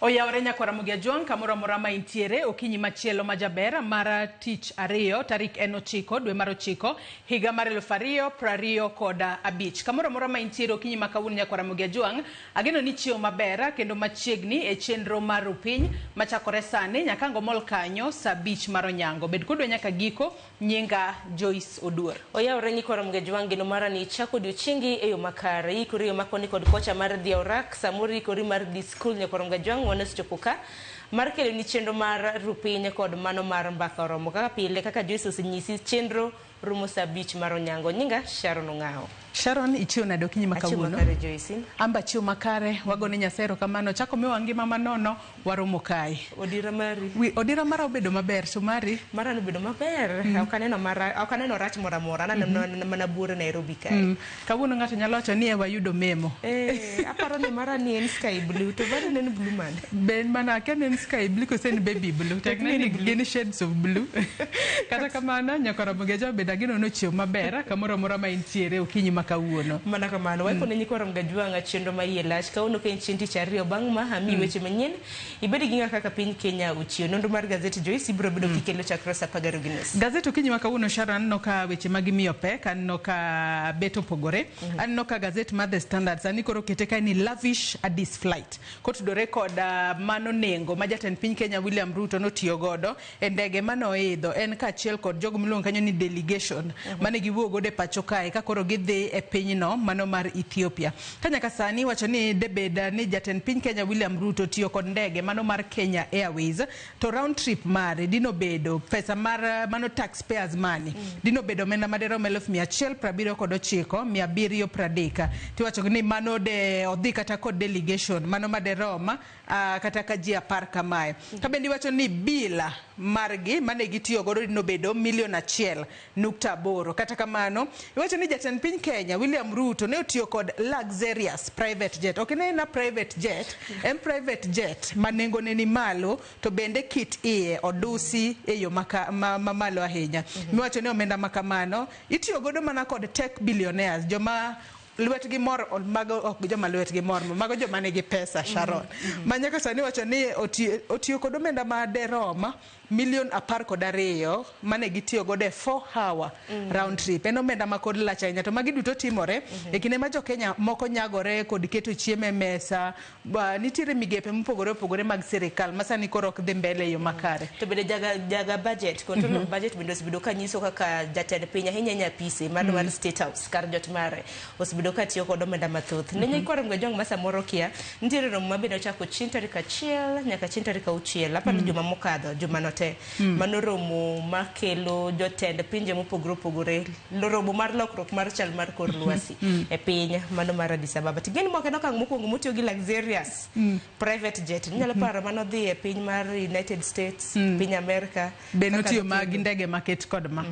Oyawore nyakwar Ramogi Ajwang' kamoro amora ma intiere okinyi machielo ma jaber mar tich ariyo tarik en 9 dwe mar 9 higa mar 2025. Kamoro amora ma intiere okinyi ma kawuono nyakwar Ramogi Ajwang' ageno ni ichiewo maber kendo machiegni e chenro mar Rupiny machakore sani nyaka ang' omol kanyo saa 5 mar onyango. Bed kodwa nyaka giko. Nyinga Joyce Oduor. Oyawore nyikwa Ramogi Ajwang' geno mara ni ichako odiochiengi e yo makare. Iikori e yo makoni kod kocha mar dhi e orak, samoro iikori mar dhi skul nyakwa Ramogi Ajwang' wan osechopo ka mar keloni chenro mar ru piny kod mano mar mbaka oromo. Kaka pile kaka Joyce osenyisi chenro rumo saa 5 mar onyango. Nyinga Sharon Ong'awo. Sharon, ichiew nade okinyi ma Achiew kawuono? makare Joyce. In? Amba achiew makare, wagone Nyasaye erokamano. Ochako miwa ngima manono, waromo kae. Odira mari. Wi, odira mara obedo maber, to mari? Mara nobedo maber. Ok aneno mara, ok aneno rach moro amora. Aneno mana buore Nairobi kae. Kawuono ng'ato nyalo wacho ni e wayudo memo. Eh, aparo ni mara ni en sky blue, to mari ne en blue mane? Be en mana akia ni en sky blue kose en baby blue. Tek ne ni gin shades of blue. Kata kamano, nyakwar Ramogi Ajwang' bende ageno ni ochiew maber kamoro amora ma intiere okinyi ma kawuono. Mana kamano, waiko ne nyikwa Ramogi Ajwang' chenro ma iye lach. Kawuono ka en chieng' tich ariyo, bang' ma amiyi weche manyien, ibed gi ng'a kaka piny Kenya ochiew. Nonro mar gazeti Joyce ibiro bedo kikelo chakre saa 12:30. Gazeti okinyi ma kawuono Sharon, aneno ka weche ma gimiyo pek, aneno ka bet opogore. Aneno ka gazet mar The Standard sani koro okete kae ni lavish Addis flight. Kotudore kod mano nengo ma jatend piny Kenya William Ruto notiyo godo e ndege mane oidho en kaachiel kod jogo miluongo kanyo ni delegation mane giwuok godo e pacho kae ka koro gidhi e pinyno mano mar Ethiopia. Ka nyaka sani iwacho ni debed ni jatend piny Kenya William Ruto tiyo kod ndege mano mar Kenya Airways to round trip mare dino bedo pesa mar mano taxpayers money dino bedo omenda maderom 179,730. Tiwacho ni mano de odhi kata kod delegation mano maderom kata ka ji 10 kamae. Ka bende iwacho ni bila margi mane gitiyo godo dino bedo milion 1.8. Kata kamano iwacho ni jatend piny Kenya William Ruto ne otiyo kod luxurious private jet. Ok en na private jet, en private jet ma nengone ni malo to bende kit iye odusi e yo mamalo ahinya. Miwacho ni omenda ma kamano itiyo godo mana kod tech billionaires, joma lwetgi mor, mago ok joma lwetgi mor, mago joma nigi pesa Sharon. Ma nyaka sani iwacho ni otiyo kod omenda ma derom milion 12 mane gitiyo godo e 4 hour round trip. En omenda ma kod lach ahinya to magi duto timore e kinde ma jo Kenya moko nyagore kod keto chiemo e mesa. Nitiere migepe mopogore opogore mag sirikal ma sani koro ok dhi mbele e yo makare. To bende jaga budget, control of budget bende osebedo ka nyiso kaka jatend piny ahinya ahinya apise mar State House kar jot mare osebedo ka tiyo kod omenda mathoth. Ne nyikwa Ramogi Ajwang' ma samoro kia, nitiere romo ma bende ochako chieng' tarik 1 nyaka chieng' tarik 6, aparo ni juma mokadho, juma no te. Mano romo makelo jotend pinje mopogore opogore, romo mar lokruok mar chal mar kor lwasi e piny mano mar Addis Ababa. Ting'eni mok en okang' mokwongo motiyo gi luxurious private jet. Inyalo paro mano dhi e piny mar United States, piny Amerika. Be notiyo ma gi ndege maket kod ma.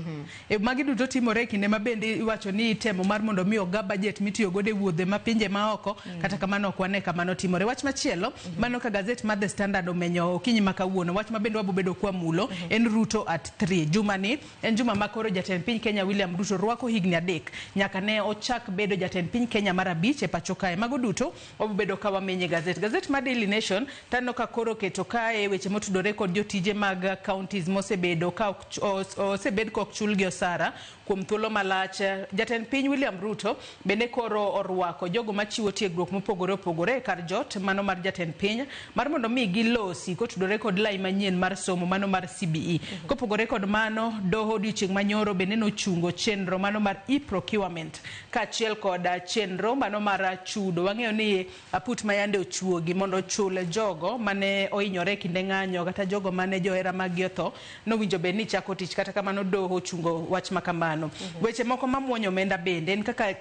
E magi duto timore e kinde ma bende iwacho ni itemo mar mondo mi oga budget mitiyo godo e wuodhe ma pinje ma oko, kata kamano ok wane kamano timore. Wach machielo, mano ka gazet mar The Standard omenyo okinyi ma kawuono, wach ma bende wabobedo kwamulo en Ruto at 3. Juma ni en juma ma koro jatend piny Kenya William Ruto rwako higni 3 nyaka ne ochak bedo jatend piny Kenya mar 5 e pacho kae. Mago duto wabobedo ka wamenye gazet. Gazet mar Daily Nation taneno ka koro keto kae weche motudore kod jotije mag counties mosebedo ka ok osebed ka ok chulgi osara kuom thuolo malach. Jatend piny William Ruto bende koro orwako jogo machiwo tiegruok mopogore opogore e kar jot mano mar jatend piny mar mondo mi gilosi kotudore kod lai manyien mar somo mano mar CBE. Kopogore kod mano, doho odiochieng' manyoro bende nochungo chenro mano mar e-procurement kaachiel kod chenro mano mar chudo. Wang'eyo ni aput ma yande ochuogi mondo ochul jogo mane ohinyore e kinde ng'anyo kata jogo mane johera maggi otho nowinjo bed ni chako tich, kata kamano doho ochungo wach ma kamano. Weche moko mamuonyo omenda bende en kaka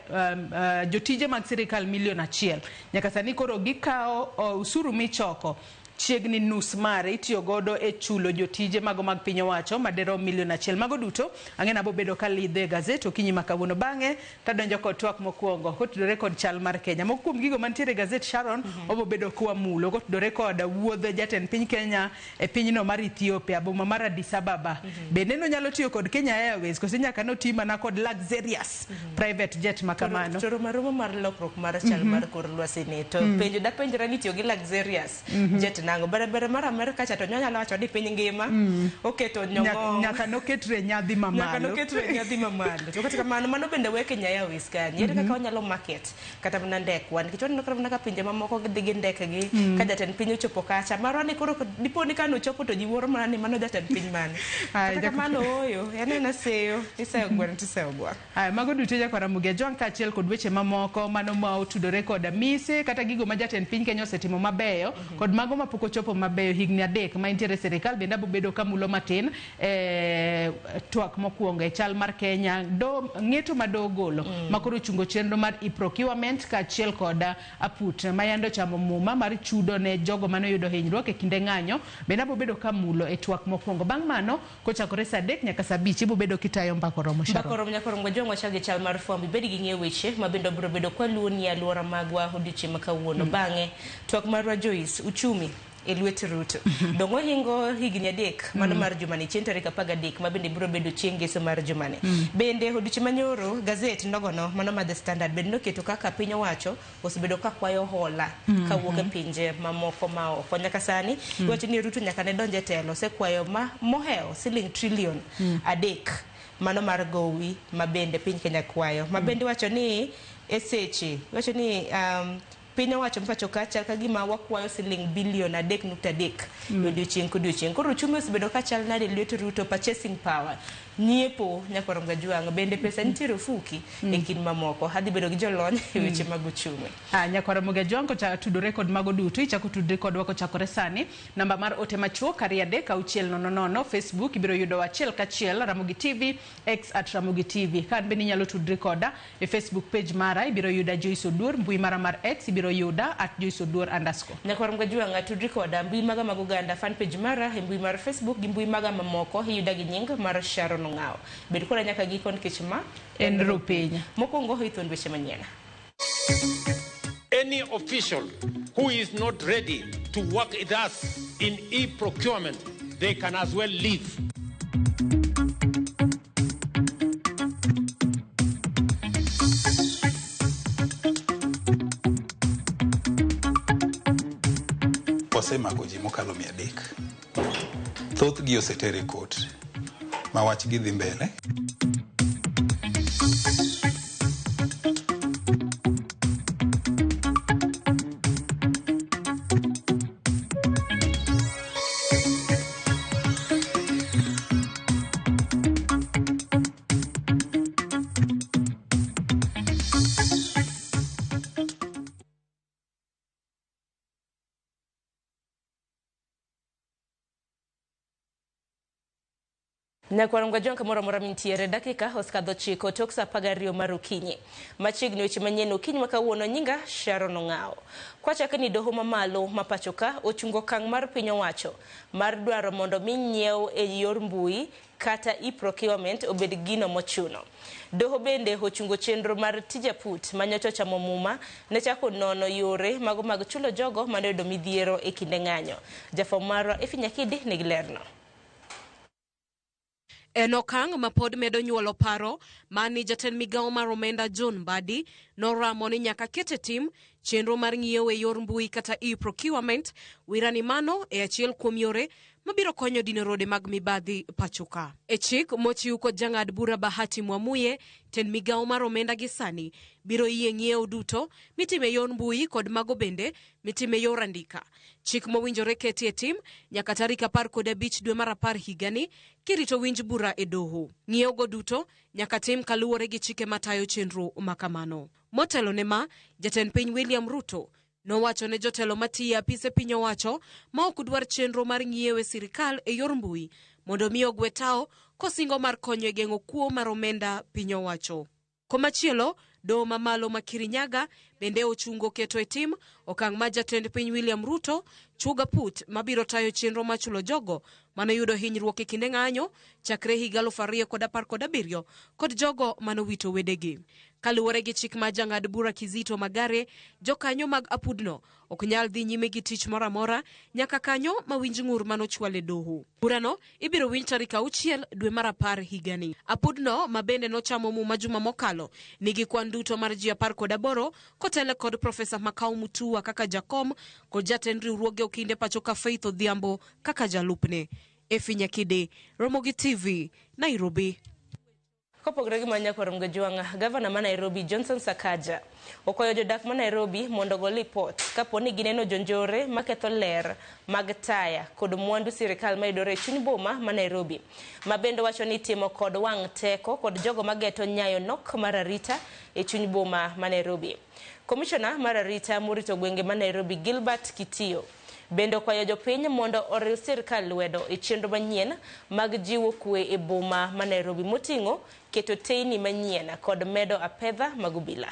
jotije mag sirikal milion 1 nyaka sani koro gikawo osuru michoko chiegni nus mare itiyo godo e chulo jotije mago mag piny owacho maderom milion 1. Mago duto ang'e nabo bedo ka lidho e gazet okinyi ma kawuono. Bang'e tadonjo kod twak mokwongo kotudore kod chal mar Kenya. Moko kuom gigo mantiere e gazet Sharon obo bedo kwamulo kotudore kod wuodh jatend piny Kenya e pinyno mar Ethiopia, boma mar Addis Ababa. Bende nonyalo tiyo kod Kenya Airways kose nyaka noti mana kod luxurious private jet ma kamano? To romo mar lokruok mar chal mar kor lwasi ni to penjo dapenjra ni tiyo gi luxurious jet na. nang'o ber mar Amerka cha to nyalo wacho ni piny ngima oketo nyong'ong Nyaka noketre nyadhi mamalo. Nyaka noketre nyadhi mamalo. To kata kamano mano bende we Kenya Airways kanye. Ere kaka wanyalo market kata mana ndekwa nikech waneno kata mana ka pinje mamoko gidhi gi ndekegi ka jatend piny ochopo kacha marwa ni koro dipo ni kane ochopo to ji wuoro mana ni mano jatend piny mane. Ai, Kata kamano ooyo en ena seyo iseyo gweno tiseyo gwang'. Aya, mago duto jakwar Ramogi Ajwang' kaachiel kod weche mamoko mano ma otudore koda mise kata gigo ma jatend piny Kenya osetimo mabeyo kod mago mapok ochopo mabeyo higni 3 ma entiere e sirikal bende abobedo kamulo matin e twak mokwongo e chal mar Kenya do ng'eto ma doho ogolo ma koro ochungo chenro mar e-procurement kaachiel kod aput ma yande ochamo muma mar chudo ne jogo mane oyudo hinyruok e kinde ng'anyo bende abobedo kamulo e twak mokwongo. Bang' mano kochakore saa 3 nyaka saa 5 ibobedo kitayo mbaka oromo Sharon. Mbaka oromo nyaka oromo Jwang' wachak gi chal mar fwambo ibed gi ng'eyo weche ma bende obiro bedo kwaluoni e alwora magwa odiochieng' ma kawuono. Bang'e twak marwa Joyce uchumi e lwet Ruto. Dong' ohingo higni 3 mano mar jumani chieng' tarik 13 ma bende biro bedo chieng' ngeso mar jumani. Bende odiochieng' manyoro gazet nogono mano mar The Standard bende noketo kaka piny owacho osebedo ka kwayo hola kawuok e pinje mamoko ma oko. Nyaka sani iwacho ni Ruto nyaka ne donj e telo osekwayo ma mohewo siling trilion 3 mano mar gowi ma bende piny Kenya kwayo. Ma bende iwacho ni e seche iwacho ni piny owacho pacho ka chal ka gima wakwayo siling bilion 3.3 odiochieng' kodiochieng'. Koro uchumi osebedo ka chal nade lwet Ruto, purchasing power nyiepo nyakwar Gajwang' bende pesa nitiere ofuki e kind mamoko. Adhi bedo gi jolony e weche mag uchumi. Nyakwar Gajwang' kocha tudore kod mago duto ichako tudre kodwa kochakore sani. Namba mar ote machuok 2 3 6 0 0 Facebook ibiro yudo achiel kachiel Ramogi TV, X at Ramogi TV. Ka an bende inyalo tudri koda e Facebook page mara ibiro yuda Joyce Oduor, mbui mara mar X ibiro yuda at Joyce Oduor underscore. Nyakwar Gajwang' tudri koda mbui maga mag oganda fan page mara e mbui mar Facebook gi mbui maga mamoko iyuda gi nying mar Sharon Ong'awo. Bed koda nyaka giko nikech ma en Rupiny. Mokwongo ithond weche manyien. Any official who is not ready to work with us in e-procurement, they can as well leave. Wasemako ji mokalo 300. Thothgi oseter e kot ma wachgi dhi mbele. Nyakwar Gajwang' kamoro amora mintiere dakika osekadho 9 tok saa 12 mar okinyi. Machiegni weche manyien okinyi ma kawuono nyinga Sharon Ong'awo. Kwachako ni doho mamalo ma pacho ka ochungo okang' mar piny owacho mar dwaro mondo mi nyiew e yor mbui kata e-procurement obed gino mochuno. Doho bende ochungo chenro mar tij aput manyocha ochamo muma ne chako nono yore mago mag chulo jogo mane oyudo midhiero e kinde ng'anyo. Jafwambo marwa Efi Nyakidi nigi lerno. En okang' ma pod medo nyuolo paro mani jatend migawo mar omenda John Mbadi noramo ni nyaka ket e tim chenro mar ng'iewo e yor mbui kata e-procurement wirani mano e achiel kuom yore mabiro konyo dino rode mag mibadhi pacho ka. E chik mochiw kod jang'ad bura Bahati Mwamuye, tend migawo mar omenda gi sani biro yie ng'iewo duto mitime yor mbui kod mago bende mitime yor andika. Chik mowinjore keti e tim nyaka tarik 15 dwe mar 10 higani kirito winj bura e doho. Ng'iewogo duto nyaka tim kaluwore gi chike matayo chenro makamano. Motelo ne ma, jatend piny William Ruto nowacho ne jotelo matiyo e apise piny owacho ma ok dwar chenro mar ng'iewo e sirikal e yor mbui mondo mi ogwe tao kosingo mar konyo e geng'o kuo mar omenda piny owacho. Komachielo, doho mamalo ma Kirinyaga bende ochungo keto e tim okang' ma jatend piny William Ruto chuoga put mabiro tayo chenro mar chulo jogo manoyudo hinyruok e kinde ng'anyo chakre higa 2017 kod jogo manowito wedegi. Kaluwore gi chik ma jang'ad bura Kizito Magare, jokanyo mag apudno ok nyal dhi nyime gi tich moro amora nyaka kanyo ma winj ng'ur manochwal e doho. Burano ibiro winj tarik 6 dwe mar 10 higani. Apudno ma bende nochamo muma juma mokalo nigi kwan duto mar ji 18 kotele kod Profesa Makau Mutua kaka jakom kod jatend riwruoge okinde pacho ka Faith Odhiambo kaka jalupne. Efi Nyakide, Ramogi TV, Nairobi. Kopogore gi mano nyakwar Mgajwang'a, gavana ma Nairobi Johnson Sakaja okwayo jodak ma Nairobi mondo ogo lipot kapo ni gineno jonjore maketho ler mag taya kod mwandu sirikal mayudore e chuny boma ma Nairobi. Ma bende wacho ni timo kod wang' teko kod jogo mageto nyayo nok mar arita e chuny boma ma Nairobi. Komishona mar arita morito gwenge ma Nairobi Gilbert Kitio bende okwayo jopiny mondo oriw sirkal lwedo e chenro manyien mag jiwo kwe e boma ma Nairobi moting'o keto teyni manyien kod medo apedha mag obila.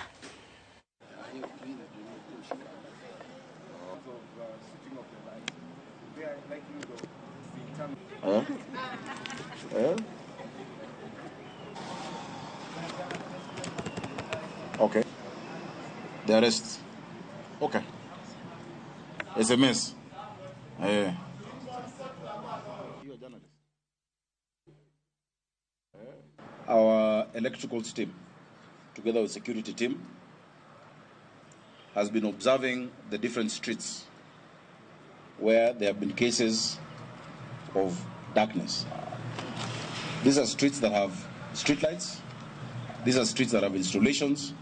Okay. The arrest. Okay. SMS. Eh. Our electrical team, together with security team, has been observing the different streets where there have been cases of darkness. These are streets that have street lights. These are streets that have installations.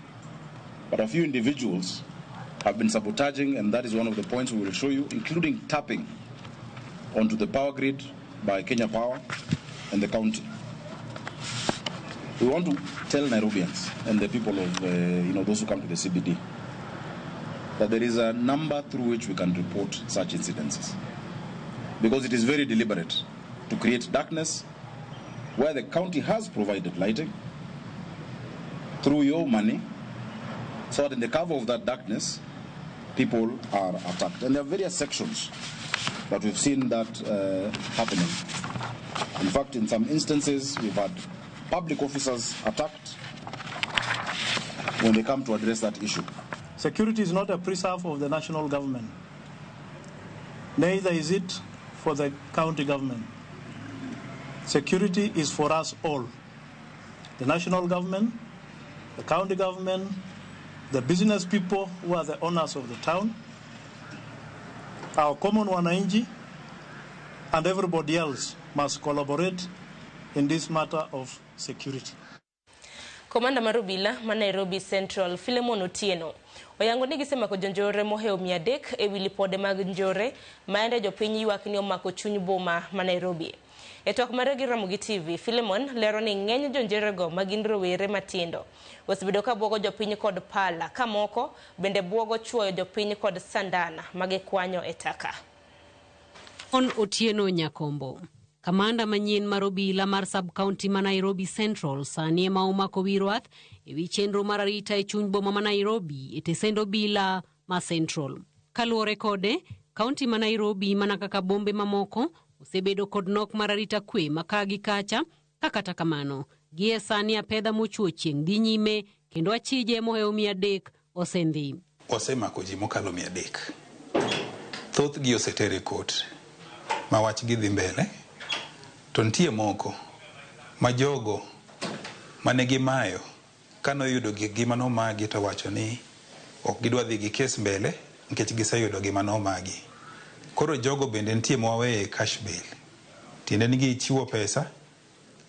But a few individuals have been sabotaging, and that is one of the points we will show you, including tapping onto the power grid by Kenya Power and the county. We want to tell Nairobians and the people of, those who come to the CBD, that there is a number through which we can report such incidences. Because it is very deliberate to create darkness where the county has provided lighting through your money, so that in the cover of that darkness, people are attacked. And there are various sections that we've seen that happening. In fact, in some instances, we've had public officers attacked when they come to address that issue. Security is not a preserve of the national government. Neither is it for the county government. Security is for us all. The national government, the county government, the business people who are the owners of the town, our common wananchi, and everybody else must collaborate in this matter of security. Komanda mar obila ma Nairobi Central Philemon Otieno oyango ni gisemako jonjore mohewo 300 ewi lipode mag njore maende jopiny ywak ni omako chuny boma ma Nairobi. E twak mare gi Ramogi TV, Philemon lero ni ng'eny jonjorego ma gin rowere matindo osebedo ka buogo jopiny kod pala ka moko bende buogo chuoyo jopiny kod sandana magikwanyo e taka. On Otieno Nyakombo, kamanda manyien mar obila mar sub-county ma Nairobi Central sani ema omako wi rwath ewi chenro mar arita e chuny boma ma Nairobi e tesend obila ma Central. Kaluwore kode, kaunti ma Nairobi mana kaka bombe mamoko osebedo kod nok mar arita kwe ma ka gi kacha, ka kata kamano gie sani apedha mochuo chieng' dhi nyime kendo achije mohewo 300 osendhi. Osemako ji mokalo 300. Thothgi oseter e kot ma wachgi dhi mbele. To nitie moko ma jogo mane gimayo kanoyudo gikgi manomagi to wacho ni ok gidwa dhi gi kes mbele nikech giseyudo gima nomagi. Koro jogo bende nitie mwaweyo e cash bail. Tiende ni gichiwo pesa,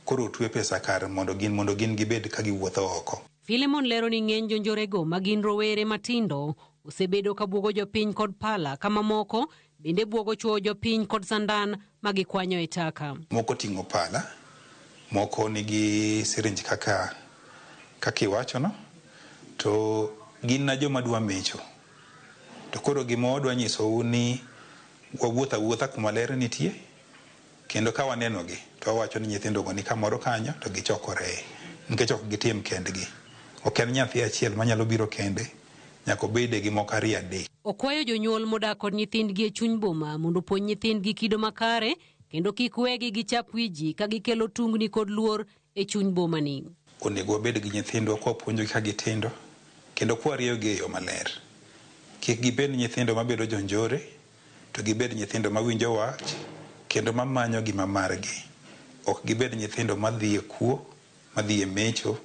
koro otwe pesa kar mondo gin gibed ka giwuotho oko. Philemon lero ni ng'eny jonjorego ma gin rowere matindo osebedo ka buogo jopiny kod pala ka mamoko bende buogo chuoyo jopiny kod sandan ma gikwanyo e taka. Moko ting'o pala, moko nigi syringe kaka iwacho no, to gin na joma dwa mecho. To koro gima wadwa nyisou ni wawuotho awuotha kuma ler nitie, kendo ka wanenogi to wawacho ni nyithindogo ni kamoro kanyo to gichokore nikech ok gitim kendgi. Ok en nyathi achiel manyalo biro kende, nyaka obede gi moko 2 3. Okwayo jonyuol modak kod nyithindgi e chuny boma mondo opuonj nyithindgi kido makare kendo kik wegi gichap wi ji ka gikelo tungni kod luor e chuny bomani. Onego wabed gi nyithindwa kwa puonjogi ka gitindo kendo kwa rieyogi e yo maler. Kik gibed nyithindo mabedo jonjore, to gibed nyithindo mawinjo wach kendo mamanyo gima margi. Ok gibed nyithindo madhi e kuo, madhi e mecho,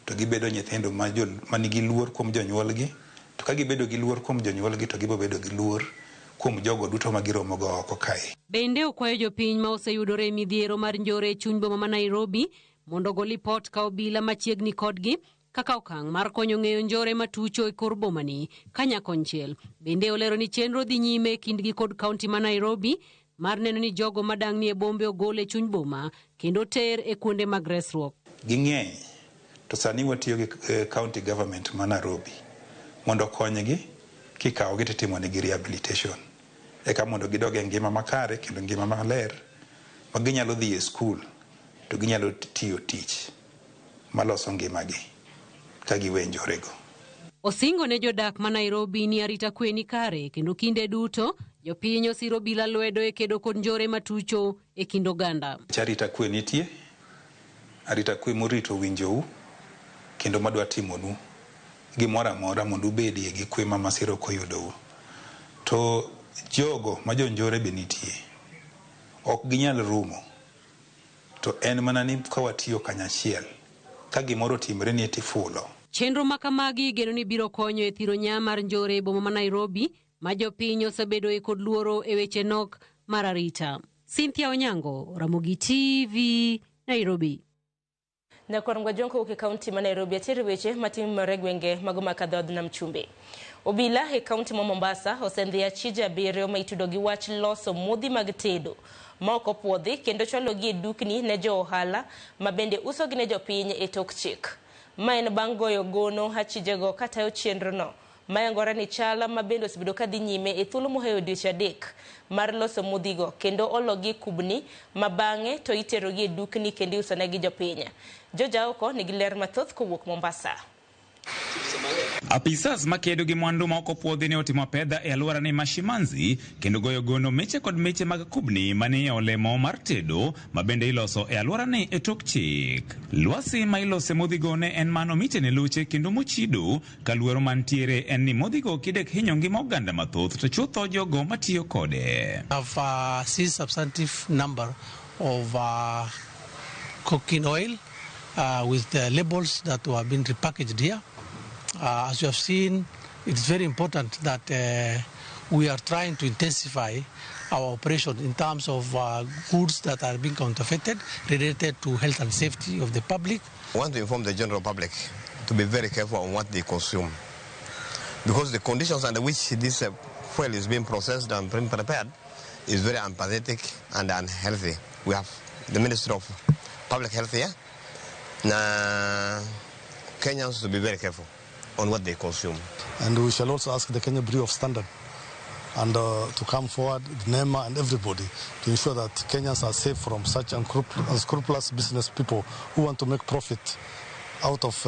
to gibedo nyithindo manigi luor kuom jonyuolgi, To ka gibedo gi luor kuom jonyuolgi to gibo bedo gi luor kuom jogo duto ma giromogo oko kae. Bende okwayo jopiny ma oseyudore e midhiero mar njore e chuny boma ma Nairobi mondo ogo lipot ka obila machiegni kodgi kaka okang' mar konyo ng'eyo njore matucho e kor bomani ka nyakonchiel. Bende olero ni chenro dhi nyime e kindgi kod kaunti ma Nairobi mar neno ni jogo madang'ni e bombe ogol e chuny boma kendo ter e kuonde mag resruok. Ging'eny to sani watiyo gi county government ma Nairobi mondo okonygi kikawogi titimonegi rehabilitation eka mondo gidog e ngima makare kendo ngima maler ma ginyalo dhi e skul to ginyalo tiyo tich maloso ngimagi ka giwe njorego. Osingo ne jodak ma Nairobi ni arita kwe ni kare kendo kinde duto jopiny osiro obila lwedo e kedo kod njore matucho e kind oganda. Arita kwe nitie, arita kwe morito winjou kendo madwa timonu gimoro amora mondo ubedie gi kwe ma masira ok oyudou. To jogo ma jonjore be nitie, ok ginyal rumo. To en mana ni ka watiyo kanyachiel, ka gimoro otimre ni tifulo. Chenro ma kamagi igeno ni biro konyo e thiro nya mar njore e boma ma Nairobi ma jopiny osebedoe kod luoro e weche nok mar arita. Cynthia Onyango, Ramogi TV, Nairobi. Nyakwar Ngwajong kowuok e kaunti ma Nairobi achiel weche matimore e gwenge mago mag dhood Nam Chumbi. Obila e kaunti ma Mombasa osendhi achije 7 ma itudo gi wach loso modhi mag tedo ma ok opuodhi kendo chwalogi e dukni ne jo ohala ma bende usogi ne jopiny e tok chik. Ma en bang' goyo gono achijego katayo chenrono mayangore ni chal ma bende osebedo kadhi nyime e thuolo mohewo dweche 3 mar loso modhigo kendo ologi kubni ma bang'e to iterogi e dukni kendo iusonegi jopiny. Jojaoko nigi ler mathoth kowuok Mombasa. Apisas makedo gi mwandu ma ok opuodhi ne otimo apedha e alwora ni Mashimanzi kendo goyo gono meche kod meche mag kubni manie olemo mar tedo ma bende iloso e alwora ni e tok chik. Lwasi ma ilose modhigo ne en mano mitene luche kendo mochido ka luoro mantiere en ni modhigo kidek hinyo ngima oganda mathoth to chutho jogo matiyo kode. I've seized substantive number of cooking oil with the labels that were being repackaged here. As you have seen, it's very important that we are trying to intensify our operation in terms of goods that are being counterfeited related to health and safety of the public. I want to inform the general public to be very careful on what they consume, because the conditions under which this fuel is being processed and being prepared is very unpathetic and unhealthy. We have the Ministry of Public Health here. Kenyans to be very careful on what they consume. And we shall also ask the Kenya Bureau of Standard and to come forward, NEMA and everybody, to ensure that Kenyans are safe from such unscrupulous business people who want to make profit out of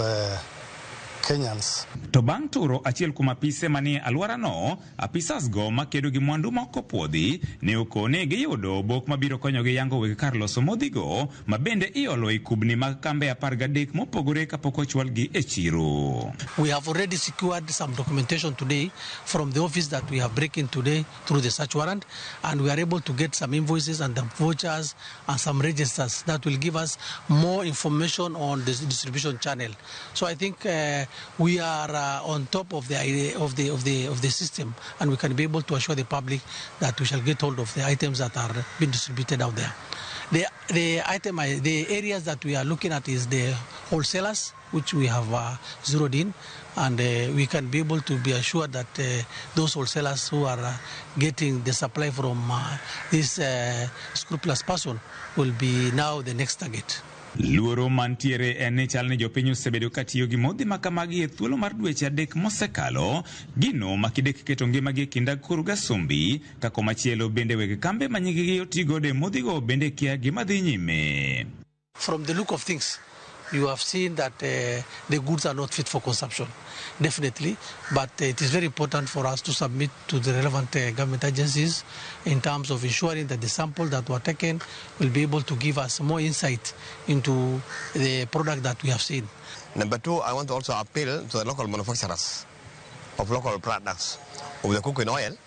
Kenyans. To bang' turo achiel kuom apise manie alworano, apisas go makedo gi mwandu ma ok opuodhi ne okone giyudo obok mabiro konyogi yango weg kar loso modhigo ma bende iolo e kubni mag kambe 13 mopogore kapok ochwalgi e chiro. We have already secured some documentation today from the office that we have breaking today through the search warrant, and we are able to get some invoices and the vouchers and some registers that will give us more information on the distribution channel. So I think we are on top of the system, and we can be able to assure the public that we shall get hold of the items that are being distributed out there. The areas that we are looking at is the wholesalers, which we have zeroed in, and we can be able to be assured that those wholesalers who are getting the supply from this scrupulous person will be now the next target. Luoro mantiere en ni chal ni jopiny osebedo katiyo gi modhi ma kamagi e thuolo mar dweche 3 mosekalo, gino ma kidek keto ngimagi e kind akuru gasumbi, ka komachielo bende weg kambe ma nying-gi otigodo e modhigo bende kia gima dhi nyime. From the look of things, you have seen that the goods are not fit for consumption, definitely. But it is very important for us to submit to the relevant government agencies in terms of ensuring that the sample that were taken will be able to give us more insight into the product that we have seen. Number two, I want to also appeal to the local manufacturers of local products of the cooking oil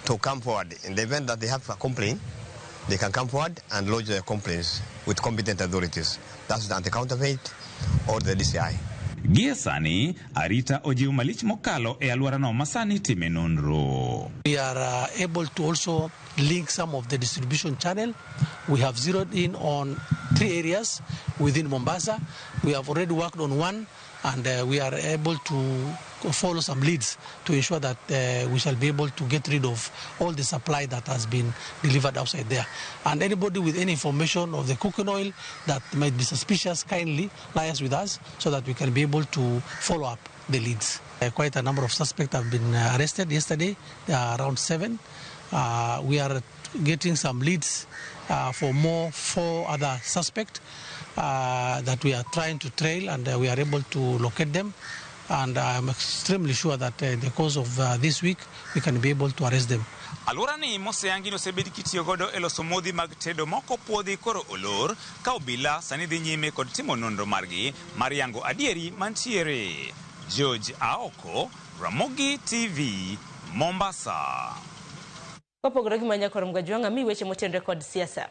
to come forward. In the event that they have a complaint, they can come forward and lodge their complaints with competent authorities. That's the anti-counterfeit or the DCI. Gie sani, arita ojiw malich mokalo e alworano ma sani itime nonro. We are able to also link some of the distribution channel. We have zeroed in on 3 areas within Mombasa. We have already worked on 1, and we are able to follow some leads to ensure that we shall be able to get rid of all the supply that has been delivered outside there. And anybody with any information of the cooking oil that might be suspicious, kindly liaise with us so that we can be able to follow up the leads. Quite a number of suspects have been arrested yesterday, around 7. We are getting some leads for more 4 other suspects that we are trying to trail, and we are able to locate them. And I'm extremely sure that in the course of this week, we can be able to arrest them. Alworani moseyangi ni osebed kitiyo godo e loso modhi mag tedo moko puodhi koro olor ka obila sani dhi nyime kod timo nonro margi mar yango adieri mantiere. George Aoko, Ramogi TV, Mombasa. Kopogore gi manya kor Mgajwang'a mi weche motenre kod siasa.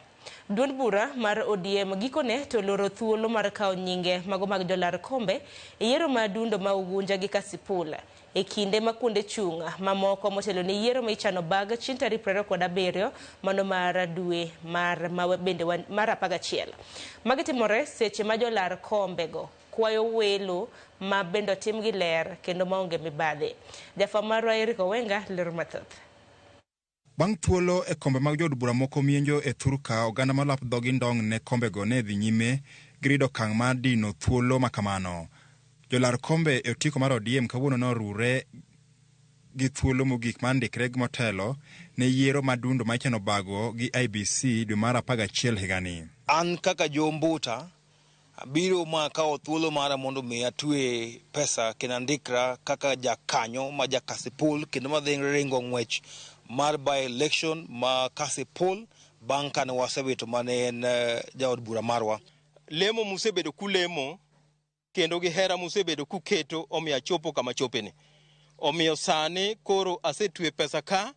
Duond bura mar ODM gikone to loro thuolo mar kawo nyinge mago mag jolar kombe e yiero ma dundo ma Ugunja gi Kasipul e kinde ma kuonde chung' mamoko motelo ne yiero ma ichano bag chieng' tarik 27 mano mar dwe mar bende mar 11. Magi timore seche ma jolar kombego kwayo welo ma bende otim gi ler kendo maonge mibadhi. Jafwambo marwa Eric Owenga lero mathoth. Bang' thuolo e kombe mag jood bura moko mienjo e thurka, oganda malap dhogi ndong' ne kombego ne dhi nyime gi rido okang' mar dino thuolo ma kamano. Jolar kombe e otiko mar ODM kawuono norure gi thuolo mogik mar ndikre motelo ne yiero madundo ma ichano bago gi IBC dwe mar 11 higani. An kaka Jo Mbuta abiro ma kawo thuolo mara mondo mi atwe pesa kendo andikra kaka jakanyo ma ja Kasipul kendo madhi ringo ng'wech mar by election ma Kasipul bang' kane wasewito mane en jaod bura marwa. Lemo musebedo kulemo kendo gi hera musebedo kuketo omiyo achopo kama chopeni. Omiyo sani koro asetwe pesa ka,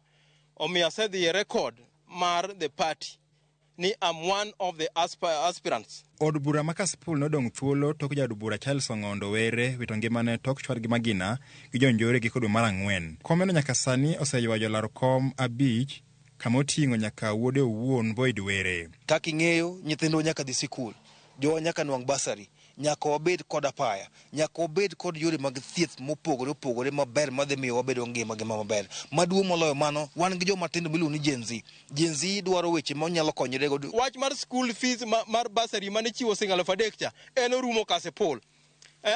omiyo asedhi e record mar the party ni I'm one of the aspirants. Od bura ma Kasipul nodong' thuolo tok jaod bura Charles Ong'ondo Were wito ngimane tok chwargi magina gi jonjore giko dwe mar 4. Komeno nyaka sani oseywayo jolar kom 5 kama oting'o nyaka wuode owuon Boyd Were. Kaka ing'eyo, nyithindwa nyaka dhi sikul, jowa nyaka nwang' basari, nyaka wabed kod apaya, nyaka wabed kod yore mag thieth mopogore opogore maber madhi miyo wabedo ngima maber. Maduong' moloyo mano, wan gi joma tindo miluongo ni Gen Z. Gen Z dwaro weche ma onyalo konyore godo. Wach mar school fees mar basari mane chiwo siling 3,000 cha en orumo Kasipul.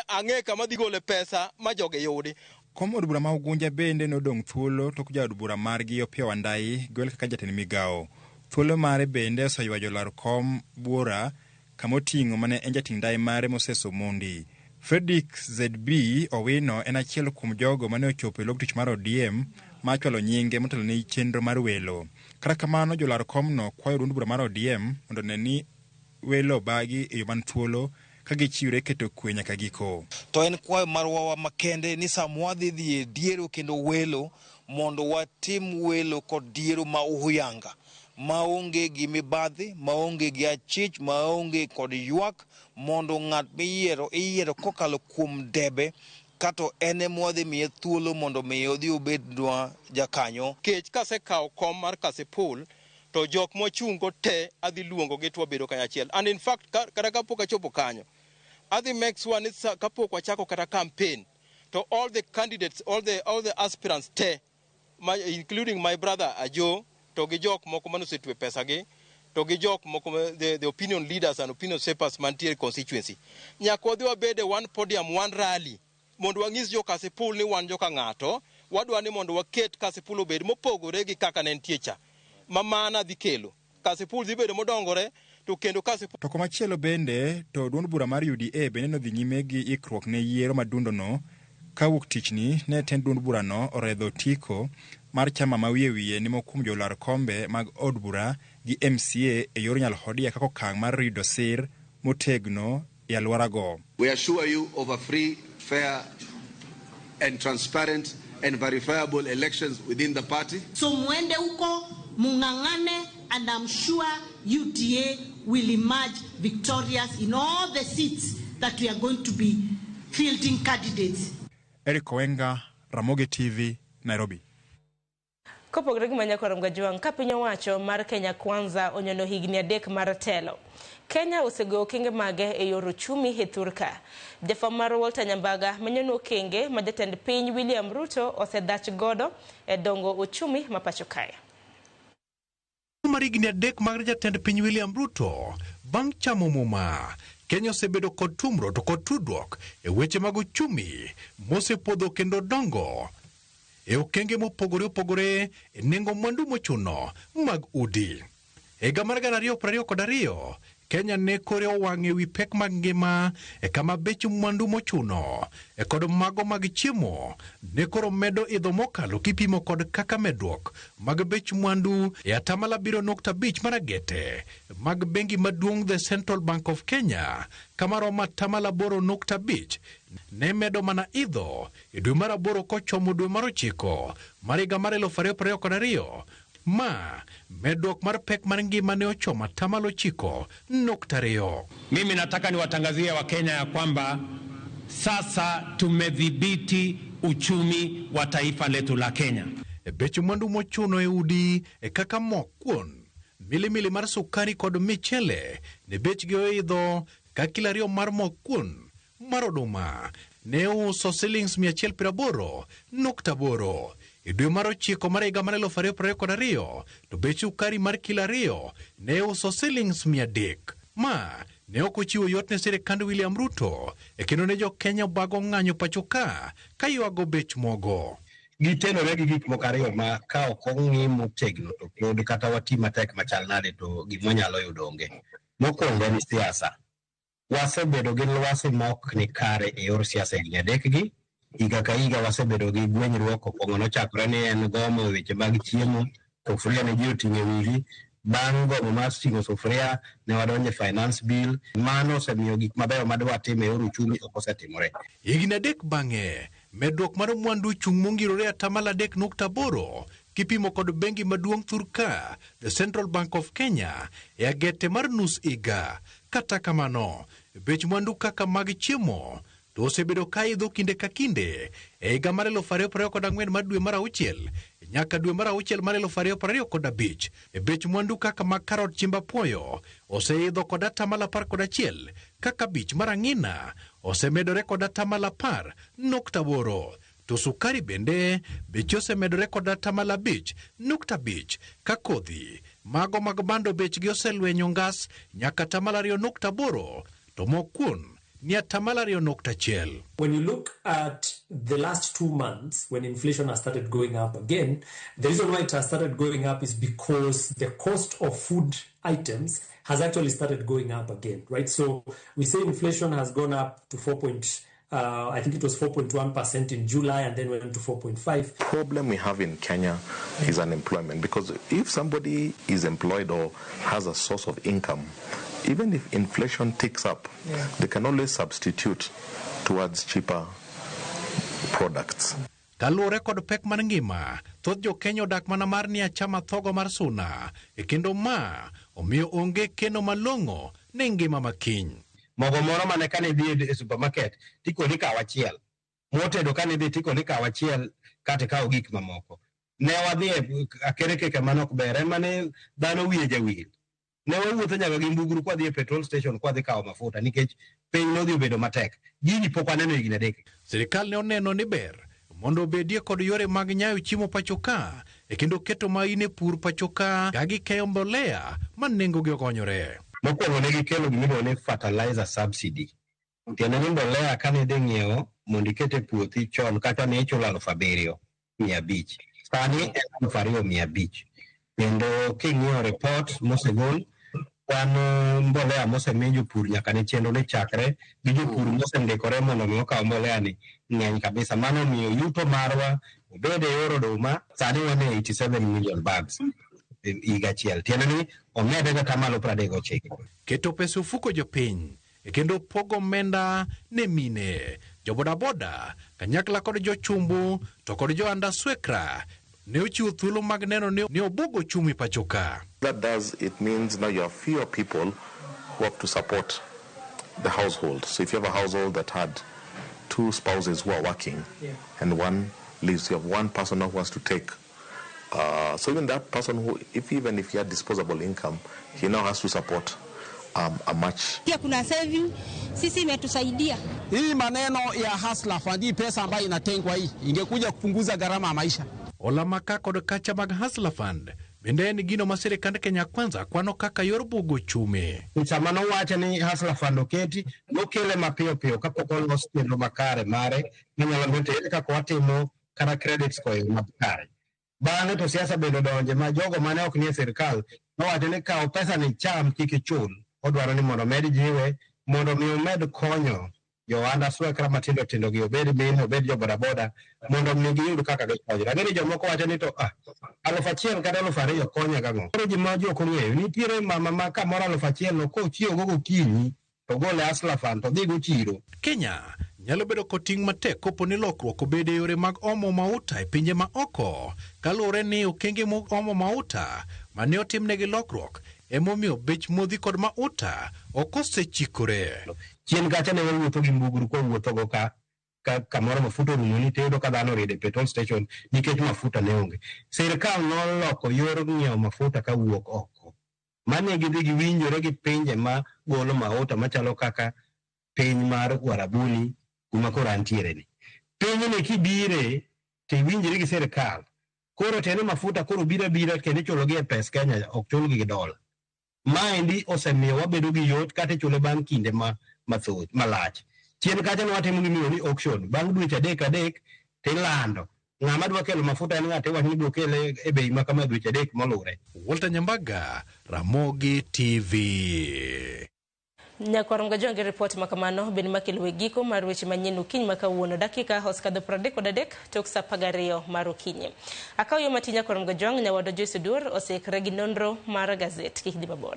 Ang'e kama dhi gole pesa ma joge yudi. Kom od bura ma Ugunja bende nodong' thuolo tok jaod bura margi Opiyo Wandayi gol kaka jatend migawo. Thuolo mare bende oseywayo jolar kom buora kama oting'o mane en jating' ndai mare Moses Omondi. Fredrick ZB Owino en achiel kuom jogo mane ochopo e log tich mar ODM ma chwalo nyinge motelo ne chenro mar welo. Kata kamano jolar komno kwayo duond bura mar ODM mondo one ni welo bagi e yo man thuolo ka gichiwre keto kwe nyaka giko. To en kwayo marwa makende ni sama wadhi dhi e diero kendo welo mondo watim welo kod diero ma uhuyanga, maonge gi mibadhi, maonge gi achich, maonge kod ywak, mondo ng'at miyiero iyiero kokalo kuom debe kato en ema wadhi miye thuolo mondo mi odhi obednwa jakanyo. Kech kasekawo kom mar Kasipul to jok mochung'go te adhi luongogi to wabedo kanyachiel. And in fact kata kapok achopo kanyo, adhi make sure ni kapok wachako kata campaign to all the candidates, all the aspirants te, including my brother Ajo, to gi jok moko manosetwe pesa gi, to gi jok moko the opinion leaders and opinion shapers mantiere constituency. Nyaka wadhi wabede one podium, one rally, mondo wang'is jo Kasipul ni wan joka ng'ato, wadwa ni mondo waket Kasipul obed mopogore gi kaka ne entie cha. Ma mana dhi kelo Kasipul dhi bedo modongore to kendo Kasipul. To komachielo bende to duond bura mar UDA bende nodhi nyime gi ikruok ne yiero madundono kawuok tichni ne tend duond burano oredho otiko mar chama ma wiye wiye ni moko kuom jolar kombe mag od bura gi MCA e yor nyalhodia kaka okang' mar rido sir motegno e alworago. We assure you of a free, fair and transparent and verifiable elections within the party. So muende huko mung'ang'ane, and I'm sure UDA will emerge victorious in all the seats that we are going to be fielding candidates. Eric Owenga, Ramogi TV, Nairobi. Kopogore gi manya korom Gajwang', ka piny owacho mar Kenya Kwanza onyono higni 3 mar telo, Kenya osegoyo okenge mage e yor uchumi e thurka. Jafwambo mar Walter Nyambaga menyo okenge ma jatend piny William Ruto osedhach godo e dongo uchumi ma pacho kae. Mar higni 3 mag jatend piny William Ruto bang' chamo muma, Kenya osebedo kod tumro to kod tudruok e weche mag uchumi mosepodho kendo dongo e okenge mopogore opogore e nengo mwandu mochuno mag udi. Higa mar 2022, Kenya ne kore owang' e wi pek mag ngima e kama bech mwandu mochuno e kod mago mag chiemo ne koro medo idho mokalo kipimo kod kaka medruok mag bech mwandu e 7.5 mar agete mag bengi maduong' The Central Bank of Kenya kama romo 8.5 ne medo mana idho e dwe mar 8 kochomo dwe mar 9 mar higa mar 2022. Ma medruok mar pek mar ngima ne ochomo 9.2. Mimi nataka niwatangazie Wakenya ya kwamba sasa tumedhibiti uchumi wa taifa letu la Kenya. Bech mwandu mochuno e udi e kaka mok kuon, milimili mar sukari kod michele ne bechgi oidho ka kilo 2 mar mok kuon mar oduma ne uso silings 180.8. E dwe mar 9 mar higa mar 2022 to bech sukari mar kilo 2 ne uso silings 300. Ma ne ok ochiwo yot ne sirikand William Ruto e kendo ne jo Kenya obago ng'anyo pacho ka ywago bech mogo. Gitenore gi gik moko ariyo ma ka ok ong'i motegno to pod kata wati matek machal nade to gima wanyalo yudo onge. Mokwongo en siasa. Wasebedo gi lwasi ma ok ni kare e yor siasa e higni 3 gi. Higa ka higa wasebedo gi gwenyruok. Okwongo nochakore ni en gomo e weche mag chiemo, sufuria ne ji oting'o e wigi. Bang' gomo mar ting'o sufuria ne wadonjo e finance bill. Mano osemiyo gik mabeyo madwatim e yor uchumi ok osetimore. Higni 3 bang'e, medruok mar mwandu chung' mongirore 3.8 kipimo kod bengi maduong' thurka The Central Bank of Kenya e agete mar nus higa. Kata kamano, bech mwandu kaka mag chiemo to osebedo ka idho kinde ka kinde e higa mar 2024 mar dwe mar 6 nyaka dwe mar 6 mar 2025. E bech mwandu kaka mag karot chimba puoyo oseidho kod 11% kaka bich mar ang'ina osemedore kod 10.8, to sukari bende beche osemedore kod 5.5 ka kodhi mago mag bando bechgi oselwenyo ngas nyaka 2.8 to mok kuon ni 2.1. When you look at the last 2 months, when inflation has started going up again, the reason why it has started going up is because the cost of food items has actually started going up again, right? So we say inflation has gone up to I think it was 4.1% in July and then went to 4.5. Problem we have in Kenya is unemployment, because if somebody is employed or has a source of income, even if inflation ticks up, they can always substitute towards cheaper products. Kaluwore kod pek mar ngima, thoth jo Kenya odak mana mar ni achama thogo mar suna, e kendo ma omiyo onge keno malong'o ne ngima makiny. Mogo moro mane kane idhi e supermarket tikoni kaw achiel, motedo kane idhi tikoni kaw achiel kata ikaw gik mamoko. Ne wadhi e akerkeke mane ok ber, en mane dhano wiye jawil. Ne wawuotho nyaka gi mbugru kwadhi e petrol station kwadhi kawo mafuta nikech piny nodhi obedo matek. Gini pok waneno higni 3. Sirikal ne oneno ni ber mondo obedie kod yore mag nyayo chiemo pacho ka e kendo keto maine pur pacho ka ka gikeyo mbolea ma nengogi ogonyore. Mokwongo ne gikelo gimiluongo ni fertilizer subsidy. Tiende ni mbolea kane idhi ng'iewo mondo iket e puothi chon kata ne ichulo 7,500. Sani en 2,500. Kendo king'iyo report mosegol, kwan mbolea mosemi jopur nyaka ne chenro ni chakre gi jopur mosendikore mondo mi okaw mbolea ni ng'eny kabisa. Mano omiyo yuto marwa obed e yor oduma sani wan e 87 million bags higa achiel. Tiende ni omede kata malo 39. Keto pesa ofuko jopiny e kendo pogo omenda ne mine, jobodaboda kanyakla kod jochumbu to kod joandaswekra ne ochiwo thuolo mag neno ni obugo ochumi pacho ka. That does, it means now you have fewer people who have to support the household. So if you have a household that had two spouses who are working and one leaves, you have one person who has to take. So even that person who, if even if he had disposable income, he now has to support a much. Pia kuna saving, sisi imetusaidia. Hii maneno ya Hustler Fund, hii pesa ambayo inatengwa hii ingekuja kupunguza gharama ya maisha. Hola maka kod kacha mag Hustler Fund bende en gino ma sirikand Kenya Kwanza kwano kaka yor bugo uchumi. Sama nowacho ni Hustler Fund oketi, nokele mapiyo piyo kapok olos chenro makare mare minyalo bedo kaka watimo kata credit score makare. Bang'e to siasa bende odonje ma jogo mane ok nie sirikal nowacho ni kaw pesa ni cham kik ichul. Odwaro ni mondo omed jiwe mondo mi omed konyo johand swekra matindo tindo gi obed mine obed jo bodaboda mondo mi giyud kaka gikonyre. Ang'e ni jomoko wacho ni to 1,000 kata 2,000 konya gang'o. Koro ji ma ji ok ong'eyo nitiere mama ma kamoro 1,000 no kochiewo gokinyi to gole Hustler Fund to dhigo chiro. Kenya nyalo bedo kod ting' matek kopo ni lokruok obede yore mag omo mauta e pinje ma oko kaluwore ni okenge mag omo mauta mane otimnegi lokruok emomiyo bech modhi kod mauta ok osechikore. Chien kacha ne wawuotho gi mbugru kwawuothogo ka kamoro mafuta orumo ni tiyudo ka dhano oriedo e petrol station nikech mafuta ne onge. Sirikal noloko yor ng'iewo mafuta kawuok oko. Mane gidhi giwinjore gi pinje ma golo mauta machalo kaka piny mar Uarabuni kuma koro antiere ni. Pinyni kibire to iwinjori gi sirikal. Koro tiende mafuta koro biro abira kendo ichulogi e pes Kenya ok chulgi gi dola. Maendi osemiyo wabedo gi yot kata ichule bang' kinde mathoth malach. Chien kacha ne watimo gimiluongo ni auction. Bang' dweche adek tilando. Ng'ama dwa kelo mafuta en ng'ate iwacho ni ibiro kele e bei ma kama dweche 3 molure. Walter Nyambaga, Ramogi TV. Nyakwar Mgajonge report makamano bende makelo e giko mar weche manyien okinyi ma kawuono dakika osekadho 33 tok saa 12 mar okinyi. Akaw yo matin Nyakwar Mgajwang' nyawadwa Joyce Oduor oseikre gi nonro mar gazet kik dhi mabor.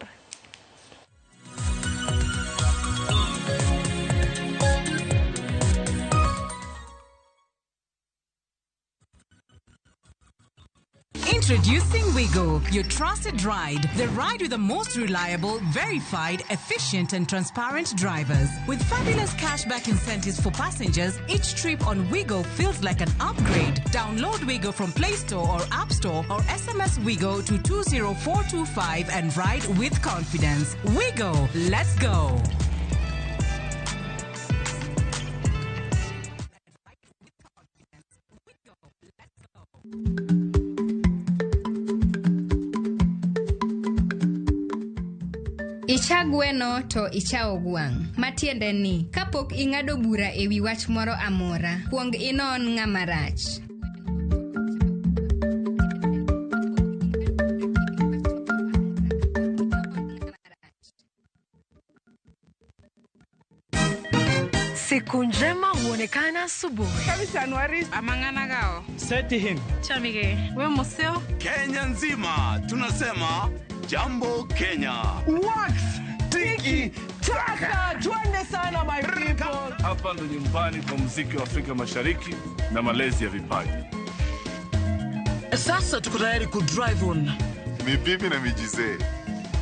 Introducing Wigo, your trusted ride. The ride with the most reliable, verified, efficient and transparent drivers. With fabulous cashback incentives for passengers, each trip on Wigo feels like an upgrade. Download Wigo from Play Store or App Store or SMS Wigo to 20425 and ride with confidence. Wigo, let's go. Icha gweno to ichawo gwang'. Matiende ni, kapok ing'ado bura e wi wach moro amora, kuong inon ng'ama rach. Siku njema huonekana asubuhi. Kenya nzima tunasema Jambo Kenya. Wax tiki taka, twende sana my people. Hapa ndo nyumbani kwa muziki wa Afrika Mashariki na malezi ya vipaji. Sasa tuko tayari ku drive on. Mibibi na mijizee,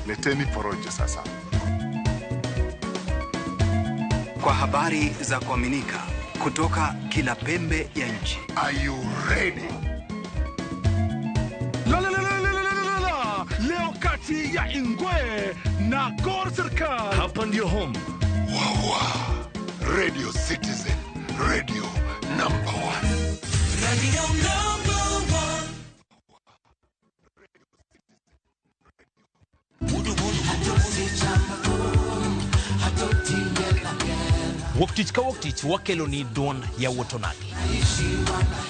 leteni porojo sasa. Kwa habari za kuaminika kutoka kila pembe ya nchi. Are you ready? Leo kati ya Ingwe na Gor Serikal. Hapa ndio home. Wawa. Radio Citizen. Radio number 1. Radio number 1. Wuok tich ka wuok tich wakelo ni duond yawuot onagi.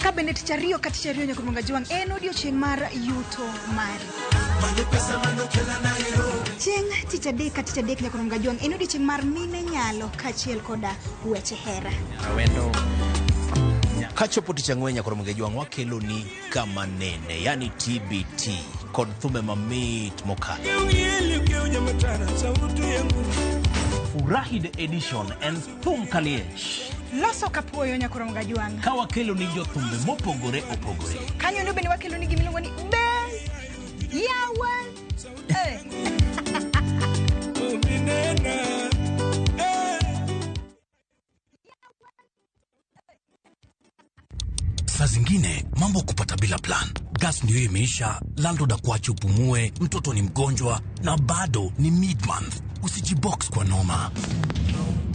Ka bende tich ariyo ka tich ariyo nyaka Mgajuang' en odiochieng' mar yuto mari. Chieng' tich adek ka tich adek nyaka Mgajuang' en odiochieng' mar mine nyalo kaachiel koda weche hera. Awendo. Kachopo tich ang'wen nyaka Mgajuang' wakelo ni kama nene, yani TBT kod thume mamit mokalo. Furahi the edition and thum kaliech. Loso kapuoyo nyaka Mgajuang'. Ka wakelo ni jothumbe mopogore opogore. Kanyo ndo bende wakelo ni gimiluongo ni be yawa. Mambo kupata bila plan. Gas ndio imeisha, landlord akuache upumue, mtoto ni mgonjwa na bado ni mid-month. Usijibox kwa noma.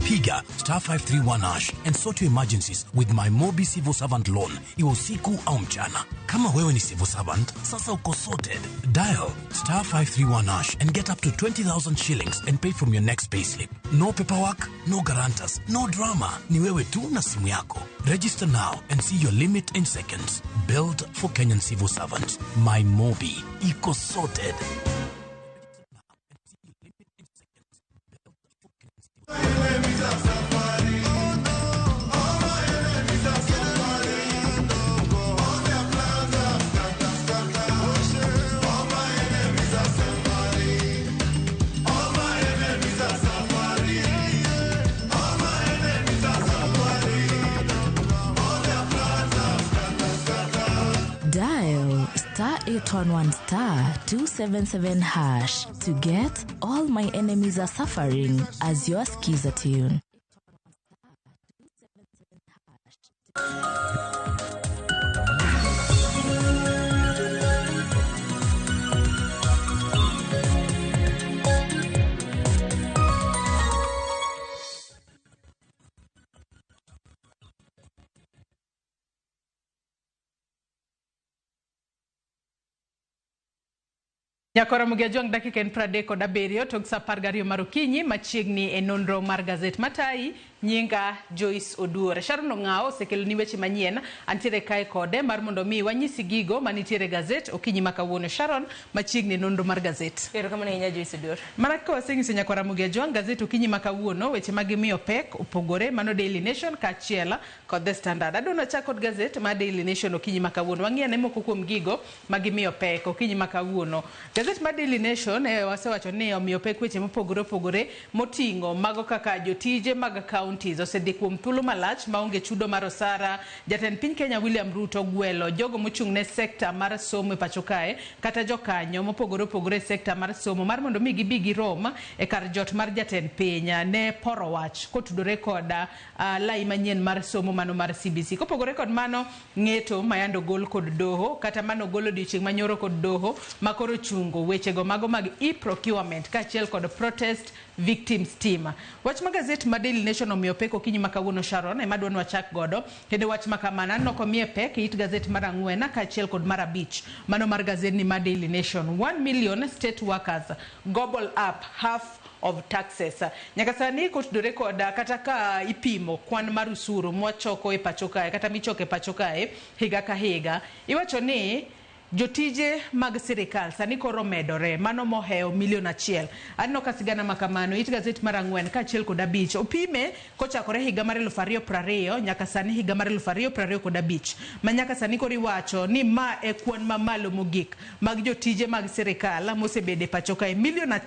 Piga star 531 hash and sort your emergencies with my Mobi Civil Servant Loan, iwe usiku au mchana. Kama wewe ni civil servant, sasa uko sorted. Dial star 531 hash and get up to 20,000 shillings and pay from your next payslip. No paperwork, no guarantors, no drama. Ni wewe tu na simu yako. Register now and see your limit in seconds. Built for Kenyan civil servants. My Mobi. Iko sorted. Dial star 811 star 277 hash to get All My Enemies Are Suffering as your skiza tune. Nyakoro Mugejwang dakika en 37 tok sa 12 mar okinyi machiegni e nonro mar gazet matayi nyinga Joyce Oduor. Sharon Ong'ao osekeloni weche manyien, antiere kae kode mar mondo mi wanyisi gigo manitiere gazet okinyi ma kawuono. Sharon, machiegni e nonro mar gazet. Erokamano ahinya Joyce Oduor. Mana kaka wasenyiso nyakwara Mugejwang, gazet okinyi ma kawuono weche magimiyo pek opogore, mano Daily Nation kaachiel kod The Standard. Adwa nachak kod gazet mar Daily Nation okinyi ma kawuono. Wang'i ane moko kuom gigo magimiyo pek okinyi ma kawuono. Gazet mar Daily Nation wasewacho ni omiyo pek weche mopogore opogore moting'o mago kaka jotije mag counties osedhi kuom thuolo malach maonge chudo mar osara. Jatend piny Kenya William Ruto gwelo jogo mochung' ne sekta mar somo e pacho kae kata jokanyo mopogore opogore e sekta mar somo mar mondo mi gibi girom e kar jot mar jatend piny ne poro wach kotudore koda lai manyien mar somo mano mar CBC. Kopogore kod mano, ng'eto mayando gol kod doho kata mano gol odiochieng' manyoro kod doho makoro chungo wechego mago mag e-procurement kaachiel kod protest victims team. Wach ma gazet ma Daily Nation omiyo pek okinyi ma kawuono Sharon ema dwa ni wachak godo kendo wach ma kamano aneno komiye pek it gazet mar 4 kaachiel kod mar 5 mano mar gazet ni ma Daily Nation. 1 million state workers gobble up half of taxes. Nyaka sani kotudore koda kata ka ipimo kwan mar usuru mwachoko e pacho kae kata michoko e pacho kae higa ka higa, iwacho ni jotije mag sirikal sani koro medore mano mohewo 1.1 million. Aneno ka sigana makamano it gazet mar 4 kaachiel kod 5 opime kochakore higa mar 2020 nyaka sani higa mar 2025 ma nyaka sani koro iwacho ni ma e kwan mamalo mogik mag jotije mag sirikal mosebedo e pacho kae 1.1 million.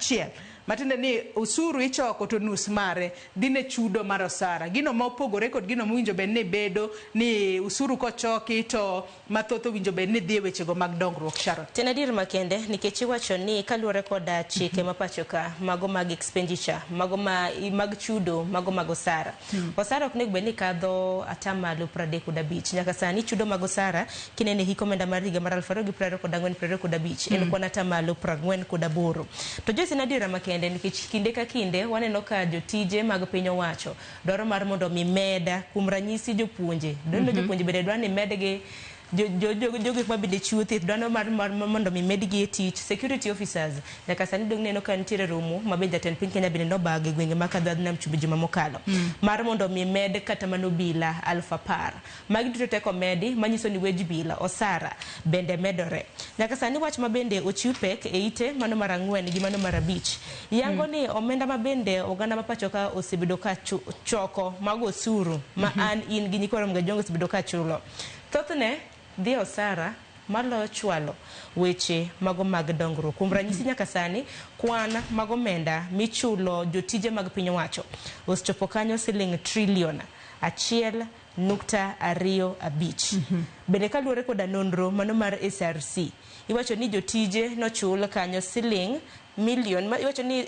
Matiende ni usuru ichoko to nus mare dhi ne chudo mar osara. Gino ma opogore kod gino mowinjo bed ni bedo ni usuru kochoki to mathoth owinjo bed ni dhi e wechego mag dongruok. Sharon. Ten adier makende nikech iwacho ni kaluwore koda chike ma pacho ka mago mag expenditure, mago mag chudo, mago mag osara. Osara ok onego bed ni kadho 35%. Nyaka sani chudo mag osara kinene hik omenda mar higa mar 2024-2025 en kwan 48%. To Joyce, en adiera makende nikech kinde ka kinde waneno ka jotije mag piny owacho dwaro mar mondo mi meda, kuom ranyisi jopuonje. Dwaro jopuonje bende dwaro ni medgi jogo ma bende chiwo thieth dwaro mar mondo mi medgi e tich. Security officers nyaka sani dong neno ka nitiere romo ma bende jatend piny Kenya bende nobago e gwenge ma Kadho Nam Chumbi juma mokalo mar mondo mi med kata mana obila 10,000. Magi duto te komedi manyiso ni wej bila osara bende medore. Nyaka sani wach ma bende ochiw pek e ite mano mar 4 gi mano mar 5 yango ni omenda ma bende oganda ma pacho ka osebedo ka choko mago osuru ma an in gi nyikwa Mgajongo osebedo ka chulo thothne dhi osara maloyo chwalo weche mago mag dongruok. Kuom ranyisi nyaka sani kwan mag omenda michulo jotije mag piny owacho osechopo kanyo siling 1.25 trillion. Bende kaluwore koda nonro mano mar SRC iwacho ni jotije nochul kanyo siling million, iwacho ni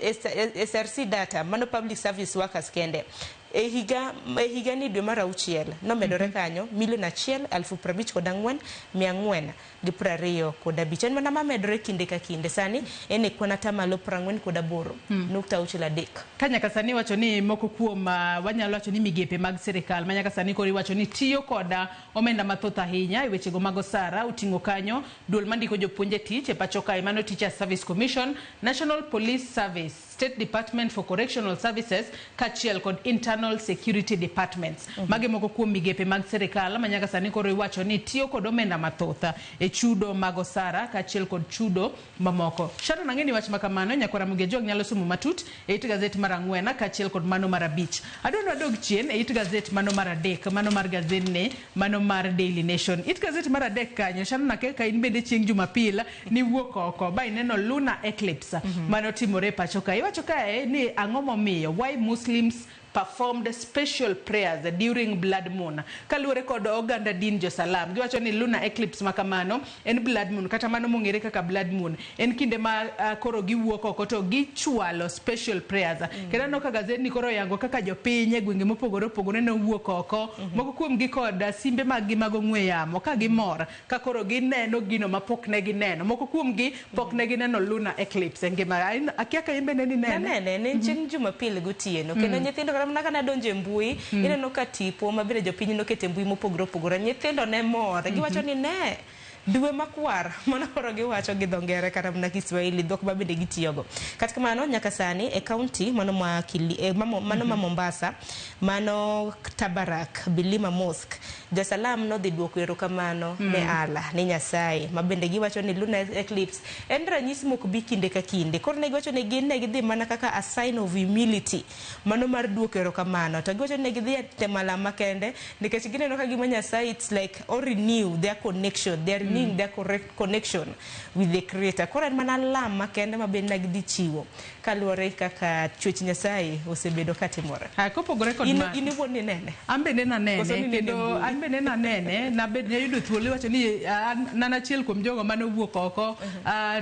SRC data mano public service workers kende E higa e higa ni dwe mar auchiel nomedore kanyo 1,054,425. En mana mamedore kinde ka kinde. Sani en e kwan 48.63%. Ka nyaka sani iwacho ni moko kuom wanyalo wacho ni migepe mag sirikal ma nyaka sani koro iwacho ni tiyo koda omenda mathoth ahinya e wechego mag osara oting'o kanyo duol mandiko jopuonj e tich e pacho kae mano Teachers Service Commission, National Police Service, State Department for Correctional Services kaachiel kod Internal Security Departments. Magi moko kuom migepe mag sirikal ma nyaka sani koro iwacho ni tiyo kod omenda mathoth e chudo mag osara kaachiel kod chudo mamoko. Sharon, ang'e ni wach ma kamano nyakwara Ramogi Ajwang' nyalo somo matut e it gazet mar ang'wen kaachiel kod mano mar abich. Adwa ni wadog chien e it gazet mano mar adek, mano mar gazetni, mano mar Daily Nation. It gazet mar adek kanyo, Sharon akia ka in bende chieng' Jumapil niwuok oko ba ineno lunar eclipse manotimore e pacho ka. Iwacho kae ni ang'o momiyo why Muslims performed special prayers during blood moon. Kaluwore kod oganda din jo-Salam, giwacho ni lunar eclipse ma kamano en blood moon, kata mano mong'ere kaka blood moon. En kinde ma koro giwuok oko to gichwalo special prayers. Kendo aneno ka gazetni koro oyango kaka jopiny e gwenge mopogore opogore ne owuok oko. Moko kuom gi kod simbe mag gi mag ong'we yamo ka gimor ka koro gineno gino ma pok ne gineno. Moko kuom gi pok ne gineno lunar eclipse e ngima. Akia ka in bende ninene. Nanene, ne en chieng' Jumapil gotieno. Kendo nyithindo kata mana ka nadonjo e mbui, ineno ka tipo ma bende jopiny noketo e mbui mopogore opogore. Nyithindo ne mor. Giwacho ni ne, dwe makwar. Mano koro giwacho gi dho ngere kata mana Kiswahili, dhok ma bende gitiyogo. Kata kamano, nyaka sani e kaunti mano ma, Kili, mano ma Mombasa, mano Tabarak Bilima Mosque, jo-Salam nodhi duoko erokamano ne Allah, ne Nyasaye, ma bende giwacho ni lunar eclipse en ranyisi mok bi kinde ka kinde. Koro ne giwacho ni gin ne gidhi mana kaka a sign of humility, mano mar duoko erokamano. To giwacho ni ne gidhi e temo lamo makende, nikech gineno ka gima Nyasaye, it's like o renew their connection, they are renewing their correct connection with the creator. Koro en mana lam makende ma bende ne gidhi chiwo, kaluwore kaka chwech Nyasaye osebedo katimore. Ah, kopogore kod In, ma in iwuon ninene? An bende nanene. Koso ninene Kendo mbui? An bende nanene, nabed nayudo thuolo iwacho ni an achiel kuom jogo mane owuok oko,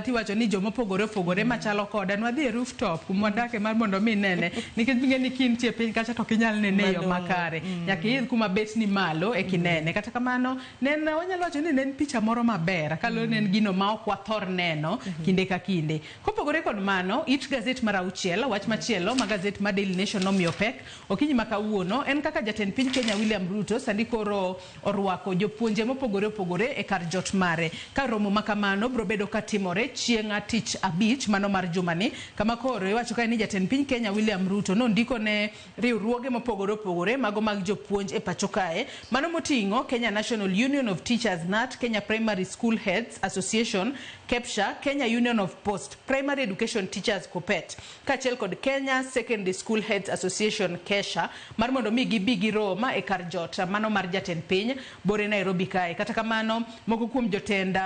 tiwacho ni jomopogore opogore machalo koda nwadhi e rooftop kuma wadake mar mondo mi nene, nikech ing'e ni kintie piny kacha to ok inyal nene e yo Malong'o. Makare, nyaka iidh kuma bet ni malo eka inene. Kata kamano ne en wanyalo wacho ni ne en picha moro maber kaluwore ni en gino ma ok wathor neno kinde ka kinde. Kopogore kod mano, it gazet mar auchiel, wach machielo ma gazet mar Daily Nation nomiyo pek okinyi ma kawuono en kaka jatend piny Kenya William Ruto sani koro orwako jopuonje mopogore opogore e kar jot mare. Ka romo ma kamano biro bedo katimore chieng' tich abich mano mar jumani, kama koro iwacho kae ni jatend piny Kenya William Ruto nondiko ne riwruoge mopogore opogore mago mag jopuonj e pacho kae, mano moting'o Kenya National Union of Teachers KNUT, Kenya Primary School Heads Association KEPSHA, Kenya Union of Post Primary Education Teachers KUPPET, kaachiel kod Kenya Secondary School Heads Association KESHA, mar mondo mi gibi girom e kar jot mano mar jatend piny bore Nairobi kae. Kata kamano, moko kuom jotend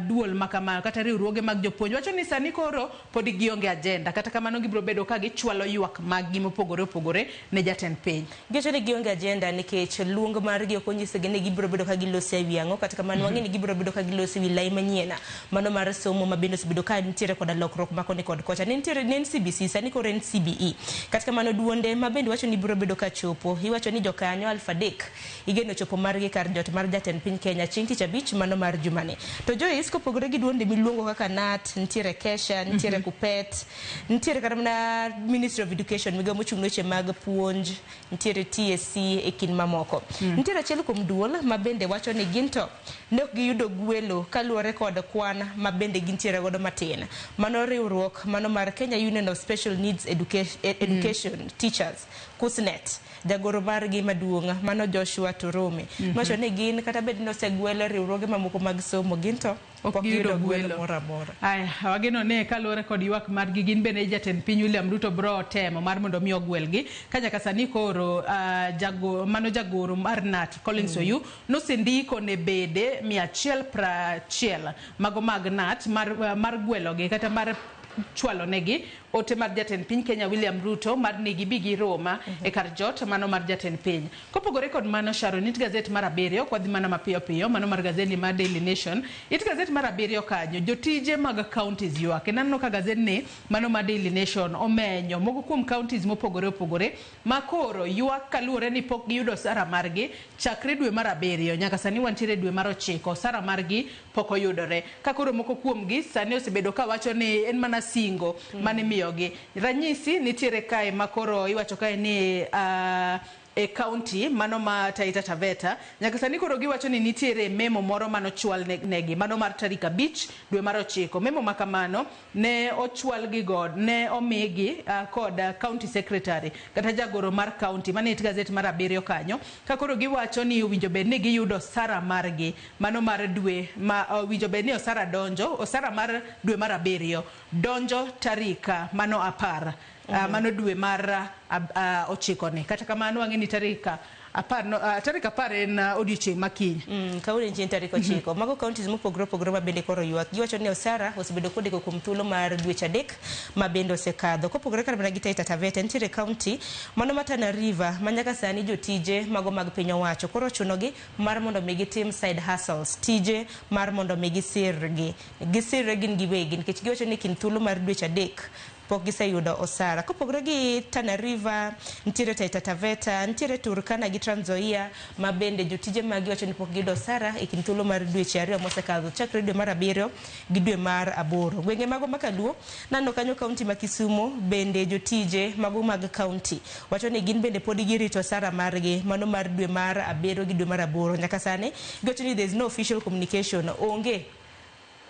duol makamano kata riwruoge mag jopuonj wacho ni sani koro pod gionge agenda. Kata kamano gibiro bedo ka gichwalo ywak mag gi mopogore opogore ne jatend piny. Giwacho ni gionge agenda nikech luong margi ok onyisgi ni gibiro bedo ka giloso e wi ang'o. Kata kamano, wang'e ni gibiro bedo ka giloso e wi lai manyien mano mar somo ma bende osebedo ka nitiere koda lokruok ma koni kod kocha. Ne nitiere ne en CBC, sani koro en CBE. Kata kamano, duonde ma bende wacho ni biro bedo ka chopo, iwacho ni jokanyo 3,000 igeno chopo margi kar jot mar jatend piny Kenya chieng' tich abich mano mar jumani. To Joyce, kopogore gi duonde miluongo kaka KNUT, nitiere KESHA, nitiere KUPPET, nitiere kata mana Ministry of Education, migao mochung' ne weche mag puonj, nitiere TSC e kind mamoko. Nitiere achiel kuom duol ma bende wacho ni gin to ne ok giyudo gwelo kaluwore kod kwan ma bende gintiere godo matin. Mano riwruok mano mar Kenya Union of Special Needs Education Teachers, KUSNET. Jagoro margi maduong' mano Joshua Torome wacho ni gin kata bed ni osegwel riwruoge mamoko mag somo, gin to ok pok giyudo giyudo gwelo gwelo moro amora. Aya, wageno ne kaluwore kod ywak margi gin bende jatend piny William Ruto bro temo mar mondo mi ogwelgi. Ka nyaka sani koro mano jagoro mar KNUT Collins Oyu nosendiko ne bede 160 mago mag KNUT mar gwelogi kata mar chwalo negi ote mar jatend piny Kenya William Ruto mar ni gibi giroma e kar jot mano mar jatend piny. Kopogore kod mano, Sharon, it gazet mar abiriyo kwadhi mana mapiyo piyo, mano mar gazeti mar Daily Nation, it gazet mar abiriyo kanyo jotije mag counties ywak. Kendo aneno ka gazet ni mano mar Daily Nation omenyo moko kuom counties mopogore opogore ma koro ywak kaluwore ni pok giyudo osara margi chakre dwe mar abiriyo nyaka sani wantiere dwe mar ochiko, osara margi pok oyudore. Ka koro moko kuomgi sani osebedo ka wacho ni en mana singo mane imiyogi. Ranyisi nitiere kae ma koro iwacho kae ni e county mano ma Taita Taveta nyaka sani koro giwacho ni nitiere memo moro manochwal negi mano mar tarik 5 dwe mar 9. Memo ma kamano ne ochwal gi god ne omigi kod county secretary kata jagoro mar county mane it gazet mar abiriyo kanyo, ka koro giwacho ni owinjo bed ni giyudo osara margi mano mar dwe ma owinjo bed ni osara donjo, osara mar dwe mar abiriyo donjo tarik mano 10 mano dwe mar 9 ni. Kata kamano wang'e ni tarik 10 tarik 10 en odiochieng' ma kiny. Kawuono en tarik 9. Mago counties mopogore opogore ma bende koro ywak. Giwacho ni osara osebedo kodeko kuom thuolo mar dweche 3 ma bende osekadho. Kopogore kata mana gi Taita Taveta, nitiere county mano ma Tana River ma nyaka sani jotije mago mag piny owacho koro ochunogi mar mondo mi gitim side hustles, tije mar mondo mi gisirgi. Gisirre gin giwegi nikech giwacho ni kind thuolo mar dweche 3 pok giseyudo osara. Kopogore gi Tana River, nitiere Taita Taveta, nitiere Turkana gi Trans Nzoia ma bende jotije magi wacho ni pok giyudo osara e kind thuolo mar dweche 2 mosekadho chakre dwe mar 7 gi dwe mar 8. Gwenge mago ma Kaluo, naneno kanyo kaunti ma Kisumu bende jotije mago mag kaunti wacho ni gin bende pod girito osara margi mano mar dwe mar 7 gi dwe mar 8. Nyaka sani giwacho ni there is no official communication, onge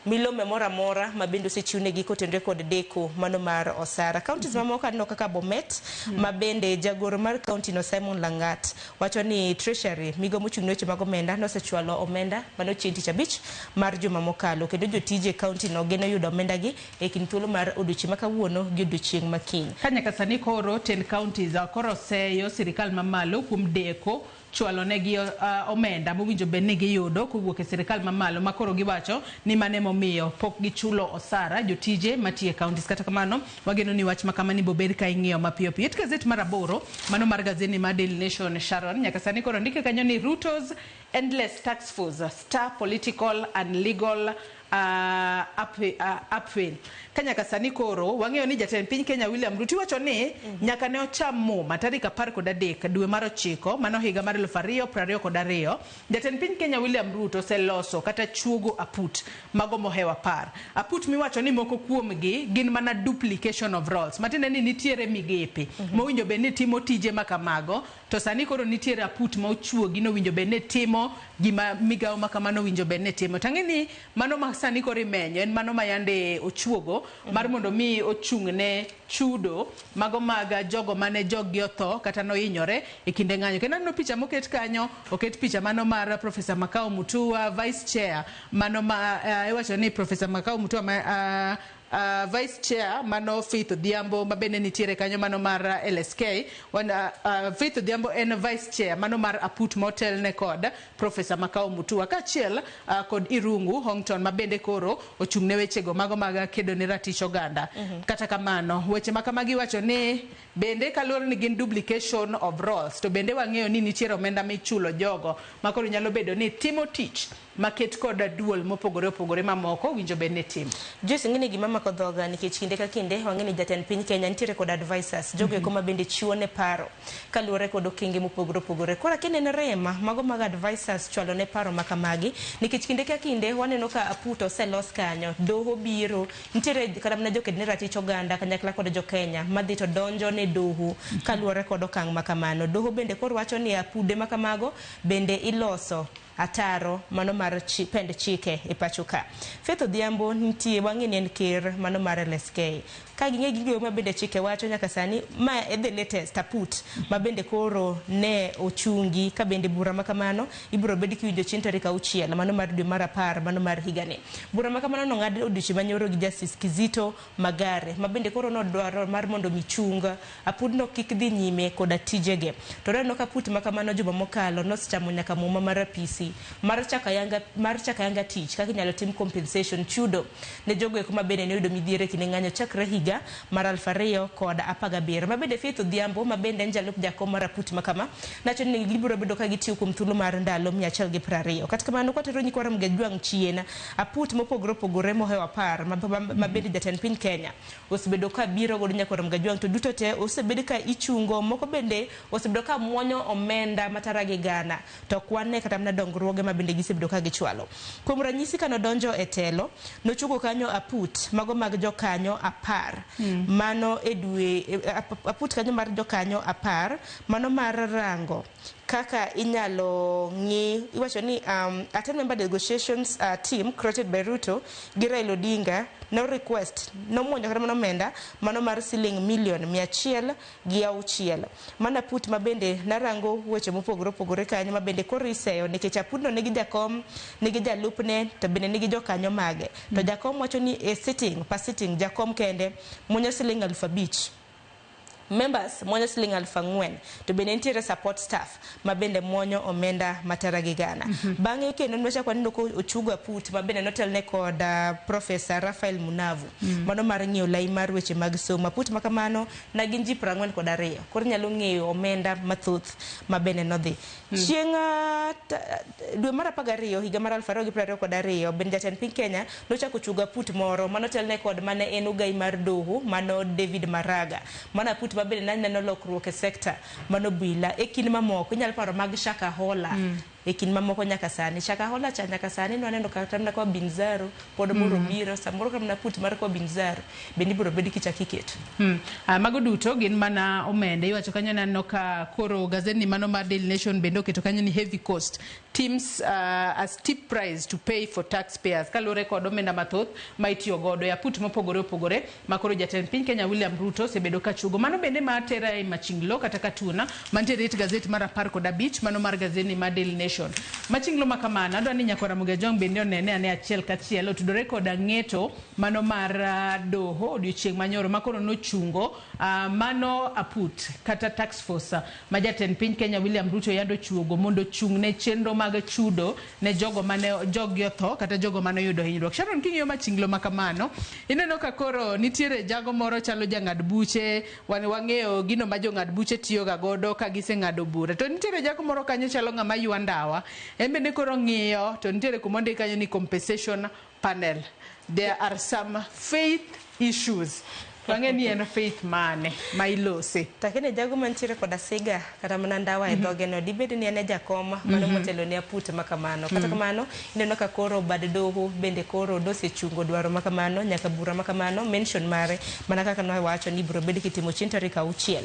milome moro amora ma bende osechiwnegi kotenore kod deko mano mar osara. Counties mamoko aneno kaka Bomet ma bende jagoro mar county no Simon Langat wacho ni Treasury, migawo mochung' ne weche mag omenda, nosechwalo omenda mano chieng' tich abich mar juma mokalo, kendo jotije county no geno yudo omenda gi e kind thuolo mar odiochieng' ma kawuono gi odiochieng' ma kiny. Ka nyaka sani koro 10 counties koro oseyo sirikal mamalo kuom deko chwalo negi omenda mowinjo bed ni giyudo kowuok e sirikal mamalo, ma koro giwacho ni mane momiyo pok gichulo osara jotije matiyo e counties. Kata kamano wageno ni wach makamani bobed ka ing'iyo mapiyo piyo. It gazet mar 8 mano mar gazeti mar Daily Nation, Sharon, nyaka sani koro ndike kanyo ni Ruto's endless tax force star political and legal uphill. Ka nyaka sani koro wang'eyo ni jatend piny Kenya William Ruto iwacho ni nyaka ne ocham muma tarik 13 dwe mar 9 mano higa mar 2022. Jatend piny Kenya William Ruto oseloso kata chuogo aput mago mohewo 10. Aput miwacho ni moko kuomgi gin mana duplication of roles, matiende ni nitiere migepe mowinjo bed ni timo tije makamago, to sani koro nitiere aput ma ochuogi nowinjo bed ni timo gima migawo makamano owinjo bed ni timo. Tang'e ni mano ma sani koro imenyo en mano ma yande ochuogo mar mondo mi ochung' ne chudo mago mag jogo mane joggi otho kata nohinyore e kinde ng'anyo. Kendo aneno picha moket kanyo, oket picha mano mar Professor Makau Mutua, Vice Chair mano ma iwacho ni Professor Makau Mutua ma Vice Chair mano Faith Odhiambo ma bende nitiere kanyo mano mar LSK. Faith Odhiambo en Vice Chair mano mar aput motelne kod Professor Makau Mutua kaachiel kod Irungu Hongton ma bende koro ochung' ne wechego mago mag kedo ne ratich oganda. Kata kamano weche ma kamagi iwacho ni bende kaluwore ni gin duplication of roles, to bende wang'eyo ni nitiere omenda michulo jogo ma koro nyalo bedo ni timo tich maket kod duol mopogore opogore mamoko winjo bed ni timo. Joyce, ng'eni gima mako dhoga nikech kinde ka kinde wang'e ni jatend piny Kenya nitiere kod advisors, jogo eko ma bende chiwo ne paro kaluwore kod okenge mopogore opogore. Koro kineno rema mago mag advisors chwalo ne paro ma kamagi nikech kinde ka kinde waneno ka aput oselos kanyo, doho biro, nitiere kata mana joked ne ratich oganda kanyakla kod jo Kenya madhi to donjo ne doho kaluwore kod okang' ma kamano. Doho bende koro wacho ni apude ma kamago bende iloso ataro mano mar pend chike e pacho ka. Faith Odhiambo nitie wang'e ni en ker mano mar LSK. Ka ging'e gigo ma bende chike wacho nyaka sani, ma e the latest aput ma bende koro ne ochungi ka bende bura ma kamano ibiro bed kiwinjo chieng' tarik 6 mano mar dwe mar 10 mano mar higani. Bura ma kamano nong'ad odiochieng' manyoro gi Justice Kizito Magare ma bende koro nodwaro mar mondo mi chung apudno kik dhi nyime koda tijege. To neno ka aput ma kamano juma mokalo nosechamo nyaka muma mar apisi mar chako ayanga tich kaka inyalo tim compensation chudo ne jogo eko ma bende ne oyudo midhiero e kinde ng'anyo chakre higa mar 2017. Ma bende Faith Odhiambo ma bende en jalup jakom mar aput ma kama nacho ni gibiro bedo ka gitiyo kuom thuolo mar ndalo 120. Kata kamano kwatero nyikwa Ramogi Ajwang' chien aput mopogore opogore mohewo 10 ma bende jatend piny Kenya osebedo ka biro godo nyaka Ramogi Ajwang' to duto te osebed ka ichungo, moko bende osebedo ka muonyo omenda matara gi gana to ok wane kata mana dongruoge ma bende gisebedo ka gichwalo. Kuom ranyisi kane odonjo e telo nochungo kanyo aput mago mag jokanyo 10 mano e dwe aput kanyo mar jokanyo 10 mano mar rango kaka inyalo ng'i iwacho ni a 10 member negotiations team created by Ruto gi Raila Odinga no request nomuonyo kata mana omenda mano mar siling milion 106. Mana aput ma bende narango weche mopogore opogore kanyo ma bende koro iseyo nikech aputno nigi jakom, nigi jalupne to bende nigi jokanyo mage. To jakom wacho ni e sitting per sitting jakom kende muonyo siling 5,000. Members muonyo siling 4,000 to bende nitiere support staff ma bende muonyo omenda matara gi gana. Bang'e kendo nwachako waneno ko ochugo aput ma bende notelne kod Professor Raphael Munavu mano mar ng'iyo lai mar weche mag somo. Aput ma kamano na gin ji 42 koro nyalo ng'eyo omenda mathoth ma bende nodhi. Chieng' dwe mar 12 higa mar 2022 bende jatend piny Kenya nochako chugo aput moro manotelne kod mane en ogai mar doho mano David Maraga. Mano aput ma bende naneno lokruok e sekta mano bila e kind mamoko inyalo paro mag Shakahola e kind mamoko nyaka sani. Shakahola cha nyaka sani nwaneno kata mana kwa Binzaro pod moro biro samoro kata mana put mar kwa Binzaro bende ibiro bed kichako iketo. Mago duto gin mana omenda. Iwacho kanyo naneno ka koro gazeti mano mar Daily Nation bende oketo kanyo ni heavy cost teams a steep price to pay for taxpayers kaluwore kod omenda mathoth ma itiyo godo e aput mopogore opogore ma koro jatend piny Kenya William Ruto osebedo ka chugo. Mano bende ma tera e Machinglo kata Katuna mantiere it gazeti mar 15 mano mar gazeti mar Daily Nation. Machinglo ma kamano adwa ni nyakwa Ramogi Ajwang' bende onene ane achiel kachiel otudore koda ng'eto mano mar doho odiochieng' manyoro ma koro nochungo mano aput kata task force ma jatend piny Kenya William Ruto yando chuogo mondo ochung' ne chenro mag chudo ne jogo mane joggi otho kata jogo mane oyudo hinyruok. Sharon, king'iyo Machinglo ma kamano ineno ka koro nitiere jago moro chalo jang'ad buche, wan wang'eyo gino ma jong'ad buche tiyo ga godo ka giseng'ado bura, to nitiere jago moro kanyo chalo ng'ama ywa ndawa, en bende koro ng'iyo to nitiere kuma ondik kanyo ni compensation panel. There are some faith issues. Wang'e ni en faith mane ma ilose. Takene jago mantiere koda siga kata mana ndawa e dhoge no dibed ni en e jakom mano motelo ne aput ma kamano. Kata kamano ineno ka koro bad doho bende koro nosechungo dwaro ma kamano nyaka bura ma kamano mention mare mana kaka nowacho ni ibiro bed kitimo chieng' tarik 6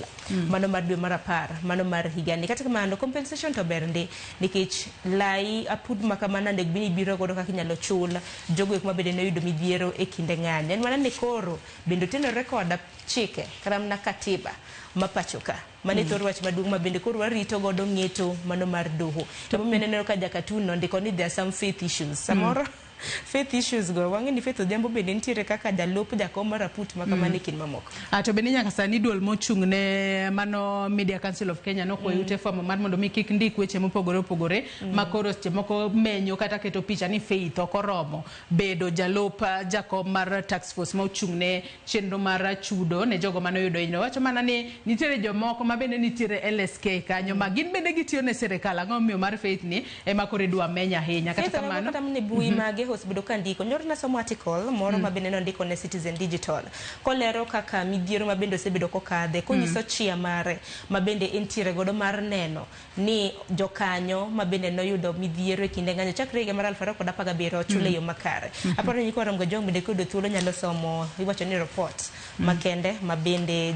mano mar dwe mar 10 mano mar higani. Kata kamano compensation to ber ndi nikech lai aput ma kamano onego bed ni ibiro godo kaka inyalo chul jogo eko ma bende noyudo midhiero e kinde ng'anyo. En mana ni koro bende otenore kod chike kata mana katiba ma pacho ka. Mano e thor wach maduong' ma bende koro warito godo ng'eto mano mar doho. Emomiyo ineno ka Jakatun nondiko ni there are some faith issues. Samoro faith issues go wang'e ni Faith Odhiambo bende nitiere kaka jalup jakom mar aput ma kamano e kind mamoko. To bende nyaka sani duol mochung' ne mano Media Council of Kenya nokwayo ute fwambo mar mondo mi kik ndik weche mopogore opogore ma koro seche moko menyo kata keto picha ni Faith ok oromo bedo jalup jakom mar task force ma ochung' ne chenro mar chudo ne jogo mane oyudo hinyruok. Wacho mana ni nitiere jomoko ma bende nitiere LSK kanyo ma gin bende gitiyo ne sirikal. Ang'o momiyo mar Faith ni ema koro idwa meny ahinya? Kata kamano kata mana e mbui mage osebedo ka ndiko. Nyoro nasomo article moro ma bende nondiko ne Citizen Digital kolero kaka midhiero ma bende osebedo kokadhe konyiso chia mare ma bende entiere godo mar neno ni jokanyo ma bende noyudo midhiero e kinde ng'anyo chakre higa mar 2017 ochule yo makare. Aparo ni nyikwa Ramogi Ajwang' bende koyudo thuolo nyalo somo iwacho ni report makende ma bende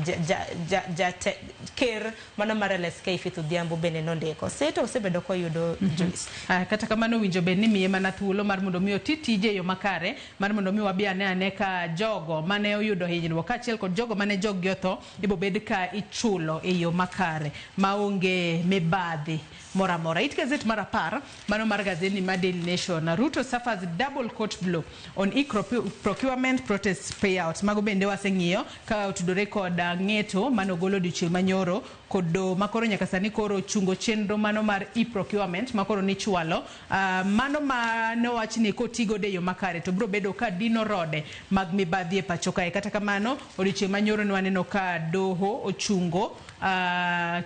Ker mano mar LSK Faith Odhiambo bende nondiko. Seto osebedo koyudo Joyce. Kata kamano winjo bed ni miye mana thuolo mar mondo mi oti tije e yo makare mar mondo mi wabi ane ane ka jogo mane oyudo hinyruok kaachiel kod jogo mane jog-gi otho ibo bed ka ichulo e yo makare maonge mibadhi moro amora. It gazet mar 10 mano mar gazeti mar Daily Nation. Ruto suffers double court blow on e-procurement protest payouts. Mago bende waseng'iyo ka otudore kod ng'eto mane ogol odiochieng' manyoro kod doho makoro nyaka sani koro chungo chenro mano mar e-procurement makoro nichwalo mano ma nowach ni koti godo e yo makare to biro bedo ka dino rode mag mibadhi e pacho kae. Kata kamano odiochieng' manyoro ne waneno ka doho ochungo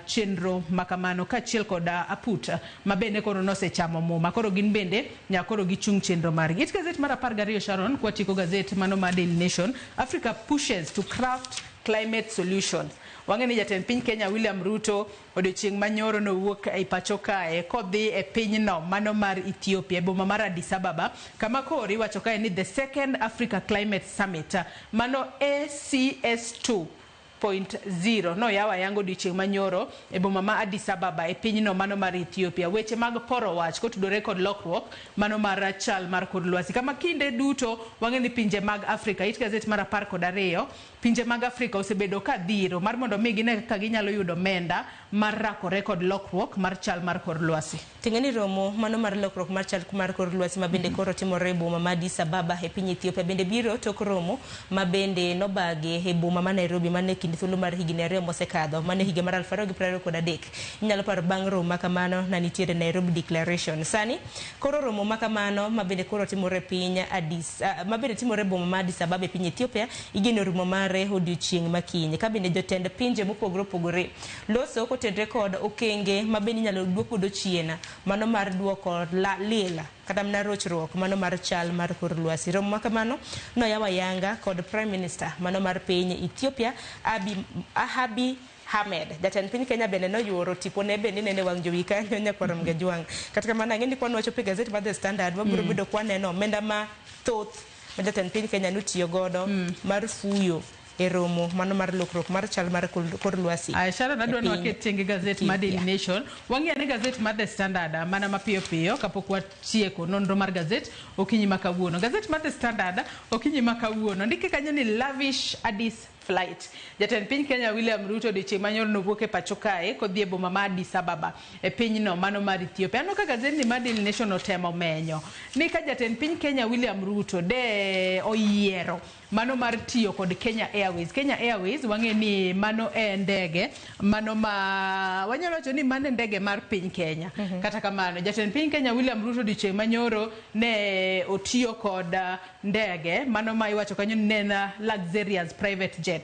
chenro makamano kaachiel kod aput ma bende koro nosechamo muma koro gin bende nyaka koro gichung chenro margi. It gazet mar 12 Sharon kwatieko gazet mano mar Daily Nation. Africa pushes to craft climate solutions. Wang'e ni jatend piny Kenya William Ruto odiochieng' manyoro nowuok e pacho kae kodhi e pinyno mano mar Ethiopia e boma mar Addis Ababa kama koro iwacho kae ni the second Africa Climate Summit mano ACS 2.0 noyaw ayanga odiochieng' manyoro e boma ma Addis Ababa e pinyno mano mar Ethiopia. Weche mag poro wach kotudore kod lokruok mano mar chal mar kor lwasi kama kinde duto wang'e ni pinje mag Afrika, it gazet mar 12, pinje mag Afrika osebedo ka dhiro mar mondo mi gine kaka ginyalo yudo omenda mar rakore kod lokruok mar chal mar kor lwasi. Ting'e ni romo mano mar lokruok mar chal mar kor lwasi ma bende koro timore e boma ma Addis Ababa e piny Ethiopia bende biro tok romo ma bende nobagi e boma ma Nairobi mane kind thuolo mar higni 2 mosekadho mane higa mar 2023. Inyalo paro bang' romo makamano na nitiere Nairobi Declaration. Sani koro romo makamano ma bende koro timore e piny Addis ma bende timore e boma ma Addis Ababa e piny Ethiopia igeno rumo mare odiochieng' makiny ka bende jotend pinje mopogore opogore loso kotenre kod okenge ma bende inyalo duok godo chien mano mar duoko lil kata mana rochruok mano mar chal mar kor lwasi. Romo makamano noyaw ayanga kod Prime Minister mano mar piny Ethiopia Abiy Ahmed. Jatend piny Kenya bende noyuoro tipone bende inene wang' jowi kanyo nyakwar Mgajwang'. Kata kamano ang'e ni kwan wachopo e gazet mar The Standard wabiro bedo kwaneno omenda mathoth ma jatend piny Kenya notiyo godo mar fuyo e romo mano mar lokruok mar chal mar kor lwasi. Sharon adwa ni waket tenge gazet mar Daily Nation. Wang'iyo ane gazet mar The Standard mana mapiyo piyo kapok watieko nonro mar gazet okinyi ma kawuono. Gazet mar The Standard okinyi ma kawuono ndike kanyo ni lavish Addis flight. Jatend piny Kenya William Ruto odiochieng' manyoro nowuok e pacho kae kodhi e boma ma Addis Ababa e pinyno mano mar Ethiopia. Aneno ka gazetni mar Daily Nation otemo menyo ni ka jatend piny Kenya William Ruto de oyiero mano mar tiyo kod Kenya Airways. Kenya Airways wang'e ni mano e ndege mano ma wanyalo wacho ni mano e ndege mar piny Kenya. Kata kamano jatend piny Kenya William Ruto odiochieng' manyoro ne otiyo kod ndege mano ma iwacho kanyo ni ne en luxurious private jet.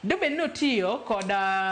Dobed ni otiyo kod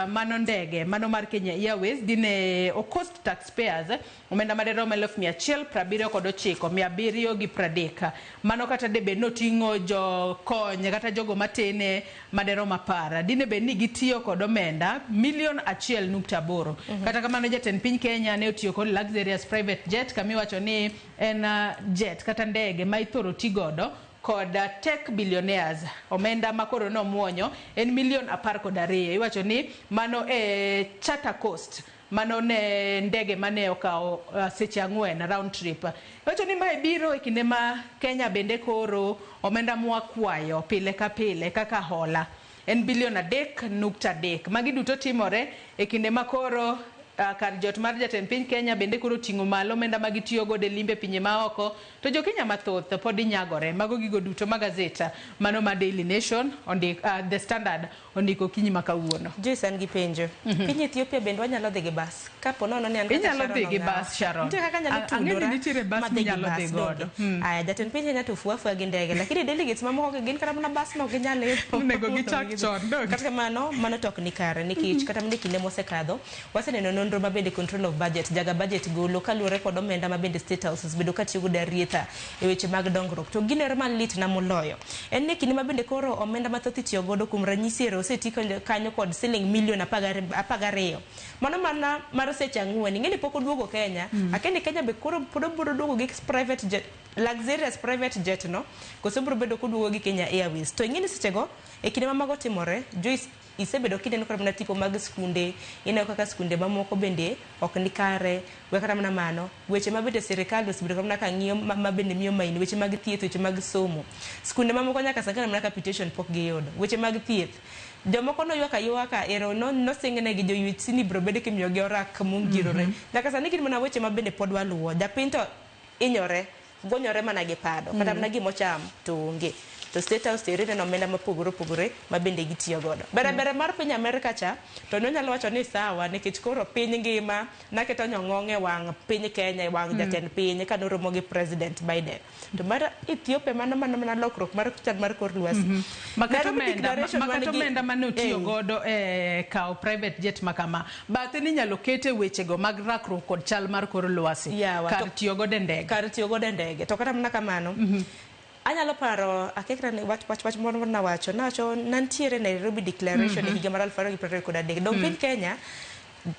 mano ndege mano mar Kenya Airways dine ocost taxpayers omenda madirom 179,730. Mano kata debed ni oting'o jokony kata jogo matene madirom 10 dine bed ni gitiyo kod omenda milion 1.8. Kata kamano jatend piny Kenya ne otiyo kod luxurious private jet kamiwacho ni en jet kata ndege ma ithoro ti godo kod tech billionaires. Omenda makoro nomuonyo en milion 12. Iwacho ni mano e charter cost mano ne ndege mane okawo seche 4 round trip. Iwacho ni mae biro e kinde ma Kenya bende koro omenda mwakwayo pile ka pile kaka hola en bilion 3.3. Magi duto timore e kinde ma koro kar jot mar jatend piny Kenya bende koro ting'o malo omenda ma gitiyo godo e limbe pinje maoko to jo Kenya mathoth pod inyagore. Mago gigo duto ma gazeta mano ma Daily Nation The Standard ondiko okinyi ma kawuono. Joyce an gi penjo. Piny Ethiopia bende wanyalo dhi gi bas? Kapo nono ni an kata Inyalo Sharon dhi gi ong'awo. bas Sharon. Nitie kaka anyalo Ang'e ni tudora nitiere bas ma dhi gi minyalo dhi bas, godo. donge? Aya, jatend piny Kenya to fuo afua gi ndege, lakini delegates mamoko gin kata mana bas no ok ginyal idho. Onego gichak chon, donge? Kata kamano, mano to ok ni kare nikech kata mana e kinde mosekadho waseneno nonro ma bende control of budget jaga budget golo kaluwore kod omenda ma bende State House osebedo katiyo godo arietha e weche mag dongruok. To gino malit na moloyo en ni kinde ma bende koro omenda mathoth itiyo godo kuom ranyisi ero oseti kanyo kod siling milion 12. Mano mana mar seche 4. Ing'e ni pok oduogo Kenya. Akia ni Kenya be koro pod obiro duogo gi private jet, luxurious private jet no, koso obiro bedo koduogo gi Kenya Airways. To ing'e ni sechego e kinde ma mago timore, Joyce, isebedo kineno kata mana tipo mag skunde, ineno kaka skunde mamoko bende ok ni kare. We kata mana mano, weche ma bende sirikal osebedo kata mana ka ng'iyo ma bende miyo maini, weche mag thieth, weche mag somo. Skunde mamoko nyaka sani kata mana capitation pok giyudo. Weche mag thieth, jomoko noywak aywaka ero nosingnegi jo UHC ni biro bedo kimiyogi orak mongirore. Nyaka sani gin mana weche ma bende pod waluwo. Japiny to inyore, gonyore mana gi pado, kata mana gimocham to onge. To State House to neno omenda mopogore opogore ma bende gitiyo godo. Bere mar piny Amerika cha, to nonyalo wacho ni sawa, nikech koro piny ngima naketo nyong'ong e wang' piny Kenya, e wang' jatend piny kanoromo gi President Biden. To mar Ethiopia mano mana lokruok mar chal mar kor lwasi. Maketo omenda mane otiyo godo e kawo private jet makama, bathe ni nyalo kete wechego mag rakruok kod chal mar kor lwasi kar tiyo godo e ndege. Kar tiyo godo e ndege. To kata mana kamano, anyalo paro akekra ni wach moro nawacho nantiere Nairobi Declaration e higa mar 2023. Dong piny Kenya,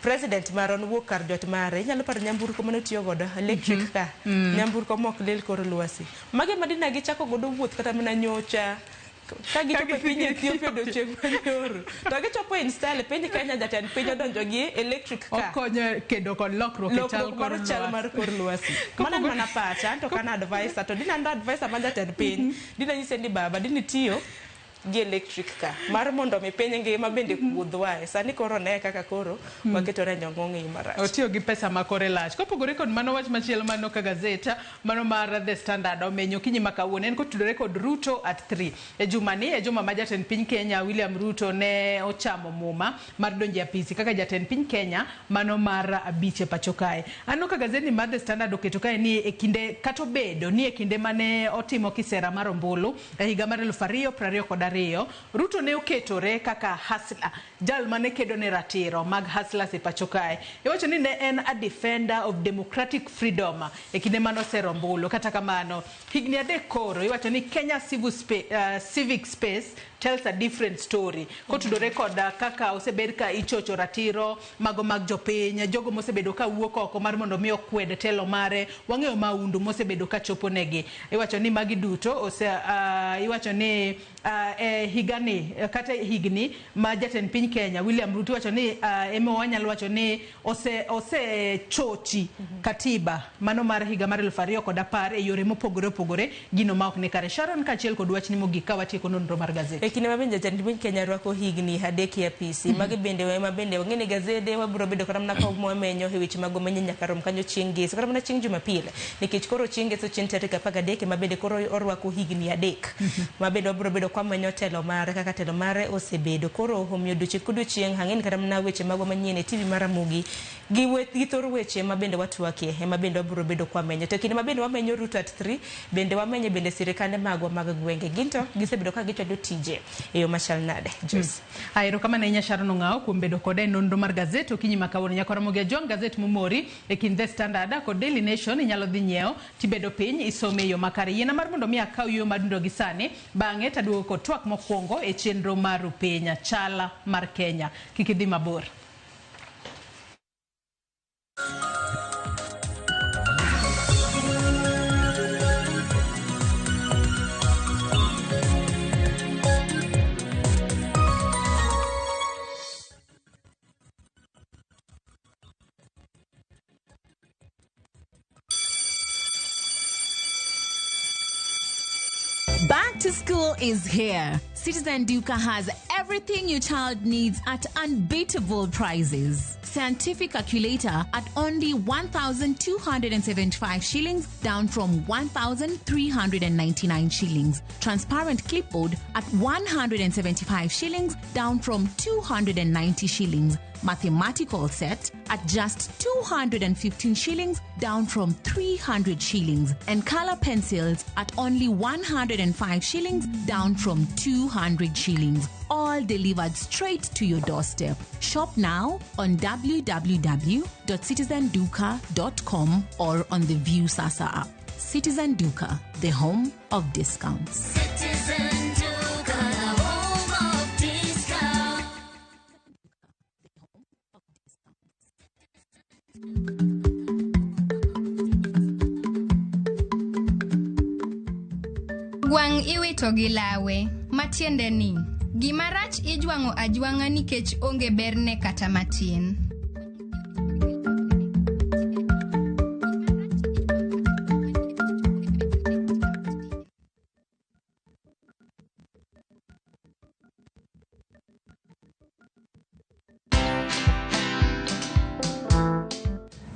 President marwa nowuok kar jot mare, inyalo paro nyamburko mane otiyo godo, electric car, nyamburko mok lil kor lwasi. Mage madina gichako godo wuoth kata mana nyocha. Ka gichopo e piny Ethiopia odiochieng' manyoro. To gichopo install piny Kenya, jatend piny odonjo gi electric car. Okonyo kedo kod lokruok e chal mar kor lwasi. Mano en mana pacha, anto kana advisor, to dina an advisor mar jatend piny, dina nyise ni baba, dini tiyo gi electric car mar mondo mi piny ngima bende kuodhwae. Sani koro ne kaka koro waketore nyong'ong e marach. Otiyo gi pesa ma kore lach. Kopogore kod mano, wach machielo mano ka gazeta mano mar The Standard omenyo okinyi ma kawuono en kotudore kod Ruto at 3. E jumani, e juma ma jatend piny Kenya William Ruto ne ochamo muma mar donjo e apisi kaka jatend piny Kenya mano mar 5 e pacho kae. Aneno ka gazeti mar The Standard oketo kae ni e kinde kata obedo ni e kinde mane otimo kisera mar ombulu e higa mar 2022, Ruto ne oketore kaka hustler, jal mane kedo ne ratiro mag hustlers e pacho kae. Iwacho ni ne en a defender of democratic freedom e kinde mane osero ombulu. Kata kamano, higni 3 koro iwacho ni Kenya civic space tells a different story. Kotudore kod kaka osebed ka ichocho ratiro mago mag jopiny, jogo mosebedo ka wuok oko mar mondo mi okwed telo mare, wang'eyo maundu mosebedo ka chopo negi. Iwacho ni magi duto iwacho ni higani kata higni ma jatend piny Kenya William Ruto wacho ni ema wanyalo wacho ni osechochi katiba mano mar higa mar 2010 e yore mopogore opogore, gino ma ok ni kare. Sharon, kaachiel kod wachni mogik ka watieko nonro mar gazeti. E kinde ma bende jatend piny Kenya rwako higni 3 e apisi, magi bende ma bende wang'e ni gazede wabiro bedo kata mana ka wamenyo e weche mag omenyo nyaka rom kanyo chieng' ngeso kata mana chieng' Jumapil, nikech koro chieng' ngeso chieng' tarik 13 ma bende koro orwako higni 3 ma bende wabiro bedo kwa menyo telo mare kaka telo mare osebedo. Koro omiyo odiochieng' kodiochieng' ang'e ni kata mana weche magwa manyien e TV mar Ramogi gi thor weche ma bende watwakie ema bende wabiro bedo kwa menyo. To kinde ma bende wamenyo Ruto at 3 bende wamenyo bende sirikande magwa mag gwenge, ginto gisebedo ka gichwado tije e yo machal nade. Joyce, erokamano ahinya Sharon Ong'awo kuom bedo koda e nonro mar gazet okinyi ma kawuono. Nyaka Ramogi Ajwang', gazet momori e kind The Standard kod Daily Nation inyalo dhi nyiewo tibedo piny isome e yo makare. Yiena mar mondo mi akaw yo madundo gi sani, bang'e taduogo kod twak mokwongo e chenro mar Rupiny Chala mar Kenya. Kik idhi mabor. Back to school is here. Citizen Duka has everything your child needs at unbeatable prices. Scientific calculator at only 1,275 shillings, down from 1,399 shillings. Transparent clipboard at 175 shillings, down from 290 shillings. Mathematical set at just 215 shillings, down from 300 shillings. And color pencils at only 105 shillings, down from 200 shillings. All delivered straight to your doorstep. Shop now on www.citizenduka.com or on the View Sasa app. Citizen Duka, the home of discounts. Citizen Duka, the home of discounts. Gwang' iwito gi lawe, matiende ni Gima rach ijwang'o ajwang'a nikech onge berne kata matin.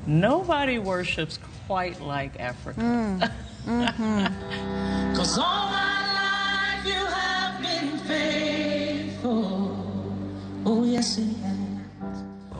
Nobody worships quite like Africa. Cause all my life you have been faithful. Oh, yes, you have.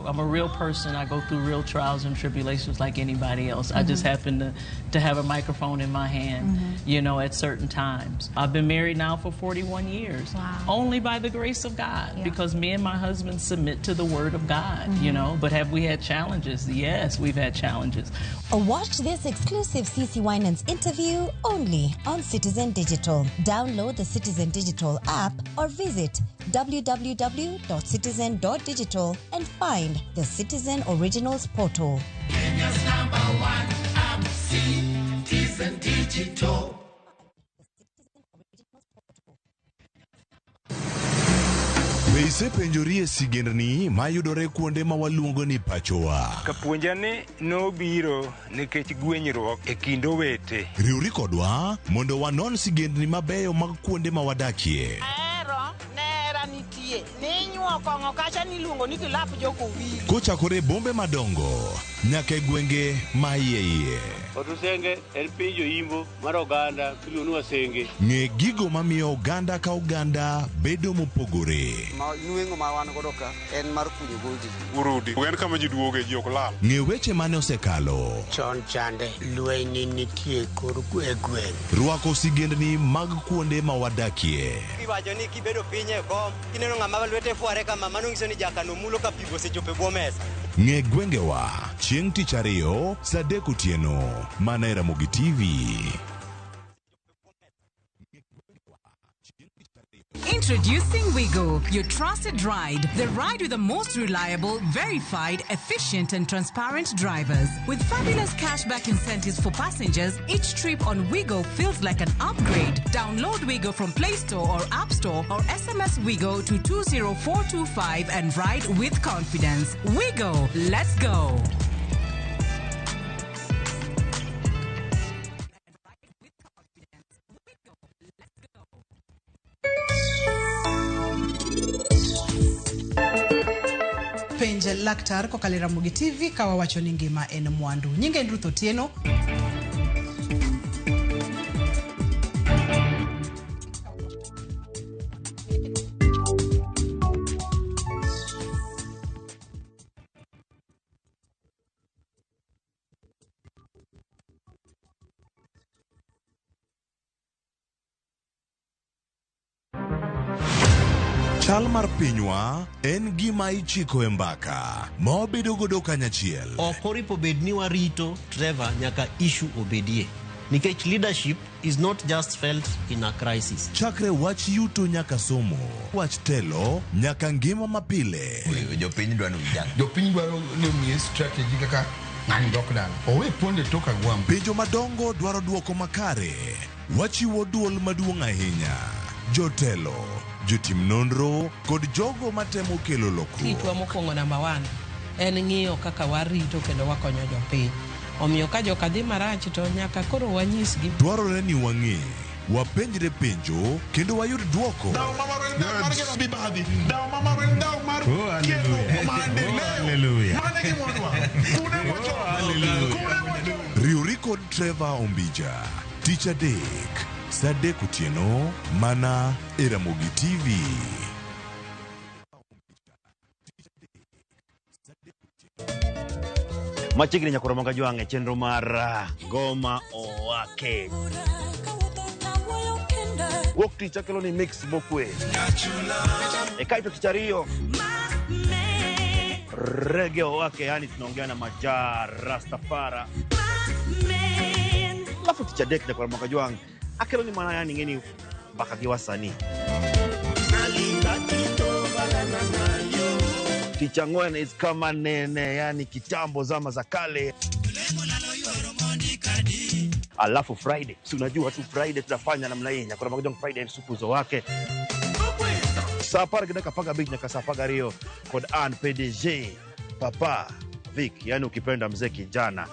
I'm a real person. I go through real trials and tribulations like anybody else. I just happen to have a microphone in my hand, you know, at certain times. I've been married now for 41 years. Wow. Only by the grace of God, Yeah. because me and my husband submit to the word of God, you know. But have we had challenges? Yes, we've had challenges. Watch this exclusive CC Winans interview only on Citizen Digital. Download the Citizen Digital app or visit www.citizen.digital and find the Citizen Originals portal. Kenya's number one app, Citizen Digital. Be isepenjori e sigendni mayudore kuonde ma waluongo ni pachowa? Kapuonja ni nobiro nikech gwenyruok e kind owete. Riwri kodwa mondo wanon sigendni mabeyo mag kuonde ma wadakie. Ahero nera nitie. Ninyuo kong'o kacha niluongo ni kilap jokowili. Kochakore e bombe madongo nyaka e gwenge ma iye iye. Otusenge en piny joimbo mar oganda miluongo ni Wasenge. Ng'e gigo mamiyo oganda ka oganda bedo mopogore. Ma nweng'o ma wan godo ka en mar kunyo goldi. Urudi. En kama ji duoge ji ok lal. Ng'e weche mane osekalo. Chon chande lweny ne nitie kor e gweng'. Rwako sigendni mag kuonde ma wadakie. Iwacho ni kibedo piny e kom, kineno ng'ama lwete fware kama, mano nyiso ni jakano mulo ka pigo osechopo e bwo mesa. Ng'e gwengewa chieng' tich ariyo saa 3 otieno mana e Ramogi TV. Introducing Wigo, your trusted ride. The ride with the most reliable, verified, efficient, and transparent drivers. With fabulous cashback incentives for passengers, each trip on Wigo feels like an upgrade. Download Wigo from Play Store or App Store or SMS Wigo to 20425 and ride with confidence. Wigo, let's go. Penj laktar kokalo e Ramogi TV ka wawacho ni ngima en mwandu. Nyinga en Ruth Otieno. Chal mar pinywa en gima ichiko e mbaka ma wabedo godo kanyachiel. Ok oripo bed ni warito Trevor nyaka issue obedie. Nikech leadership is not just felt in a crisis. Chakre wach yuto nyaka somo, wach telo nyaka ngima mapile. Jopiny dwaro vijana. Jopiny dwaro ni omiye strategy kaka ng'ani dok dala. Owe ponde tok agwambo. Penjo madongo dwaro duoko makare. Wachiwo duol maduong' ahinya. Jotelo, jotim nonro kod jogo matemo kelo lokruok. Tijwa mokwongo namba 1 en ng'iyo kaka warito kendo wakonyo jopiny. Omiyo ka joka dhi marach to nyaka koro wanyisgi. Dwarore ni wang'e, wapenjre penjo kendo wayud duoko. Riwri kod Trevor Ombija, tich adek, saa 3 otieno, mana e Ramogi TV. Machiegni nyakoro mag Ajwang' e chenro mar Ngoma Owake. Wuok tich akelo ni mix mokwe. E kaito tich ariyo Reggae Owake, yani tunaongea na Majaa Rastafara. Alafu tich adek nyakoro mag Ajwang' akelo ni mana yani ng'eni mbaka gi wasanii. Tich ang'wen is kama nene, yani kitambo zama za kale. Alafu Friday, si unajua tu Friday tunafanya namna hii. Nyakoro mag Ajwang' Friday ni supu zo wake. Sa 10:15 nyaka saa 12 kod an PDG Papa Vic, yani ukipenda mzee kijana.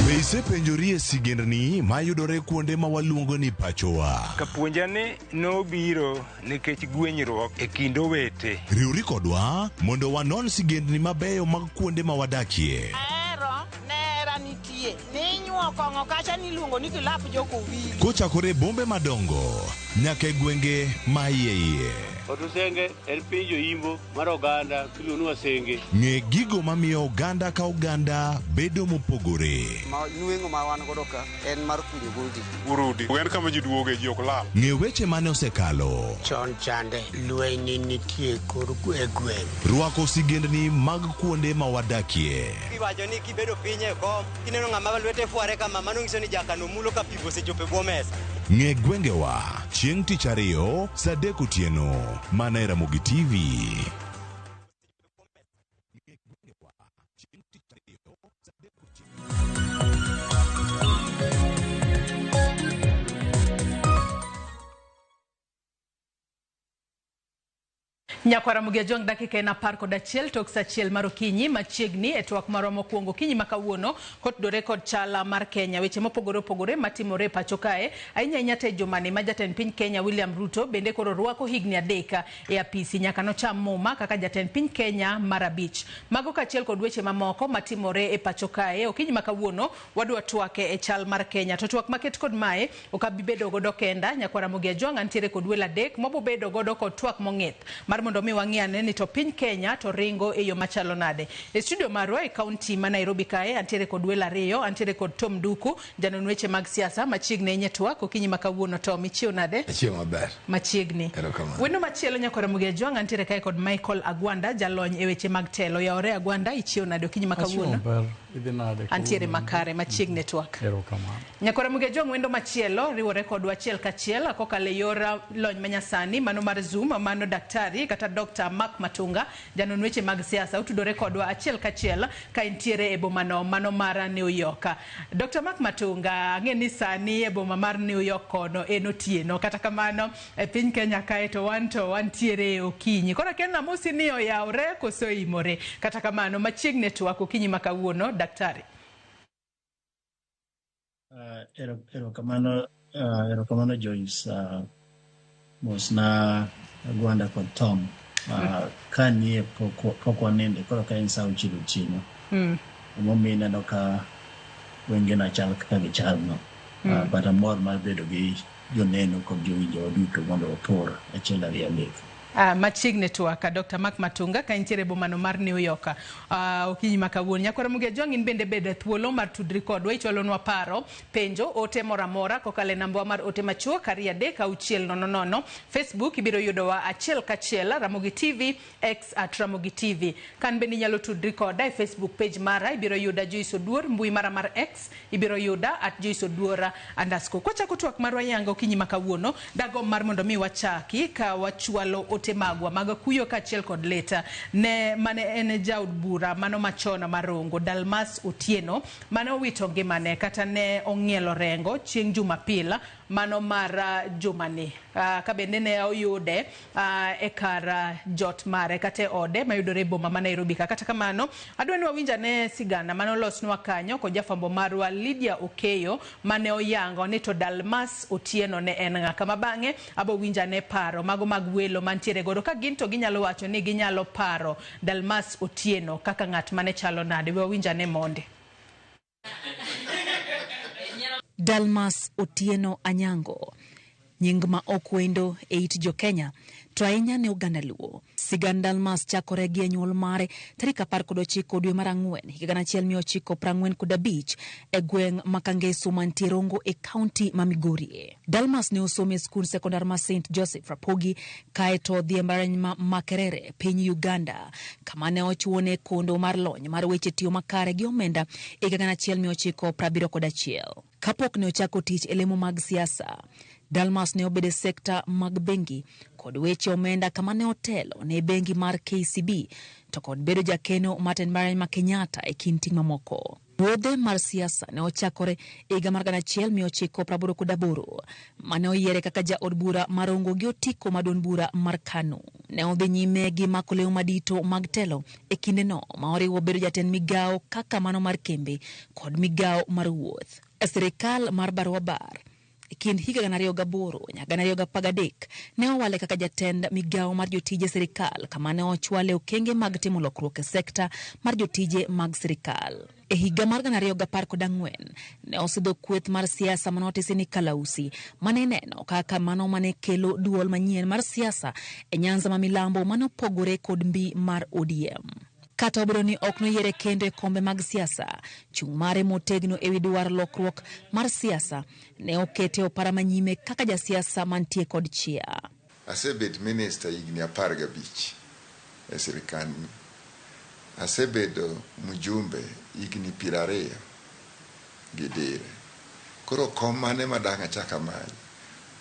Be isepenjori e sigendni mayudore kuonde ma waluongo ni pachowa? Kapuonja ni nobiro nikech gwenyruok e kind owete. Riwri kodwa mondo wanon sigendni mabeyo mag kuonde ma wadakie. Ahero nera nitie ninyuo kong'o kacha niluongo ni kilap jokowili. Kochakore e bombe madongo nyaka e gwenge ma iye iye. Otusenge en piny joimbo mar oganda miluongo ni Wasenge. Ng'e gigo mamiyo oganda ka oganda bedo mopogore. Ma nweng'o ma wan godo ka en mar kunyo goldi. Urudi. En kama ji duoge ji ok lal. Ng'e weche mane osekalo. Chon chande lweny nitie kor e gweng'. Rwako sigendni mag kuonde ma wadakie. Iwacho ni kibedo piny e kom kineno ng'ama lwete fware kama mano nyiso ni jakano mulo ka pi osechopo e bwo mesa. Ng'e gwengewa chieng' tich ariyo saa 3 otieno mana e Ramogi TV. Nyakwara Mugia Jwang' dakika en 11 tok saa 1 mar okinyi machiegni e twak marwa mokwongo okinyi ma kawuono kotudore kod chala mar Kenya. Weche mopogore opogore matimore e pacho kae ahinya ahinya te jumani ma jatend piny Kenya William Ruto bende koro rwako higni 3 e apisi nyaka nocham muma kaka jatend piny Kenya mar 5. Mago kaachiel kod weche mamoko matimore e pacho kae okinyi ma kawuono wadwa twake e chal mar Kenya. To twak maket kod mae ok abi bedo godo kenda. Nyakwara Mugia Jwang' antiere kod welo 3 mobobedo godo kod twak mong'ith mar mondo mi wang'i ane ni to piny Kenya to ringo e yo machalo nade. E studio marwa e kaunti ma Nairobi kae antiere kod welo 2, antiere kod Tom Duku, janon weche mag siasa machiegni ahinya e twak okinyi ma kawuono. Tom, ichiew nade? Achiew maber. Machiegni. Erokamano. Wendo machielo Nyakwara Mugia Jwang' antiere kae kod Michael Agwanda, jalony e weche mag telo. Yaore Agwanda, ichiew nade okinyi ma kawuono? Achiew maber. Idhi nade? Antiere makare machiegni e twak. Erokamano. Nyakwara Mugia Jwang' wendo machielo riwore kodwa achiel kachiel kokalo e yor lony manyasani mano mar Zoom, mano daktari kata Dr. Mark Matunga, janon weche mag siasa, otudore kodwa achiel kachiel ka entiere e bomano mano mar New York. Dr. Mark Matunga, ang'e ni sani e boma mar New York kono en otieno, kata kamano e piny Kenya kae to wan to wantiere e okinyi. Koro akia ni amosi ni oyawre koso oimore. Kata kamano machiegni e twak okinyi ma kawuono, daktari. Erokamano Joyce, mos na Agwanda kod Tom. Ka nie pok waninde, koro ka en saa 6 otieno. Emomiyo ineno ka wengena chal kaka gichalno. But amor mar bedo gi joneno kod jowinjowa duto mondo wapor 1 2 3. Machiegni twak Dr. Mark Matunga ka entiere e bomano mar New York okinyi ma kawuono. Nyakwara Mugia Jwang' in bende bed thuolo mar tudri kodwa, ichwalonwa paro, penjo, ote moro amora kokalo e namba mar ote machuok 2 3 6 0 0. Facebook ibiro yudowa achiel kachiel Ramogi TV, X at Ramogi TV. Kan bende inyalo tudri koda e Facebook page mara, ibiro yuda Joyce Oduor, mbui mara mar X ibiro yuda at Joyce Oduor _. Kwachako twak marwa yanga okinyi ma kawuono, dagomb mar mondo mi wachaki ka wachwalo ote magwa mag kuyo kaachiel kod leta ne mane en jaod bura mano machon mar Rongo, Dalmas Otieno, mane owito ngimane kata ne ong'ielo rengo chieng' Jumapil mano mar jumani, ka bende ne oyude e kar jot mare kata e ode mayudore e boma ma Nairobi ka. Kata kamano adwa ni wawinj ane sigana mane olosnwa kanyo kod jafwambo marwa Lydia Okeyo mane oyango ni to Dalmas Otieno ne en ng'a, kama bang'e abo winjo ane paro mago mag welo mantiere godo ka gin to ginyalo wacho ni ginyalo paro Dalmas Otieno kaka ng'at mane chalo nade. We wawinj ane monde. Dalmas Otieno Anyango, nying ma ok wendo e it jo Kenya, to ahinya ne oganda Luo. Sigand Dalmas chakore gi e nyuol mare tarik 19 dwe mar 4 higa 1945 e gweng' ma Kangeso mantie Rongo e kaunti ma Migori. Dalmas ne osomo e skund sekondar ma St Joseph Rapogi kaeto odhi e mbalariany ma Makerere piny Uganda, kama ne ochuone kondo mar lony mar weche tiyo makare gi omenda e higa 1971. Kapok ne ochako tich e lemo mag siasa, Dalmas ne obedo e sekta mag bengi kod weche omenda kama ne otelo ne bengi mar KCB to kod bedo jakeno mar tend mbalariany ma Kenyatta e kind ting' mamoko. Wuodhe mar siasa ne ochakore e higa mar 1988 mane oyiere kaka jaod bura mar Rongo gi otiko ma duond bura mar KANU. Ne odhi nyime gi mako lew madito mag telo e kindeno ma oriwo bedo jatend migawo kaka mano mar kembe kod migawo mar wuoth. E sirikal mar Barua Bar e kind higa 2008 nyaka 2013 ne owale kaka jatend migawo mar jotije sirikal kama ne ochwale okenge mag timo lokruok e sekta mar jotije mag sirikal. E higa mar 2014 ne osidho kweth mar siasa mane otisi ni Kalausi mane ineno kaka mano mane kelo duol manyien mar siasa e Nyanza ma Milambo mane opogore kod mbi mar ODM. Kata obedo ni ok noyiere kendo e kombe mag siasa, chung' mare motegno ewi dwaro lokruok mar siasa ne okete opara manyime kaka jasiasa mantie kod chia. Asebet minista higni 15 e sirikand ni. Asebedo mjumbe higni 20 gi dire. Koro kom mane ma dang' achak amany?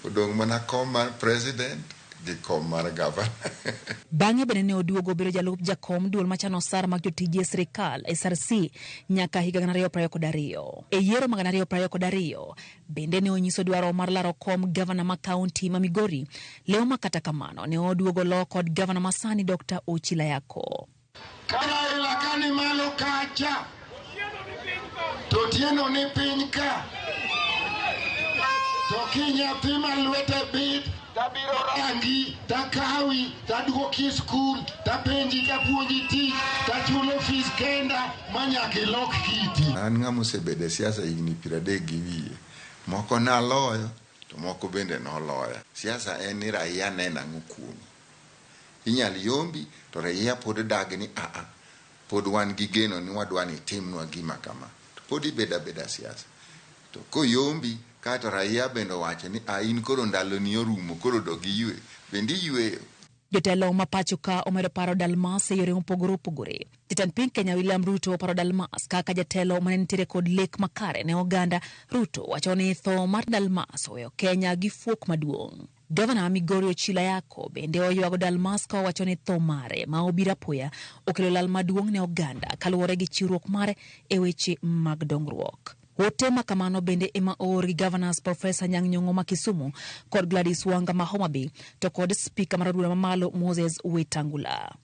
Odong' mana kom mar president gi kom mar gavana. Bang'e bende ne oduogo bedo jalup jakom duol machano osara mag jotije e sirikal SRC nyaka higa 2022. E yiero mag 2022 bende ne onyiso dwaro mar laro kom gavana ma kaunti ma Migori, leo ma kata kamano ne oduogo lo kod gavana masani Dr. Ochila Yako. Ka Raila ka ni malo kacha, to Otieno ni piny ka, to kinyathi ma lwete bith tabiro rangi, takawi, taduoki e skul, tapenji, tapuonji tich, tachulo fees kenda ma nyaka ilok kiti. An ng'ama osebedo e siasa higni 30 gi wiye. Moko naloyo, to moko bende noloya. Siasa en ni raia neno ang'o kuomi. Inyal yombi, to raia pod dagi ni aa, pod wan gi geno ni wadwa ni itimnwa gima kama. To pod ibedo abeda siasa. To koyombi, kaeto raia bende owacho ni a in koro ndaloni orumo, koro dog iywe. Bende iyweyo. Jotelo ma pacho ka omedo paro Dalmas e yore mopogore opogore. Jatend piny Kenya William Ruto oparo Dalmas kaka jatelo mane nitiere kod lek makare ne oganda. Ruto wacho ni tho mar Dalmas oweyo Kenya gi fuok maduong'. Gavana ma Migori Ochila Yako bende oywago Dalmas ka owacho ni tho mare ma obiro apoya okelo lal maduong' ne oganda kaluwore gi chiwruok mare e weche mag dongruok. Ote ma kamano bende ema oor gi Governors Professor Anyang' Nyong'o ma Kisumu kod Gladys Wanga ma Homa Bay to kod Spika mar od bura mamalo Moses Wetangula.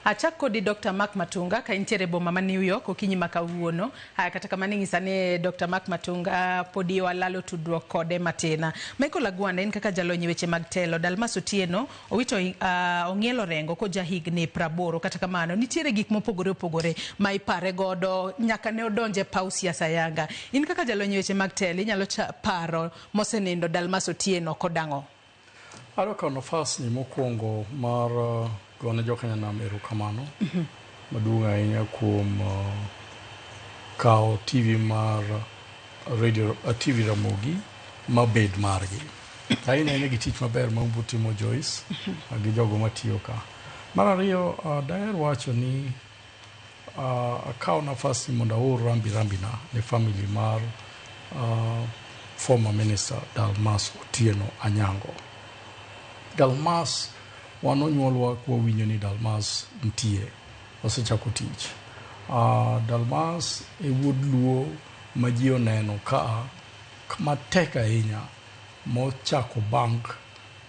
Achak kodi Dr. Mark Matunga ka intiere boma ma New York okinyi ma kawuono. Kata kamano inyisa ni Dr. Mark Matunga podi walalo tudruok kode matin. Michael Agwanda in kaka jalony e weche mag telo. Dalmas Otieno owito ong'ielo rengo koja higni 80. Kata kamano nitiere gik mopogore opogore ma ipare godo nyaka ne odonje paw siasa Yanga. In kaka jalony e weche mag telo inyalo paro mosenindo Dalmas Otieno kodang'o? Adwa kawo nafas ni mokwongo mar gone jo Kenya Nam erokamano maduong' ahinya kuom kawo TV mar radio TV Ramogi mabed margi. Ahinya ahinya gi tich maber ma umbu timo Joyce gi jogo matiyo ka. Mar ariyo daher wacho ni akawo nafas ni mondo aor rambi rambina ne family mar former minister Dalmas Otieno Anyango. Dalmas wan onyuolwa kwawinjo ni Dalmas nitie osechako tich. Dalmas e wuod Luo ma ji oneno ka matek ahinya mochako bank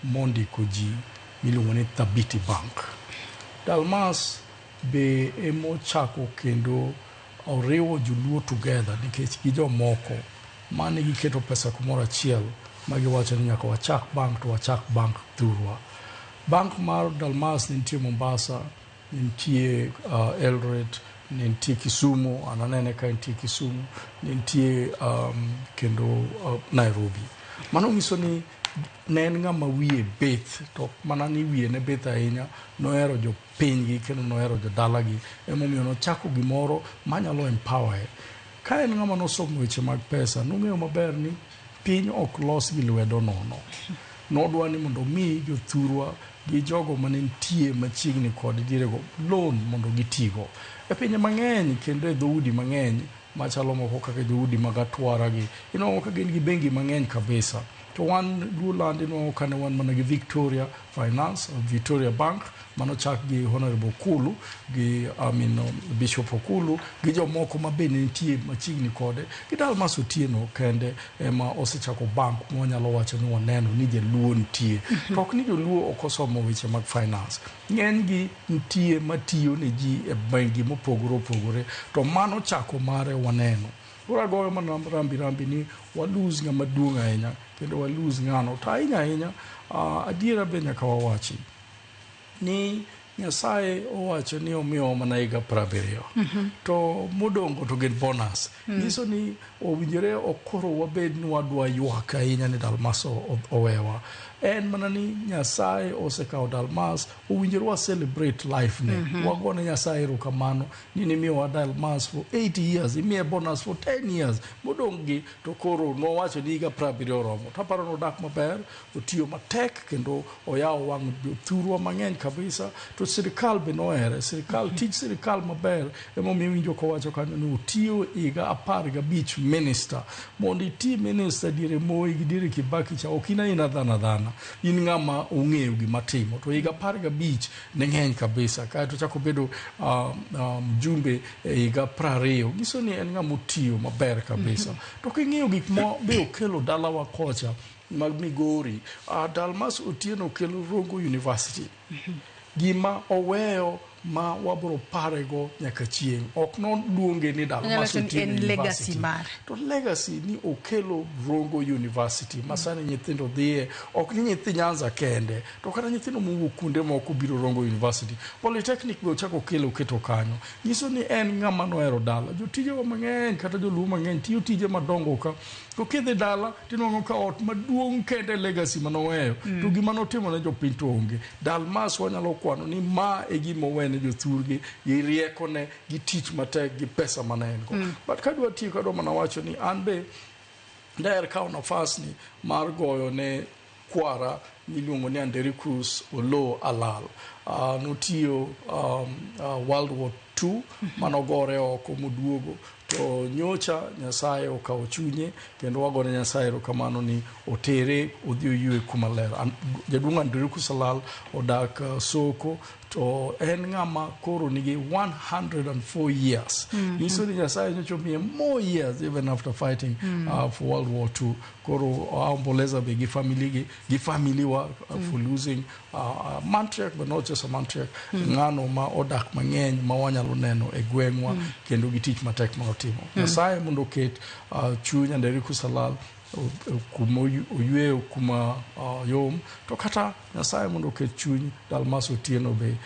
mondiko ji miluongo ni Thabiti Bank. Dalmas be emochako kendo oriwo joluo together nikech gi jomoko mane giketo pesa kumoro achiel ma giwacho ni nyaka wachak bank to wachak bank thurwa. Bank mar Dalmas nitie Mombasa, nitie Eldoret, nitie Kisumu, an anene ka nitie Kisumu, nitie kendo Nairobi. Mano nyiso ni ne en ng'ama wiye bith, to mana ni wiye ne bith ahinya, nohero jopinygi kendo nohero jodalagi, emomiyo nochako gimoro manyalo empower. Ka en ng'ama nosomo weche mag pesa, nong'eyo maber ni piny ok los gi lwedo nono. Nodwa ni mondo mi jothurwa gi jogo mane nitie machiegni kod dierego loan mondo gitigo. E pinje mang'eny kendo e dhoudi mang'eny, machalo moko kaka joudi mag Atwara gi inwang'o ka gin gi bengi mang'eny kabisa. To wan Luoland inwang'o ka ne wan mana gi Victoria Finance, Victoria Bank manochak gi Honorable Okulu gi I mean, Bishop Okulu gi jomoko ma be nitie machiegni kode gi Dalmas Otieno kende ema osechako bank mwanyalo wacho ni waneno ni jaluo nitie. To ok ni joluo ok osomo weche mag finance, ng'eny gi nitie matiyo ne ji e bengi mopogore opogore, to mano chako mare waneno. Koro agoyo mana rambi rambi ni walose ng'ama duong' ahinya kendo walose ng'ano to ahinya ahinya adiera be nyaka wawachi ni Nyasaye owacho ni omiyowa mana higa 70 to modongo to gin bonus. Nyiso ni owinjore ok koro wabed ni wadwa ywak ahinya ni Dalmas owewa. En mana ni Nyasaye osekawo Dalmas, owinjore wa celebrate life ne. Wagone Nyasaye erokamano ni nimiyowa Dalmas for 80 years, imiye bonus for 10 years. Modong' gi to koro nowacho ni higa 70 oromo. To aparo nodak maber, otiyo matek kendo oyawo wang' jothurwa mang'eny kabisa. To sirikal be nohere, sirikal tij sirikal maber emomiyo iwinjo kowacho kanyo ni otiyo higa 15 minister. Mondo iti minister diere Moi gi diere Kibaki cha ok in aina dhano adhana, in ng'ama ong'eyo gima timo. To higa 15 ne ng'eny kabisa, kaeto ochako obedo mjumbe e higa 20, nyiso ni en ng'ama otiyo maber kabisa. To king'iyo gik ma be okelo dalawa kocha mag Migori, Dalmas Otieno okelo Rongo University. Gima oweyo ma wabro parego nyaka chieng'. Ok noluonge ni Dalmas Otieno en legacy University. mare. To legacy ni okelo Rongo University ma sani nyithindo dhiye, ok ni nyithi Nyanza kende, to kata nyithindo mowuok kuonde moko biro Rongo University. Polytechnic be ochako okelo oketo kanyo. Nyiso ni en ng'ama nohero dala. Jotijewa mang'eny kata joluo mang'eny tiyo tije madongo ka. To kidhi dala tinwang'o ka ot maduong' kende legacy manoweyo. To gima notimo ne jopiny to onge. Dalmas wanyalo kwano ni ma e gima owene jothurgi gi riekone gi tich matek gi pesa mane en go. But kadwa tieko adwa mana wacho ni an be daher kawo nafas ni mar goyo ne kwara miluongo ni Andericus Oloo Alal. Notiyo World War II manogore oko moduogo to nyocha Nyasaye okawo chunye kendo wagone Nyasaye erokamano ni otere odhi oywe kuma ler. Jaduong' Andericus Alal odak Soko to en ng'ama koro nigi 104 years. Nyiso ni Nyasaye nyocha omiye more years even after fighting for World War II. Koro aomboleza be gi family gi family wa for losing matriarch, but not just a matriarch, ng'ano ma odak mang'eny ma wanyalo neno e gweng'wa kendo gi tich matek ma otimo. Nyasaye mondo oket chuny Andericus Alal kuma oyweyo kuma yom, to kata Nyasaye mondo oket chuny Dalmas Otieno be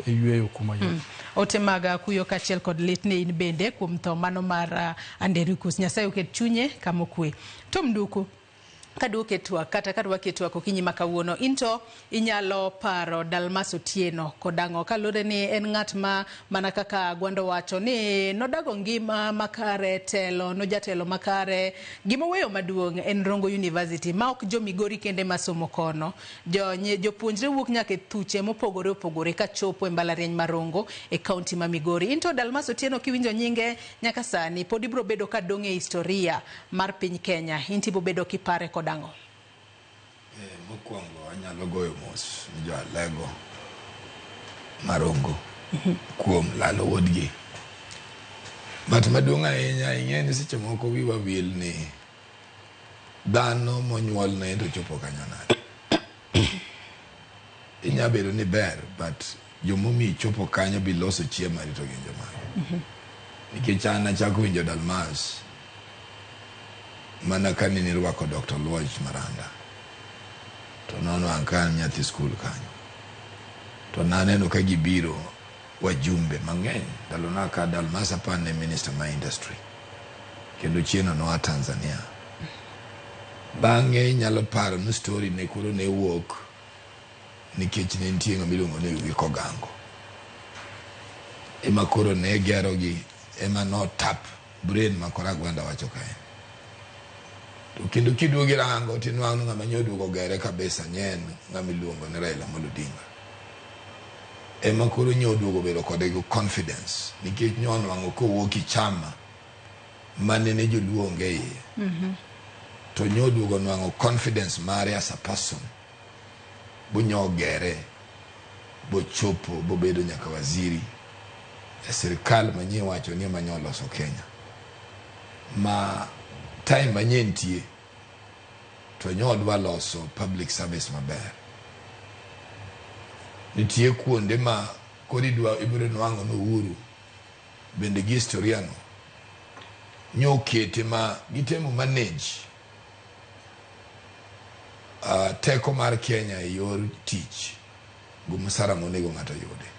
e yweyo kuma yom. Ote mag kuyo kaachiel kod lit ne in bende kuom tho mano mar Andericus. Nyasaye oket chunye kama okwe. Tom Nduku, kaduoke twak kata kadwake twak okinyi ma kawuono, into inyalo paro Dalmas Otieno kod ang'o kaluwore ni en ng'at ma mana kaka Gwando wacho ni nodago ngima makare, telo nojatelo makare, gimoweyo maduong' en Rongo University ma ok jo Migori kende masomo kono, jopuonjre wuok nyaka e thuche mopogore opogore kachopo e mbalariany mar Rongo e kaunti ma Migori. Into Dalmas Otieno kiwinjo nyinge nyaka sani pod ibiro bedo ka dong' e historia mar piny Kenya, inti ibiro bedo kipare kod ang'o? Mokwongo anyalo goyo mos ni jo Alego Marongo kuom lalo wuodgi. But maduong' ahinya ing'e ni seche moko wiwa wil ni dhano monyuol ne to chopo kanyo nade. Inya bedo ni ber but jomomiyi chopo kanyo biloso chiemo mari to gin jomage. Nikech an achako winjo Dalmas mana kane nirwako Dr. Luoch Maranda. To nonwang' ka an nyathi skul kanyo. To naneno ka gibiro wajumbe mang'eny. Ndalona ka Dalmas apar ne minister ma industry. Kendo chieno noa Tanzania. Bang'e inyalo paro ni story ne koro ne wuok nikech ne nitie ng'ama iluongo ni Wiko Gango. Ema koro ne gero gi ema no tap brain ma koro Agwanda wacho kae. To kendo kiduogo irango tinwang'o ni ng'ama nyoduogo gere kabisa nye en ng'ama iluongo ni Raila Amolo Odinga. Ema koro nyoduogo bedo kode gi confidence nikech nyonwang'o kowuok e chama Manene joluo onge iye. To nyoduogo nwang'o confidence mare as a person. Bonyogere. Bochopo, bobedo nyaka waziri. E sirikal manyie wacho ni ema nyoloso Kenya. Ma time manyie nitie to nyodwa loso public service maber. Nitie kuonde ma koro idwa ibiro nwang'o ni Uhuru bende gi historia no nyokete ma gitemo manage teko mar Kenya e yor tich gi msara monego ng'ato yude.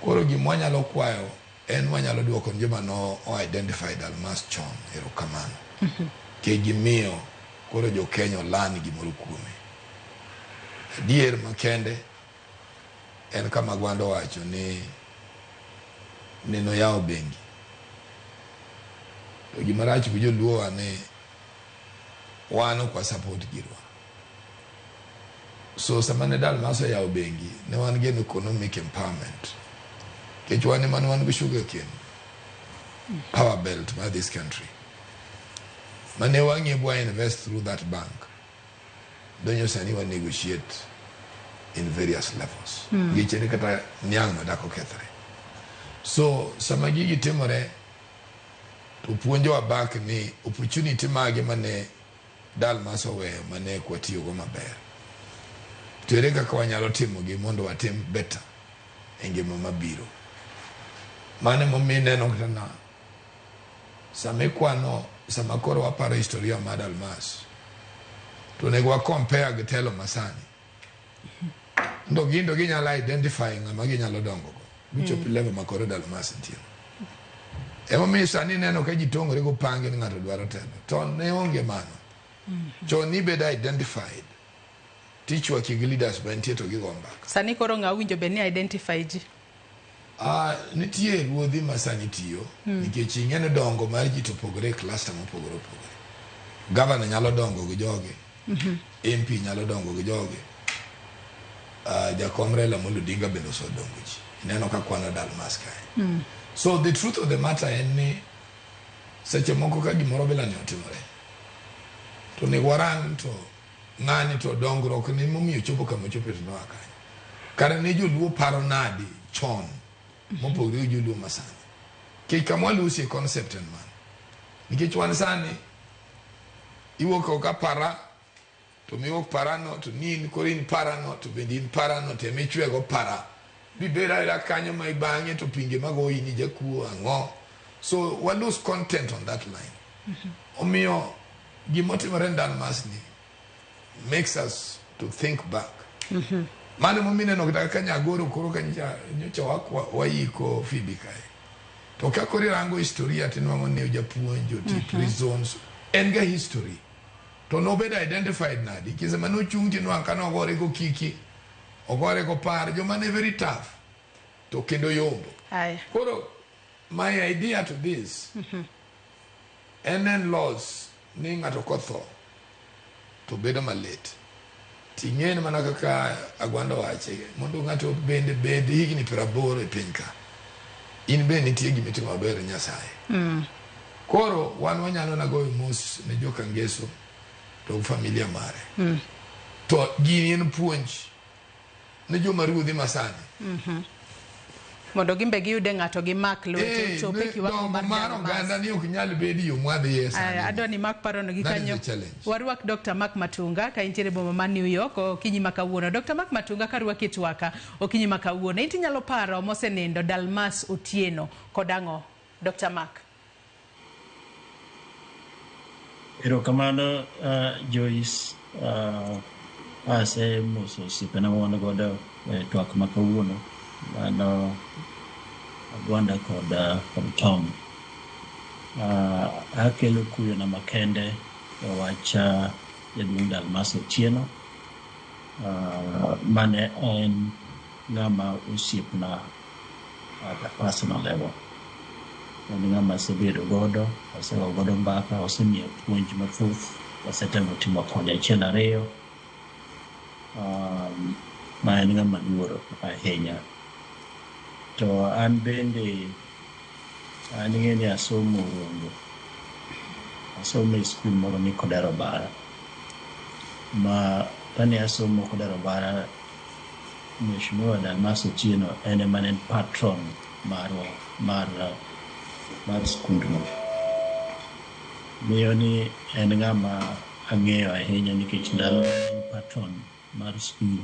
Koro gima wanyalo kwayo en wanyalo duoko ne joma no o identify Dalmas chon erokamano. Ke gimiyo koro jo Kenya olan gimoro kuome. Adier makende en kama Gwando wacho ni neno yawo bengi. To gima rach gi joluo wa ni wan ok wa support girwa. So sama ne Dalmas oyawo bengi ne wan gi economic empowerment. Nikech wan ema ne wan gi sugar cane power belt mar this country. Mane wang'e bwa invest through that bank. Donyo sani wa negotiate in various levels. Nikech en kata niang' madak okethre. So sama gigi timore to puonjowa back ni opportunity mage mane Dalmas oweyo mane ok watiyogo maber. To ere kaka wanyalo timogi mondo watim better e ngima mabiro. Mano emomiyo ineno kata na sama ikwano sama koro waparo historia mar Dalmas to onego wa compare gi telo masani. Ndo gin to ginyalo identify ng'ama ginyalo dongo go. Gichop level ma koro Dalmas nitie. Emomiyo sani ineno ka ji tong'ore gopangi ni ng'ato dwaro telo. To ne onge mano. Chon nibedo identified. Tichwaki gi leaders mantie to gigo mbaka. Sani koro ng'a owinjo bed ni identify ji? Nitie ruodhi ma sani tiyo nikech ing'e ni dongo mar ji to opogore e cluster mopogore opogore. Governor nyalo dongo gi joge. MP nyalo dongo gi joge. Jakom Raila Amolo Odinga bende osedongo ji. Ineno ka kwano Dalmas kae. So the truth of the matter en ni seche moko ka gimoro bila ni otimore to onego warang to ng'ani to dongruok ni momiyo chopo kama ochope to noa kanyo. Kare ne joluo paro nadi chon mopogore gi joluo masani. Nikech kama walusie concept en mano. Nikech wan sani iwuok oko ka para to miwuok parano to ni in koro in parano to bende in parano to ema ichwego para. Bibed aera kanyo ma ibang'e to pinje magoyi ni jakuo ang'o. So wa lose content on that line. Omiyo gimotimore e Dalmas ni makes us to think back. Mano emomiyo ineno kata ka Nyagoro koro ka nyocha waiko Phoebe kae. To ka koro irango historia tinwang'o ni japuonj oti prisons en ga history. To nobedo identified nadi? Kise mane ochung' tinwang'o ka nogore go kiki, ogore go par, joma ne very tough. To kendo yombo. Aya. Koro my idea to this en laws ni ng'ato kotho to bedo malit. Ting'e ni mana kaka Agwando wache, mondo ng'ato bende bed higni 80 e piny ka, in be nitie gima itimo maber ne Nyasaye. Koro wan wanyalo na goyo mos ne joka Ngeso to gi familia mare. To gini en puonj ne joma ruodhi masani. Mondo gimbe giyude ng'ato gimak lwete ochope kiwango dongo mar mar Dalmas. oganda ni ok nyal bedo yo mwadhiye sani. Aya, adwa ni mak parono gi That is kanyo. the challenge. Warwak Dr. Mark Matunga ka intiere boma ma New York okinyi ma kawuono. Dr. Mark Matunga karwaki e twaka okinyi ma kawuono. In tinyalo paro mosenindo Dalmas Otieno kod ang'o? Dr. Mark. Erokamano Joyce, asemoso osiepena ma wan godo e twak ma kawuono mano Agwanda kod Tom. Akelo kuyona makende e wach jaduong' Dalmas Otieno mane en ng'ama osiepna at a personal level. En ng'ama asebedo godo, wasego godo mbaka, osemiya puonj mathoth, wasetemo timo kode achiel ariyo. Ma en ng'ama luoro ahinya. To an bende An ing'e ni asomo Rongo. Asomo e skul moro ni Kodero Bara. Ma kane asomo Kodero Bara, Mheshimiwa Dalmas Otieno en ema ne en patron marwa mar skundno. Miyo ni en ng'ama ang'eyo ahinya nikech ndalo mane en patron mar skul,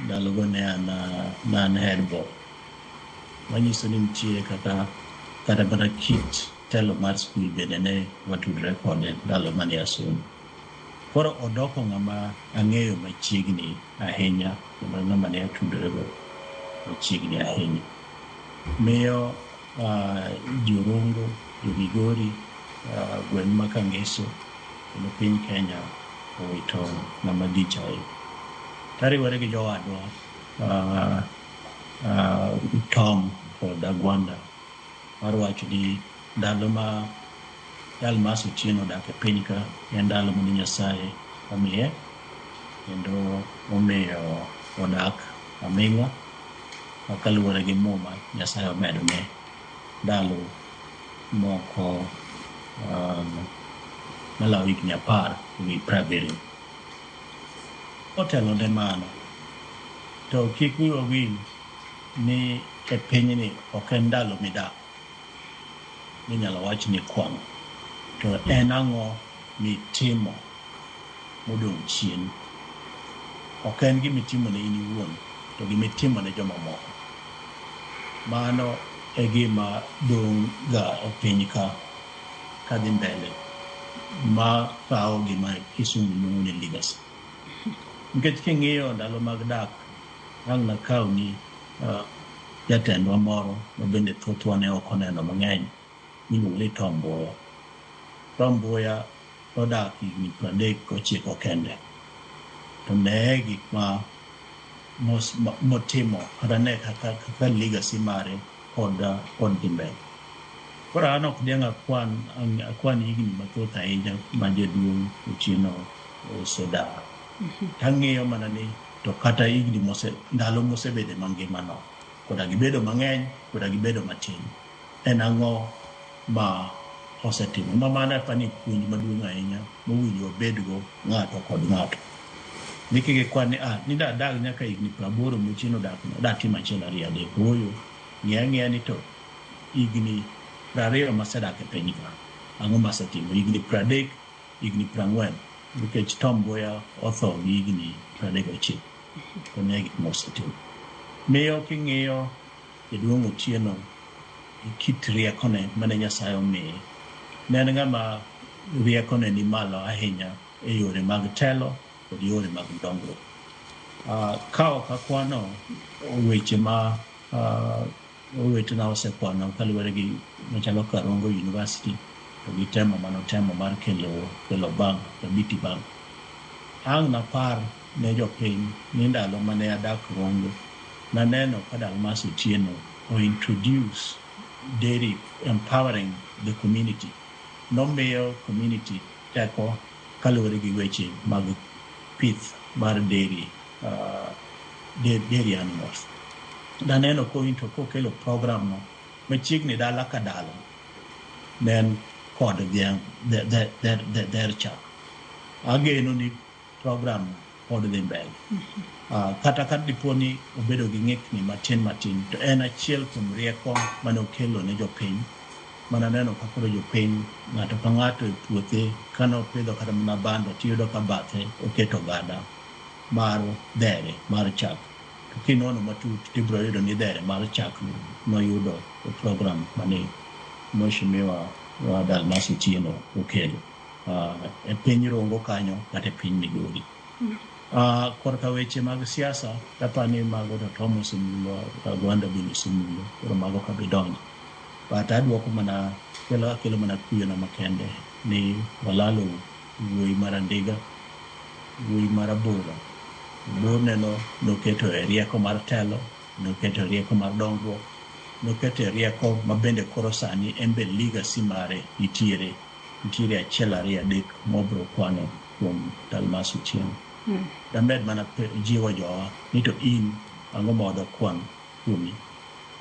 ndalogo ne an head boy. Manyiso ni nitie kata mana kit telo mar skul bende ne watudre kode ndalo mane asomo. Koro odoko ng'ama ang'eyo machiegni ahinya kendo ng'ama ne atudorego machiegni ahinya. Miyo Jorongo, Jo-Migori, gweng' ma Kangeso kendo piny Kenya owito ng'ama lich ahinya. Tariwore gi jowadwa Tom kod Agwanda mar wacho ni ndalo ma Dalmas Otieno odak e piny ka en ndalo mane Nyasaye omiye kendo omiyo odak aming'a kaluwore gi muma Nyasaye omedone ndalo moko maloyo higni 10 ewi 70. Kotelo ne mano, to kik wiwa wil ni e pinyni ok en ndalo midak minyalo wach ni kwano, to en ang'o mitimo modong' chien. Ok en gimitimo ne in iwuon, to gimitimo ne jomamoko. Mano e gima dong' ga e piny ka kadhi mbele ma kawo gima kisungu luongo ni legacy. Nikech king'iyo ndalo mag dak, ang' nakawni jatendwa moro ma bende thothwa ne ok oneno mang'eny miluongo ni Tom Mboya. Tom Mboya nodak higni 39 kende. To neye gik ma motimo kata ne kaka legacy mare pod dhi mbele. Koro an ok diang' akwan higni mathoth ahinya ma jaduong' Otieno osedak. Tang'iyo mana ni to kata higni ndalo mosebede mangima no, koda gibedo mang'eny, koda gibedo matin, en ang'o ma osetimo. Ma mano apani puonj maduong' ahinya mowinjo wabedgo ng'ato kod ng'ato. Ni kik ikwan ni ni dadag nyaka higni 80 mochieno odak no, datim 1 2 3. Ooyo, ng'i ang'iya ni to higni 20 masedak e piny ka, ang'o masetimo? Higni 30, higni 40, nikech Tom Mboya otho gi higni 39. To ne gik mosetimo. Miyo king'iyo jaduong' Otieno gi kit riekone mane Nyasaye omiye, ne en ng'ama riekone ni malo ahinya e yore mag telo kod yore mag dongruok. Ka ok akwano weche ma owetena osekwano kaluwore gi machalo Karongo University to gi temo manotemo mar kelo bank, Tabiti Bank. Ang' napar ne jopiny ni ndalo mane adak Rongo, naneno ka Dalmas Otieno o introduce dairy empowering the community. Nomiyo community teko kaluwore gi weche mag pith mar dairy, dairy animals. Naneno kokelo program no machiegni dala ka dala ne en kod dhiang' dher chak. Ageno ni program pod dhi mbele. Kata ka dipo ni obedo gi ng'ikni matin matin, to en achiel kuom rieko mane okelo ne jopiny. Mananeno ka koro jopiny ng'ato ka ng'ato e puothe kane opidho kata mana bando tiyudo ka bathe oketo ogada mar dhere mar chak. To kinono matut tibiro yudo ni dhere mar chak noyudo e program mane Mheshimiwa Dalmas Otieno okelo e piny Rongo kanyo kata e piny Migori. Korka weche mag siasa, tapani mago to Tom osemulo, Agwanda bende osemulo, koro mago ka bidonjo. But aduoko mana, akelo mana kuyona makende ni walalo wuoyi mar Andiga, wuoyi mar Abora. Borneno noketo e rieko mar telo, noketo e rieko mar dongruok, noketo e rieko ma bende koro sani en be legacy mare nitiere 1 2 3 mobro kwano kuom Dalmas Otieno. Damed mana jiwo jowa ni to in ang'o ma wadwa kwano kuomi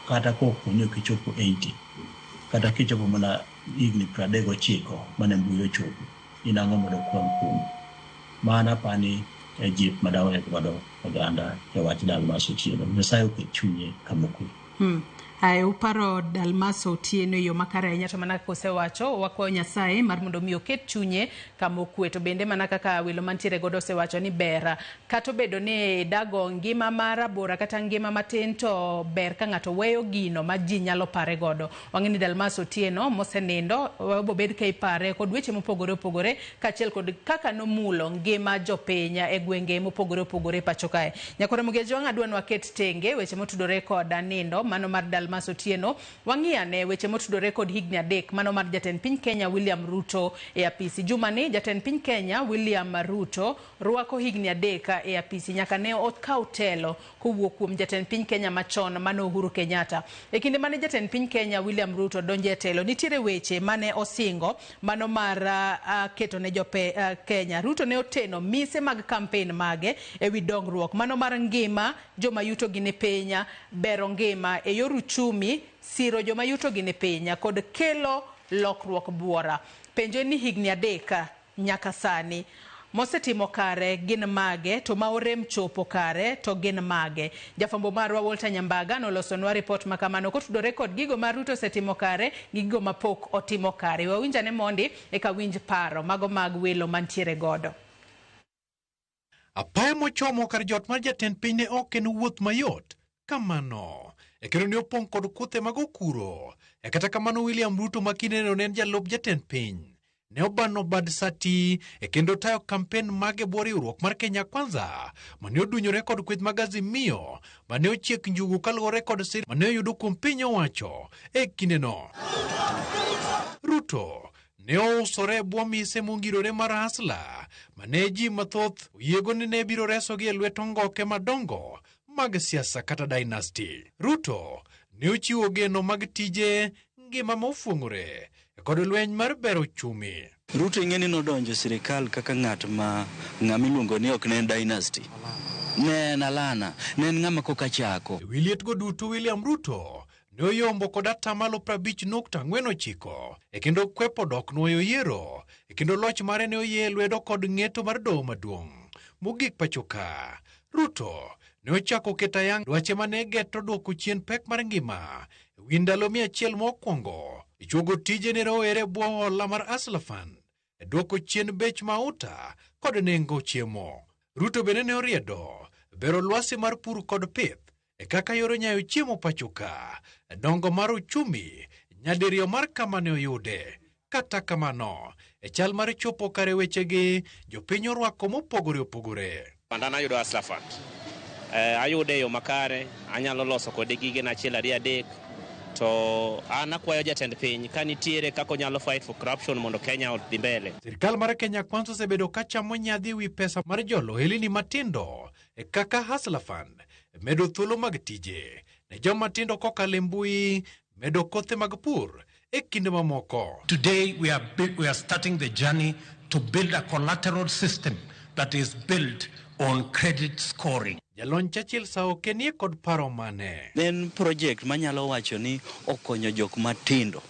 kata kopo ni ok ichopo 80 Kata kichopo mana higni 39 mane mbui ochopo, in ang'o mondo kwan kuomi. Mano apani e jip madawe godo oganda e wach Dalmas Otieno. Nyasaye oket chunye kama okwe. Ae uparo Dalmas Otieno e yo makare ahinya to mana kaka osewacho wakwayo Nyasaye mar mondo mi oket chunye kama okwe. To bende mana kaka welo mantiere godo osewacho ni ber kata obedo ni dago ngima marabora kata ngima matin to ber ka ng'ato weyo gino ma ji nyalo pare godo. Wang'e ni Dalmas Otieno mosenindo obobed ka ipare kod weche mopogore opogore kaachiel kod kaka nomulo ngima jopiny e gwenge mopogore opogore pacho kae. Nyakore Mugejo adwa ni waket tenge weche motudore kod nindo mano mar Dalmas Otieno. Wang'iyane weche motudore kod higni 3 mano mar jatend piny Kenya William Ruto e apisi. Jumani jatend piny Kenya William Ruto rwako higni 3 e apisi nyaka ne okaw telo kowuok kuom jatend piny Kenya machon mano Uhuru Kenyatta. E kinde mane jatend piny Kenya William Ruto donjo e telo nitiere weche mane osingo mano mar keto ne jope Kenya. Ruto ne oteno mise mag kampen mage ewi dongruok mano mar ngima joma yuto gi ni piny, bero ngima e yor uchumi, siro joma yuto gi ni piny kod kelo lokruok buora. Penjo ni higni 3 nyaka sani mosetimo kare gin mage to ma orem chopo kare to gin mage. Jafwambo marwa Walter Nyambaga nolosonwa ripot makamano kotudore kod gigo ma Ruto osetimo kare gi gigo ma pok otimo kare. Wawinjane mondi eka winj paro mago mag welo mantiere godo. Apaya mochomo kar jot mar jatend piny ne ok en wuoth mayot kamano. E kendo ne opong' kod kuthe mag okuro. E kata kamano William Ruto ma kindeno ne en jalup jatend piny ne obano bad sati e kendo tayo kampen mage bwo riwruok mar Kenya Kwanza mane odunyore kod kweth mag Azimio mane ochiek njugu kaluwore kod sir mane oyudo kuom piny owacho e kindeno. Ruto ne ousore e bwo mise mongirore mar Hustler mane ji mathoth oyiego ni ne biro resogi e lwet ongoke madongo mag siasa kata dynasty. Ruto ne ochiwo geno mag tije ngima mofuong'ore kod lweny mar bero uchumi. Ruto ing'e ni nodonjo sirikal kaka ng'at ma ng'ama iluongo ni ok ne en dynasty. Ne en alana, ne en ng'ama koka chako. E wi lietgo duto William Ruto ne oyombo kod atamalo 50.49 e kendo kwepo dok nwoyo yiero e kendo loch mare ne oyie lwedo kod ng'eto mar doho maduong' mogik pacho ka. Ruto ne ochako keto ayanga dwache mane geto duoko chien pek mar ngima e wi ndalo 100 mokwongo. Ichuogo tije ne rowere bwo hola mar Hustler Fund, e duoko chien bech mauta kod nengo chiemo. Ruto bende ne oriedo bero lwasi mar pur kod pith e kaka yor nyayo chiemo pacho ka, dongo mar uchumi nyadiriyo mar kama ne oyude. Kata kamano, e chal mar chopo kare wechegi, jopiny orwako mopogore opogore. Fund ayudo Hustler Fund. Ayude e yo makare, anyalo loso kode gigena 1 2 3. To an akwayo jatend piny ka nitiere kaka onyalo fight for corruption mondo Kenya odhi mbele. Sirkal mar Kenya Kwanza osebedo ka chamo nyadhi wi pesa mar jolo ohelni matindo e kaka Hustler Fund, medo thuolo mag tije ne joma tindo kokalo e mbui, medo kothe mag pur e kinde mamoko. Today we are starting the journey to build a collateral system that is built on credit scoring. Jalony Churchill Saoke nie kod paro mane? En project manyalo wacho ni okonyo jok matindo.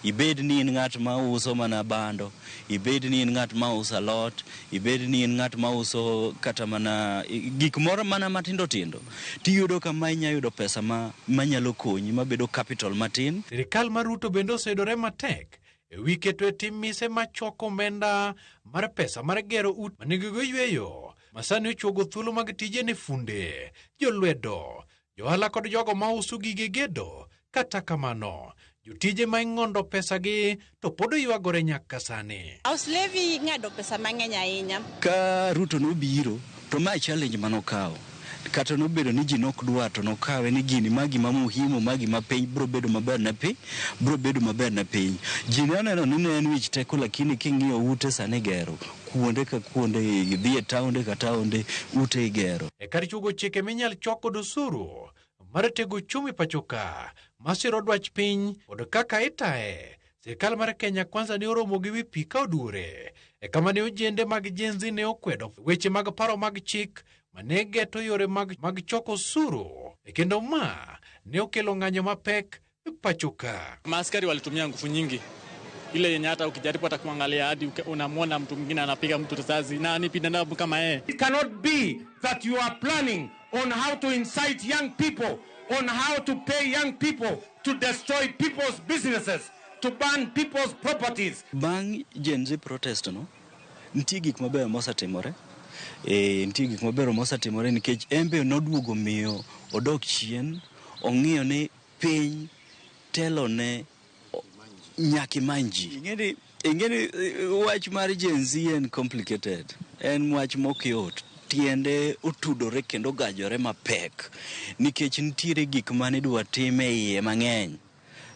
Ibed ni in ng'at ma uso mana bando, ibed ni in ng'at ma uso alot, ibed ni in ng'at ma uso kata mana gik moro mana matindo tindo, tiyudo kama inya yudo pesa manyalo konyi mabedo capital matin. Sirikal mar Ruto bende oseyudore matek e wi keto e tim mise machoko omenda mar pesa mar gero ute manigi yweyo masani ochuogo thuolo mag tije ne funde, jolwedo, johala kod jogo mauso gige gedo. Kata kamano, jotije ma ing'ondo pesagi to pod oywagore nyaka sani. House levy ng'ado pesa mang'eny ahinya. Ka Ruto nobiro to ma challenge manokawo. Kata nobedo ni ji nok dwar to nokawe ni gini ma gima muhimu ma gima piny biro bedo maber ne piny, biro bedo maber ne piny. Ji ne oneno ni ne en wich teko, lakini king'iyo ute sani gero kuonde ka kuonde, idhi e taonde ka taonde, ute igero. E kar chugo chike minyal chok kod osuru mar tego uchumi pacho ka masiro dwach piny kod kaka itaye, sirkal mar Kenya Kwanza ne oromo gi wi pi ka oduore e kama ne ojende mag Gen Z ne okwedo weche mag paro mag chik mane geto yore mag choko osuru e kendo ma ne okelo ng'anyo mapek pacho ka. Maaskari walitumia nguvu nyingi ile yenye hata ukijaribu hata kuangalia hadi unamwona mtu mwingine anapiga mtu risasi na ni binadamu kama yeye. It cannot be that you are planning on how to incite young people, on how to pay young people to destroy people's businesses, to burn people's properties. Bang' Gen Z protest no, nitie gik mabeyo mosetimore. Nitie gik mabeyo mosetimore nikech en be noduogo miyo odok chien, ong'iyo ni piny telo ne nyaka imany ji. Ing'eni wach mar Gen Z en complicated, en wach mok yot. Tiende otudore kendo ogajore mapek nikech nitiere gik mane idwa tim e iye mang'eny.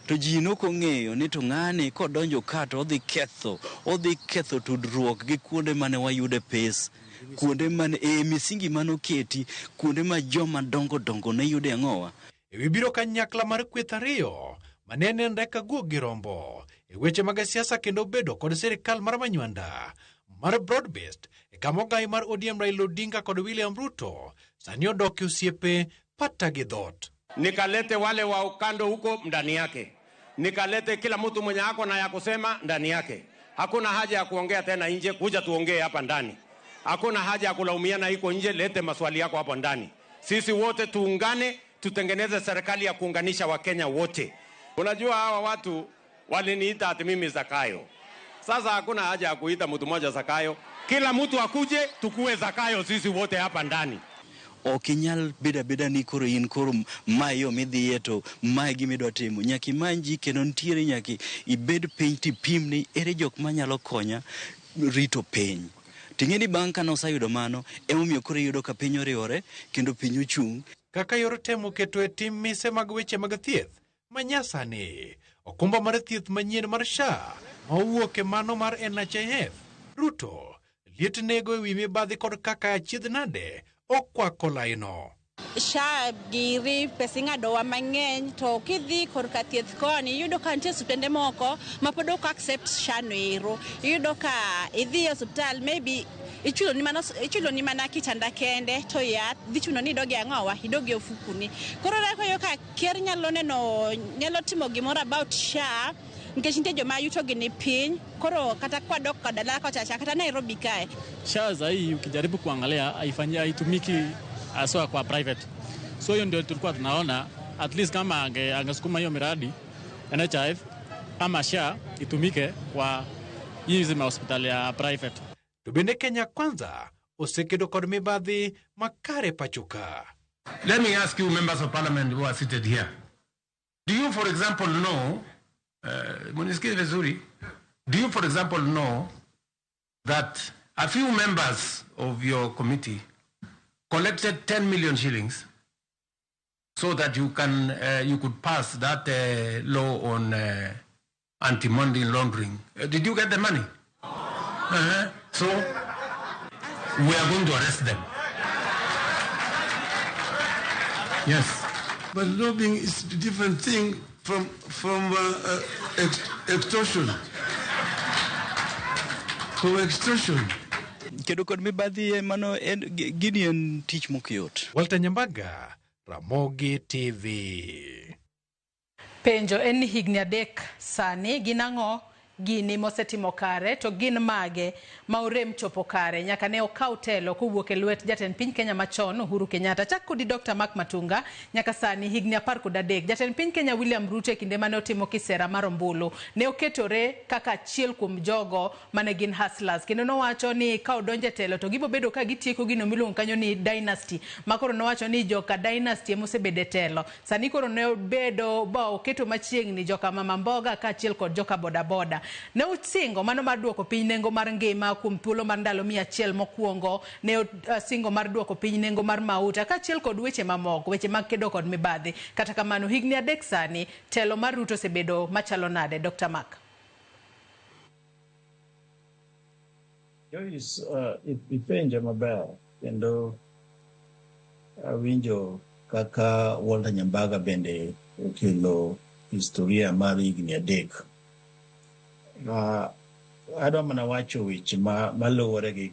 To ji nok ong'eyo ni to ng'ani kodonjo ka to odhi ketho tudruok gi kuonde mane wayude pes, kuonde mane misingi manoketi, kuonde ma joma dongo dongo ne yude ang'owa. Ewi biro kanyakla mar kweth ariyo mane nenre ka guok gi rombo e weche mag siasa kendo bedo kod sirikal mar Manywanda mar broad based e kama ogai mar ODM Raila Odinga kod William Ruto sani odok e osiepe pata gi dhot. Nikalete wale wa ukando huko ndani yake, nikalete kila mtu mwenye ako na ya kusema ndani yake. Hakuna haja ya kuongea tena nje, kuja tuongee hapa ndani. Hakuna haja ya kulaumiana iko nje, lete maswali yako hapo ndani. Sisi wote tuungane, tutengeneze serikali ya kuunganisha Wakenya wote. Unajua hawa watu waliniita ati mimi Zakayo. Sasa hakuna haja ya kuita mtu mmoja Zakayo. Kila mtu akuje tukue Zakayo sisi wote hapa ndani. Ok inyal bedo abeda ni koro in koro mae yo midhiye to mae gima idwa timo. Nyaka imany ji kendo nitiere nyaka ibed piny tipim ni ere jok manyalo konya rito piny. Ting'e ni bang' kane oseyudo mano, emomiyo koro iyudo ka piny oriwore kendo piny ochung'. Kaka yor temo keto e tim mise mag weche mag thieth manyasani, okumba mar thieth manyien mar SHA ma owuok e mano mar NHIF, Ruto liet nego ewi mibadhi kod kaka achiedh nade okwako laino. SHA giri pesa ing'adowa mang'eny to kidhi korka thieth koni iyudo ka nitie osiptende moko ma pod ok accept SHA no ero. Iyudo ka idhi e osiptal maybe ichulo ni mana kitanda kende to yath dhi chuno ni idog e ang'owa idog e ofukuni. Koro iyudo ka ker nyalo timo gimoro about SHA nikech nitie joma yutogi ni piny, koro kata kwadok dala kocha cha kata Nairobi kae. SHA sahi ukijaribu kuangalia haitumiki haswa kwa private. So hiyo ndio tulikuwa tunaona at least kama angesukuma hiyo miradi NHIF ama SHA itumike kwa hizi hospitali ya private. To bende Kenya Kwanza osekedo kod mibadhi makare pachoka. Let me ask you members of parliament who are seated here. Do you for example know, munisikie vizuri, do you for example know that a few members of your committee collected 10 million shillings so that you can you could pass that law on anti-money laundering? Did you get the money? Uh-huh. So we are going to arrest them. Yes. But lobbying is a different thing from extortion. From extortion. Kedo kod mibadhi mano en gini en tich mok yot. Walter Nyambaga, Ramogi TV. Penjo en ni higni 3 sani gin ang'o gini mosetimo kare to gin mage ma orem chopo kare nyaka ne okaw telo kowuok e lwet jatend piny Kenya machon Uhuru Kenyatta. Chak kodi Dr. Mark Matunga, nyaka sani higni 13 jatend piny Kenya William Ruto e kinde mane otimo kisera mar ombulu ne oketore kaka achiel kuom jogo mane gin hustlers kendo nowacho ni ka odonjo e telo to gibo bedo ka gitieko gino miluongo kanyo ni dynasty ma koro nowacho ni joka dynasty ema osebedo e telo. Sani koro ne obedo ba oketo machiegni joka mama mboga kaachiel kod joka bodaboda. Ne osingo mano mar duoko piny nengo mar ngima kuom thuolo mar ndalo 100 mokwongo, ne osingo mar duoko piny nengo mar mauta kaachiel kod weche mamoko, weche mag kedo kod mibadhi. Kata kamano higni 3 sani telo mar Ruto osebedo machalo nade, Dr. Mark? Joyce, ipenjo maber kendo awinjo kaka Walter Nyambaga bende okelo historia mar higni 3. Adwa mana wacho weche maluwore gi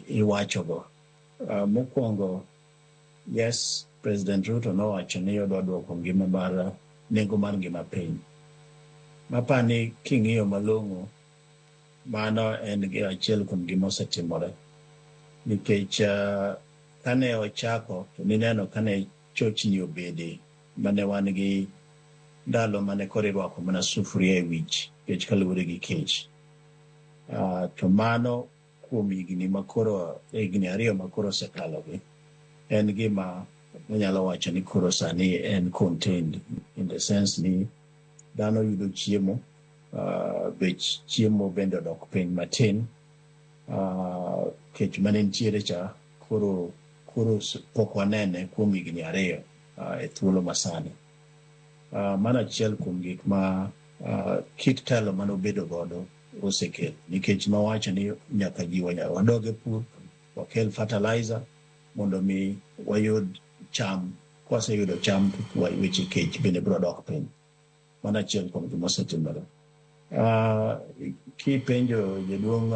iwachogo. Mokwongo, yes, President Ruto nowacho ni odwa duoko ngima mar nengo mar ngima piny. Mapani king'iyo malong'o, mano en achiel kuom gima osetimore. Nikech kane ochako to nineno kane chochni obede mane wan gi ndalo mane koro irwako mana sufuria e wich nikech kaluwore gi kech. To mano kuom higni makoro higni 2 makoro osekalogi en gima wanyalo wacho ni koro sani en contained in the sense ni dhano yudo chiemo, bech chiemo bende odok piny matin, kech mane nitiere cha koro pok wanene kuom higni 2 e thuolo masani. Mano achiel kuom gik ma kit telo mane obedo godo osekelo, nikech nowacho ni nyaka ji wadog e pur, wakel fertilizer mondo mi wayud cham. Kwaseyudo cham to weche kech bende biro dok piny. Mano achiel kuom gima osetimore. Kipenjo jaduong'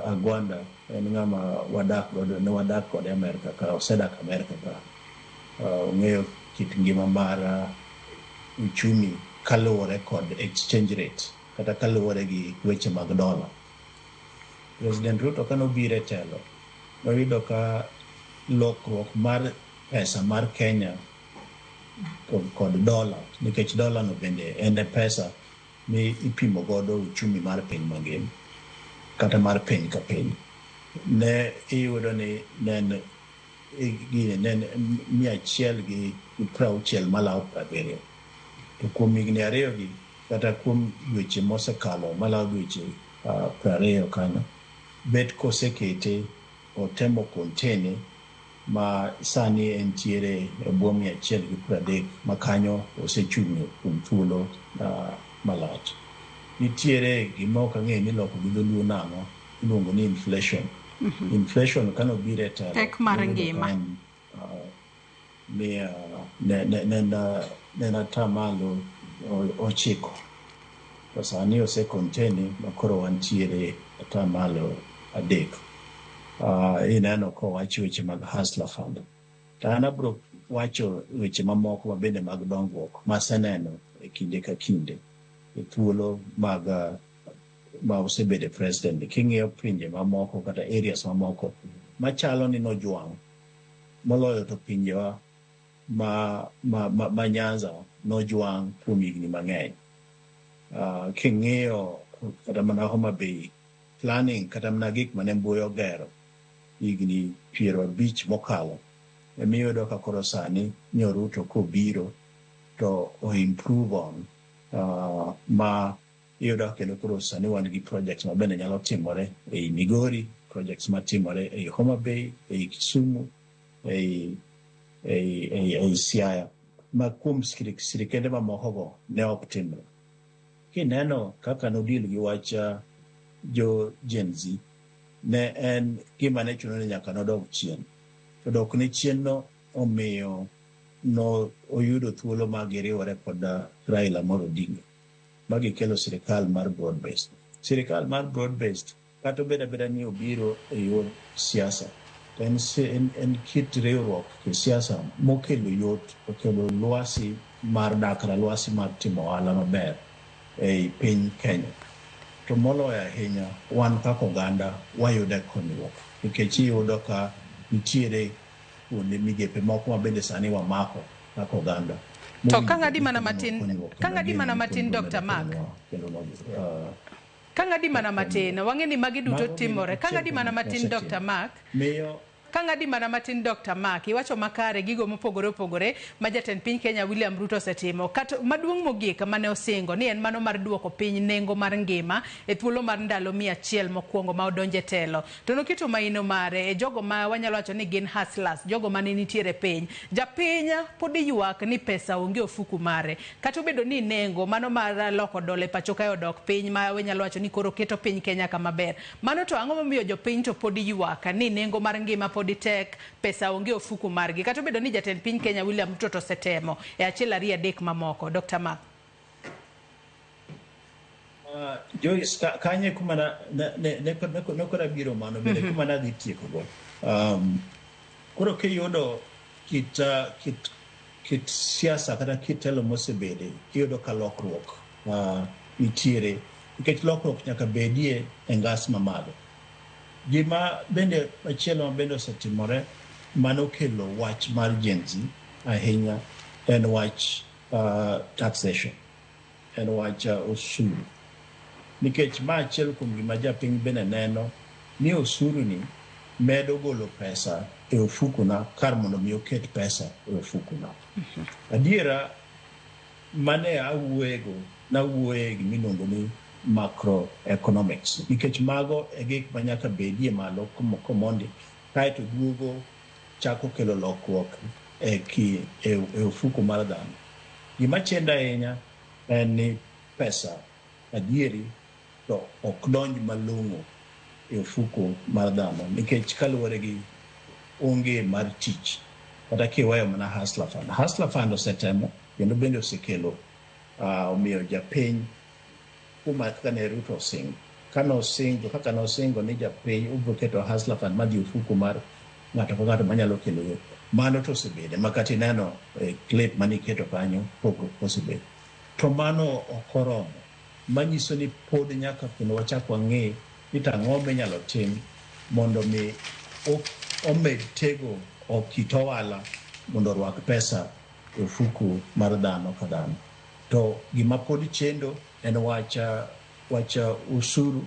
Agwanda, en ng'ama wadak godo, ne wadak kode Amerka ka, osedak Amerka ka. Ong'eyo kit ngima mar uchumi kaluwore kod exchange rate kata kaluwore gi weche mag dola. President Ruto kane obiro e telo, noyudo ka lokruok mar pesa mar Kenya kod dola, nikech dola no bende en e pesa mi ipimo godo uchumi mar piny mangima kata mar piny ka piny. Ne iyudo ni ne en 160 malawo 70. To kuom higni 2 gi kata kuom dweche mosekalo malawo dweche 20 kanyo, bet kosekete otemo contain ma sani entiere e bwo 130 ma kanyo osechung'e kuom thuolo malach. Nitiere gima ok ang'eyo ni iloko gi dholuo nang'o, iluongo ni inflation. Inflation kane obiro e telo, Pek mar ngima. Mia ne en 9%. To sani ose contain ma koro wantiere 3%. Ineno kowach weche mag Hustler Fund. To an abiro wacho weche mamoko mabende mag dongruok maseneno e kinde ka kinde e thuolo mag ma osebedo president. King'iyo pinje mamoko kata areas mamoko machalo ni nojwang' moloyo to pinjewa ma Nyanza nojwang' kuom higni mang'eny. King'iyo kata mana Homa Bay, planning kata mana gik mane Mbui ogero higni 50 mokalo, emiyudo ka koro sani nyo Ruto kobiro to o improve on ma iyudo kendo koro sani wan gi projects ma bende nyalo timore ei Migori, projects matimore ei Homa Bay, ei Kisumu, ei Siaya, ma kuom sirikende mamoko go ne ok timre. Kineno kaka nodil gi wach jo Gen Z, ne en gima ne chuno ni nyaka nodog chien. To dok ne chien no omiyo no oyudo thuolo ma giriwore kod Raila Amolo Odinga ma gikelo sirikal mar broad based. Sirikal mar broad based kata obedo abeda ni obiro e yor siasa, to en kit riwruok e siasa mokelo yot, okelo lwasi mar dak kata lwasi mar timo ohala maber ei piny Kenya. To moloyo ahinya, wan kaka oganda wayude konyruok, nikech iyudo ka nitiere kuonde migepe moko ma bende sani wamako kaka oganda. To ka ng'adi mana matin, ka ng'adi mana matin, Dr. Mark. Ka ng'adi mana matin, wang'e ni magi duto timore. Ka ng'adi mana matin, Dr. Mark. Miyo Ka ng'adi mana matin, Dr. Mark, iwacho makare gigo mopogore opogore ma jatend piny Kenya William Ruto osetimo. Kata maduong' mogik mane osingo ni en mano mar duoko piny nengo mar ngima e thuolo mar ndalo 100 mokwongo ma odonje telo. To noketo maino mare e jogo ma wanyalo wacho ni gin hustlers, jogo mane nitiere piny. Japiny pod ywak ni pesa onge ofuku mare. Kata obedo ni nengo mano mar loko dola e pacho kae odok piny ma wanyalo wacho ni koro keto piny Kenya kama ber. Mano to ang'o momiyo jopiny to pod ywak ni nengo mar ngima pod tek, pesa onge ofuku margi. Kata obedo ni jatend piny Kenya William Ruto to osetemo e 1 2 3 mamoko. Dr. Mark. Joyce, kanye kuma ne kora biro mano bende kuma nadhi tieko go. Koro kiyudo kit kit siasa kata kit telo mosebede, iyudo ka lokruok nitiere, nikech lokruok nyaka bedie e ngas mamalo. Gima bende machielo ma bende osetimore manokelo wach mar Gen Z ahinya en wach taxation, en wach osuru. Nikech ma achiel kuom gima japiny bende neno ni osuru ni medo golo pesa e ofukuna kar mondo mi oket pesa e ofukuna. Adiera mane awuoyego, nawuoye gimiluongo ni macroeconomics, nikech mago e gik ma nyaka bedie malo komondi kaeto duogo chako kelo lokruok e ofuko mar dhano. Gima chendo ahinya en ni pesa adieri to ok donj malong'o e ofuko mar dhano, nikech kaluwore gi onge mar tich, kata kiweyo mana Hustler Fund. Hustler Fund osetemo kendo bende osekelo omiyo japiny kuma kaka ne Ruto osingo. Kane osingo, kaka nosingo ni japiny obiro keto Hustler Fund madhi ofuko mar ng'ato ka ng'ato manyalo kelo yot. Mano to osebede ma kata ineno e clip maniketo kanyo pogruok osebedo. To mano ok oromo, manyiso ni pod nyaka kendo wachak wang'e ni to ang'o minyalo tim mondo mi omed tego kit ohala mondo orwak pesa e ofuku mar dhano ka dhano. To gima pod chendo en wach osuru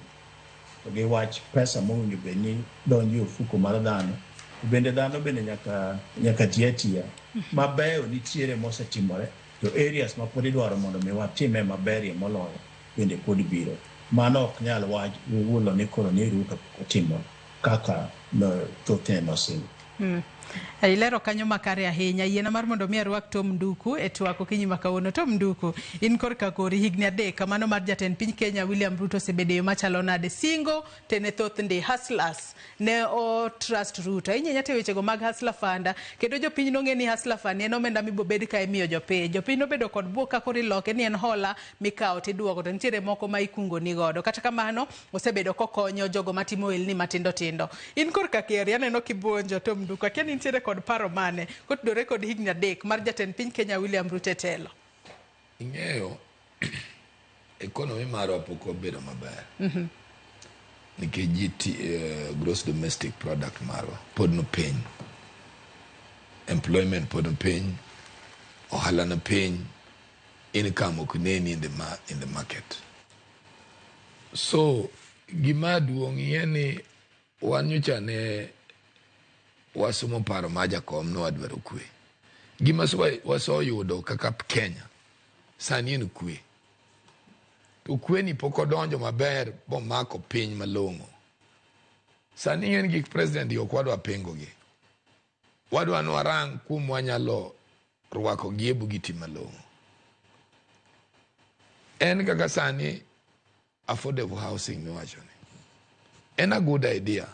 to gi wach pesa mowinjo bed ni donjo e ofuku mar dhano. Bende dhano bende nyaka ti atiya. Mabeyo nitiere mosetimore, to areas ma pod idwaro mondo mi watime maberie moloyo bende pod biro. Mano ok nyal wach wulo ni koro ni Ruto otimo kaka thothne nosingo. Ilero kanyo makare ahinya. Yiena mar mondo mi arwak Tom Nduku e twak okinyi ma kawuono. Tom Nduku, in korka kori higni 3 mano mar jatend piny Kenya William Ruto osebedo e yo machalo nade? Singo tene thoth ndi hustlers ne o trust Ruto. Ahinya ahinya te wechego mag Hustler Fund, kendo jopiny nong'e ni Hustler Fund en omenda mibobed ka imiyo jopiny. Jopiny nobedo kod buok ka koro iloke ni en hola mikawo tiduoko, to nitiere moko ma ikungo ni godo. Kata kamano osebedo kokonyo jogo matimo ohelni matindo tindo. In korka keri aneno kibuonjo Tom Nduku, akia ni nitiere kod paro mane kotudore kod higni 3 mar jatend piny Kenya William Ruto e telo? Ing'eyo economy marwa pok obedo maber. Nikech GT, gross domestic product marwa pod no piny, employment pod no piny, ohala no piny, income ok neni in the market. So gima duong' en ni wan nyocha ne wasomo paro ma jakom no wadwaro kwe. Gima waseyudo kaka Kenya sani en kwe. To kwe ni pok odonjo maber bomako piny malong'o. Sani en gik president ok wadwa pingo gi. Wadwa ni warang kuom wanyalo rwako gi e bugi tim malong'o. En kaka sani affordable housing miwacho ni en a good idea.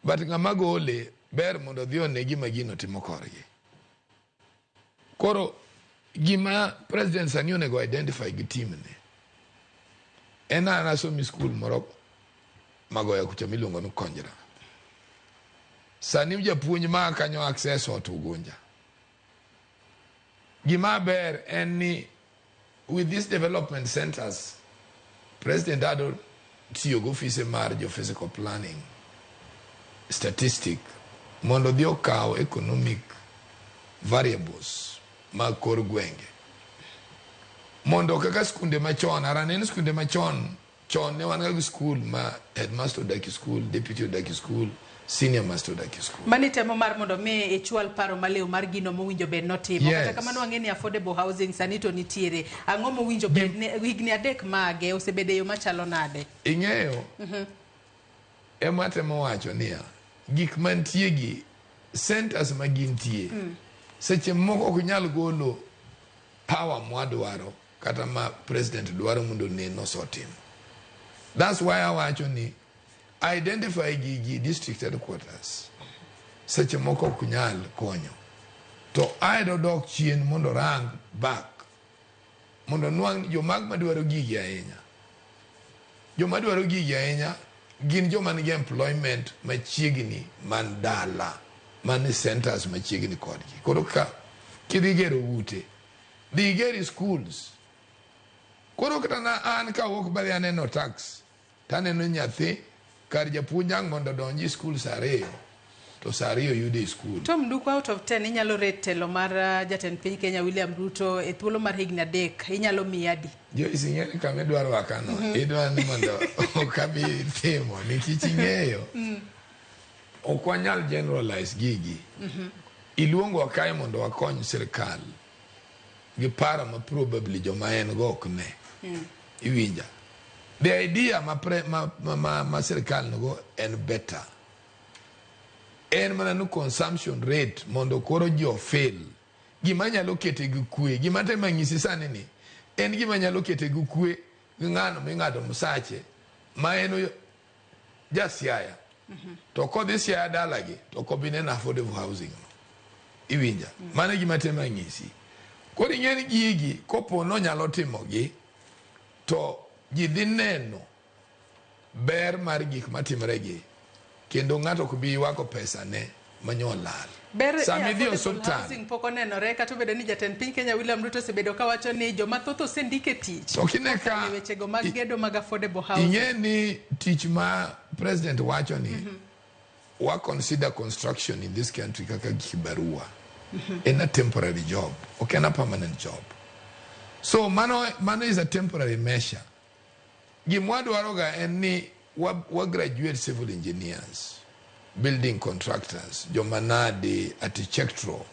But ng'ama gole ber mondo odhi one gima gino timo korgi. Koro gima president sani onego identify gi team ne en an asomo school moro Magoya kucha miluongo ni Konjra. Sani japuonj ma kanyo access ot Ugunja. Gima ber en ni with these development centers, President Ado tiyo gi ofise mar jo physical planning, statistic, mondo odhi okaw economic variables mag kor gwenge. Mondo kaka skunde machon, araneno skunde machon, chon ne wan ga gi school ma headmaster odak e school, deputy odak e school, senior master odak e school. Mani temo mar mondo mi ichwal paro maliw mar gino mowinjo bed notimo. Yes. Kata kamano wang'e ni affordable housing sani to nitiere. Ang'o mowinjo bed ne higni 3 mage osebedo e yo machalo nade? Ing'eyo, ema temo wacho niya, gik mantie gi centers ma gintie, seche moko ok nyal golo power mwadwaro kata ma president dwaro mondo onen osetimo. That's why awacho ni identify gigi district headquarters seche moko ok nyal konyo. To aedo dok chien mondo rang back mondo nwang' jomag madwaro gigi ahinya. Joma dwaro gigi ahinya gin joma nigi employment machiegni man dala, man e centers machiegni kodgi. Koro ka Kidhi gero ute, dhi iger schools. Koro kata na an kawuok badhi aneno tax, taneno nyathi kar japuonj ang' mondo odonji school saa 2, to saa 2 yude e school. Tom Nduku, out of 10 inyalo rate telo mar jatend piny Kenya William Ruto e thuolo mar higni 3, inyalo miye adi? Joyce, ing'e ni kama idwaro wakano, idwa ni mondo ok abi timo nikech ing'eyo ok wanyal generalize gigi. Iluongowa kae mondo wakony sirikal gi paro ma probably joma en go ok ne. Iwinja? The idea ma, pre, ma, ma, ma, ma sirikal nigo en better. En mana ni consumption rate mondo koro ji ofil. Gima nyalo kete gi kwe, gima temo anyisi sani ni, en gima nyalo kete gi kwe gi ng'ano ming'ado msache ma en ja Siaya. To kodhi Siaya dalagi, to ok obi neno affordable housing no. Iwinja? Mano e gima temo anyisi. Koro ing'e ni gigi kopo nonyalo timogi, to ji dhi neno ber mar gik matimore gi, kendo ng'ato ok bi ywako pesa ne manyo lal. Ber e Sama idhi e affordable osuptal, housing pok onenore kata obedo ni jatend piny Kenya William Ruto osebedo kawacho ni joma thoth osendik e tich To kine ka kokalo e wechego mag gedo mag affordable housing. ing'e ni tich ma president wacho ni wa consider construction in this country kaka kibarua. En a temporary job, ok en a permanent job. So mano is a temporary measure. Gima wadwaro ga en ni wa graduate civil engineers, building contractors, jomanadi, architectural.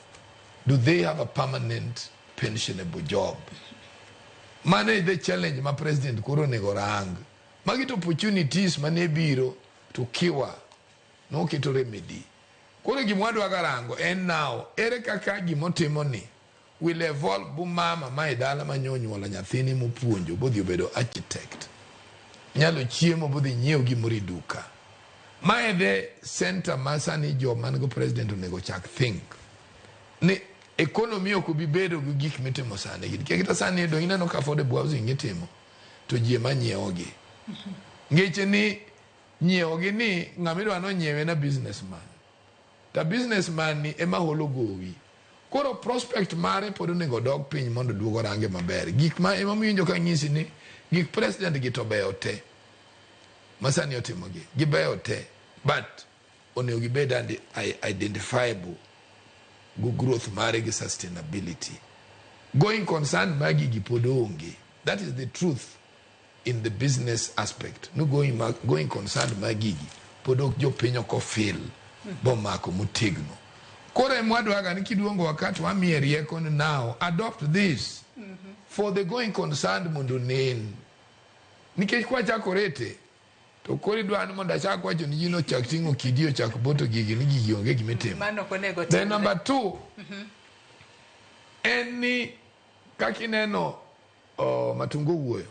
Do they have a permanent pensionable job? Mano e the challenge ma president koro onego rang. Magi to opportunities mane biro to kiwa noketo remedy. Koro gima wadwa ga rango en now, ere kaka gimotimo ni will evolve bu mama ma e dala ma nyonyuolo nyathini mopuonjo bodhi obedo architect. Nyalo chiemo bodhi nyiewo gimoro e duka. Mae the center ma sani joma nigo president onego chak think. Ni economy ok obi bedo gi gik mitimo sani gi. Nikech kata sani dong ineno ka affordable housing itimo to ji ema nyiewo gi. Ngeche ni nyiewo gi ni ng'ama idwa nonyiewe na businessman. Ta businessman ni ema holo gowi. Koro prospect mare pod onego dog piny mondo duogo orange maber. Gik ma ema miwinjo ka nyisi ni gik president gi to beyo te. Ma sani otimo gi. Gibeyo te. But onego gibed identifiable go growth mare gi sustainability. Going concern magi gi pod onge. That is the truth in the business aspect. No going concern magi gi pod ok jopiny ok ofil bomako motegno. Koro ema wadwaga ni kiduongo wakati wamiye rieko ni now adopt this for the going concern mondo onen. Nikech kwachako rete to koro idwa ni mondo achak wacho ni ji nochak ting'o kidi ochak boto gigi ni gigi onge gimitimo. Mano ok onego Then timre. number 2, en ni kaka ineno Matungo wuoyo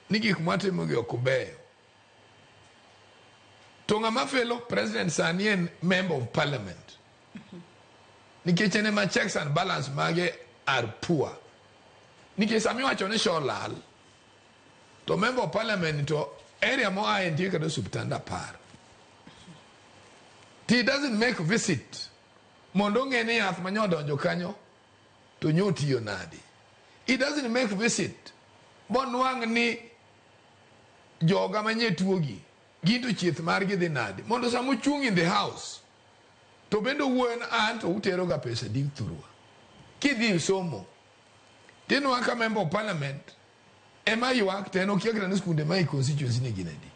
ni gik mwatimo gi ok beyo. To ng'ama felo president sani en member of parliament. Nikech en ema checks and balance mage are poor. Nikech sama iwacho ni SHA lal, to member of parliament to area moaye nitie kata osiptande 10. To he doesn't make visit mondo ong'e ni yath ma nyodonjo kanyo to nyotiyo nade. He doesn't make visit bonwang' ni joga manye tuogi gin to chieth margi dhi nade mondo sama ochung' in the house to bende owuoyo ni an to utero ga pesa di thurwa. Kidhi somo tinwang' ka member of parliament ema ywak to en okia kata ni skunde ma e constituency ni gin adi.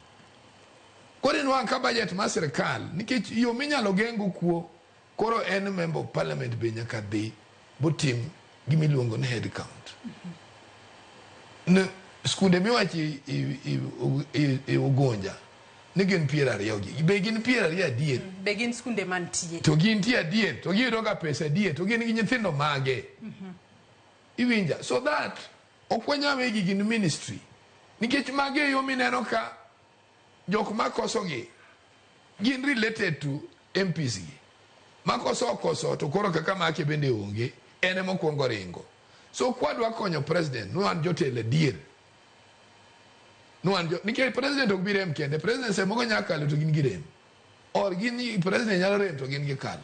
Koro inwang' ka budget mar sirikal nikech yo minyalo geng'go kuo koro en member of parliament be nyaka dhi botim gimiluongo ni head count. Ne skunde miwacho e Ugunja ni gin 20 gi. Be gin 20 adier? Be gin skunde mantie? To gintie adier, to giyudo ga pesa adier, to gin gi nyithindo mage. Iwinja? So that ok wanyal we gigi ni ministry. Nikech magi e yo mineno ka jok makoso gi gin related to MPs gi. Makoso okoso to koro kaka make bende onge, en ema okwongo ringo. So kwadwa konyo president, nwan jotelo adier. Nwan jo, nikech president ok bi rem kende, president seche moko nyalo kalo to gin gi rem. Or gin president nyalo rem to gin gikalo.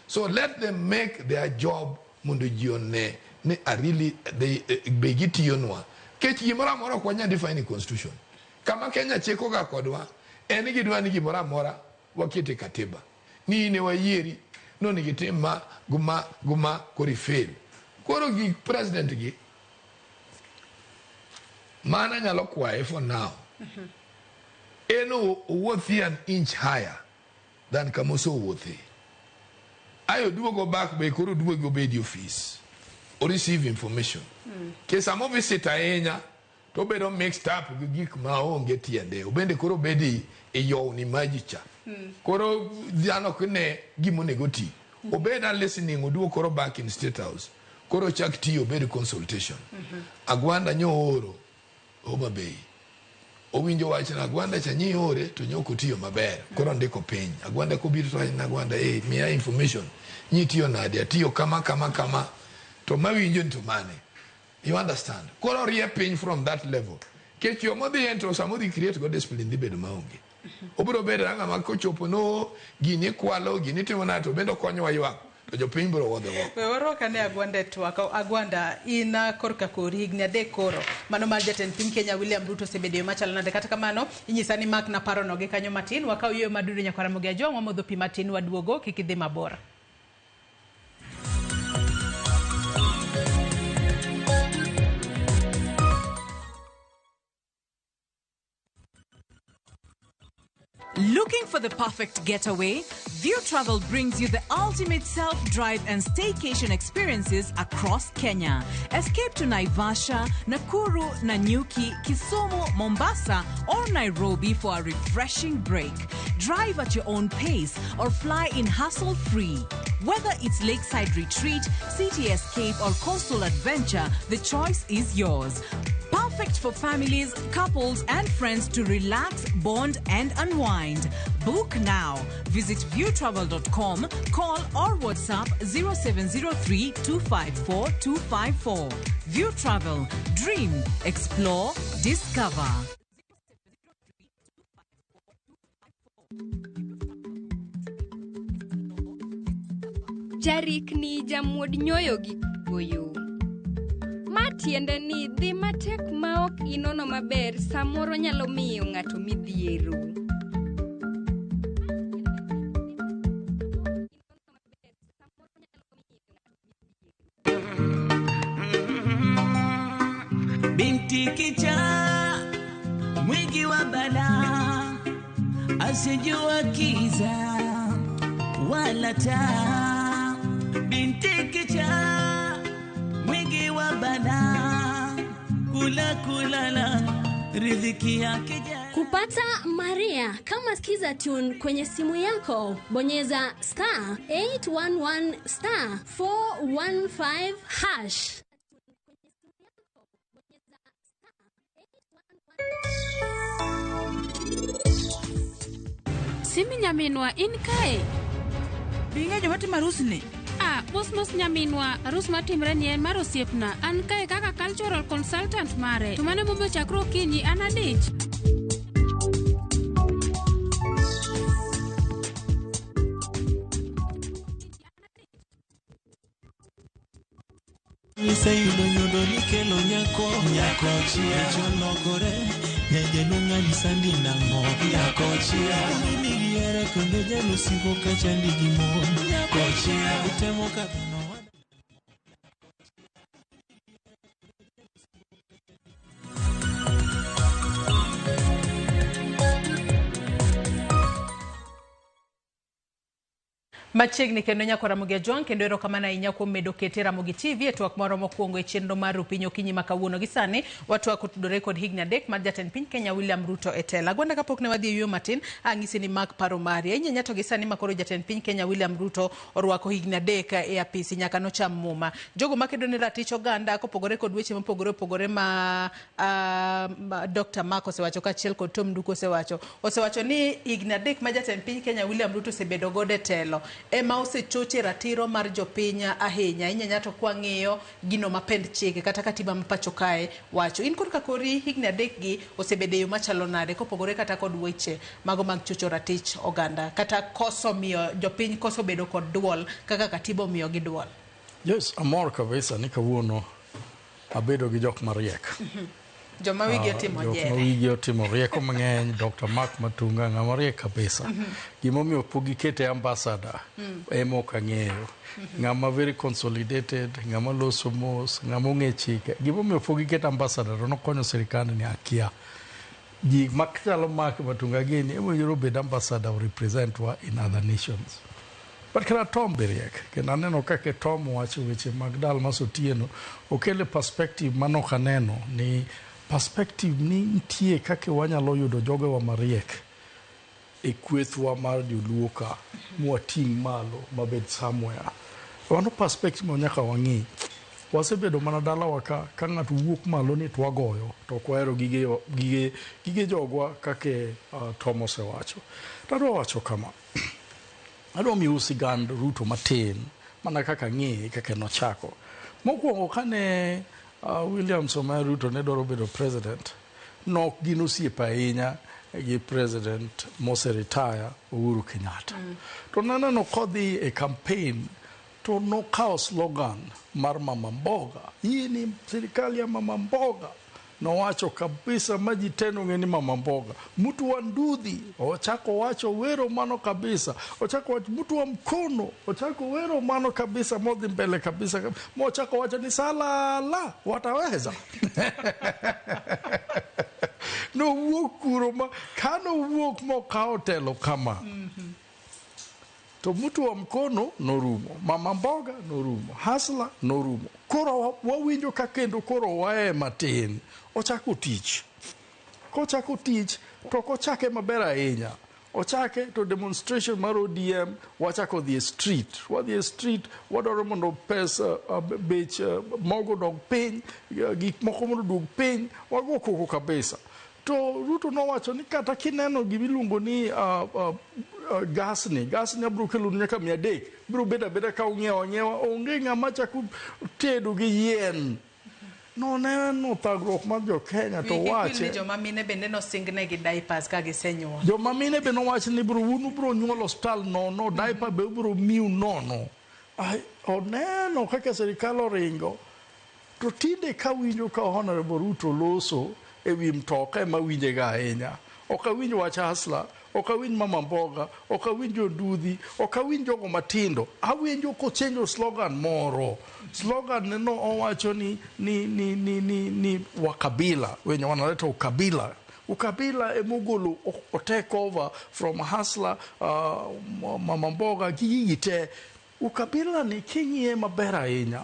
So let them make their job Mondo ji one ni a really they, be gitiyonwa. Kech gimoro amora ok wanyal define e constitution. Kama Kenya chiko ga kodwa en ni gidwa ni gimoro amora waket e katiba. Ni in e wayieri nonego itim ma gi ma gi ma koro i fail. Koro gik president gi mano anyalo kwaye for now. En owuothi an inch higher than kama osewuothe. Ae oduogo back be koro oduogo obedi office. O receive information. Ke sama o visit ahinya to obedo mixed up gi gik ma onge tiende. Obende koro obedi e yowni maji cha. Koro dhano ok ne gima onego oti. Obed a listening oduog koro back in state house. Koro ochak tiyo obed consultation. Agwanda nyo ooro Homa Bay. Owinjo wach na Agwanda cha nyi ore to nyo ok otiyo maber. Koro ondiko piny. Agwanda kobiro to wacho ni Agwanda eh miya information. Nyi tiyo nade? Atiyo kama kama kama. To mawinjo ni to mane? You understand? Koro orie piny from that level. Kech yo modhiye to sama odhi create go discipline dhi bedo maonge. Obiro bedo ng'ama kochopo no gini ikwalo, gini itimo nade to bende okonyowa ywak to jopiny biro wuodhe oko. We warwak ane Agwanda e twak. Agwanda, in korka kori higni adek koro mano mar jatend piny Kenya William Ruto osebedo e yo machalo nade? Kata kamano inyisa ni mak na parono gi kanyo matin. Wakaw yueyo madudu nyaka Ramogi Ajwang' wamodho pi matin waduogo kik idhi mabor. Looking for the perfect getaway? View Travel brings you the ultimate self-drive and staycation experiences across Kenya. Escape to Naivasha, Nakuru, Nanyuki, Kisumu, Mombasa, or Nairobi for a refreshing break. Drive at your own pace or fly in hassle-free. Whether it's lakeside retreat, city escape, or coastal adventure, the choice is yours. Perfect for families, couples, and friends to relax, bond, and unwind. Book now. Visit viewtravel.com, call or WhatsApp 0703 254 254. View Travel. Dream, explore, discover. Jarikni jamuod nyoyo gi goyo. Ma tiende ni dhi matek ma ok inono maber samoro nyalo miyo ng'ato midhiero. Binti kichaa mwingi wa balaa, asijua kiza wala taa. Binti kichaa mwingi wa balaa, kula kulala riziki yake jala. Kupata Maria kama Skiza Tune kwenye simu yako, bonyeza star 811 star 415 hash. Simi nyaminwa in kae. Be ing'eyo joma timo arus ni? Ah, mos mos nyaminwa, arus matimre ni en mar osiepna. An kae kaka cultural consultant mare. To mano momiyo chakre okinyi an adich. Iseyudo nyodo nikelo nyako nyako chia cholokore nyajaluo ng'ani sandi nang'o nyako chia nigi here kendo jaluo siko ka chandi gi mon nyako chia utemo ka Machiegni kendo nyako Ramogi Ajwang' kendo erokamano ahinya kuom medo kete Ramogi TV e twak moro mokwongo e chenro mar Rupiny okinyi ma kawuono. Gi sani watwak otudore kod higni adek mar jatend piny Kenya William Ruto e telo. Agwanda kapok ne wadhi e yueyo matin, ang'isi ni mak paro mari. Ahinya ahinya to gi sani makoro jatend piny Kenya William Ruto orwako higni adek e apisi nyaka nocham muma. Jogo makedo ne ratich oganda kopogore kod weche mopogore opogore ma Dr. Mark osewacho kaachiel kod Tom Nduku osewacho. Osewacho ni higni adek ma jatend piny Kenya William Ruto osebedo godo e telo ema osechoche ratiro mar jopiny ahinya. Ahinya ahinya to kwang'iyo gino ma pend chike kata katiba ma pacho kae wacho. In korka kori higni adek gi osebedo e yo machalo nade kopogore kata kod weche mago mag chocho ratich oganda kata koso miyo jopiny koso bedo kod duol kaka katiba omiyo gi duol? Yes, amor kabisa ni kawuono abedo gi jok mariek. Joma wigi otimo Jok ma jere. wigi otimo rieko mang'eny, Dr. Mark Matunga ng'ama riek kabisa. Gimomiyo pok gikete ambassador ema ok ang'eyo. Ng'ama very consolidated, ng'ama loso mos, ng'ama ong'e chike. Gimomiyo pok gikete ambassador to nokonyo sirikand ni akia. Ji machalo Mark Matunga gini ema owinjore obed ambassador o represent wa in other nations. But kata Tom be riek, kendo aneno kaka Tom wacho weche mag Dalmas Otieno, okele perspective manok aneno ni perspective ni nitie kaka wanyalo yudo jogewa mariek e kwethwa mar joluo ka mwating' malo mabed somewhere. Mano perspective ma nyaka wang'i. Wasebedo mana dalawa ka, ka ng'ato wuok malo ni to wagoyo, to ok wahero gige, gige, gige jogwa kaka Tom osewacho. Tadwa wacho kama, adwa miyou sigand Ruto matin mana kaka ang'eye kaka nochako. Mokwongo kane William Samoei Ruto ne dwaro bedo president, nok gin osiepe ahinya gi president mose retire Uhuru Kenyatta. To naneno kodhi e campaign to nokawo slogan mar mama mboga, hii ni serikali ya mama mboga. Nowacho kabisa ma ji te nong'e ni mama mboga. Mtu wa nduthi, ochako wacho wero mano kabisa. Ochako wacho mtu wa mkono, ochako wero mano kabisa modhi mbele kabisa. Mochako wacho ni salala, wataweza. Nowuok kuro ma, kanowuok mokawo telo kama. To mtu wa mkono norumo, mama mboga norumo, hustler norumo. Koro wawinjo ka kendo koro wae matin, ochako tich. Kochako tich, to ok ochake maber ahinya. Ochake to demonstration mar ODM wachako dhi e street. Wadhi e street, wadwaro mondo pesa bech mogo dog piny, gik moko mondo oduog piny, wago koko kabisa. To Ruto nowacho ni kata kineno gimiluongo ni gas ni, gas ni abiro kelonu nyaka 300, biro bedo abeda ka ung'iewo ang'iewa, onge ng'ama chako tedo gi yien. Noneno thagruok mar jo Kenya to Wigi kwil wache. ni joma mine bende nosingnegi diapers ka gisenyuol. Joma mine be nowach ni biro un ubiro nyuol osiptal nono, diaper be ubiro miu nono. Ai, oneno kaka sirikal oringo. To tinde kawinjo ka Honorable Ruto loso e wi mtoka ema winje ga ahinya. Ok awinj wach hustler, ok awinj mama mboga, ok awinj jonduthi, ok awinj jogo matindo. Awinjo kochenjo slogan moro. Slogan ne no owacho ni, ni, ni, ni, ni, ni wakabila, wenye wanaleta ukabila. Ukabila emogolo o take over from hustler, mama mboga, gi gigi te. Ukabila ni king'iye maber ahinya.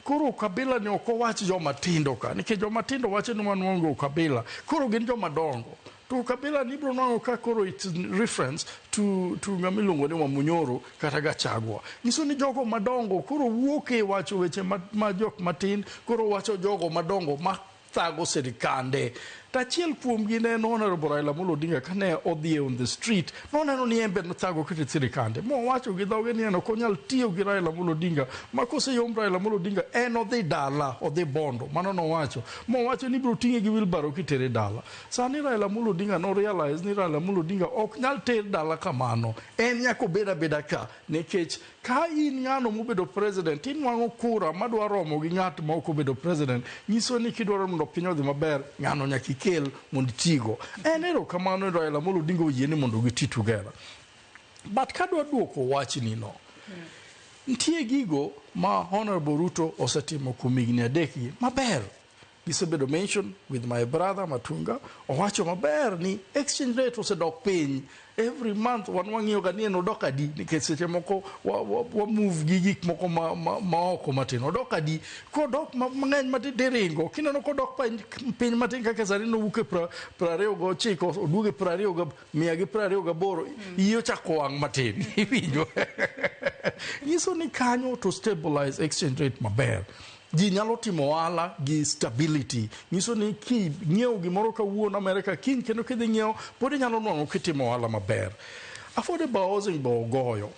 Koro ukabila ni ok owach joma tindo ka, nikech joma tindo wacho ni wan waonge ukabila. Koro gin joma dongo. To ukabila ni ibiro nwang'o ka koro it's reference to ng'ama iluongo ni Wamunyoro kata Gachagua. Nyiso ni jogo madongo koro wuok e wacho weche ma jok matin, koro wacho jogo madongo ma thago sirikande. To achiel kuomgi ne en Honorable Raila Amolo Odinga kane odhi on the street, noneno ni en be nothago kit sirikande. Mowacho gi dhoge ni en ok onyal tiyo gi Raila Amolo Odinga, ma koseyomb Raila Amolo Odinga, en odhi dala, odhi Bondo. Mano nowacho. Mowacho ni ibiro ting'e gi wheelbarrow kitere dala. Sani Raila Amolo Odinga no realize ni Raila Amolo Odinga ok nyal ter dala kamano. En nyaka obed abeda ka, nikech ka in ng'ano mobedo president, inwang'o kura madwa romo gi ng'at ma ok obedo president, nyiso ni kidwaro mondo piny odhi maber, ng'ano nyaka ikel mondo itigo. En erokamano Raila Amolo Odinga oyie ni mondo giti together. But kadwa duoko wachni no, nitie gigo ma Honorable Ruto osetimo kuom higni adek gi maber. Gisebedo mention with my brother Matunga, owacho maber ni exchange rate osedok piny. Every month wan wang'iyo ga ni en odok adi, nikech seche moko wa move gi gik moko ma oko matin. Odok adi? Kodok mang'eny matin tiringo. Kineno kodok piny matin kaka sani nowuok e 29, oduogo e prariyo ga, mia gi prariyo gaboro, iyi ochako wang' matin. Iwinjo? Nyiso ni kanyo to stabilize exchange rate maber. Ji nyalo timo ohala gi stability. Nyiso ni ki ng'iewo gimoro kawuono Amerika, kiny kendo kidhi ng'iewo, pod inyalo nwang'o kitimo ohala maber. Affordable housing be ogoyo.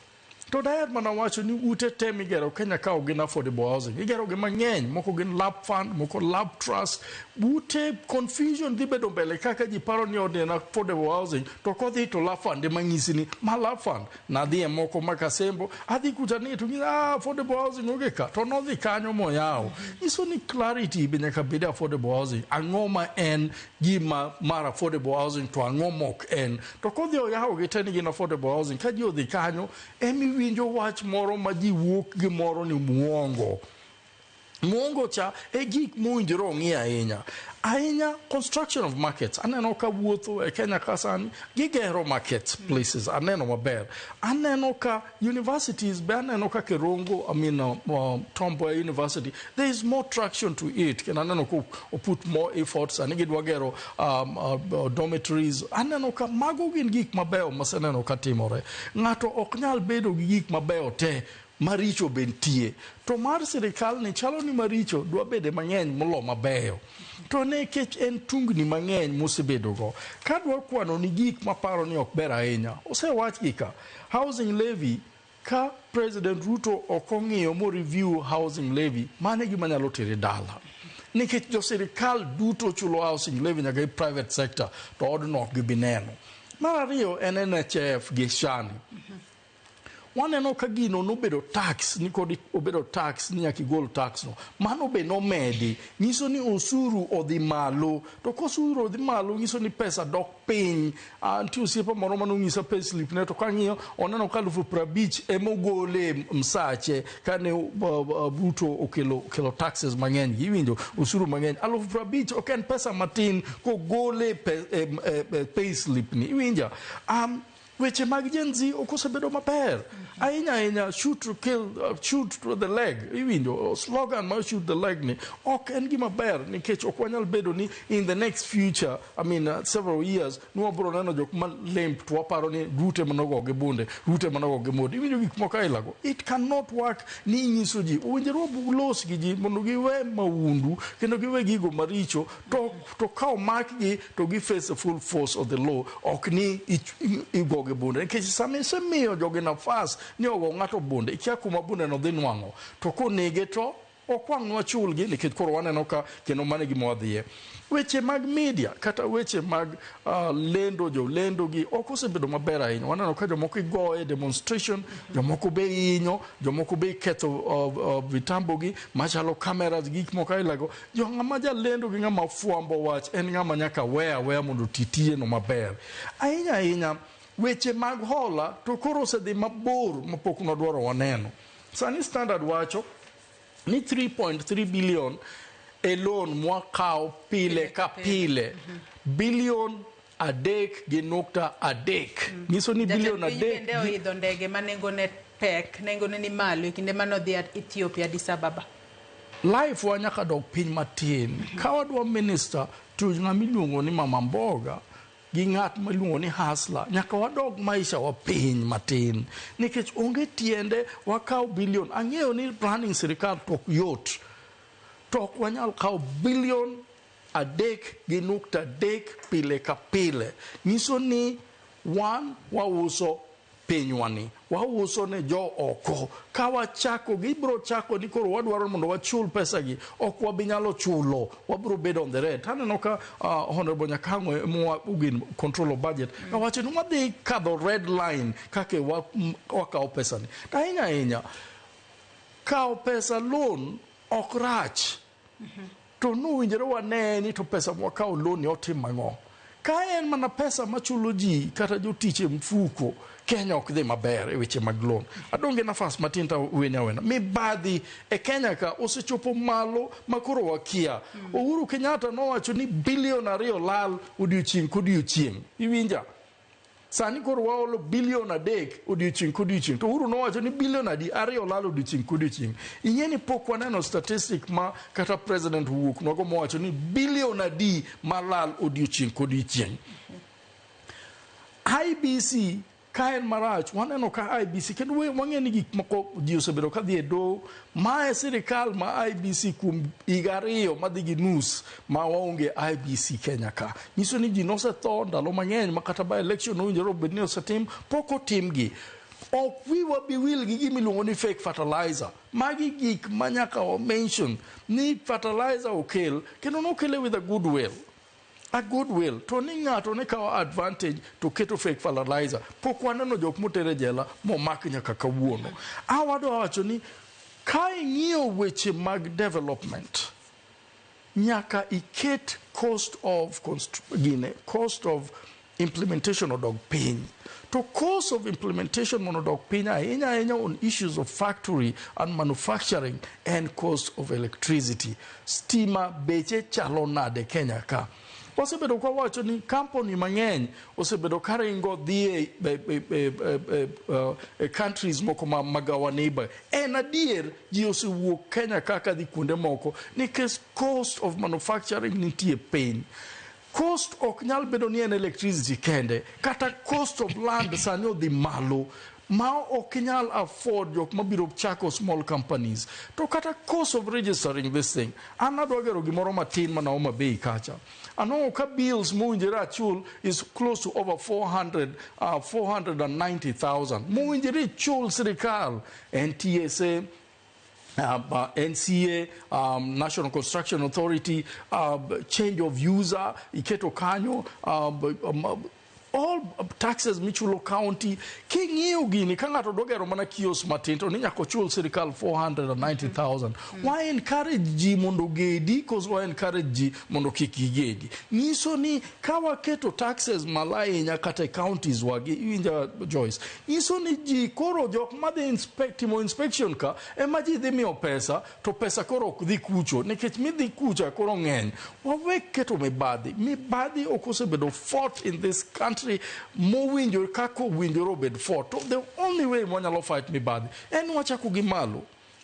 To daher mana wacho ni ute te migero Kenya ka ok gin affordable housing. Igero gi mang'eny, moko gin LAP fund, moko LAP trust. Ute confusion dhi bedo mbele kaka ji paro ni odni en affordable housing, to kodhi to LAP fund ema nyisi ni ma LAP fund. Nadhi e moko ma Kasembo, adhi kucha ni to nyisa ah, affordable housing onge ka. To nodhi kanyo moyawo. Nyiso ni clarity be nyaka bed e affordable housing. Ang'o ma en gima mar affordable housing to ang'o mok en. To kodhi oyawo gi te ni gin affordable housing, ka ji odhi kanyo, emiwinjo wach moro ma ji wuok gi moro ni muongo. Muongo cha e gik mowinjore ong'i ahinya. Ahinya construction of markets. Aneno ka wuotho e Kenya ka sani, gigero market places. Aneno maber. Aneno ka universities be aneno ka Kerongo, I mean Tom Mboya University, there is more traction to it. Kendo aneno ka o put more efforts sani gidwa gero dormitories. Aneno ka mago gin gik mabeyo maseneno ka timore. Ng'ato ok nyal bedo gi gik mabeyo te maricho be nitie. To mar sirikal ni chalo ni maricho dwa bede mang'eny molo mabeyo. To nikech en tungni mang'eny mosebedogo. Kadwa kwano ni gik maparo ni ok ber ahinya, osewach gi ka. Housing levy, ka President Ruto ok ong'iyo mo review housing levy, mano e gima nyalo tere dala. Nikech jo sirikal duto chulo housing levy nyaka gi private sector, to odno ok gibi neno. Mar ariyo en NHIF gi SHA ni. Waneno ka gino nobedo tax ni kod obedo tax ni nyaka igol tax no. Mano be nomedi. Nyiso ni osuru odhi malo. To kosuru odhi malo nyiso ni pesa dok piny. Nitie osiepa moro manonyisa payslip ne to kang'iyo oneno ka 50,000 emogole msache kane Ruto okelo okelo taxes mang'eny. Iwinjo osuru mang'eny. 50,000 ok en pesa matin kogole payslip ni. Iwinja? Weche mag Gen Z ok osebedo maber ahinya ahinya. Shoot to kill, shoot to the leg. Iwinjo slogan mar shoot the leg ni ok en gima ber nikech ok wanyal bedo ni in the next future, I mean several years, ni wabiro neno jok ma limp to waparo ni Ruto ema nogo gi bunde, Ruto ema nogo gi monde. Iwinjo gik moko ailago. It cannot work ni inyiso ji owinjore walos gi ji mondo giwe maundu kendo giwe gigo maricho to ka omakgi to gi face the full force of the law, ok ni igo gi bunde nikech sama isemiyo jogi nafas ni ogo ng'ato bunde, ikia kuma bunde no dhi nwang'o to konege to ok wang' nwachulgi nikech koro waneno ka kendo mano e gima wadhiye. Weche mag media kata weche mag lendo, jolendo gi ok osebedo maber ahinya. Waneno ka jomoko igoye demonstration, jomoko be hinyo, jomoko be iketho vitambo gi machalo cameras, gik moko ailago. Jo ng'ama jalendo gi ng'ama fwambo wach en ng'ama nyaka we aweya mondo oti tijeno maber. Ahinya ahinya weche mag hola to koro osedhi mabor mapok nwadwaro waneno. Sani Standard wacho ni 3.3 billion e loan mwakawo pile ka pile. Bilion 3.3. Nyiso ni bilion Jatend piny adek bende oidho ndege ma nengone pek, nengone ni malo e kinde manodhi Ethiopia, Addis Ababa. Life wa nyaka dok piny matin. Ka wadwa minister to ng'ama iluongo ni mama mboga gi ng'at ma iluongo ni hustler, nyaka wadog maisha wa piny matin. Nikech onge tiende wakaw bilion. Ang'eyo ni running sirikal to ok yot. To ok wanyal kawo bilion 3.3 pile ka pile. Nyiso ni wan wauso pinywani, wauso ne jo oko. Ka wachako, gibiro chako ni koro wadwaro mondo wachul pesa gi, ok wabi nyalo chulo, wabiro bedo on the red. Taneno ka Honorable Nyakang'o ema ugin control of budget, kawacho ni wadhi kadho red line kaka wakawo pesa ni. To ahinya ahinya, kawo pesa loan ok rach. To nowinjore wane ni to pesa mwakawo loan ni otim ang'o? Ka en mana pesa machulo ji kata jotich e mfuko, Kenya ok dhi maber e weche mag loan. Adonge nafas matin to wene awena. Mibadhi e Kenya ka osechopo malo ma koro wakia. Uhuru Kenyatta nowacho ni bilion 2 lal odiochieng' kodiochieng'. Iwinja? Sani koro waolo bilion 3 odiochieng' kodiochieng'. To Uhuru nowacho ni bilion adi 2 lal odiochieng' kodiochieng'. Ing'e ni pok waneno statistic ma kata president owuok nwago mowacho ni bilion adi malal odiochieng' kodiochieng'. IBC ka en marach, waneno ka IBC kendo wang'e ni gik moko ji osebedo ka dhi e doho. Ma e sirikal ma IBC kuom higa 2 madhi gi nus ma waonge IBC Kenya ka. Nyiso ni ji nosetho ndalo mang'eny ma kata by election owinjore obed ni osetim, pok otimgi. Ok wiwa bi wil gi gima iluongo ni fake fertilizer. Magi gik ma nyaka wa mention ni fertilizer okel kendo nokele with a good will. A good will to ni ng'ato ne kawo advantage to keto fake fertilizer. Pok waneno jok moter e jela momak nyaka kawuono. Awadwa wacho ni ka ing'iyo weche mag development nyaka iket cost of gine cost of implementation odog piny. To cost of implementation mondo odog piny ahinya ahinya on issues of factory and manufacturing and cost of electricity. Stima beche chalo nade Kenya ka? Wasebedo kwa wacho ni company mang'eny osebedo ka ringo dhi e countries moko ma mag our neighbor. En adier ji osewuok Kenya kaka dhi kuonde moko nikech cost of manufacturing nitie piny. Cost ok nyal bedo ni en electricity kende, kata cost of land sani odhi malo ma ok nyal afford jok mabiro chako small companies. To kata cost of registering this thing, an adwa gero gimoro matin mana Homa Bay kacha. Anwang'o ka bills mowinjore achul is close to over 400, 490,000 mowinjore ichul sirikal NTSA, NCA, National Construction Authority, change of user, iketo kanyo, all taxes michulo county. King'iyo gini, ka ng'ato dwa gero mana kiosk matin to ni nyaka ochul sirikal 490,000. Wa encourage ji mondo ogedi koso wa encourage ji mondo kik gigedi? Nyiso ni ka waketo taxes malo ahinya kata e counties wagi, iwinja Joyce, nyiso ni ji koro jok madhi inspect, timo inspection ka ema ji dhi miyo pesa to pesa koro ok dhi kucho nikech midhi kucha koro ng'eny. Wawe keto mibadhi. Mibadhi ok osebedo fought in this country mowinjore kaka owinjore obed fought. To the only way mwanyalo fight mibadhi en wachako gi malo.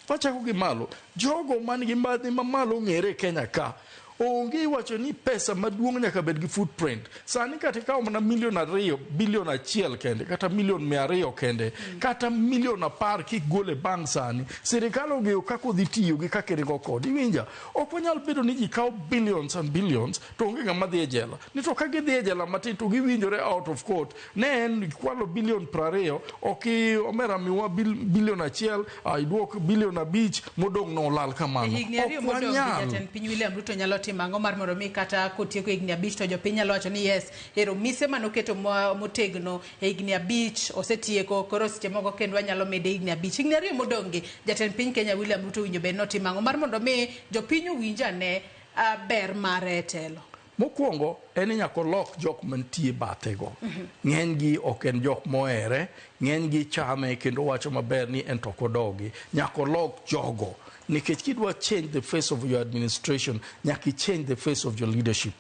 Wachako gi malo. Jogo man gi mibadhi mamalo ong'ere e Kenya ka. Onge iwacho ni pesa maduong' nyaka bed gi footprint. Sani kata ikawo mana milion 2, bilion 1 kende, kata milion 200 kende, kata milion 10 kigolo e bank sani, sirikal ong'eyo kaka odhi tiyo gi kaka iringo kode. Iwinja? Ok wanyal bedo ni ji kawo billions and billions to onge ng'ama dhi e jela. Ni to ka gidhi e jela matin to giwinjore out of court. Ne en kwalo bilion 20, ok omera miwa bilion 1, iduok bilion 5 modong' no olal kamano. Higni 2 Ok modong' gi wanyal. jatend piny William Ruto nyalo timo ang'o mar mondo mi kata kotieko higni 5 to jopiny nyalo wacho ni yes, ero mise manoketo motegno e higni 5 osetieko, koro seche moko kendo wanyalo mede higni 5. Higni 2 modong' gi jatend piny Kenya William Ruto winjo bed notimo ang'o mar mondo mi jopiny owinj ane ber mare e telo? Mokwongo en ni nyaka olok jok mantie bathego. Ng'eny gi ok en jok mohere, ng'eny gi chame kendo wacho maber ni en to ok odogi. Nyaka olok jogo. Nikech kidwa change the face of your administration, nyaka i change the face of your leadership.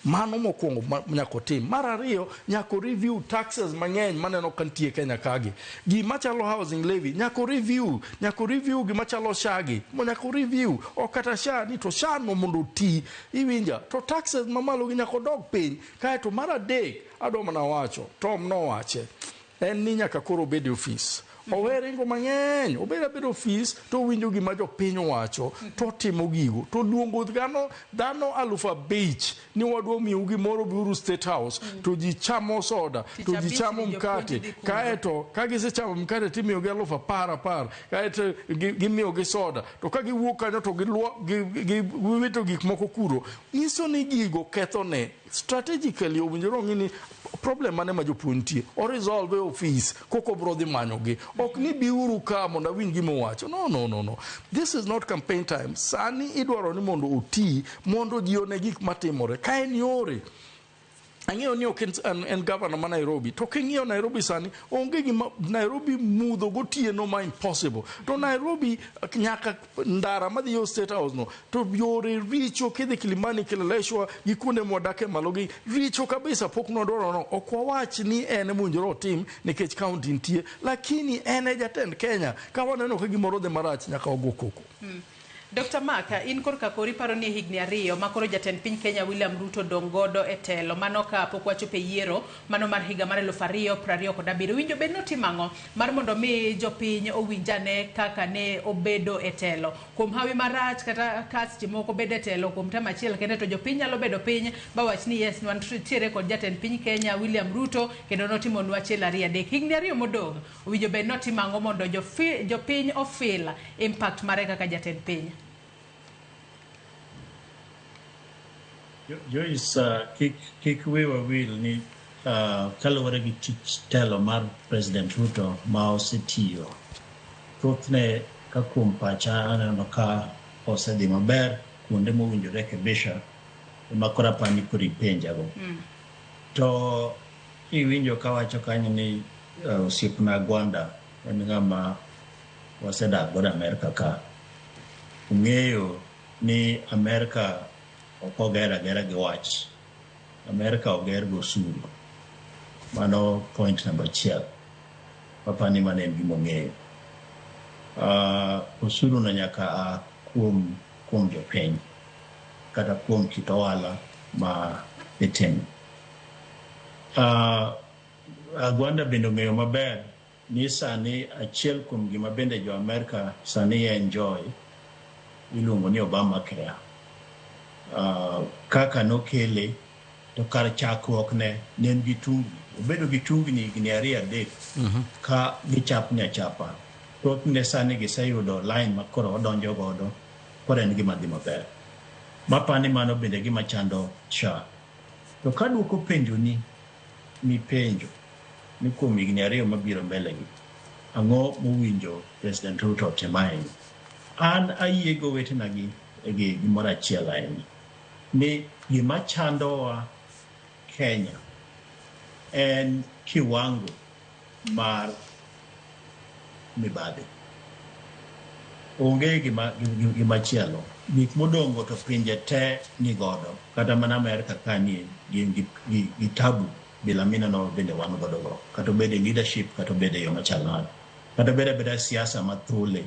Mano mokwongo nyaka otim. Mar ariyo, nyaka review taxes mang'eny maneno ka nitie Kenya kagi. Gima chalo housing levy, nyaka review, nyaka review gima chalo SHA gi, nyaka review. Ok kata SHA ni to SHA no mondo oti, iwinja. To taxes mamalo gi nyaka odog piny. Kaeto mar adek, adwa mana wacho, Tom nowache, en ni nyaka koro obed e ofis. Owe ringo mang'eny, obed abeda ofis to owinjo gima jopiny wacho, to otimo gigo, to luongo dhano 5,000 ni wadwa miyou gimoro biuru State House, to ji chamo soda, to ji chamo mkate, kaeto ka gisechamo mkate timiyogi 10,000 10,000, kaeto gimiyogi soda, to ka giwuok kanyo to giwito gik moko kuro. Nyiso ni gigo kethone. Strategically owinjore ong'i ni problem mane ma jopuonj nitie, o resolve e ofis koko bro dhi manyogi. Ok ni biuru ka mondo awinj gima owacho. No, no, no, no. This is not campaign time. Sani idwaro ni mondo oti, mondo ji one gik matimore. Ka en yore, ang'eyo ni ok en governor ma Nairobi, to king'iyo Nairobi sani, onge gima Nairobi mudho gotieno ma impossible. To Nairobi nyaka ndara madhi yo State House no, to yore richo kidhi Kilimani, Kileleshwa gi kuonde mwadake malo gi richo kabisa, pok nwadwaro no. Ok wawach ni en emowinjore otim nikech county nitie, lakini en e jatend Kenya. Ka waneno ka gimoro dhi marach, nyaka wago koko. Dr. Mark, in korka kori paro ni higni 2 ma koro jatend piny Kenya William Ruto dong' godo e telo, mano ka pok wachopo e yiero mano mar higa mar 2027, winjo bed notimo ang'o mar mondo mi jopiny owinjane kaka ne obedo e telo? Kuom hawi marach kata ka seche moko bedo e telo kuom term achiel kende, to jopiny nyalo bedo piny bawach ni yes, wantiere kod jatend piny Kenya William Ruto kendo notimonwa 1 2 3. Higni 2 modong' owinjo bed notimo ang'o mondo jopiny ofil impact mare kaka jatend piny? Joyce, kik wiwa wil ni kaluwore gi tich telo mar President Ruto ma osetiyo, thothne ka kuom pacha aneno ka osedhi maber kuonde mowinjore rekebisha ema koro apani koro ipenjago. To iwinjo kawacho kanyo ni osiepna Gwanda en ng'ama wasedak godo Amerka ka. Ong'eyo ni Amerka ok oger agera gi wach. Amerka oger gi osuru. Mano point number 1. Apani mano en gima ong'eyo. Osuru no nyaka a kuom jopiny kata kuom kit ohala ma itimo. Agwanda bende ong'eyo maber ni sani achiel kuom gima bende jo Amerka sani enjoy iluongo ni Obamacare. Kaka nokele to kar chakruok ne en gi tungni. Obedo gi tungni higni 2 3 ka gichapni achapa. Thothne sani giseyudo line ma koro odonjo godo, koro en gima dhi maber. Mapani mano bende gima chando SHA. To kaduoko penjoni mipenjo ni kuom higni 2 mabiro mbele gi, ang'o mowinjo President Ruto otim ahinya? An ayie gi owetena gi gimoro achiel ahinya, ni gima chandowa Kenya en kiwango mar mibadhi. Onge gima chielo. Gik modongo to pinje te ni godo. Kata mana Amerka kanie gin gi tabu bila mineno bende wan godo go. Kata obed e leadership, kata obed e yo machal nade. Kata obed abeda siasa mathule.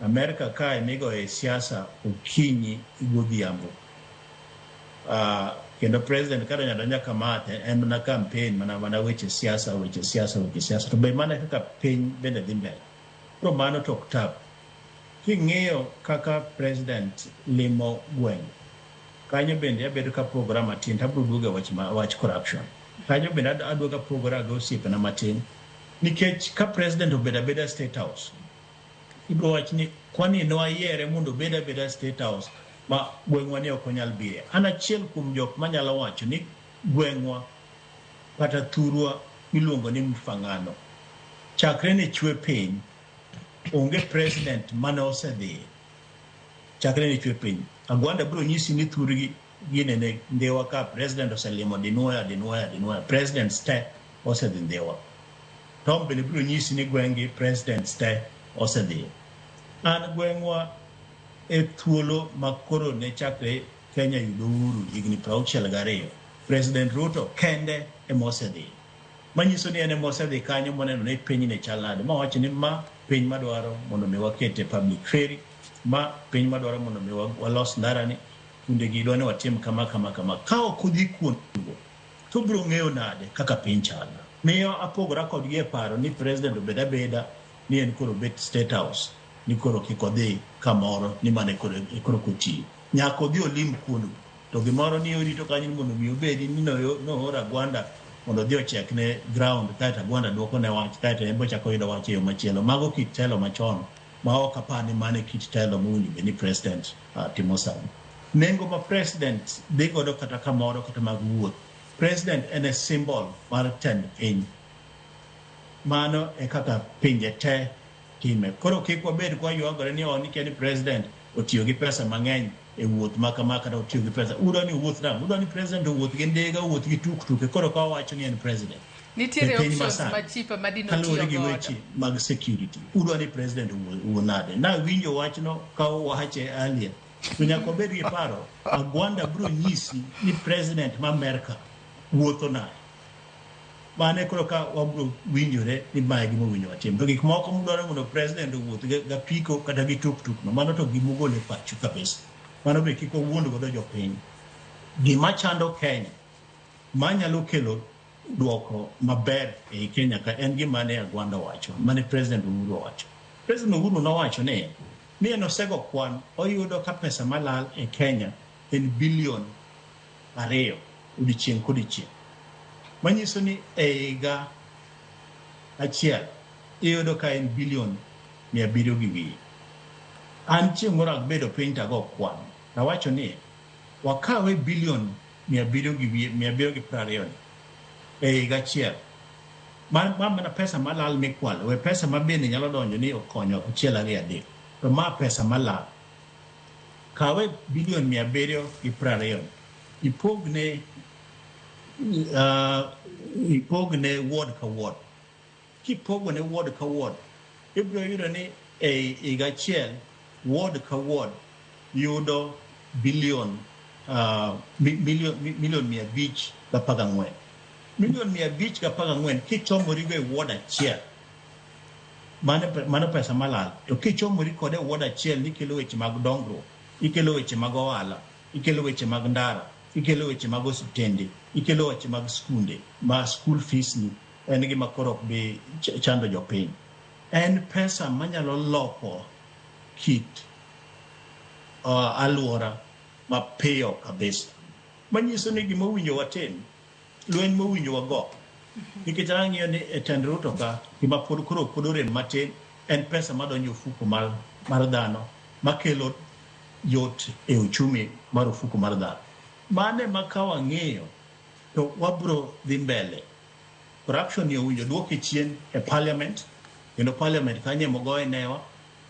Amerka kae migoye siasa okinyi godhiambo. Kendo president kata nyadonja kama en mana campaign, mana weche siasa, weche siasa, weche siasa. To be mana kaka piny bende dhi mbele. Koro mano to ok tabu. King'iyo kaka president limo gweng', kanyo bende abedo kapogora matin, to abiro duogo e wach corruption. Kanyo bende aduogo apogora gi osiepena matin, nikech ka president obedo abeda State House, ibiro wach ni kwani ne wayiere mondo obed abeda State House ma gweng'wa ni ok onyal bire. An achiel kuom jok manyalo wacho ni gweng'wa kata thurwa miluongo ni Mfangano, chakre ne chwe piny, onge president mane osedhi. Chakre ne chwe piny. Agwanda biro nyisi ni thurgi ginene Ndhiwa ka president oselimo dinuoya, dinuoya, dinuoya. Presidents te osedhi Ndhiwa. Tom bende biro nyisi ni gweng'gi presidents te osedhi. An gweng'wa e thuolo ma koro ne chakre Kenya yudo uhuru higni 62, President Ruto kende ema osedhi. Manyiso ni en ema osedhi kanyo moneno ni piny ne chal nade. Mawacho ni ma piny madwaro mondo mi wakete public ferry, ma piny madwaro mondo mi walos ndarani, kunde gi dwa ni watim kama kama kama. Ka ok odhi kuondego, to obiro ng'eyo nade kaka piny chal. Miyo apogora kodgi e paro ni president obed abeda ni en koro obet State House, ni koro kik odhi kamoro, ni mane koro kotiyo. Nyaka odhi olim kuondego. To gimoro ni orito kanyo ni mondo mi obedi ni nooro Agwanda mondo odhi ochekne ground, kaeto Agwanda duoko ne wach, kaeto en be ochako yudo wach e yo machielo. Mago kit telo machon ma ok apar ni mano e kit telo mowinjo bed ni president timo sani. Nengo ma president dhi godo kata kamoro kata mag wuoth, president en e symbol mar tend piny. Mano e kaka pinje te time. Koro kik wabed kwa ywagore ni nikia ni president otiyo gi pesa mang'eny e wuoth ma kama kata otiyo gi pesa. Udwa ni owuoth nang'o? Udwa ni president owuoth gi ndiga, owuoth gi tuk-tuk, koro ka wawacho ni en president. Nitiere options ma cheaper ma dino kaluwore tiyo gi godo. weche mag security. Udwa ni president owuo nade? Nawinjo wachno ka owache earlier. To nyaka obed gi paro, Agwanda biro nyisi ni president ma Amerka wuotho nade. Mane koro ka wabiro winjore ni mae gima owinjo watim. To gik moko mudwaro mondo president owuoth gi apiko kata gi tuktuk no, mano to gimugolo e pachu kabisa. Mano be kik wawuond godo jopiny. Gima chando Kenya manyalo kelo duoko maber ei Kenya ka en gima ne Agwanda owacho, mane President Uhuru owacho. President Uhuru nowacho ni en osego kwan oyudo ka pesa malal e Kenya en bilion 2 odiochieng' kodiochieng'. Manyiso ni e higa achiel iyudo ka en bilion 700 gi wiye. An chieng' moro abedo piny to ago kwan. Awacho ni wakawe bilion 700 gi wiye, 720 ni e higa achiel. Ma mana pesa malal mikwalo, we pesa ma bende nyalo donjo ni okonyo 1 2 3. To ma pesa malal. Kawe bilion 720 ipogne ward ka ward. Kipogo ne ward ka ward, ibiro yudo ni e higa achiel ward ka ward yudo bilion milion 514. Milion 514 kichomorigo e ward achiel, mano pesa malal. To kichomori kode e ward achiel nikelo weche mag dongruok, ikelo weche mag ohala, ikelo weche mag ndara, ikelo weche mag osiptende, ikelo weche mag skunde, ma school fees ni en gima koro ok bi chando jopiny. En pesa manyalo loko kit alwora mapiyo kabisa. Manyiso ni gima owinjo watim, lweny mowinjo wago. Nikech ang'iyo ni e tend Ruto ka, gima pod koro pod orem matin en pesa madonjo ofuko mar dhano, makelo yot e uchumi mar ofuko mar dhano. Mane ma ka wang'iyo to wabro dhi mbele. Corruption ni owinjo duoke chien e parliament, kendo parliament kanyo emogoye newa.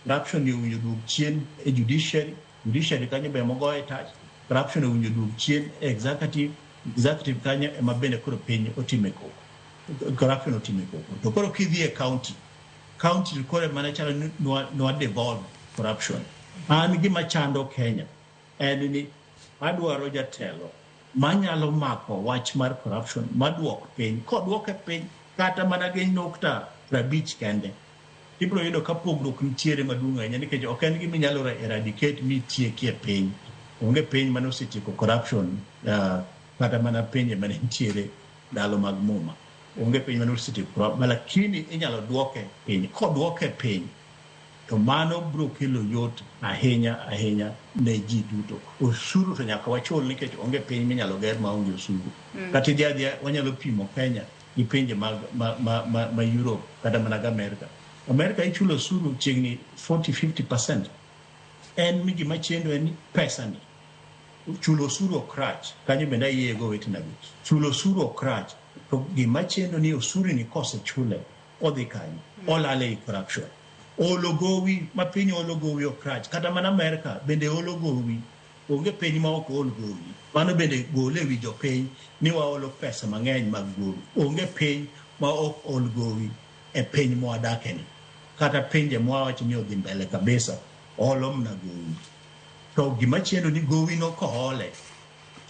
Corruption ni owinjo duok chien e judiciary, judiciary kanyo be emogoye tach. Corruption owinjo duok chien e executive, executive kanyo ema bende koro piny otime koko. Corruption otime koko. To koro kidhi e county, county koro ema chalo ni nwa devolve corruption. An gima chando Kenya en ni adwaro jatelo manyalo mako wach mar corruption maduok piny. Koduoke piny kata mana gi nukta 50 kende, ibiro yudo ka pogruok nitiere maduong' ahinya, nikech ok en gima inyalo eradicate mitieki e piny. Onge piny mane osetieko corruption, kata mana pinje mane nitiere ndalo mag muma. Onge piny mane osetieko corruption, lakini inyalo duoke piny. Koduoke piny to mano biro kelo yot ahinya ahinya ne ji duto. Osuru to nyaka wachul, nikech onge piny minyalo ger maonge osuru. Kata idhi adhiya, wanyalo pimo Kenya gi pinje ma Europe kata mana gi Amerika. Amerika ichulo osuru chiegni 40-50%. En mi gima chendo en ni pesa ni. Chulo osuru ok rach, kanyo bende ayie go wetenagi. Chulo osuru ok rach, to gima chendo ni osuru ni kosechule, odhi kanyo, olal ei corruption. Olo gowi, ma piny olo gowi ok rach, kata mana Amerika bende olo gowi. Onge piny ma ok ol gowi. Mano bende gole ewi jopiny ni waolo pesa mang'eny mag gowi. Onge piny ma ok ol gowi e piny mwadakeni. Kata pinje mwawacho ni odhi mbele kabisa, olo mana gowi. To gima chendo ni gowi no koole,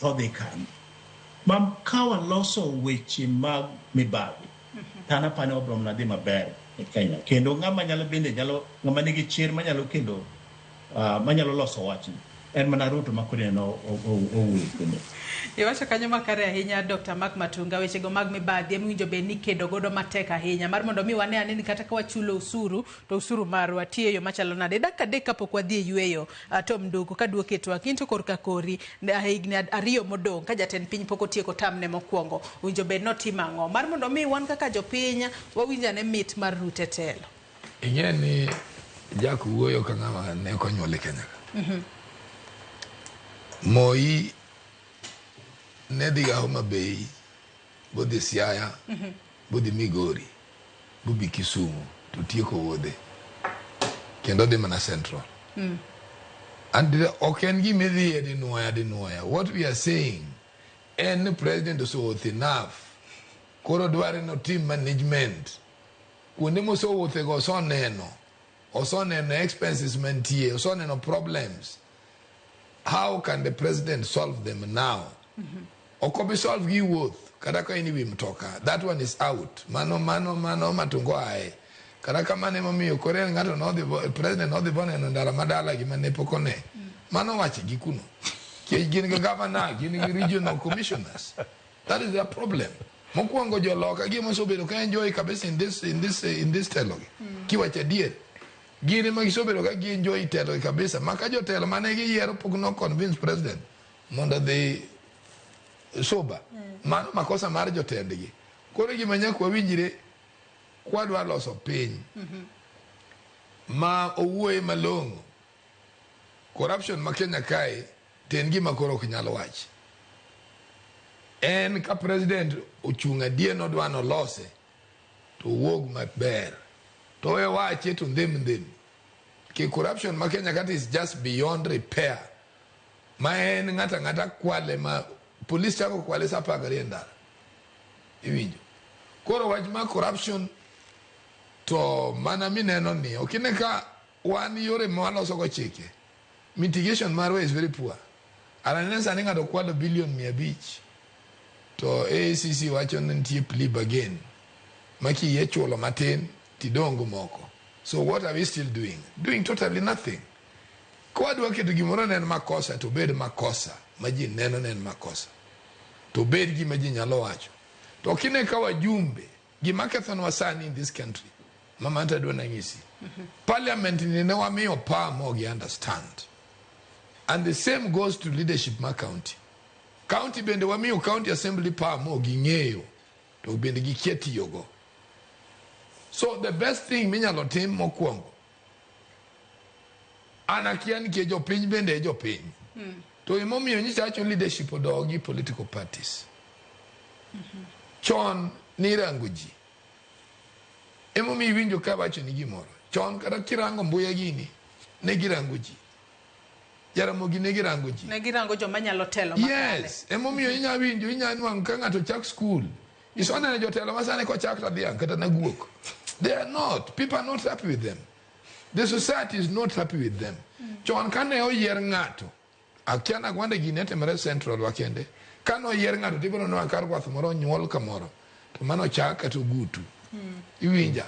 to odhi kanyo. Ma ka waloso weche mag mibadhi, to an apani wabiro mana dhi maber e Kenya. Kendo ng'ama nyalo bende nyalo, ng'ama nigi chir manyalo kelo, manyalo loso wachni, en mana Ruto ma koro en owuoyo kuome. Iwacho kanyo makare ahinya Dr. Mark Matunga, wechego mag mibadhi ema owinjo bed ni kedo godo matek ahinya mar mondo mi wane ane ni kata ka wachulo osuru to osuru marwa tiyo e yo machalo nade. Dakika 3 kapok wadhi e yweyo, Tom Nduku kaduoke twak in to korka kori higni 2 modong' ka jatend piny pok otieko tamne mokwongo, owinjo bed notimo ang'o mar mondo mi wan kaka jopiny wawinj ane mit mar Ruto e telo. Ing'e ni Jack wuoyo ka ng'ama ne ok onyuol e Kenya ka. Moi ne dhi ga Homa Bay, bodhi Siaya, bodhi Migori, bobi Kisumu, to tieko wuodhe. Kendo dhi mana Central. And ok en gima idhiye dinuoya dinuoya. What we are saying en ni president osewuotho enough. Koro dware ni otim management. Kuonde mosewuothego osoneno. Osoneno expenses mantie, osoneno problems. How can the president solve them now? Ok obi solve gi wuoth kata ka in e wi mtoka. That one is out. Mano mano mano matungo ae. Kata kamano emomiyo koro en ng'ato nodhi president nodhi boneno ndara madala gi mane pok one. Mano wache gi kuno. Nikech gin gi governor, gin gi regional commissioners. That is their problem. Mokwongo joloka gima osebedo ka enjoy kabisa in this telo gi. Kiwacho adier. Gin ema gisebedo ka gi enjoy telo gi kabisa. Ma ka jotelo mane giyiero pok no convince president mondo odhi suba. Mano makosa mar jotendgi. Koro gima nyaka wawinjre kwadwa loso piny ma owuoye malong'o. Corruption ma Kenya kae to en gima koro ok nyal wach. En ka president ochung' adier nodwa nolose to owuog maber. To we wache to ndhem ndhem. Ke corruption ma Kenya kata is just beyond repair. Ma en ng'ato ang'ata kwale ma police chako kwale sa 12 e ndara. Iwinjo. Koro wach mar corruption to mana mineno ni ok ine ka wan yore ma waloso go chike mitigation marwa is very poor. Ananene sani ng'ato kwalo billion 500 to AACC wacho ni nitie plea bargain ma kiyie chulo matin tidong' moko. So what are we still doing? Doing totally nothing. Kwadwa keto gimoro ne en makosa to bed makosa ma ji neno ne en makosa. To bed gima ji nyalo wacho. To kine ka wajumbe gima kethonwa sani in this country mama anta adwa nang'isi. Parliament ni ne wamiyo power ma ok understand. And the same goes to leadership ma county. County bende wamiyo county assembly power ma ok ging'eyo to bende gikia tiyogo. So the best thing minyalo tim mokwongo an akia nikech jopiny bende e jopiny. To emomiyo nyicha wacho leadership odogi political parties. Chon nirango ji. Emomiyo iwinjo ka wacho ni gimoro. Chon kata kirango mbuya gini, ne girango ji. Jaramogi ne girango ji. Ne girango joma nyalo telo makare. Yes, emomiyo inya winjo, inya nwang'o ka ng'ato chak school. Isoneno jotelo ma sani kochak to dhiang' kata na guok. They are not. People are not happy with them. The society is not happy with them. Chon kane oyier ng'ato, akia nagwande gini netimore central wa kende. Kane oyier ng'ato tibiro nwang'o kar kwath moro onyuol kamoro. To mano ochak kata ogutu. Iwinja?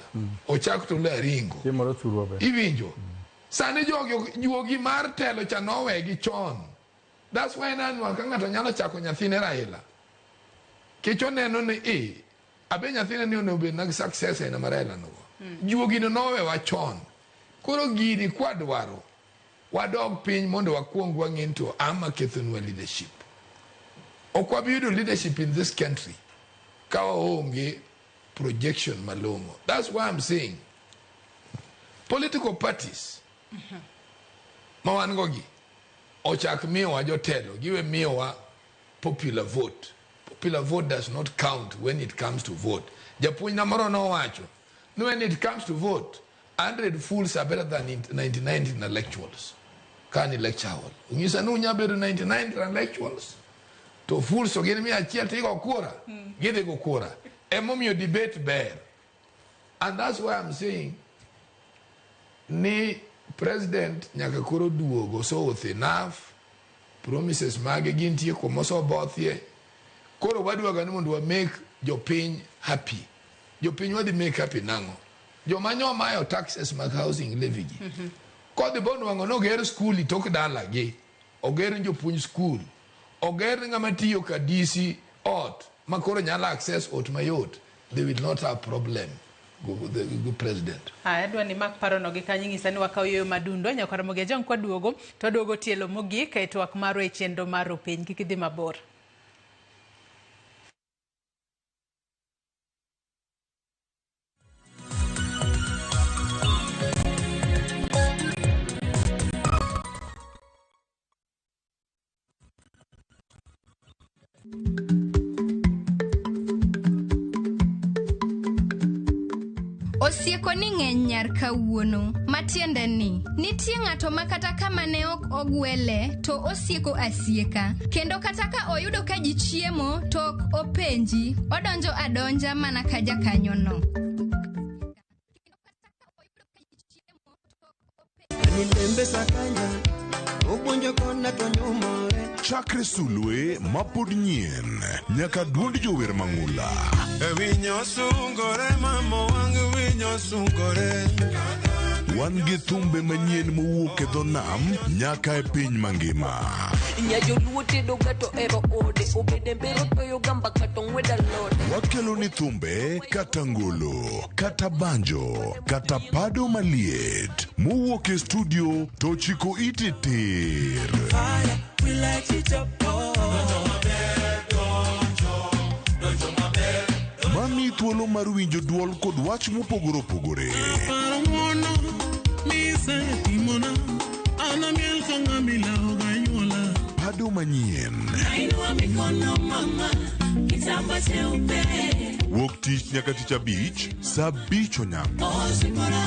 Ochak to laringo. Timore thurwa be. Iwinjo? Sani jogi juogi mar telo cha nowegi chon. That's why nanwa ka ng'ato nyalo chako nyathine Raila. Kech oneno ni e abe nyathine ni onego bed nag success en mar Raila no. Juogi no nowewa chon. Koro gini kwadwaro wadog piny mondo wakuong wang'e ni to ama kethonwa leadership. Ok wabi yudo leadership in this country ka waonge projection malong'o. That's why I'm saying political parties ma wan go gi ochak miyowa jotelo giwe miyowa popular vote. Popular vote does not count when it comes to vote. Japuonjna moro nowacho ni when it comes to vote 100 fools are better than 99 intellectuals. Ka ni lecture hall. Onyisa ni unya bedo 99 intellectuals to fools to gin 100 tigo kura. Gidhi go kura. Emomiyo debate ber. And that's why I'm saying ni president nyaka koro duogo so oath enough promises mage gintie kumosobothie koro wadwaga ni mondo wa make jopiny happy jopiny wadhi make happy nang'o joma nyomayo taxes mag housing levy gi kodhi bonwang'o noger skul itok dalagi oger jopuonj skul oger ng'ama tiyo ka DC ot ma koro nyalo access ot mayot they will not have problem go, the, go president Aya, adwa ni mak parono gi kanyo ing'isa ni wakaw yoyo madundo nyaka Ramogi Ajwang' kwaduogo to waduogo tielo mogik e twak marwa e chenro mar Ropiny kik idhi mabor. Osieko ni ng'eny nyar kawuono, matiende ni nitie ng'ato ma kata kama ne ok ogwele to osieko asieka, kendo kata ka oyudo ka ji chiemo to ok openji, odonjo adonja mana ka jakanyono. Nilembe sakanya Obwonjo kona to nyumore. Chakre sulwe mapod nyien nyaka duond jower mang'ula. Winyo sungore mama wang winyo sungore. Wan gi thumbe manyien mowuok e dho nam nyaka e piny mangima. Nyajoluo tedo ga to ero ode obede mbero toyo gamba kato ng'weda alode. Wakelo ni thumbe kata ngolo, kata banjo, kata pado maliet mowuok e studio to chiko iti tir. We light it up, oh. Mami thuolo mar winjo duol kod wach mopogore opogore. Paro ng'uono misetimona, an amiel ka ng'ama ilawo ganyuola. Pado manyien. Nainua mikono mama, kitamba cheupe. Wuok tich nyaka tich abich, saa abich onyango. Osimora.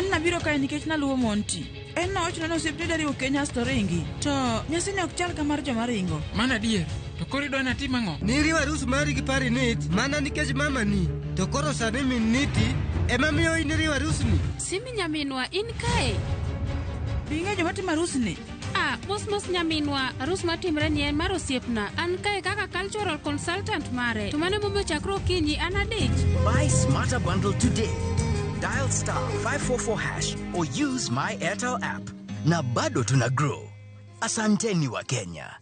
Nabiro kae nikech naluwo Monty. En nowachona ni osiepne dariwo Kenya to ringi. To nyasini ok chal ka mar joma ringo. Mano adier. To koro idwa natim ang'o? Niriwo arus mari gi Parinit mana nikech mamani. To koro sani min Niti ema miyo in iriwo arusni. Simi nyaminwa, in kae? Be ing'eyo joma timo arusni? Ah, mos mos nyaminwa, arus matimre ni en mar osiepna. An kae kaka cultural consultant mare. To mano emomiyo chakre okinyi an adich. Buy Smarter Bundle today. Dial star 544 hash or use my Airtel app. Na bado tuna grow. Asanteni wa Kenya.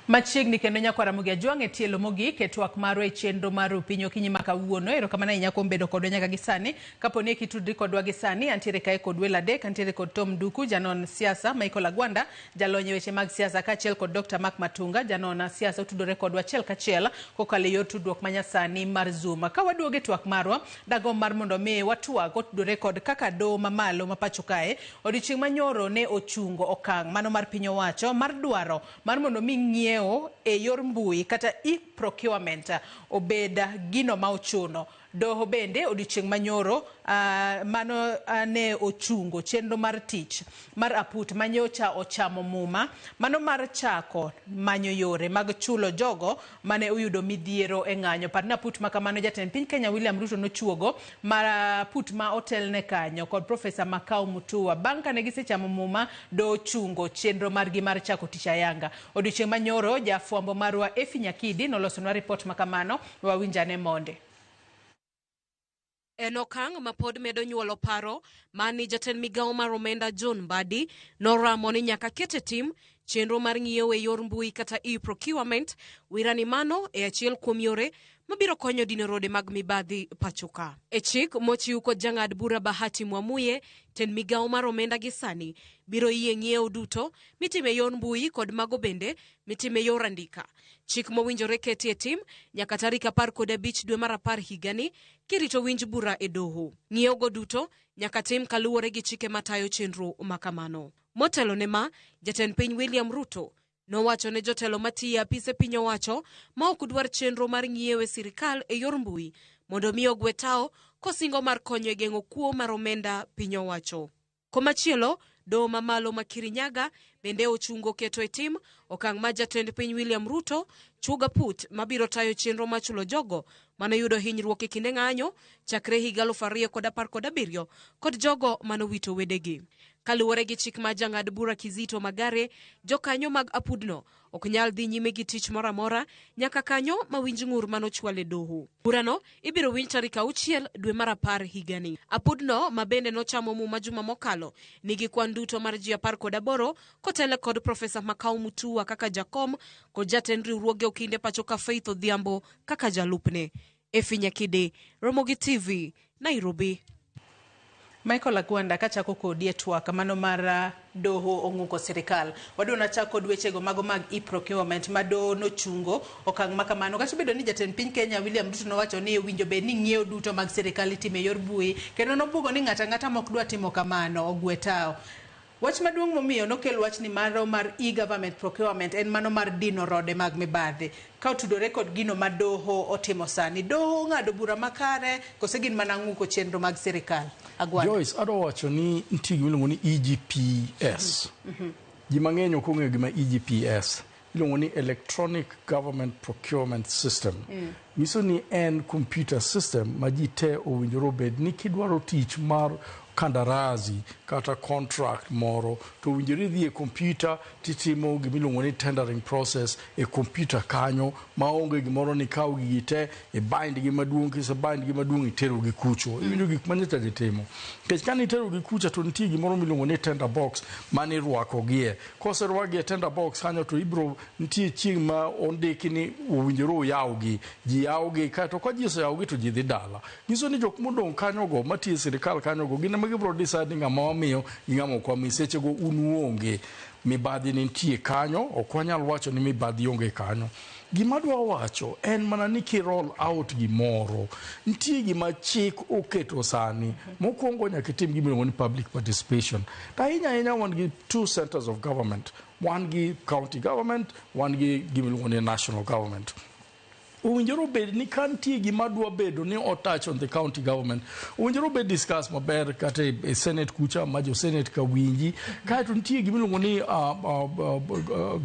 Machiegni kendo nyakwara Ramogi Ajwang' e tielo mogik e twak marwa e chenro mar Piny Okinyi ma kawuono. Erokamano ahinya kuom bedo kodwa nyaka gi sani. Kapo ni kitudri kodwa gi sani, antiere kae kod welo adek, antiere kod Tom Duku, janon siasa, Michael Agwanda, jalony e weche mag siasa, kaachiel kod Dr. Mark Matunga, janon siasa, otudore kodwa achiel kachiel kokalo e yor tudruok manyasani mar Zoom. Ka waduogo e twak marwa, dagomb mar mondo mi watwag otudore kod kaka doho mamalo ma pacho kae odiochieng' manyoro ne ochungo okang' mano mar piny owacho mar dwaro mar mondo mi ng'iewo e yor mbui kata e-procurement obed gino ma ochuno. Doho bende odiochieng' manyoro mano ne ochungo chenro mar tich mar aput manyocha ochamo muma mano mar chako manyo yore mag chulo jogo mane oyudo midhiero e ng'anyo. Par ni aput ma kamano jatend piny Kenya William Ruto nochuogo mar aput ma otelne kanyo kod Profesa Makau Mutua. Bang' kane gisechamo muma, doho ochungo chenro margi mar chako tich ayanga. Odiochieng' manyoro jafwambo marwa Efi Nyakidi nolosonwa ripot ma kamano, wawinjane monde. En okang' ma pod medo nyuolo paro mani jatend migawo mar omenda John Mbadi noramo ni nyaka ket e tim chenro mar ng'iewo e yor mbui kata e-procurement wirani mano e achiel kuom yore mabiro konyo dino rode mag mibadhi pacho ka. E chik mochiw kod jang'ad bura Bahati Mwamuye, tend migawo mar omenda gi sani biro yie ng'iewo duto mitime e yor mbui kod mago bende mitime e yor andika. Chik mowinjore keti e tim nyaka tarik 15 dwe mar 10 higani kirito winj bura e doho. Ng'iewogo duto nyaka tim kaluwore gi chike matayo chenro makamano. Motelo ne ma, jatend piny William Ruto nowacho ne jotelo matiyo e apise piny owacho ma ok dwar chenro mar ng'iewo e sirikal e yor mbui mondo mi ogwe tao kosingo mar konyo e geng'o kuo mar omenda piny owacho. Komachielo, doho mamalo ma Kirinyaga bende ochungo keto e tim okang' ma jatend piny William Ruto chuogo aput mabiro tayo chenro mar chulo jogo manoyudo hinyruok e kinde ng'anyo chakre higa 2017 kod jogo manowito wedegi. Kaluwore gi chik ma jang'ad bura Kizito Magare, jokanyo mag apudno ok nyal dhi nyime gi tich moro amora nyaka kanyo ma winj ng'ur manochwal e doho. Burano ibiro winj tarik 6 dwe mar 10 higani. Apudno ma bende nochamo muma juma mokalo nigi kwan duto mar ji 18 kotele kod Profesa Makau Mutua kaka jakom kod jatend riwruoge okinde pacho ka Faith Odhiambo kaka jalupne. Efi Nyakide, Ramogi TV, Nairobi. Michael Agwanda, kachako kodi e twak mano mar doho ong'uko sirikal. Wadwa nachak kod wechego mago mag e-procurement ma doho nochungo okang' ma kamano. Kata obedo ni jatend piny Kenya William Ruto nowacho ni owinjo bed ni ng'iewo duto mag sirikal itimo e yor mbui, kendo nobugo ni ng'ato ang'ata mok dwa timo kamano ogwe tao. Wach maduong' momiyo nokel wachni maro mar e-government procurement en mano mar dino rode mag mibadhi ka otudore kod gino ma doho otimo sani. Doho ong'ado bura makare kose gin mana ng'uko chenro mag sirikal? Agwanda. Joyce, adwa wacho ni nitie gima iluongo ni EGPS. Ji mang'eny ok ong'eyo gima EGPS. Iluongo ni Electronic Government Procurement System. Nyiso ni en computer system ma ji te owinjore obed ni kidwaro tich mar kandarasi kata contract moro to owinjore idhi e computer titimo gimiluongo ni tendering process e computer kanyo maonge gimoro ni ikaw gigi te i bind gi maduong' kise bind gi maduong' itero gi kucho. Iwinjo gik ma nyocha ji timo. Nikech kane itero gi kucha to nitie gimoro miluongo ni tender box mane irwakogie. Koserwakgi e tender box kanyo to ibro nitie chieng' ma ondiki ni owinjore uyawgi. Ji yawgi kaeto ka ji oseyawgi to ji dhi dala. Nyiso ni jok modong' kanyogo matiyo e sirikal kanyogo gin ema gibiro decide ni ng'ama wamiyo gi ng'ama ok wamiyo. Sechego un uonge. Mibadhi nitie kanyo, ok wanyal wacho ni mibadhi onge kanyo. Gima adwa wacho en mana ni ki roll out gimoro, nitie gima chik oketo sani. Mokwongo nyaka itim gima iluongo ni public participation. To ahinya ahinya wan gi two centers of government. Wan gi county government, wan gi gima iluongo ni national government. Owinjore obed ni ka nitie gima dwa bedo ni o touch on the county government, owinjore obed discuss maber kata e senate kucha ma jo senate ka winji. Kaeto nitie gima iluongo ni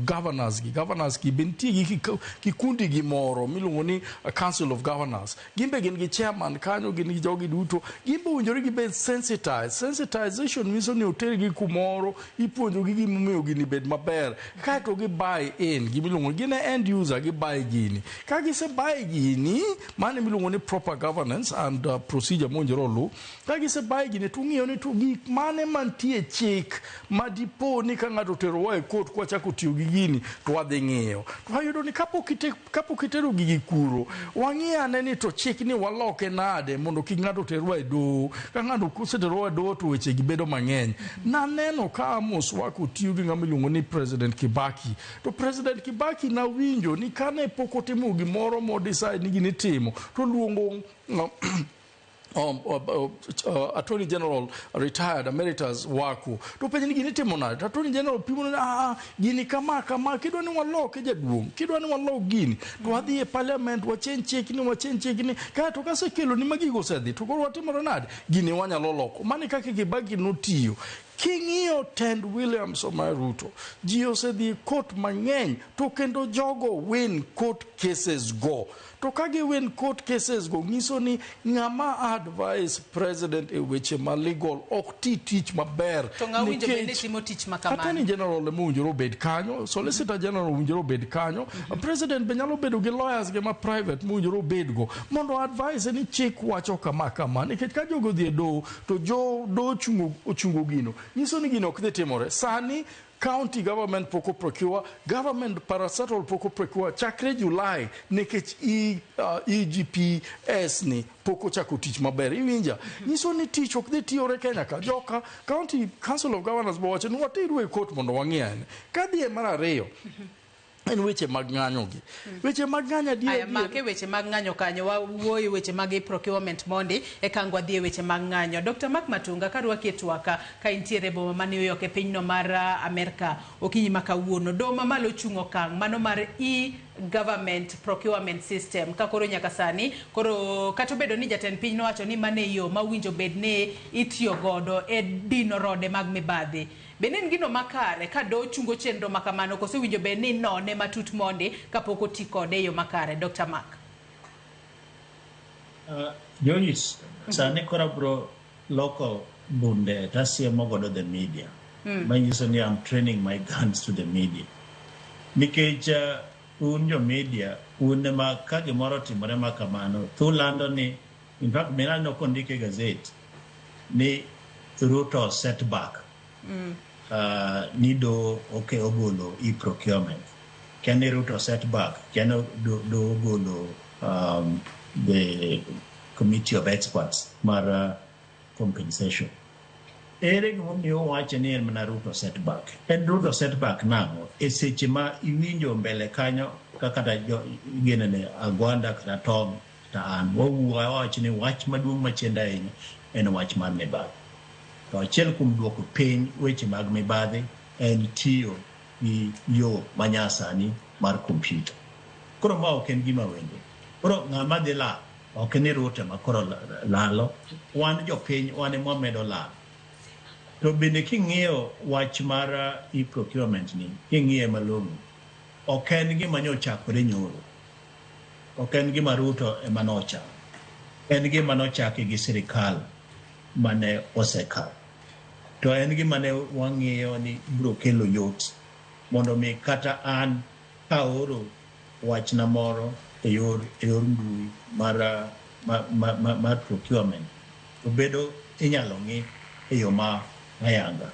governors gi. Governors gi be nitie gi kikundi gi moro miluongo ni council of governors. Gin be gin gi chairman kanyo, gin gi jogi duto. Gin be owinjore gibed sensitized. Sensitization nyiso ni otergi kumoro, ipuonjogi gimomiyo gini bed maber. Kaeto gi buy in, gimiluongo gin e end user, gi buy gini. Ka gise buy gini, mano emiluongo ni proper governance and procedure mowinjore oluw. Ka gise buy gini to ung'iyo ni to gik mane mantie chik ma dipo ni ka ng'ato oterowa e court kwachako tiyo gi gini to wadhi ng'iyo. To wayudo ni kapok itero gigi kuro, wang'i ane ni to chik ni waloke nade mondo kik ng'ato terwa e doho. Ka ng'ato oseterowa e doho to weche gi bedo mang'eny. Naneno ka Amos Wako tiyo gi ng'ama iluongo ni President Kibaki. To President Kibaki nawinjo ni kane pok otimo gimoro mo decide ni gini timo, to luongo Attorney General retired emeritus Wako to penjo ni gini timo nade? To Attorney General pimo ni gini kama kama, kidwa ni waloke jaduong', kidwa ni walok gini to wadhi e parliament wachange chikni, wachange chikni, kaeto kasekelo ni magigo osedhi to koro watimore nade? Gini wanyalo loko. Mano e kaka Kibaki notiyo. King'iyo tend William Samoei Ruto, ji osedhi e court mang'eny to kendo jogo win court cases go. To ka gi win court cases go, nyiso ni ng'ama advise president e weche ma legal ok ti tich maber. To ng'a owinjo bed ni timo tich ma kamano? Attorney General ema owinjore obed kanyo, Solicitor General owinjore obed kanyo, President be nyalo bedo gi lawyers ge ma private mowinjore obedgo mondo advise ni chik wacho kama kama, nikech ka jogo odhi e doho to jo doho ochungo gino, nyiso ni gino ok dhi timore. Sani county government pok oprocure, government parastatal pok oprocure chakre July nikech EGPS ni pok ochako tich maber. Iwinja? Nyiso ni tich ok dhi tiyore Kenya ka. Joka County Council of Governors bo wacho ni wateru e court mondo wang'i ane. Ka dhi e mar ariyo, en weche mag ng'anyo gi. Weche mag ng'anyo adier Aya, make weche mag ng'anyo kanyo, wawuoyo weche mag procurement mondi, eka ang' wadhi e weche mag ng'anyo. Dr. Mark Matunga, karwaki e twaka ka intiere e boma ma New York e pinyno mar Amerka okinyi ma kawuono. Doho mamalo ochung'o okang' mano mar e-government procurement system ka koro nyaka sani koro kata obedo ni jatend piny nowacho ni mano e yo ma owinjo bed ni itiyo godo e dino rode mag mibadhi. Bende en gino makare ka doho chungo chenro ma kamano koso owinjo bed ni none matut mondi kapok oti kode e yo makare? Dr. Mark. Joyce, sani koro abro loko bunde tasiemo godo the media. Manyiso ni I'm training my guns to the media. Nikech un jo media, un ema ka gimoro otimore ma kamano, tulando ni, in fact, mina aneno kondik e gazet ni Ruto setback. Ni do ok ogolo e-procurement. Kia ni Ruto setback, kia ni do ogolo the committee of experts mar compensation. Ere gimomiyo owacho ni en mana Ruto setback? En Ruto setback nang'o? E seche ma iwinjo mbele kanyo kaka jo ginene Agwanda kata Tom kata an, wawuoyo wawacho ni wach maduong' machendo ahinya en wach mar mibadhi. To achiel kuom duoko piny weche mag mibadhi en tiyo gi yo manyasani mar kompyuta. Koro ma ok en gima wendo. Koro ng'ama dhi lal ok ni Ruto ema koro lalo, wan jopiny wan ema wamedo lal. To bende king'iyo wach mar e-procurement ni, king'iye malong'o, ok en gima nyochakore nyoro. Ok en gima Ruto ema nochako. En gima nochaki gi sirikal mane osekalo. To en gima ne wang'iyo ni biro kelo yot mondo mi kata an kaoro wachna moro e yor mbui mar procurement to bedo inyalo ng'i e yo ma ayanga.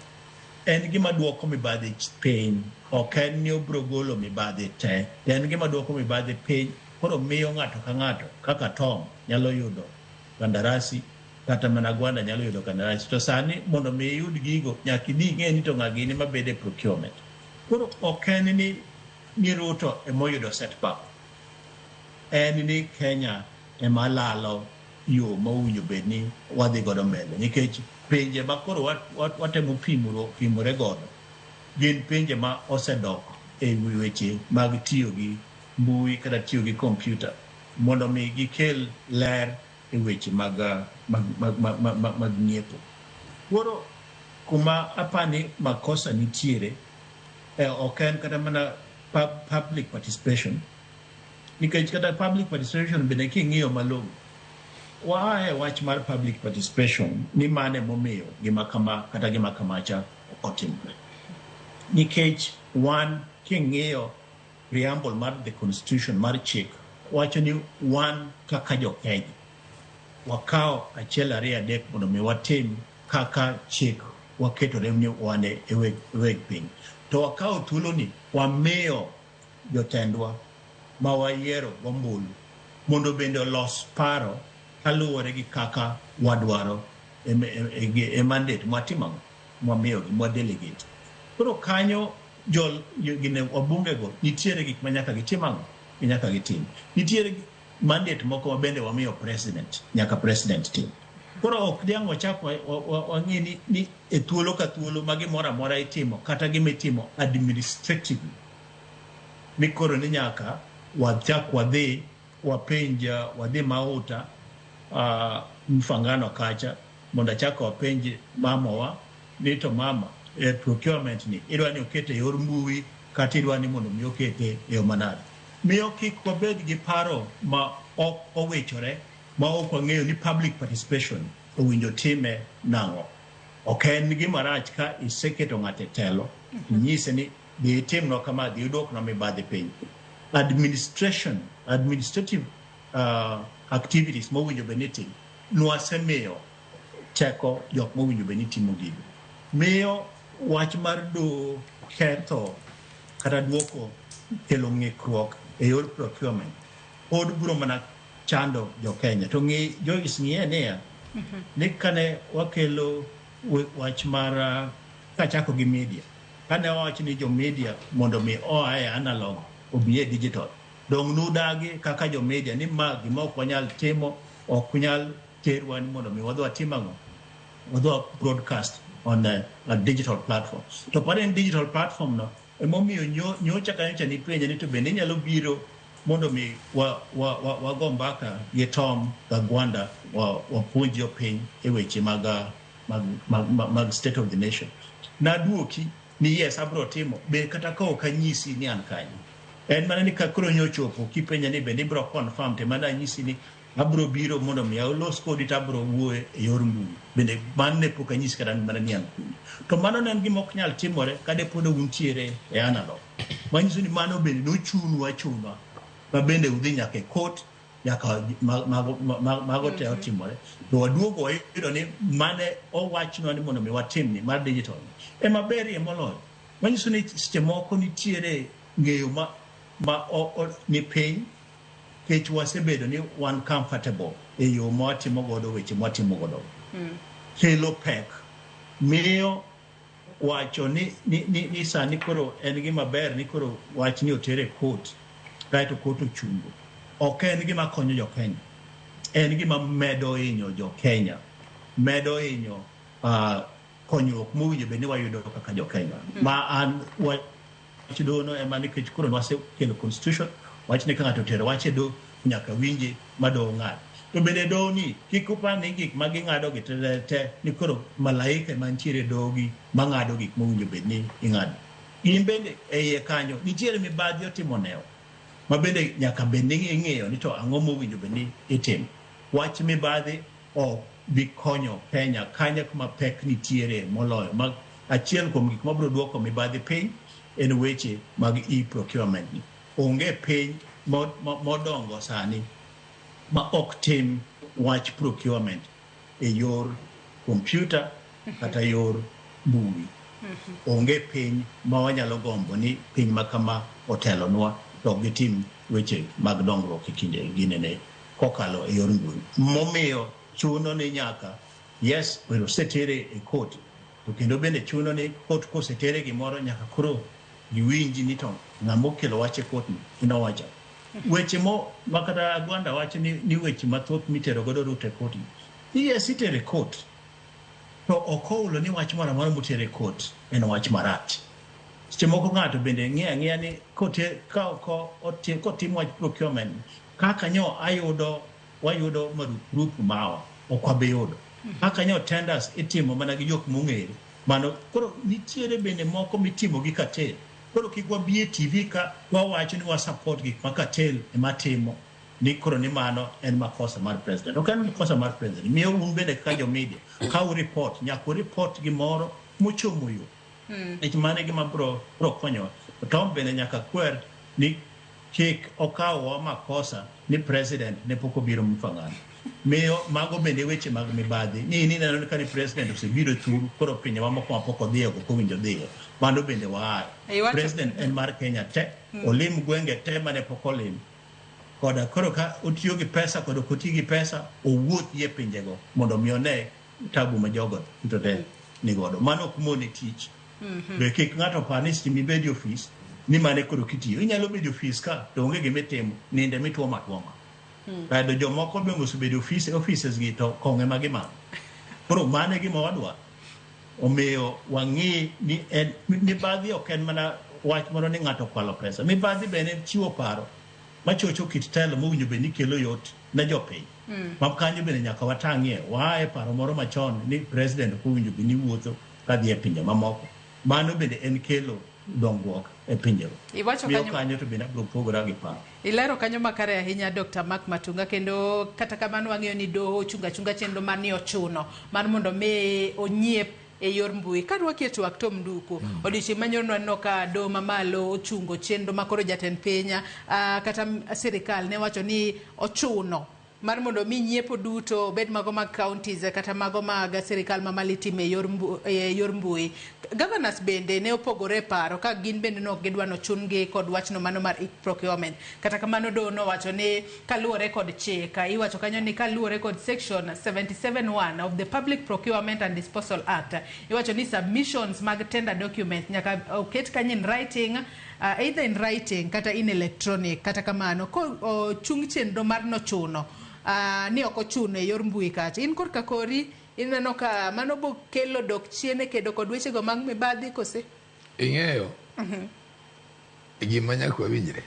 En gima duoko mibadhi piny, ok en ni obiro golo mibadhi te. En gima duoko mibadhi piny, koro miyo ng'ato ka ng'ato kaka Tom nyalo yudo kandarasi, kata mana Gwanda nyalo yudo kandarasi. To sani mondo mi iyud gigo nyaka idhi ing'e ni to ng'a gini mabedo e procurement. Koro ok en ni Ruto emoyudo setback. En ni Kenya ema lalo yo mowinjo bed ni wadhi godo mbele, nikech pinje ma koro watemo pimore godo gin pinje ma osedok e weche mag tiyo gi mbui kata tiyo gi kompyuta mondo mi gikel ler e weche mag ng'iepo. Koro kuma apani makosa nitiere ok en kata mana public participation, nikech kata public participation bende king'iyo malong'o, waa e wach mar public participation ni mane momiyo gima kama kata gima kamacha otimore. Nikech wan king'iyo preamble mar the constitution mar chik wacho ni wan kaka jo Kenya wakawo 1 2 3 mondo mi watim kaka chik waketore ni wan e weg piny. To wakawo thuoloni wamiyo jotendwa ma wayiero gombulu mondo bende olos paro kaluwore gi kaka wadwaro e mandate mwatimo mwamiyogi mwadelegate. Koro kanyo wabungego nitiere gik ma nyaka gitim ang'o? Nyaka gitim. Nitiere mandate moko ma bende wamiyo president, nyaka president tim. Koro ok diang' wachak wang'e ni e thuolo ka thuolo ma gimoro amora itimo kata gima itimo administratively ni koro ni nyaka wachak wadhi wapenj wadhi Mauta Mfangano kacha mondo achak wapenj mamawa ni to mama e procurement ni idwa ni okete e yor mbui kata idwa ni mondo mi okete e yo manade. Miyo kik wabed gi paro ma ok owechore ma ok wang'eyo ni public participation owinjo time nang'o. Ok en gima rach ka iseketo ng'ato e telo, inyise ni dhi itimnwa kama, dhi iduoknwa mibadhi piny. Administrative activities mowinjo bed ni itimo, nwasemiyo teko jok mowinjo bed ni timo gigo. Miyo wach mar doho ketho kata duoko kelo ng'ikruok e yor procurement pod biro mana chando jo Kenya. To ng'i Joyce ng'iye niya, ni kane wakelo wach mar kachako gi media, kane wawacho ni jo media mondo mi oa e analog obi e digital, dong nudagi kaka jo media ni ma gima ok wanyal timo, ok nyal terwa ni mondo mi wadhi watim ang'o, wadhi wa broadcast on a digital platform. To pare en digital platform no emomiyo nyocha ka nyocha nipenje ni to bende inyalo biro mondo mi wago mbaka gi Tom Kagwanda wapuonj jopiny e weche mag state of the nation. Naduoki ni yes abro timo, be kata ka ok anyisi ni an kanyo. En mana ni ka koro nyochopo kipenja ni bende ibro confirm te mana anyisi ni abro biro mondo mi alos kodi to abro wuoyo e yor mbui. Bende mano ne pok anyisi kata mana ni an kuno. To mano ne en gima ok nyal timore ka de pod untiere e analog. Manyiso ni mano bende nochunu achuna ma bende udhi nyaka e court, nyaka mago te otimore. To waduogo wayudo ni mane owachnwa ni mondo mi watimni mar digital ema berie moloyo. Manyiso ni seche moko nitiere ng'eyo ma ni piny, kech wasebedo ni wan comfortable e yo ma watimo godo weche ma watimo godo. Kelo pek miyo wacho ni sani koro en gima ber ni koro wach ni otere court kaeto court ochungo. Ok en gima konyo jo Kenya, en gima medo hinyo jo Kenya, medo hinyo konyruok mowinjo bed ni wayudo kaka jo Kenya. Ma an wach doho ema nikech koro nwasekelo constitution wach ni ka ng'ato otero wach e doho nyaka winje ma doho ng'ad. To bende doho ni kik upar ni gik ma ging'ado gi te te ni koro malaika ema nitiere e doho gi mang'ado gik mowinjo bed ni ing'ado. Gin bende e iye kanyo nitiere mibadhi otimo newa ma bende nyaka bed ni ing'iyo ni to ang'o mowinjo bed ni itimo. Wach mibadhi ok bi konyo Kenya kanyo kuma pek nitiere moloyo. Ma achiel kuom gik mabiro duoko mibadhi piny en weche mag e-procurement ni. Onge piny modongo sani ma ok tim wach procurement e yor kompyuta kata yor mbui. Onge piny ma wanyalo gombo ni piny ma kama otelonwa to ok gitim weche mag dongruok e kinde ginene kokalo e yor mbui. Momiyo chuno ni nyaka yes wero osetere e court to kendo bende chuno ni court kosetere gimoro nyaka koro giwinji ni to ng'ama okelo wach e court ni inowacho. Weche mo makata Agwanda wacho ni weche mathoth mitero godo Ruto e court ni yes itere e court to ok oulo ni wach moro amora motere e court en wach marach. Seche moko ng'ato bende ng'iyo ang'iya ni kotim wach procurement kaka nyo ayudo wayudo marupurupu mawa ok wabi yudo. Kaka nyo tenders itimo mana gi jok mong'ere mano koro nitiere bende moko mitimo gi cartel. Koro kik wabi e TV ka wawacho ni wa support gik ma cartel ema timo ni koro ni mano en makosa mar president. Ok en makosa mar president. Miyo un bende kaka jo media ka u report nyaka u report gimoro mochomo yo. Nikech mano e gima biro konyowa. To Tom bende nyaka kwer ni kik okawwa makosa ni president ne pok obiro Mfangano. Miyo mago bende weche mag mibadhi ni in ineno ni ka ni president osebiro thuru koro pinje mamoko ma pok odhiye ok owinjo dhiye. Mano bende waaye. President en mar Kenya te, olim gwenge te mane pok olim. Koda koro ka otiyo gi pesa kod ok oti gi pesa, owuothi e pinjego mondo mi one tabu ma jogo duto te nigodo. Mano ok mone tich. Be kik ng'ato par ni seche mibede ofis ni mane koro kitiyo. Inyalo bedo ofis ka to onge gima itimo, ninde mituomo atuoma. Kaeto jomoko bende osebedo offices gi to kong'o ema gimadho. Koro mano e gima wadwaro. Omiyo wang'i ni en mibadhi ok en mana wach moro ni ng'ato okwalo pesa. Mibadhi bende en chiwo paro machocho kit telo mowinjo bed ni kelo yot ne jopiny. Ma kanyo bende nyaka watang'ie. Waa e paro moro machon ni president ok owinjo bed ni wuotho kadhi e pinje mamoko. Mano bende en kelo dongruok e pinjego. Iwacho Miyo kanyo kanyo to bende abiro pogora gi paro. Ilero kanyo makare ahinya Dr. Mark Matunga, kendo kata kamano wang'eyo ni doho ochungo achunga chenro mar ni ochuno mar mondo mi onyiep e yor mbui. Ka rwaki e twak Tom Nduku, odiochieng' manyoro nwaneno ka doho mamalo ochungo chenro ma koro jatend piny kata sirikal ne wacho ni ochuno mar mondo mi nyiepo duto obed mago mag counties kata mago mag sirikal mamalo itime e yor mbui. Governors bende ne opogore e paro ka gin bende ne ok gidwa nochun gi kod wachno mano mar e-procurement. Kata kamano doho nowacho ni kaluwore kod chik, iwacho kanyo ni kaluwore kod section 77(1 of the Public Procurement and Disposal Act, iwacho ni submissions mag tender documents nyaka oket kanyo in writing, either in writing kata in electronic. Kata kamano ko ochung chenro mar nochuno ni ok ochuno e yor mbui kacha. In korka kori ineno ka mano bo kelo dok chien e kedo kod wechego mag mibadhi kose? Ing'eyo gima nyaka wawinjre.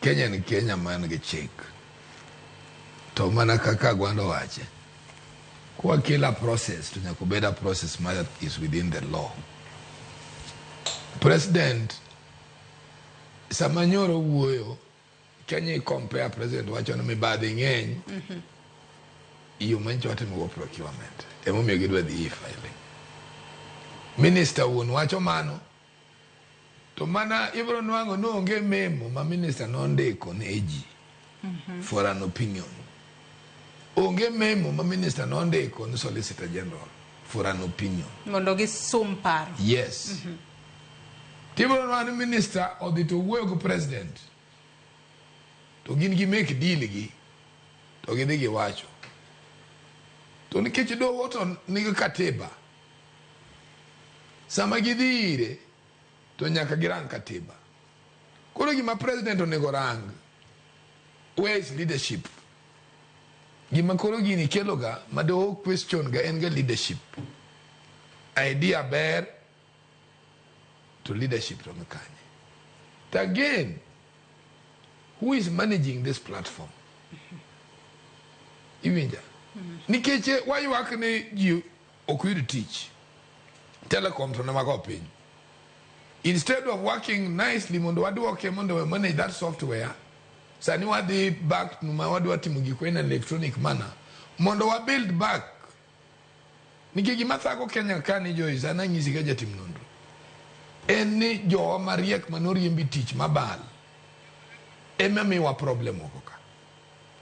Kenya ni Kenya man gi chik. To mana kaka Agwanda owache, kwa kila process to nyaka obed a process ma is within the law. President sama nyoro wuoyo Kenya i compare president wacho ni mibadhi ng'eny yo manyicho watimo go procurement emomiyo gidwa dhi e-filing. Minister wuon wacho mano to mana ibiro nwang'o ni onge memo ma minister nondiko ne AG for an opinion. Onge memo ma minister nondiko ne Solicitor General for an opinion. Mondo gisum paro. Yes. Tibiro nwang'o ni minister odhi to wuoyo gi president to gin gi make deal gi to gidhi giwacho. To nikech doho to nigi katiba, sama gidhi ire to nyaka girang katiba. Koro gima president onego rang, where is leadership? Gima koro gini kelo ga, ma doho question ga en ga leadership. Idea ber to leadership to ni kanye. To again, who is managing this platform? Iwinja? Nikech waywak ni ji ok yud tich. Telecom to nemako piny. Instead of working nicely mondo waduoke mondo we manage that software, sani wadhi back ma wadwa timo gikwa in an electronic manner mondo wa build back. Nikech gima thago Kenya ka ni Joyce, an anyisi ka jatim nonro, en ni jowa mariek manoriembi tich mabal ema miwa problem moko ka.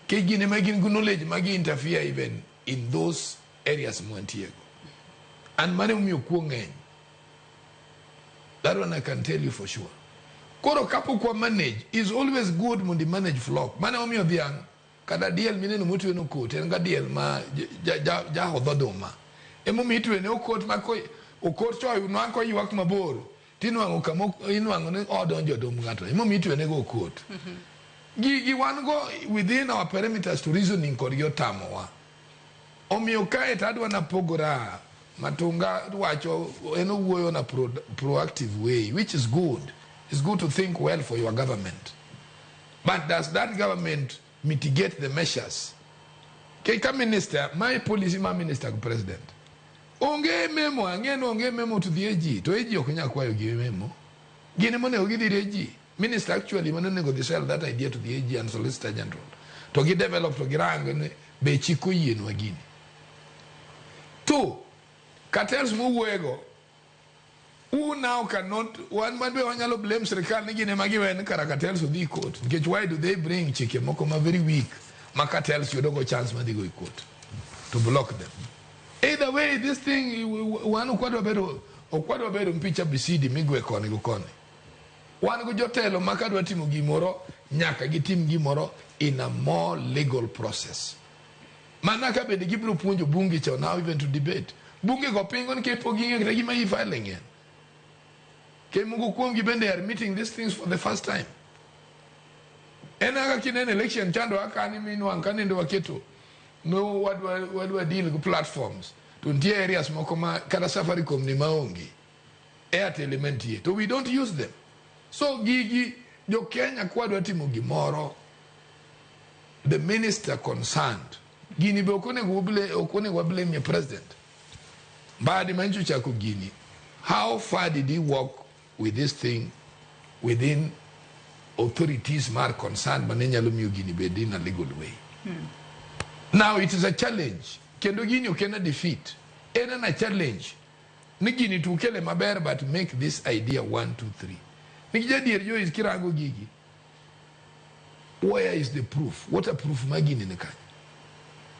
Nikech gin ema gin gi knowledge ma gi interfere even in those areas mwantiego. And mano emomiyo kuo ng'eny. That one I can tell you for sure. Koro kapok wa manage, is always good mondo i manage flock. Mano emomiyo dhiang' kata diel mineno motwe no okot, en ga diel ma jahodh oduma. Emomiyo itwene okot ma okot cho nwang' koywak mabor, tinwang'o kama inwang'o ni odonjo odum ng'ato. Emomiyo itwene go okot. Gigi wan go within our perimeters to reasoning kodgi otamowa. Omiyo kae to adwa napogora. Matunga wacho en owuoyo na proactive way, which is good. It's good to think well for your government. But does that government mitigate the measures? Ka minister, my policy ma minister go president. Onge memo, ang'e ni onge memo to the AG. To AG ok nyal kwayo gi memo. Gin ema onego gidhi ir AG. Minister actually mane onego dhi sell that idea to the AG and Solicitor General. To gi develop to girang ni be chik oyienwa gini. Two, cartels mowuoyego, who now cannot, one man be wanyalo blame sirikal ni gin ema giwen kara cartels odhi court. Nikech why do they bring chike moko ma very weak ma cartels yudo go chance madhi go e court to block them? Either way, this thing, wan ok wadwa bedo mpicha bisidi migwe koni go koni. Wan go jotelo ma kadwa timo gimoro, nyaka gitim gimoro in a more legal process. Mana ka bende gibiro puonjo bunge cha now even to debate. Bunge go pingo nikech pok ging'eyo kata gima e-filing en. Ke moko kuomgi bende are meeting these things for the first time. En kaka kineno election chando kaka ni minwang' ka nende waketo no wadwa deal gi platforms to nitie areas moko ma kata Safaricom ni maonge, Airtel ema nitie to we don't use them. So gigi jo Kenya kwadwa timo gimoro, the minister concerned gini be ok onego wa blame your president. Mbadi mancho chako gini, how far did he work with this thing within authorities mar concerned mane nyalo miyo gini bed in a legal way? Now it is a challenge. Kendo gini ok en a defeat. En a challenge. Ni gini to ukele maber but make this idea 1, 2, 3. Nikech adier Joyce kirango gigi, where is the proof? What a proof ma gini ni kanye?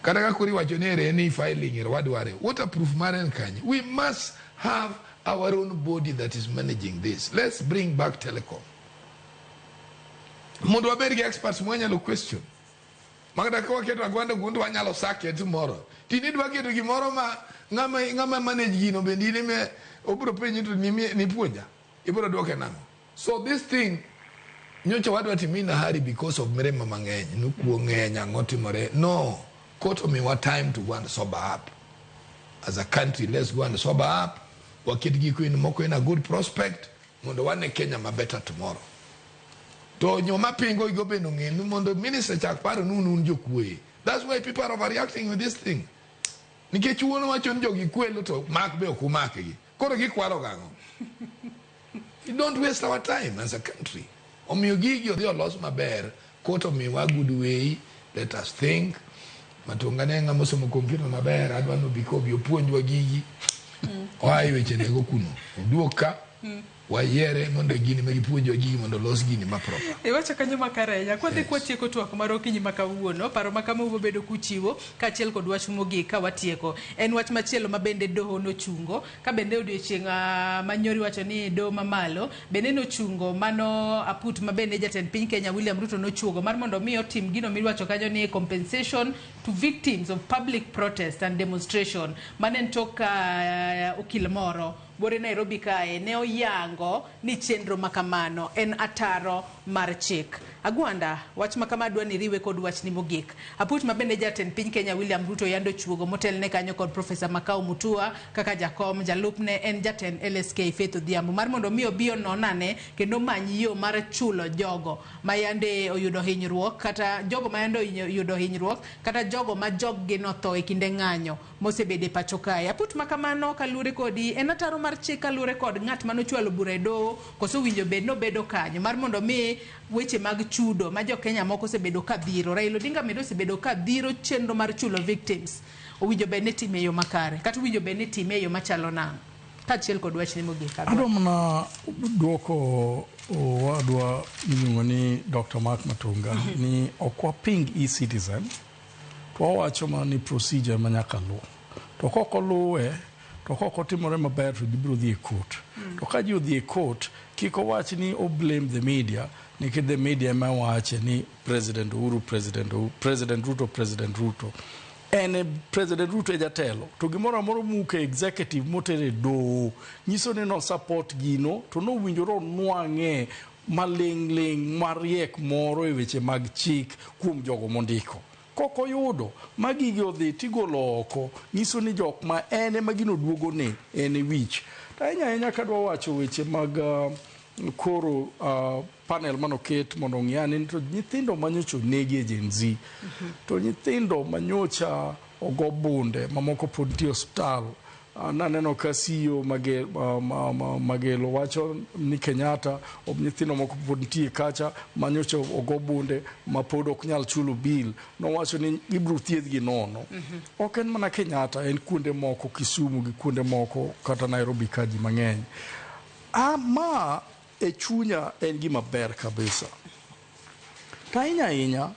Kata ka koro iwacho ni ere ni filing ere wadware, what a proof mare en kanye? We must have our own body that is managing this. Let's bring back telecom. Mondo wabed gi experts mwanyalo question. Makata ka waketo Agwanda Gundo wanyalo sake tomorrow. Tini dwa keto gimoro ma ng'ama manage gino bende in ema obiro penji to nipuonja. Ibiro duoke nang'o? So this thing nyocha wadwa timo in a hurry because of mirima mang'eny. Nukuo ng'eny, ang'o timore. No. Court omiwa time to go and sober up. As a country, let's go and sober up. Waket giko in moko in a good prospect mondo wane Kenya ma better tomorrow. To joma pingo igo bende ong'e ni mondo minister chak paro ni un jokuoye. That's why people are overreacting with this thing. Nikech wuon wacho ni jogi kwelo to mak be ok umakgi. Koro gikwalo gang'o? You don't waste our time as a country. Omiyo gigi odhi olos maber, court omiwa good way, let us think. Matunga ne ng'ama osomo computer maber, adwa ni obi kobi opuonjwa gigi. Oa e weche nego kuno. Oduok ka, wayiere mondo gini ma gipuonjwa gigi mondo olos gini ma proper. Iwacho kanyo makare ahinya. Kwadhi kwatieko twak mar okinyi ma kawuono, paro ma kama ubobedo kuchiwo kaachiel kod wach mogik ka watieko. En wach machielo ma bende doho nochungo, ka bende odiochieng' ma nyori wacho ni doho mamalo bende nochungo mano aput ma bende jatend piny Kenya William Ruto nochuogo mar mondo mi otim gino miwacho kanyo ni compensation to victims of public protest and demonstration. Mane en tok okil moro Bore Nairobi kae ne oyango ni chenro makamano en ataro mar chik. Agwanda, wach ma kama adwa ni riwe kod wachni mogik. Aput ma bende jatend piny Kenya William Ruto yando chuogo motelne kanyo kod Profesa Makau Mutua kaka jakom, jalupne en jatend LSK Faith Odhiambo mar mondo mi obi ononane kendo many yo mar chulo jogo ma yande oyudo hinyruok kata jogo ma yande oyudo hinyruok kata jogo ma jog-gi notho e kinde ng'anyo mosebedo e pacho kae. Aput ma kamano kaluwore kodi en ataro mar chik kaluwore kod ng'at manochwalo bura e doho koso owinjo bed nobedo kanyo mar mondo mi weche mag chudo ma jo Kenya moko osebedo ka dhiro. Raila Odinga bende osebedo ka dhiro chenro mar chulo victims. Owinjo bed ni itime e yo makare kata owinjo bed ni itime e yo machalo nang'o? Kaachiel kod wachni mogik. Adwa mana duoko owadwa miluongo ni Dr. Mark Matunga ni ok waping e-citizen to wawacho mana ni procedure ema nyaka luw. To kok oluwe to kok otimore maber to ji biro dhi e court. To ka ji odhi e court kik owach ni o blame the media nikech the media ema wache ni President Uhuru, President Uhuru, President Ruto, President Ruto. En e President Ruto e jatelo to gimoro amora mowuok e executive moter e doho nyiso ni no support gino to nowinjore onwang'e maling' ling' mariek moro e weche mag chik kuom jogo mondiko. Kok oyudo ma gigi odhi tigolo oko nyiso ni jok ma en ema gino duogo ne en e wich. To ahinya ahinya kadwa wacho weche mag koro panel manoket mondo ong'i ane ni to nyithindo manyocha onegi e Gen Z to nyithindo manyocha ogo bunde mamoko pod nitie e osiptal. Naneno ka CEO Magelo wacho ni Kenyatta nyithindo moko pod nitie kacha manyocha ogo bunde ma pod ok nyal chulo bill. Nowacho ni ibiro thiedhgi nono. Ok en mana Kenyatta, en kuonde moko Kisumu gi kuonde moko kata Nairobi ka ji mang'eny. Ma e chunya en gima ber kabisa. To ahinya ahinya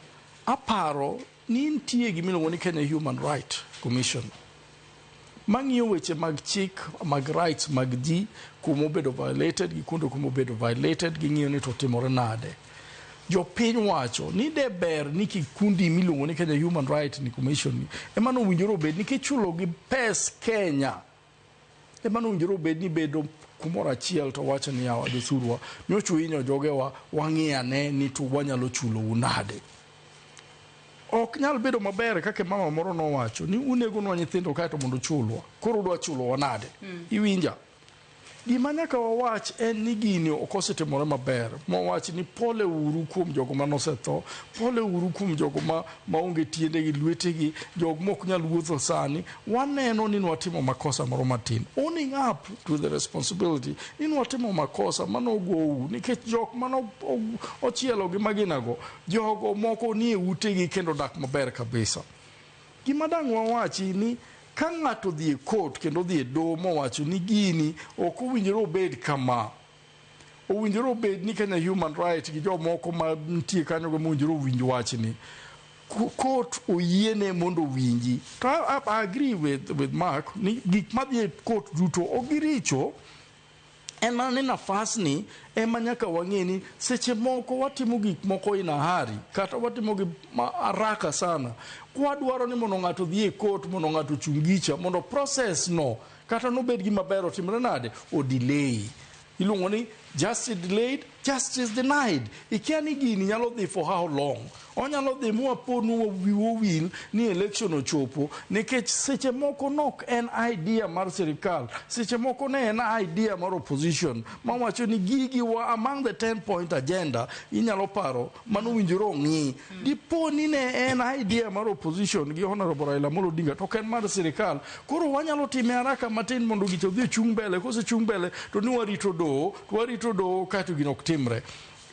aparo ni nitie gimiluongo ni Kenya Human Right Commission mang'iyo weche mag chik mag rights mag ji kumobedo violated gi kuonde kumobedo violated ging'iyo ni to timore nade. Jopiny wacho ni de ber ni kikundi miluongo ni Kenya Human Rights ni Commission ni ema nowinjore obed nikech chulo gi pes Kenya ema nowinjore obed ni bedo kumoro achiel to wacho ni yawa jothurwa nyocha uhinyo jogewa wang'i ane ni to wanyalo chulou nade. Ok nyal bedo maber kaka mama moro nowacho ni unegonwa nyithindo kaeto mondo uchulwa koro udwa chulowa nade. Iwinja? Gima nyaka wawach en ni gini ok osetimore maber. Mawach ni pole uru kuom jogo manosetho, pole uru kuom jogo ma maonge tiendegi, lwetegi, jok mok nyal wuotho sani. Waneno ni nwatimo makosa moro matin. Owning up to the responsibility ni nwatimo makosa manogou nikech jok mano ochielo gi maginago, jogo moko nie utegi kendo dak maber kabisa. Gima dang' wawachi ni ka ng'ato odhi e court kendo odhi e doho mowacho ni gini ok owinjore obed kama, owinjore obed ni Kenya Human Rights gi jomoko ma nitie kanyo go mowinjore owinj wachni. Court oyiene mondo owinji. To I agree with Mark ni gik madhi e court duto ok giricho. En mana ni nafas ni ema nyaka wang'e ni seche moko watimo gik moko in a hurry kata watimo gi haraka sana. Kwadwaro ni mondo ng'ato odhi e court mondo ng'ato ochung gicha mondo process no kata nobed gima ber otimre nade o delay. Iluongo ni justice delayed, justice denied. Ikia ni gini nyalo dhi for how long. Onyalo dhi mwaponu wiwa owil ni election ochopo nikech seche moko nok en idea mar sirikal, seche moko ne en idea mar opposition mawacho ni gigi wa among the 10 point agenda inyalo paro manowinjore ong'i. Dipo ni ne en idea mar opposition gi Honorable Raila Amolo Odinga to ok en mar sirikal. Koro wanyalo time haraka matin mondo gicha odhi ochung' mbele, kosechung' mbele to ni warito doho, to warito doho kaeto gino ok timre.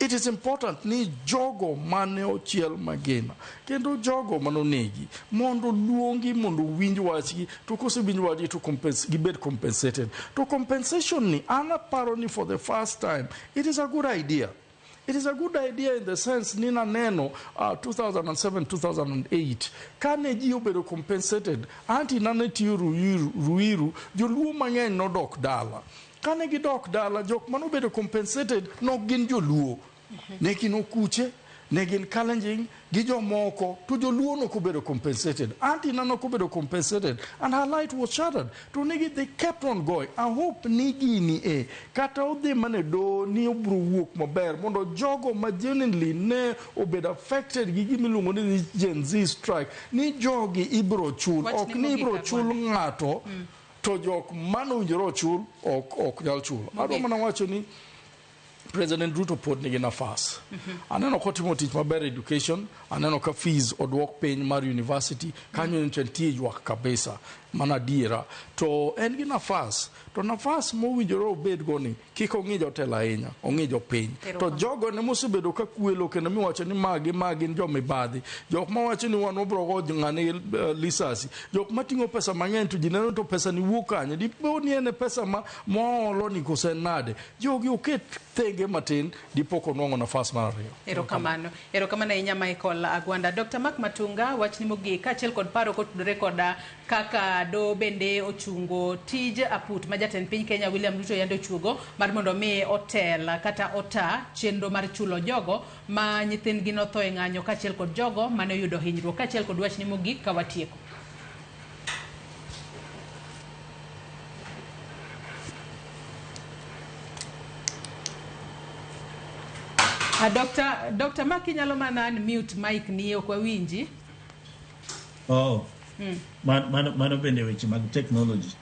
It is important ni jogo mane ochiel magina kendo jogo manonegi mondo luongi mondo owinj wachgi to kosewinj wachgi to gibed compensated. To compensation ni an aparo ni for the first time it is a good idea. It is a good idea in the sense ni naneno 2007 2008 kane ji obedo compensated anti nane tiyo Ruiru, Ruiru joluo mang'eny nodok dala. Kane gidok dala jok manobedo compensated nok gin joluo. Ne gin okuche, Ne gin Kalenjin gi jomoko to joluo nok obedo compensated. Auntie na nok obedo compensated and her light was shattered. To nigi they kept on going. I hope ni gini e kata odhi mana e doho ni obro wuok maber mondo jogo ma genuinely ne obedo affected gi gima iluongo ni Gen Z strike ni jogi ibro chul. Wach Ok ni ni mogik ibro Agwanda. chul ng'ato to jok mane owinjore ochul ok nyal chulo. Adwa mana wacho ni President Ruto pod nigi nafas. Aneno kotimo tich maber education, aneno ka fees oduok piny mar university, kanyo nyocha nitie ywak kabisa, mana adiera. To en gi nafas, to nafas mowinjore obed go ni kik ong'i jotelo ahinya, ong'i jopiny. To jogo ne mosebedo ka kwelo kendo miwacho ni magi ma gin jomibadhi, jok mawacho ni wan wabro go ng'ane lisasi, jok mating'o pesa mang'eny to ji neno to pesa ni wuok kanye, dipo ni en e pesa ma moolo ni kose en nade. Jogi oket thenge matin dipo konwang'o nafas mar ariyo. Erokamano. Erokamano ahinya Michael Agwanda. Dr. Mark Matunga, wachni mogik kaachiel kod paro kotudore koda kaka doho bende ochungo tij aput ma jatend piny Kenya William Ruto yande ochuogo mar mondo mi otel kata ota chenro mar chulo jogo ma nyithindgi notho e ng'anyo kaachiel kod jogo mane oyudo hinyruok kaachiel kod wachni mogik ka watieko. Dr. Mark inyalo mana unmute mic ni ok wawinji. Oh. Mano bende weche mag technology.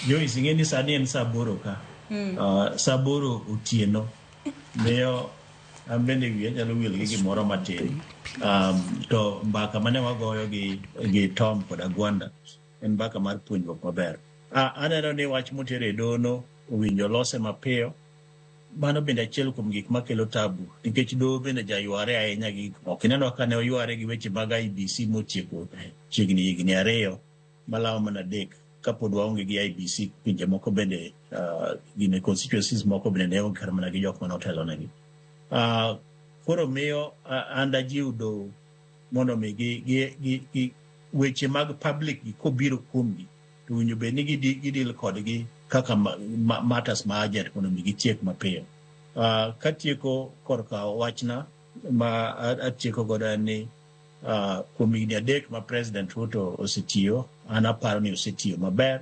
Joyce, ing'e ni sani en saa aboro ka. Saa aboro otieno. Miyo an bende wiya nyalo wil gi gimoro matin. To mbaka mane wagoyo gi Tom kod Agwanda en mbaka mar puonjruok maber. Aneno ni wach moter e doho owinjo lose mapiyo. Mano bende achiel kuom gik makelo tabu nikech doho bende jayware ahinya gi gik moko. Ineno ka ne oyware gi weche mag IEBC motieko chiegni higni 2 malawo mana 3 kapod waonge gi IEBC. Pinje moko bende gine constituencies moko bende ne onge kata mana gi jok mane otelonegi. Koro miyo an dajiw doho mondo mi gi weche mag public gi kobiro kuomgi to owinjo bed ni gidil kodgi kaka matters ma urgent mondo mi gitiek mapiyo. Katieko korka wachna ma atieko godo en ni kuom higni 3 ma President Ruto osetiyo, an aparo ni osetiyo maber.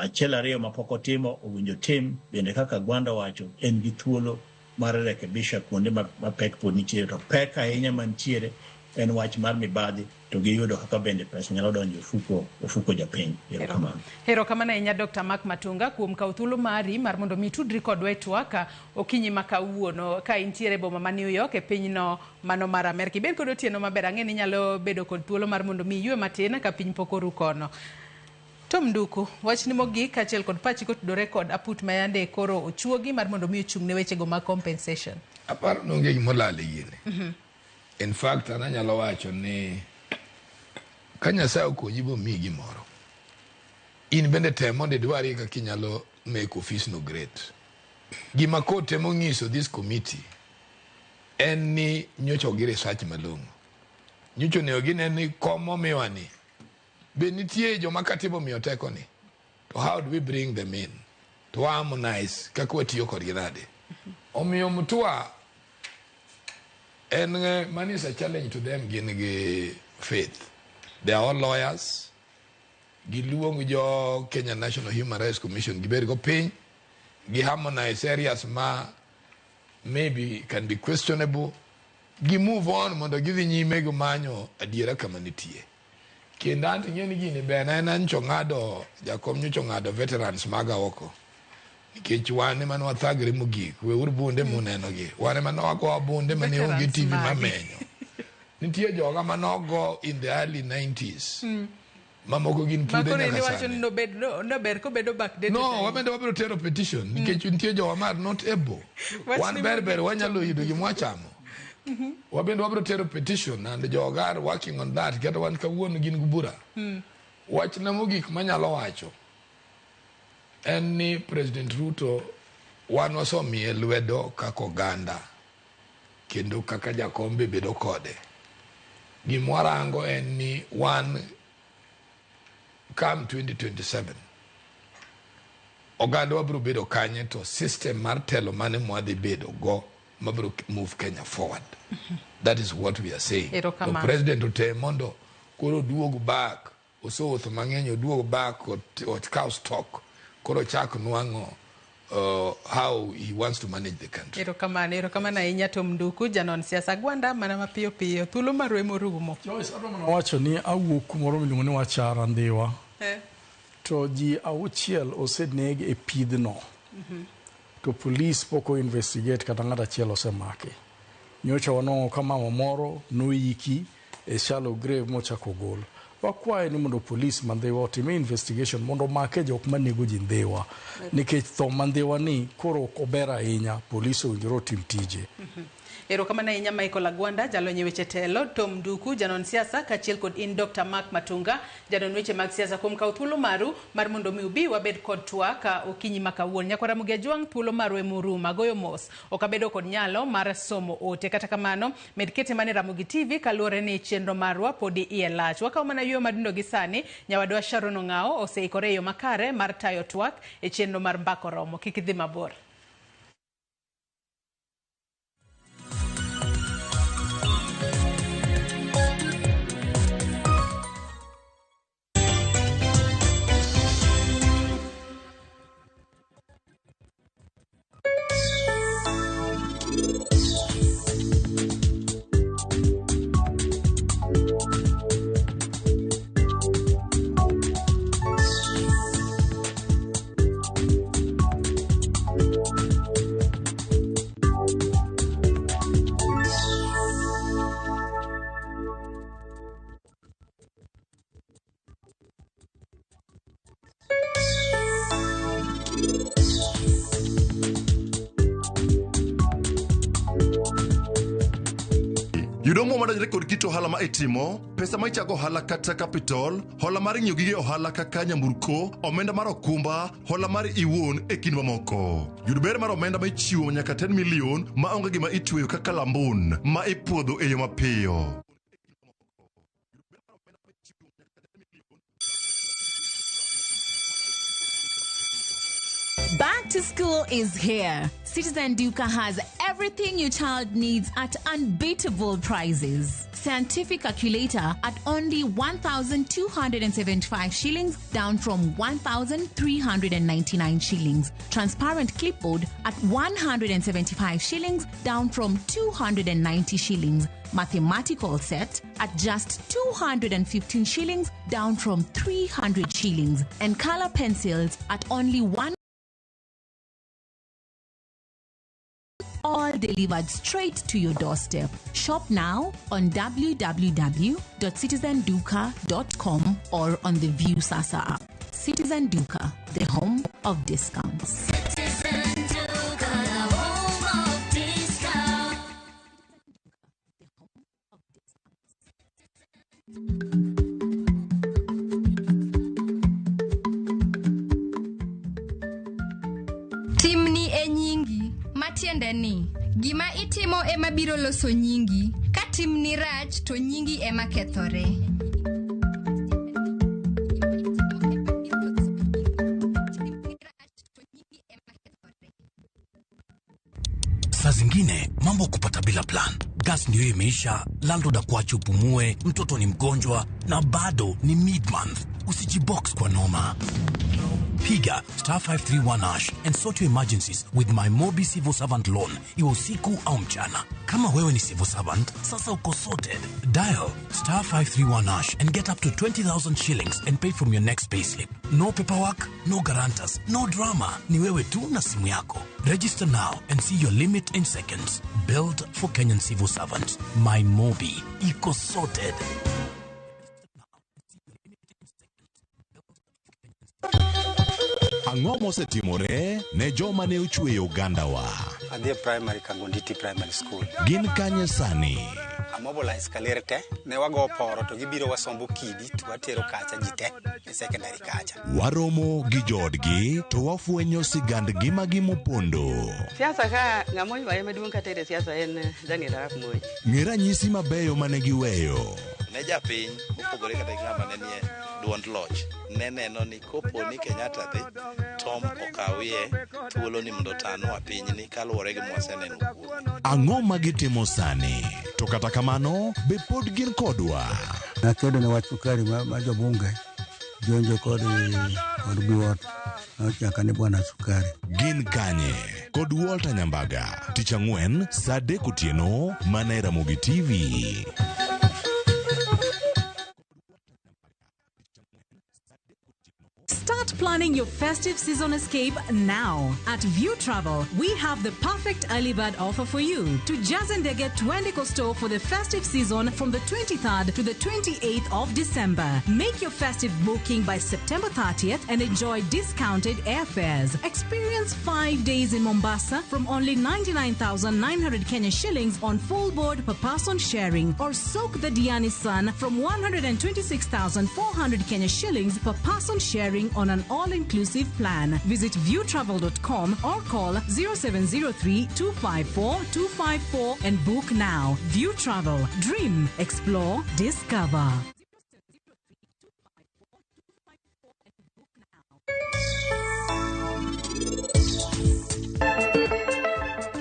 Achiel ariyo mapok otimo owinjo tim, bende kaka Agwanda owacho en gi thuolo mar rekebisha kuonde ma pek pod nitiere, to pek ahinya mantiere en wach mar mibadhi to giyudo kaka bende pesa nyalo donjo ofuko japiny. Erokamano. Erokamano ahinya Dr. Mark Matunga kuom kawo thuolo mari mar mondo mi itudri kodwa e twak okinyi ma kawuono ka intiere e boma ma New York e pinyno mano mar Amerka. Ibed kod otieno maber, ang'e ni inyalo bedo kod thuolo mar mondo mi iywe matin ka piny pok oru kono. Tom Nduku, wachni mogik kaachiel kod pachi kotudore kod aput ma yande koro ochuogi mar mondo mi ochung' ne wechego mag compensation. Aparo ni onge gima olal e gini. In fact, an anyalo wacho ni ka Nyasaye okonyi bomiyi gimoro, in bende tem mondo idwarie kaka inyalo make office no great. Gima court temo nyiso this committee en ni nyocha ok gi research malong'o. Nyocha onego gine ni kom momiwa ni be nitie joma katiba omiyo teko ni, to how do we bring them in to harmonize kaka watiyo kodgi nade. Omiyo Mutua en mano is a challenge to them gin gi faith. They are all lawyers. Giluong jo Kenya National Human Rights Commission gibed go piny, gi harmonize areas ma maybe can be questionable, gi move on mondo gidhi nyime gi manyo adiera kama nitie. Kendo an to ing'e ni gini ber na en nyocha ong'ado jakom nyocha ong'ado veterans maga oko. Nikech wan ema ne wathagre mogik, weuru bunde muneno gi. Wan ema ne wago bunde mane onge TV mamenyo. Nitie joga mane ogo in the early 90s. Mamoko gin pude Makoro nyaka iwacho sani. ni nober kobedo backdated. No, wabende wabiro tero petition nikech nitie jowa mar not able. Wan ber ber wanyalo yudo gima wachamo. Wabende wabiro tero petition and joga are working on that. Kata wan kawuono gin gi bura. Wachna mogik manyalo wacho en ni President Ruto wan wasemiye lwedo kaka oganda kendo kaka jakom be bedo kode. Gima warango en ni wan come 2027 oganda wabiro bedo kanye to system mar telo mane mwadhi bedo go mabiro move Kenya forward. That is what we are saying. To Erokamano. president otem mondo koro oduog back, osewuotho mang'eny, oduog back, okaw stock, koro ochak nwang'o how he wants to manage the country. Erokamano, erokamano ahinya Tom Nduku, janon siasa Gwanda, mana mapiyo piyo. Thuolo marwa ema orumo. Wacho ni awuok kumoro miluongo ni Wachara Ndhiwa. To ji 6 oseneg e pidhno. To police pok o investigate kata ng'at achiel osemaki. Nyocha wanwang'o ka mama moro noiki e shallow grave mochako gol. Wakwaye ni mondo police ma Ndhiwa otim investigation mondo omake jok manego ji Ndhiwa. Nikech tho ma Ndhiwa ni koro ok ober ahinya, police owinjore otim tije. Erokamano ahinya Michael Agwanda, jalony e weche telo, Tom Nduku, janon siasa, kaachiel kod in Dr. Mark Matunga, janon weche mag siasa, kuom kawo thuolo maru mar mondo mi ubi wabed kod twak okinyi ma kawuono. Nyakwara Ramogi Ajwang', thuolo maru ema orumo. Agoyo mos, ok abedo kod nyalo mar somo ote. Kata kamano, med kete mana e Ramogi TV kaluwore ni chenro marwa podi iye lach. Wakawo mana yueyo madundo gi sani, nyawadwa Sharon Ong'ao oseikore e yo makare mar tayo twak e chenro mar Mbaka Oromo. Kik idhi mabor. Yudo omuom madonjore kod kit ohala ma itimo, pesa ma ichago ohala kata capital, hola mar ng'iewo gige ohala kaka nyamburko, omenda mar okumba, hola mar iwuon e kind mamoko. Yud ber mar omenda ma ichiwo nyaka 10 million ma onge gima itweyo kaka lambun ma ipuodho e yo mapiyo. Back to school is here. Citizen Duka has everything your child needs at unbeatable prices. Scientific calculator at only 1,275 shillings, down from 1,399 shillings. Transparent clipboard at 175 shillings, down from 290 shillings. Mathematical set at just 215 shillings, down from 300 shillings. And color pencils at only 1. All delivered straight to your doorstep. Shop now on www.citizenduka.com or on the View Sasa app. Citizen Duka, the home of discounts. Citizen Duka, the home of discount. Timni e nyingi, matiende ni gima itimo ema biro loso nyingi. Ka timni rach to nyingi ema kethore. Saa zingine mambo kupata bila plan. Gas ndiyo imeisha, landlord akuache upumue, mtoto ni mgonjwa na bado ni mid month. Usijibox kwa noma. Piga star 531 hash and sort your emergencies with my Mobi Civil Servant Loan, iwe usiku au mchana. Kama wewe ni civil servant, sasa uko sorted. Dial star 531 hash and get up to 20,000 shillings and pay from your next payslip. No paperwork, no guarantors, no drama. Ni wewe tu na simu yako. Register now and see your limit in seconds. Built for Kenyan civil servants. My Mobi. Iko sorted. Ang'o mosetimore ne joma ne ochweyo ogandawa? Adhi e primary Kangonditi Primary School. Gin kanye sani? Amobilize kaler te, ne wago poro to gibiro wasombo kidi to watero kacha ji te e secondary kacha. Waromo gi joodgi to wafwenyo sigand ngimagi mopondo. Siasa ka ng'ama oywaye maduong' katere siasa en Daniel Arap Moi. Ng'e ranyisi mabeyo mane giweyo. Ne japiny mopogore kata gi ng'ama ne nie duond loch ne neno ni kopo ni Kenyatta dhi, Tom okawie thuolo ni mondo otanwa pinyni kaluwore gi mwaseneno kuome. Ang'o ma gitimo sani? To kata kamano, be pod gin kodwa? Nakedo ne wach sukari ma, ma jobunge jonjo kod kod biwot nochaka ni bwana sukari. Gin kanye? Kod Walter Nyambaga, tich ang'wen saa 3 otieno mana e Ramogi TV. Start planning your festive season escape now. At View Travel, we have the perfect early bird offer for you. To Jazendege Twendiko store for the festive season from the 23rd to the 28th of December. Make your festive booking by September 30th and enjoy discounted airfares. Experience 5 days in Mombasa from only 99,900 Kenya shillings on full board per person sharing, or soak the Diani Sun from 126,400 Kenya shillings per person sharing on an all-inclusive plan. Visit viewtravel.com or call 0703 254 254 and book now. View Travel. Dream, explore, discover.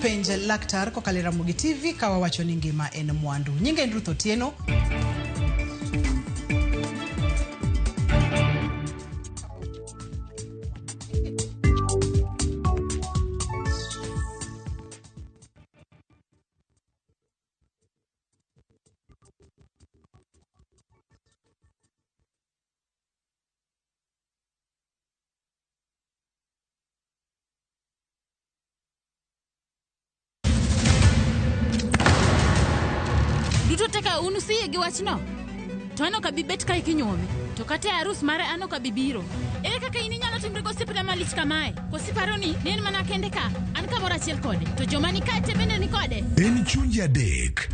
Penj laktar kokalo e Ramogi TV ka wawacho ni ngima en mwandu. Nyinga en Ruth Otieno. Duto te ka un usiyie gi wachno? To an ok abi bet kae kinyuome. To kata e arus mare an ok abi biro. Ere kaka in inyalo timri gosiepna malich kamae? Koso iparo ni ne en mana kende ka? An kamoro achiel kode. To joma ni kae te bende ni kode. En chunje adek,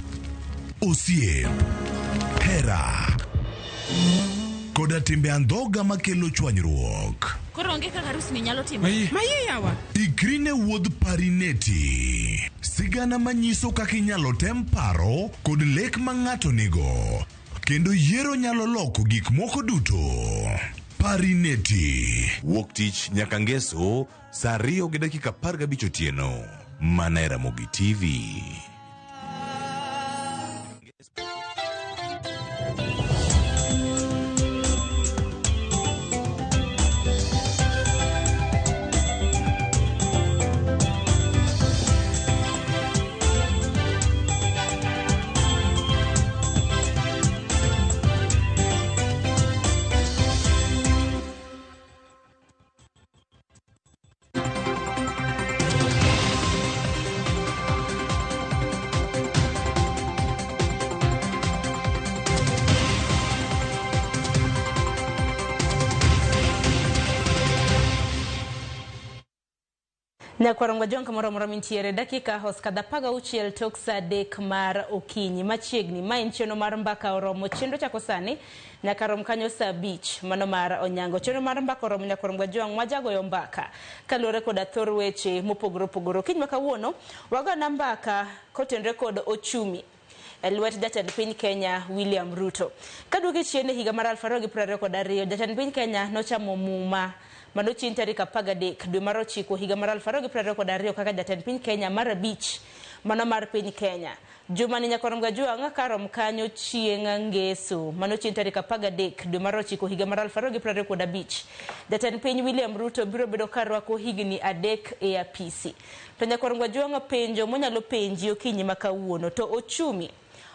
osiep, hera, koda timbe andhoga makelo chwanyruok. Koro onge kaka arus ni nyalo timore. Mayie yawa. Ikri ne wuodh Parineti. Sigana manyiso kaka inyalo tem paro kod lek ma ng'ato nigo. Kendo yiero nyalo loko gik moko duto. Parineti. Wuok tich nyaka ngeso saa 2:15 otieno. Mana e Ramogi TV. Nyakwarongo jong kamoro amora mintiere dakika osekadho 16 tok saa 3 mar okinyi machiegni. Ma en chenro mar mbaka oromo. Chenro chako sani nyaka rom kanyo saa 5 mano mar onyango. Chenro mar mbaka oromo nyakwarongo jong wajagoyo mbaka kaluwore koda thor weche mopogore opogore. Okinyi ma kawuono wagona mbaka kotenore kod ochumi e lwet jatend piny Kenya William Ruto. Kaduoke chien e higa mar 2022, jatend piny Kenya nochamo muma mano chieng' tarik 13 dwe mar 9 higa mar 2022 kaka jatend piny Kenya mar 5 mano mar piny Kenya. Juma ni nyakwarom Gajwang' karom kanyo chieng' ngeso mano chieng' tarik 13 dwe mar 9 higa mar 2025. Jatend piny William Ruto biro bedo karwako higni 3 e apisi. To nyakwarom Gajwang' penjo monyalo penji okinyi ma kawuono to ochumi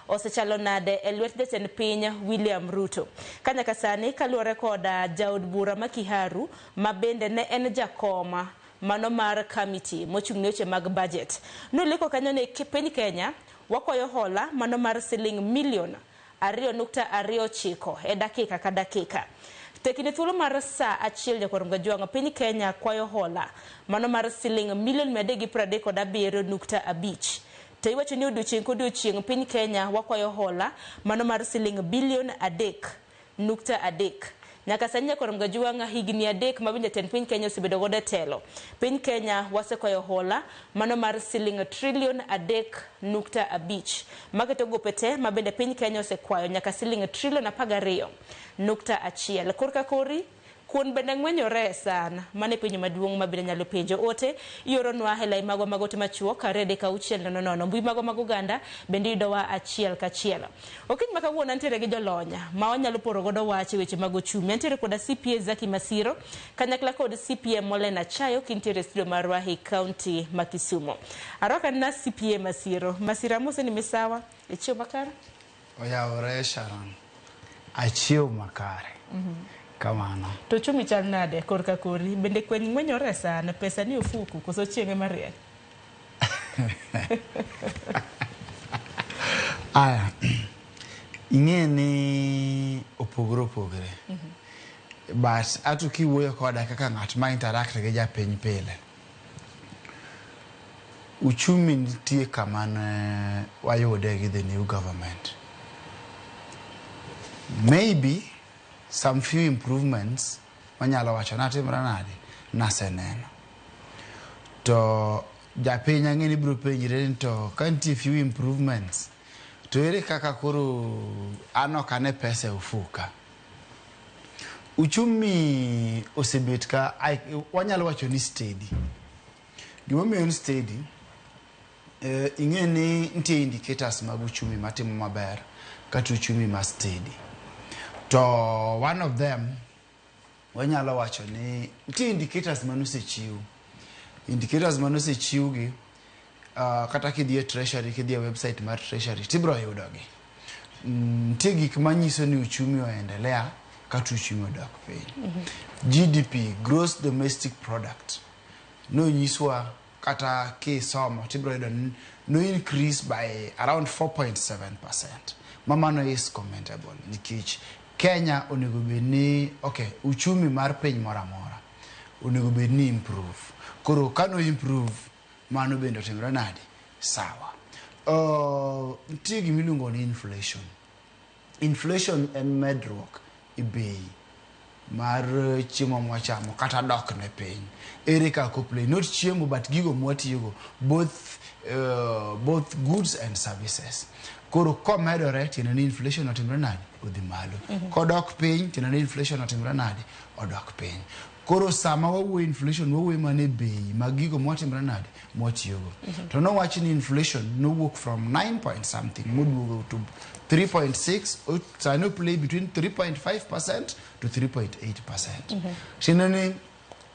osechalo nade e lwet jatend piny William Ruto. Ka nyaka sani kaluwore koda jaod bura ma Kiharu ma bende ne en jakoma mano mar committee mochung' ne weche mag budget. Noleko kanyo ne piny Kenya wakwayo hola mano mar siling milion 2.29 e dakika ka dakika. Tekni thuolo mar saa 1 nyakwarom Gajwang' piny Kenya kwayo hola mano mar siling milion 337.5. To iwacho ni odiochieng' kodiochieng' piny Kenya wakwayo hola mano mar siling bilion 3.3. Nyaka sani Nyakwar Mgajuang' higni 3 ma bende jatend piny Kenya osebedo godo e telo. Piny Kenya wasekwayo hola mano mar siling trilion 3.5 maketo gope te ma bende piny Kenya osekwayo nyaka siling trilion 12.1. Korka kori kuon bende ng'wenyore sana. Mano e penjo maduong' ma bende nyalo penjo. Ote ioronwa e lai magwa mag ote machuok 2 3 6 0 0. Mbui magwa mag oganda bende yudowa achiel kachiel. Okinyi ma kawuono antiere gi jolony ma wanyalo poro godo wach e weche mag ochumi. Antiere koda CPA Zaki Masiro kanyakla kod CPA Molen Achayo kintiere e studio marwa e kaunti ma Kisumu. Arwaka na CPA Masiro. Masiro amose ni misawa. Ichiew makare? Oyawore Sharon. Achiew makare. Kamano. To ochumi chal nade korka kori? Bende kweny ng'wenyore sana? Pesa ni ofuku koso chieng' ema rieny? Aya, ing'e ni opogore opogore. But ato kiwuoyo koda kaka ng'at ma interact gi japiny pile. Uchumi nitie kama ne wayude gi the new government. Maybe some few improvements manyalo wacho natimre nade naseneno. To japiny ang'e ni biro penjre ni to ka nitie few improvements to ere kaka koro an ok ane pesa e ofuka. Uchumi osebet ka wanyalo wacho ni steady. Gimomiyo en steady, ing'e ni nitie indicators mag uchumi matimo maber kata uchumi ma steady. To one of them wanyalo wacho ni nitie indicators manosechiw. Indicators manosechiw gi kata kidhi e treasury, kidhi e website mar treasury tibiro yudogi. Nitie gik manyiso ni uchumi oendelea kata uchumi odok piny. GDP, gross domestic product, nonyiswa kata kisomo tibiro yudo ni no increase by around 4.7%. Ma mano is commendable nikech Kenya onego bed ni okay, uchumi mar piny moro amora onego bed ni improve. Koro ka no improve mano bende otimre nade? Sawa. Nitie gima iluongo ni inflation. Inflation en medruok e bei mar chiemo mwachamo kata dok ne piny. Ere kaka oplay? Not chiemo but gigo mwatiyogo, both goods and services. Koro komedore tiende ni inflation otimre nade? Odhi malo. Kodok piny tiende ni inflation otimre nade? Odok piny. Koro sama wawuoyo inflation wawuoyo mana e bei mag gigo mwatimre nade? Mwatiyogo. To nowach ni inflation nowuok from 9 point something moduogo to 3.6, sani oplay between 3.5% to 3.8%. Tiende ni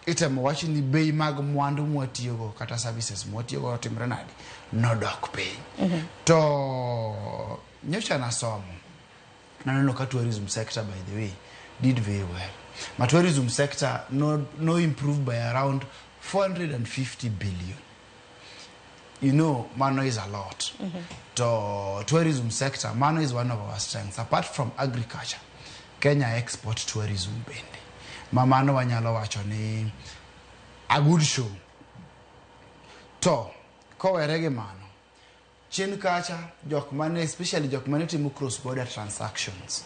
itemo wach ni bei mag mwandu mwatiyogo kata services mwatiyogo otimre nade? Nodok piny. To nyocha nasomo naneno ka tourism sector, by the way, did very well. Ma tourism sector no improved by around 450 billion. You know, mano is a lot. To tourism sector, mano is one of our strengths. Apart from agriculture, Kenya export tourism bende. Ma mano wanyalo wacho ni a good show. To kowere gi mano, chien kacha jok mane, especially jok mane timo cross border transactions,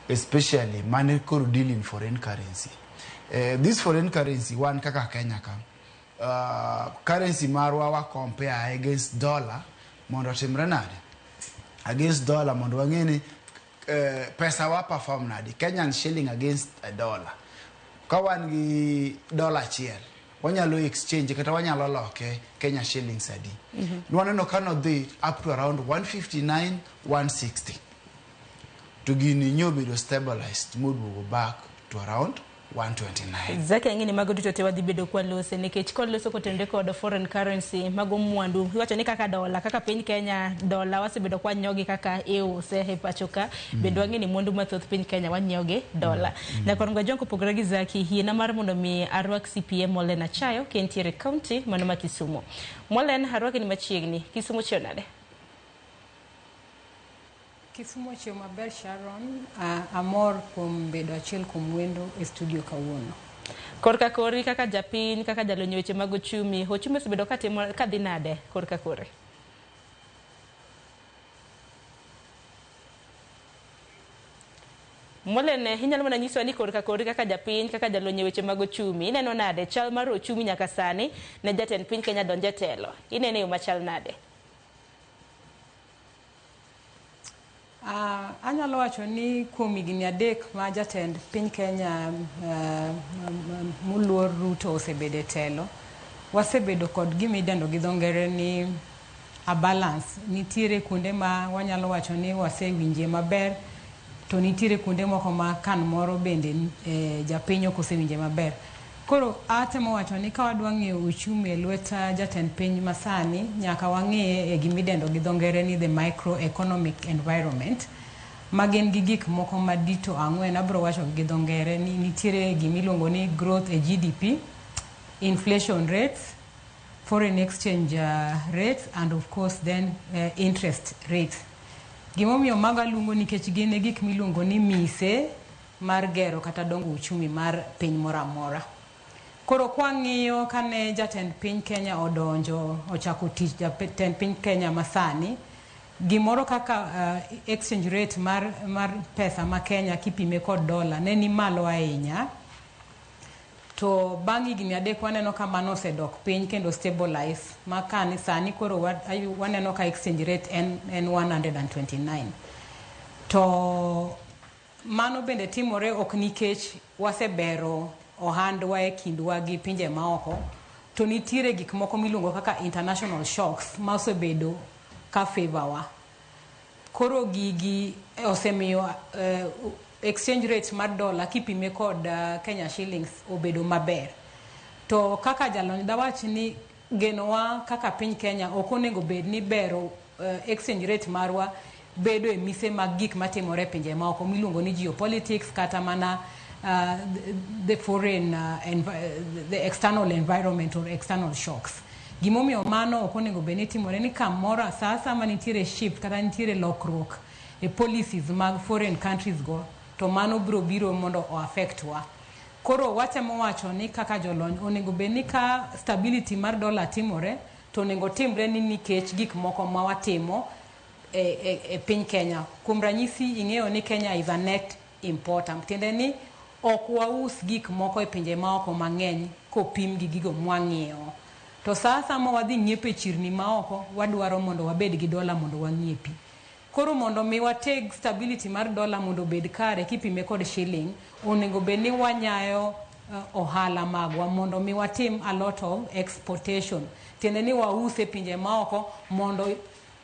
especially mane koro deal in foreign currency. This foreign currency, wan kaka Kenya ka, currency marwa wa compare against dollar mondo otimre nade? Against dollar mondo wang'e ni pesa wa perform nade? Kenyan shilling against a dollar. Ka wan gi dollar achiel, wanyalo exchange kata wanyalo loke Kenya shillings adi. Nwaneno ka nodhi up to around 159, 160. To gini nyobedo stabilized moduogo back to around 129. Zaki ang'e ni mago duto te wadhi bedo kwa lose nikech kod loso kotenore kod foreign currency mago mwandu iwacho ni kaka dola kaka piny Kenya dola wasebedo kwa nyiewo kaka iuse e pacho ka bende wang'e ni mwandu mathoth piny Kenya wanyiewo gi dola. Nyakwar Mgajwang' kopogore gi Zaki yiena mar mondo mi arwak CPA Molen Achayo ka entiere county mano ma Kisumu. Molen arwaki ni machiegni. Kisumu chiew nade? Kisumu ochiew maber Sharon, amor kuom bedo achiel kuom wendo e studio kawuono. Korka kori kaka japiny, kaka jalony weche mag ochumi, ochumi osebedo katimo kadhi nade korka kori? Molene inyalo mana nyisowa ni korka kori kaka japiny, kaka jalony e weche mag ochumi, ineno nade chal mar ochumi nyaka sani ne jatend piny Kenya donjo e telo? Inene e yo machal nade? Anyalo wacho ni kuom higni 3 ma jatend piny Kenya moluor Ruto osebedo e telo, wasebedo kod gima idendo gi dho ngere ni a balance. Nitiere kuonde ma wanyalo wacho ni wasewinje maber, to nitiere kuonde moko ma kan moro bende japiny ok osewinje maber. Koro atemo wacho ni ka wadwa ng'iyo uchumi e lwet jatend piny masani, nyaka wang'iye e gima idendo gi dho ngere ni the microeconomic environment, ma gin gi gik moko madito 4, abiro wacho gi dho ngere ni nitiere gima iluongo ni growth e GDP, inflation rates, foreign exchange rates, and of course then interest rates. Gimomiyo mago aluongo nikech gin e gik miluongo ni mise mar gero kata dongo uchumi mar piny moro amora. Koro kwang'iyo kane jatend piny Kenya odonjo ochako tich, jatend piny Kenya masani, gimoro kaka exchange rate mar pesa ma Kenya kipime kod dola ne ni malo ahinya. To bang' higni 3 waneno ka mano osedok piny kendo stabilize, ma kani sani koro waneno ka exchange rate en 129. To mano bende timore ok nikech wasebero ohandwa e kindwa gi pinje maoko, to nitiere gik moko miluongo kaka international shocks ma osebedo ka favor wa. Koro gigi osemiyo exchange rate mar dola kipime kod Kenya shillings obedo maber. To kaka jalony dawach ni genowa kaka piny Kenya ok onego bed ni bero exchange rate marwa bedo e mise mag gik matimore e pinje maoko miluongo ni geopolitics kata mana the foreign the external environment or external shocks. Gimomiyo mano ok onego bed ni timore ni kamoro sasa ma nitiere shift kata nitiere lokruok e policies mag foreign countries go, to mano biro biro mondo o affect wa. Koro watemo wacho ni kaka jolony onego bed ni ka stability mar dola timore, to onego timre ni nikech gik moko ma watimo e piny Kenya. Kuom ranyisi ing'eyo ni Kenya is a net importer. Tiende ni ok waus gik moko e pinje maoko mang'eny kopim gi gigo mwang'iewo. To sa ma wadhi ng'iepo e chirni maoko, wadwaro mondo wabed gi dola mondo wang'iepi. Koro mondo mi wateg stability mar dola mondo obed kare kipime kod shilling, onego bed ni wanyayo ohala magwa mondo mi watim a lot of exportation. Tiende ni wause pinje maoko mondo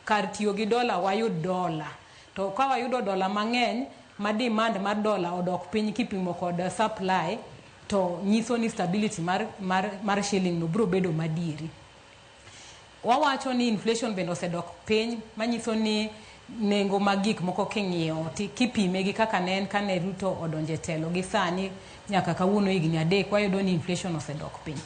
kar tiyo gi dola wayud dola. To ka wayudo dola mang'eny, ma demand mar dola odok piny kipimo kod supply, to nyiso ni stability mar shilling no biro bedo madieri. Wawacho ni inflation bende osedok piny, manyiso ni nengo mag gik moko king'iyo kipime gi kaka ne en kane Ruto odonjo e telo gi sani nyaka kawuono higni 3 wayudo ni inflation osedok piny.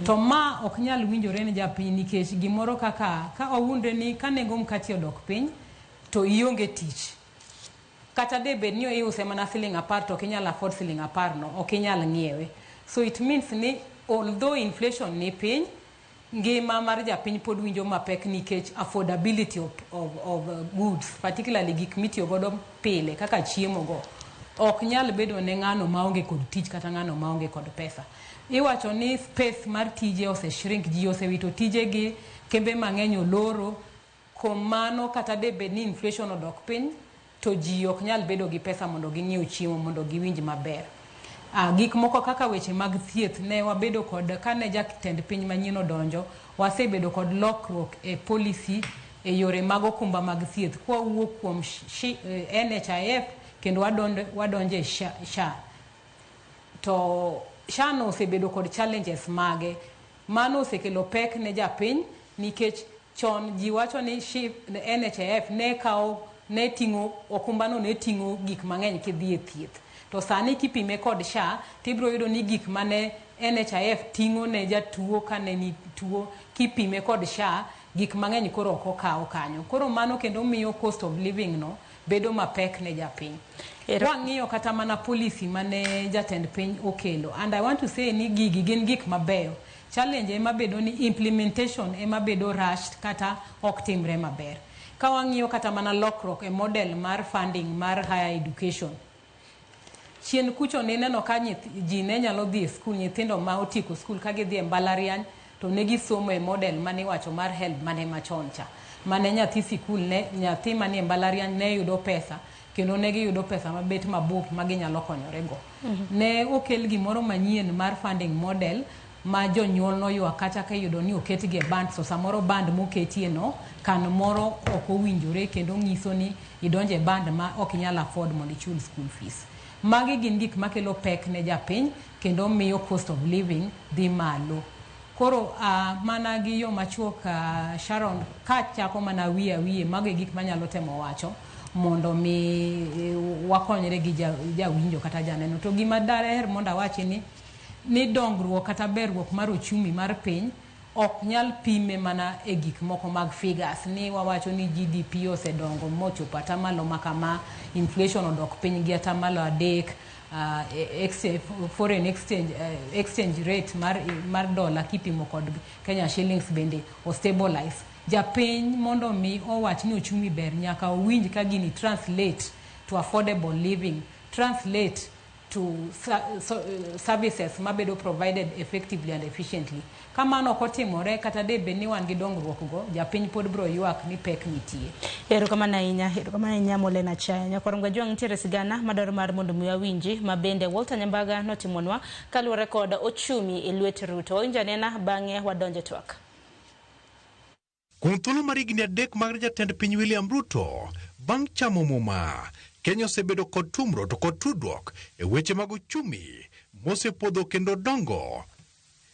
To ma ok nyal winjore ne japiny nikech gimoro kaka ka owundre ni ka nengo mkati odok piny to ionge tich. Kata de bed ni iuse mana siling 10 to ok inyal afford siling 10 no, ok inyal ng'iewe. So it means ni although inflation ni piny, ngima mar japiny pod winjo mapek nikech affordability of goods, particularly gik mitiyo godo pile kaka chiemo go, ok nyal bedo ne ng'ano maonge kod tich kata ng'ano maonge kod pesa. Iwacho ni space mar tije ose shrink, ji osewito tijegi, kembe mang'eny oloro. Kuom mano kata de bed ni inflation odok piny, to ji ok nyal bedo gi pesa mondo ging'iew chiemo mondo giwinj maber. Gik moko kaka weche mag thieth ne wabedo kod kane jatend piny manyien odonjo, wasebedo kod lokruok e policy e yore mag okumba mag thieth kwawuok kuom NHIF kendo wadonje SHA. To SHA no osebedo kod challenges mage. Mano osekelo pek ne japiny nikech chon ji wacho ni NHIF ne kawo ne ting'o okumbano ne ting'o gik mang'eny kidhi e thieth. To sani kipime kod SHA, tibiro yudo ni gik mane NHIF ting'o ne jatuo kane ni tuo, kipime kod SHA, gik mang'eny koro ok okaw kanyo. Koro mano kendo miyo cost of living no bedo mapek ne japiny. Wang'iyo kata mana policy mane jatend piny okelo. And I want to say ni gigi gin gik mabeyo. Challenge ema bedo ni implementation ema bedo rushed kata ok timre maber. Ka wang'iyo kata mana lokruok e model mar funding mar higher education. Chien kucho nineno ka ji ne nyalo dhi e skul, nyithindo ma otieko skul ka gidhi e mbalariany to ne gisomo e model mane iwacho mar HELB mane machon cha. Mane nyathi sikul ne nyathi manie mbalariany ne yudo pesa kendo ne giyudo pesa mabet mabup ma ginyalo konyorego. Ne okel gimoro manyien mar funding model ma jonyuol noywak kata ka iyudo ni oketgi e band, so samoro band moketie no kan moro ok owinjore kendo nyiso ni idonjo e band ma ok inyal afford mondo ichul school fees. Magi gin gik makelo pek ne japiny kendo miyo cost of living dhi malo. Koro mana gi yo machuok, Sharon, kachako mana wiye wiye, mago e gik manyalo temo wacho mondo mi wakonyre gi jawinjo kata janeno. To gima daher mondo awachi ni dongruok kata berruok mar ochumi mar piny ok nyal pime mana e gik moko mag figures ni wawacho ni GDP osedongo mochopo atamalo makama, inflation odok piny gi atamalo 3, foreign exchange rate mar dollar kipimo kod Kenya shillings bende o stabilize. Japiny mondo mi owach ni ochumi ber nyaka owinj ka gini translate to affordable living, translate to services mabedo provided effectively and efficiently. Kamano ok otimore kata de bed ni wan gi dongruok go, japiny pod bro ywak ni pek nitie. Erokamano ahinya Molena Achaya. Nyakwar Mgajwang' nitiere sigana madwaro mar mondo mi wawinji ma bende Walter Nyambaga notimonwa kaluwore kod ochumi e lwet Ruto. Wawinj anena bang'e wadonje twak. Kuom thuolo mar higni 3 mag jatend piny William Ruto bang' chamo muma, Kenya osebedo kod tumro to kod tudruok e weche mag ochumi mosepodho kendo dongo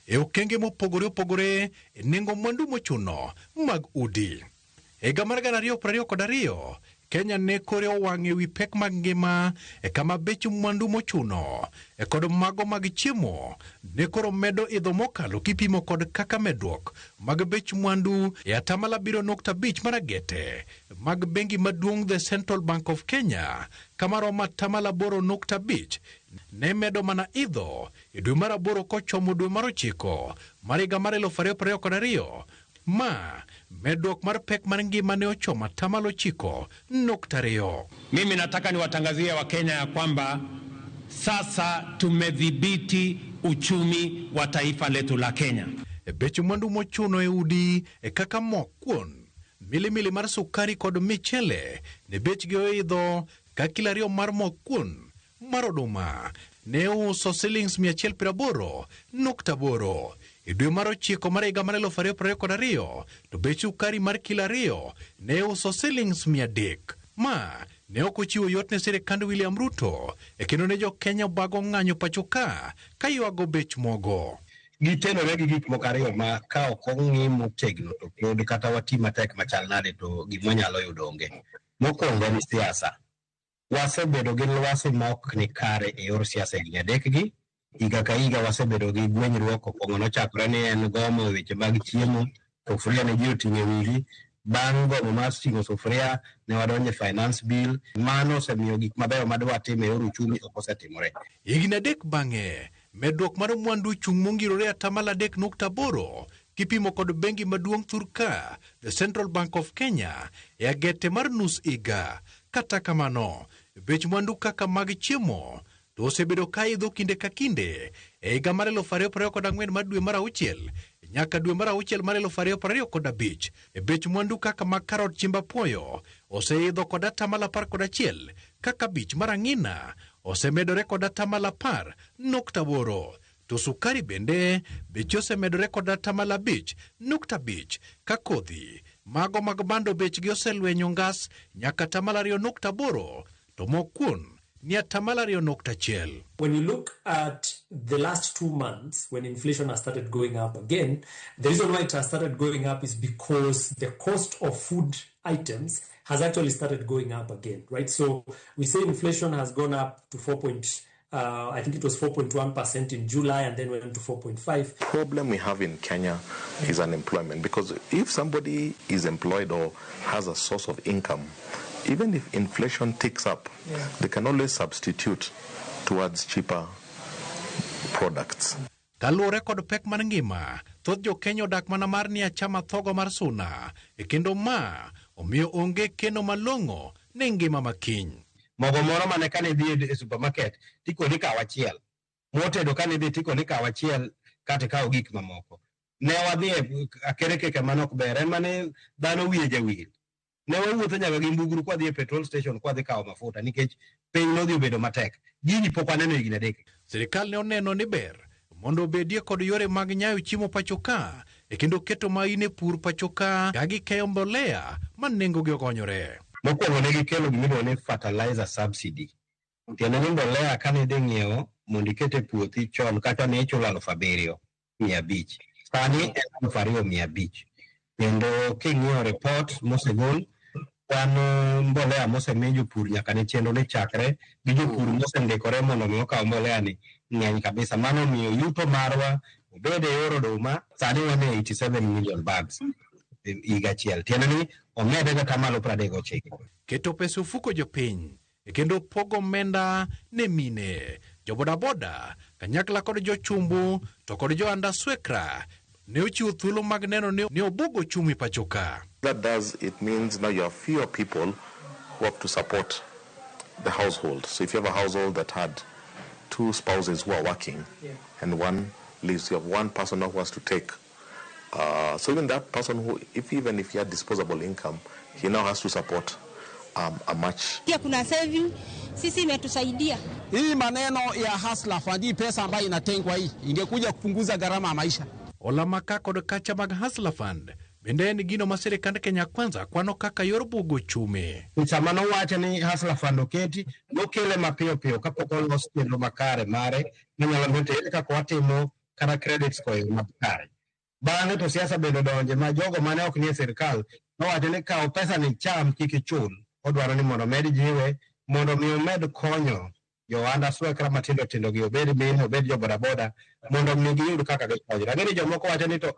e okenge mopogore opogore e nengo mwandu mochuno mag udi. Higa mar 2022, Kenya ne kore owang' e wi pek mag ngima e kama bech mwandu mochuno e kod mago mag chiemo ne koro medo idho mokalo kipimo kod kaka medruok mag bech mwandu e 7.5 mar agete mag bengi maduong' The Central Bank of Kenya kama romo 8.5 ne medo mana idho e dwe mar 8 kochomo dwe mar 9 mar higa mar 2022. Ma medruok mar pek mar ngima ne ochomo 9.2. Mimi nataka niwatangazie Wakenya ya kwamba sasa tumedhibiti uchumi wa taifa letu la Kenya. Bech mwandu mochuno e udi e kaka mok kuon, milimili mar sukari kod michele ne bechgi oidho ka kilo 2 mar mok kuon mar oduma ne uso shillings 180.8. E dwe mar 9 mar higa mar 2022 to bech sukari mar kilo 2 ne uso shillings 300. Ma ne ok ochiwo yot ne sirikand William Ruto e kendo ne jo Kenya obago ng'anyo pacho ka ywago bech mogo. Gitenore gi gik moko ariyo ma ka ok ong'i motegno to pod kata wati matek machal nade to gima nyalo yudo onge. Mokwongo en siasa. Wasebedo gi lwasi ma ok ni kare e yor siasa higni 3 gi. Higa ka higa wasebedo gi gwenyruok. Okwongo nochakore ni en gomo e weche mag chiemo, sufuria ne ji oting'o e wigi. Bang' gomo mar ting'o sufuria ne wadonjo e finance bill. Mano osemiyo gik mabeyo madwatim e yor uchumi ok osetimore. Higni 3 bang'e, medruok mar mwandu chung' mongirore 3.8 kipimo kod bengi maduong' thurka The Central Bank of Kenya e agete mar nus higa. Kata kamano, bech mwandu kaka mag chiemo to osebedo ka idho kinde ka kinde e higa mar 2024 mar dwe mar 6 nyaka dwe mar 6 mar 2025. E bech mwandu kaka mag karot chimba puoyo oseidho kod 11% kaka bich mar ang'ina osemedore kod 10.8, to sukari bende beche osemedore kod 5.5 ka kodhi mago mag bando bechgi oselwenyo ngas nyaka 2.8 to mok kuon ni 2.1. When you look at the last 2 months, when inflation has started going up again, the reason why it has started going up is because the cost of food items has actually started going up again, right? So we say inflation has gone up to I think it was 4.1% in July and then went to 4.5. Problem we have in Kenya is unemployment, because if somebody is employed or has a source of income, even if inflation ticks up, they can always substitute towards cheaper products. Kaluwore kod pek mar ngima, thoth jo Kenya odak mana mar ni achama thogo mar suna, e kendo ma omiyo onge keno malong'o ne ngima makiny. Mogo moro mane kane idhi e supermarket tikoni kaw achiel. Motedo kane idhi tikoni kaw achiel kata ikaw gik mamoko. Ne wadhi e akerkeke mane ok ber en mane dhano wiye jawil. Ne wawuotho nyaka gi mbugru kwadhi e petrol station kwadhi kawo mafuta nikech piny nodhi obedo matek. Gini pok waneno higni 3. Sirikal ne oneno ni ber mondo obedie kod yore mag nyayo chiemo pacho ka e kendo keto main e pur pacho ka ka gikeyo mbolea ma nengogi ogonyore. Mokwongo ne gikelo gimiluongo ni fertilizer subsidy. Tiende ni mbolea kane idhi ng'iewo mondo iket e puothi chon kata ne ichulo 7,500. Sani en 2,500. Kendo king'iyo report mosegol, kwan mbolea mosemi jopur nyaka ne chenro ni chakre gi jopur mosendikore mondo mi okaw mbolea ni ng'eny kabisa. Mano omiyo yuto marwa obed e yor oduma sani wan e 87 million bags higa achiel. Tiende ni omede kata malo 39. Keto pesa ofuko jopiny e kendo pogo omenda ne mine, jobodaboda, kanyakla kod jochumbu to kod jo-andaswekra ne ochiwo thuolo mag neno ni obugo ochumi pacho ka. That does, it means now you have fewer people who have to support the household. So if you have a household that had 2 spouses who are working and one leaves, you have one person now who has to take. So even that person who, even if he had disposable income, he now has to support a much. Pia kuna saving, sisi imetusaidia. Hii maneno ya Hustler Fund, hii pesa ambayo inatengwa hii, ingekuja kupunguza gharama ya maisha. Ola maka kod kacha mag Hustler Fund bende en gino ma sirikand Kenya Kwanza kwano kaka yor bugo ochumi. Sama nowacho ni Hustler Fund oketi, nokele mapiyo piyo kapok olos chenro makare mare manyalo miyo to ere kaka watimo kata credit score e yo makare. Bang'e to siasa bende odonje ma jogo mane ok nie sirikal nowacho ni kaw pesa ni cham kik ichul. Odwaro ni mondo omed jiwe mondo mi omed konyo jo-ohand swekra matindo tindo gi obed mine obed jo bodaboda mondo mi giyud kaka gikonyre. Ang'e ni jomoko wacho ni to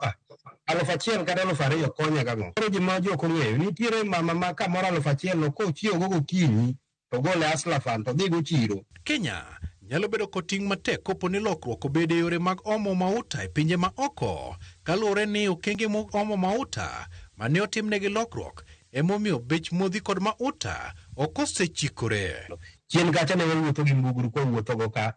1,000 kata 2,000 konye gang'o. Koro ji ma ji ok ong'eyo nitiere mama ma kamoro 1,000 no kochiewo go gokinyi to gole Hustler Fund to dhi go chiro. Kenya nyalo bedo kod ting' matek kopo ni lokruok obede e yore mag omo mauta e pinje ma oko kaluwore ni okenge mag omo mauta mane otimnegi lokruok emomiyo bech modhi kod mauta ok osechikore. Chien kacha ne wawuotho gi mbugru kwawuothogo ka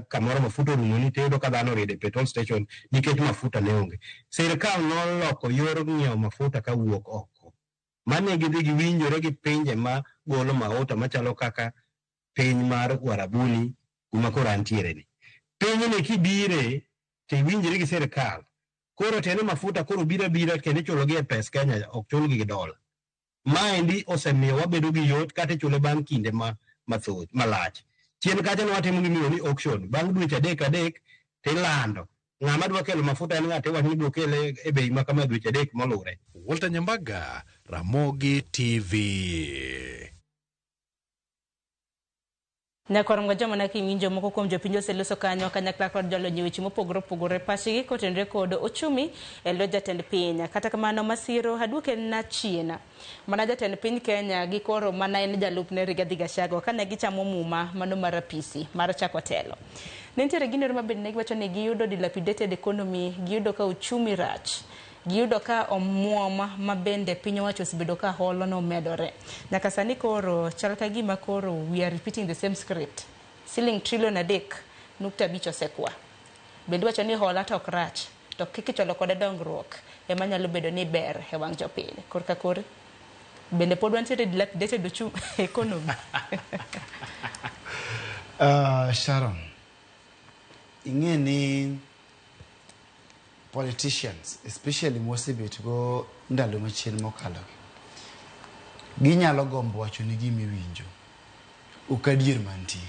kamoro mafuta orumo ni tiyudo ka dhano oriedo e petrol station nikech mafuta ne onge. Sirikal noloko yor ng'iewo mafuta kawuok oko. Mane gidhi giwinjore gi pinje ma golo mauta machalo kaka piny mar Uarabuni kuma koro antiere ni. Pinyni kibire to iwinjori gi sirikal. Koro tiende mafuta koro biro abira kendo ichulogi e pes Kenya ok chulgi gi dola. Maendi osemiyo wabedo gi yot kata ichule bang' kinde mathoth malach. Chien kacha ne watimo gimiluongo ni auction. Bang' dweche 3 tilando. Ng'ama dwa kelo mafuta en ng'ate iwacho ni ibiro kele e bei ma kama dweche 3 molure. Walter Nyambaga, Ramogi TV. Nyakwar Mgajoma na kiwinjo moko kuom jopiny oseloso kanyo kanyakla kod jolony e weche mopogore opogore pachgi kotenore kod ochumi e lwet jatend piny. Kata kamano masiro aduoke na chien. Mana jatend piny Kenya gi koro mana en jalupne Rigathi Gachagua kane gichamo muma mano mar apisi mar chako telo. Ne nitiere gino ma bende ne giwacho ni giyudo dilapidated economy, giyudo ka uchumi rach. Giyudo ka omuom ma bende piny owacho osebedo ka holo nomedore. Nyaka sani koro chal ka gima koro we are repeating the same script. Siling trillion 3.5 osekwa. Bende wacho ni hola to ok rach, to kik ichwalo kode dongruok ema nyalo bedo ni ber e wang' jopiny. Korka kore bende pod wantiere dilapidated ochumi economy. Sharon, ing'e ni politicians, especially mosebet go ndalo machien mokalogi, ginyalo gombo wacho ni gima iwinjo ok adier mantie.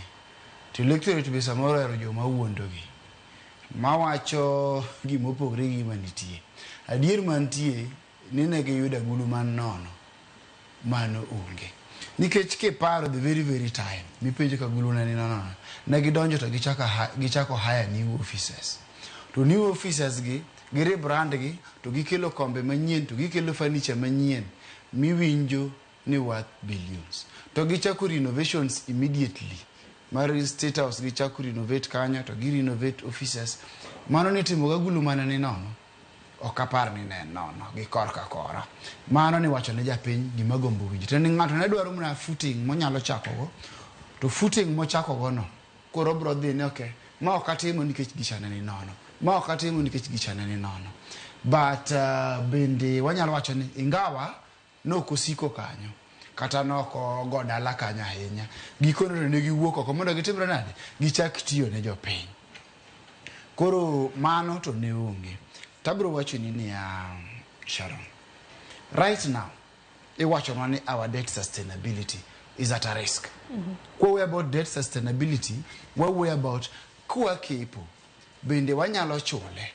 To electorate be samoro ohero joma wuondogi, mawacho gima opogore gi gima nitie. Adier mantie ni ne giyudo agulu man nono, mano onge. Nikech kiparo the very very time mipenjo ka agulu ne ni nono, ne gidonjo to gichako hire new officers. To new officers gi, gi rebrand gi, to gikelo kombe manyien, to gikelo furniture manyien, miwinjo ni worth billions. To gichako renovations immediately. Mar State House gichako renovate kanyo, to gi renovate offices. Mano nitimo gi agulu mana ni nono. Ok apar ni ne en nono gi korka kora. Mano ni wacho ne japiny gima gombo winjo. To ni ng'ato ne dwaro mana footing monyalo chakogo, to footing mochakogo no koro bro dhi ni okay, ma ok atimo nikech gicha ne ni nono, ma ok atimo nikech gicha ne ni nono. But bende wanyalo wacho ni ingawa nok osiko kanyo kata nok ogo dala kanyo ahinya, gikone to ne giwuok oko mondo gitimre nade, gichak tiyo ne jopiny. Koro mano to ne onge. Tabro wachoni niya, Sharon, right now iwachonwa ni our debt sustainability is at a risk. Kwawuoyo about debt sustainability, wawuoyo about kwakepo bende wanyalo chule,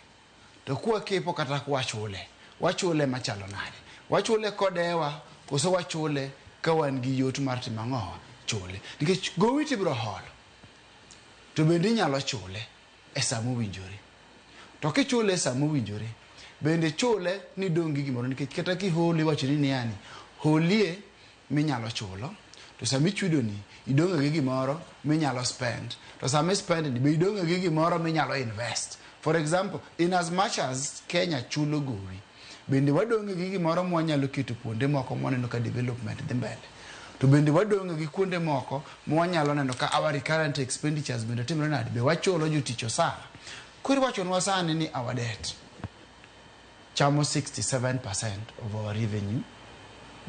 to kwakepo kata kwachule, wachule machalo nade? Wachule kodewa koso wachule ka wan gi yot mar timo ang'owa? Chule. Nikech gowi tibiro holo, to bende inyalo chule e sa mowinjore. To kichule e sa mowinjore, bende chule ni dong' gi gimoro, nikech kata kiholo iwacho ni niani, holie minyalo chulo, to sama ichudo ni idong' gi gimoro minyalo spend, to sama ispend ni be idong' gi gimoro minyalo invest. For example, in as much as Kenya chulo gowi, bende wadong' gi gimoro mwanyalo keto kuonde moko mwaneno ka development dhi mbele. To bende wadong' gi kuonde moko mwanyalo neno ka our recurrent expenditures bende timre nade, be wachulo jotich osara. Koro iwachonwa sani ni our debt chamo 67% of our revenue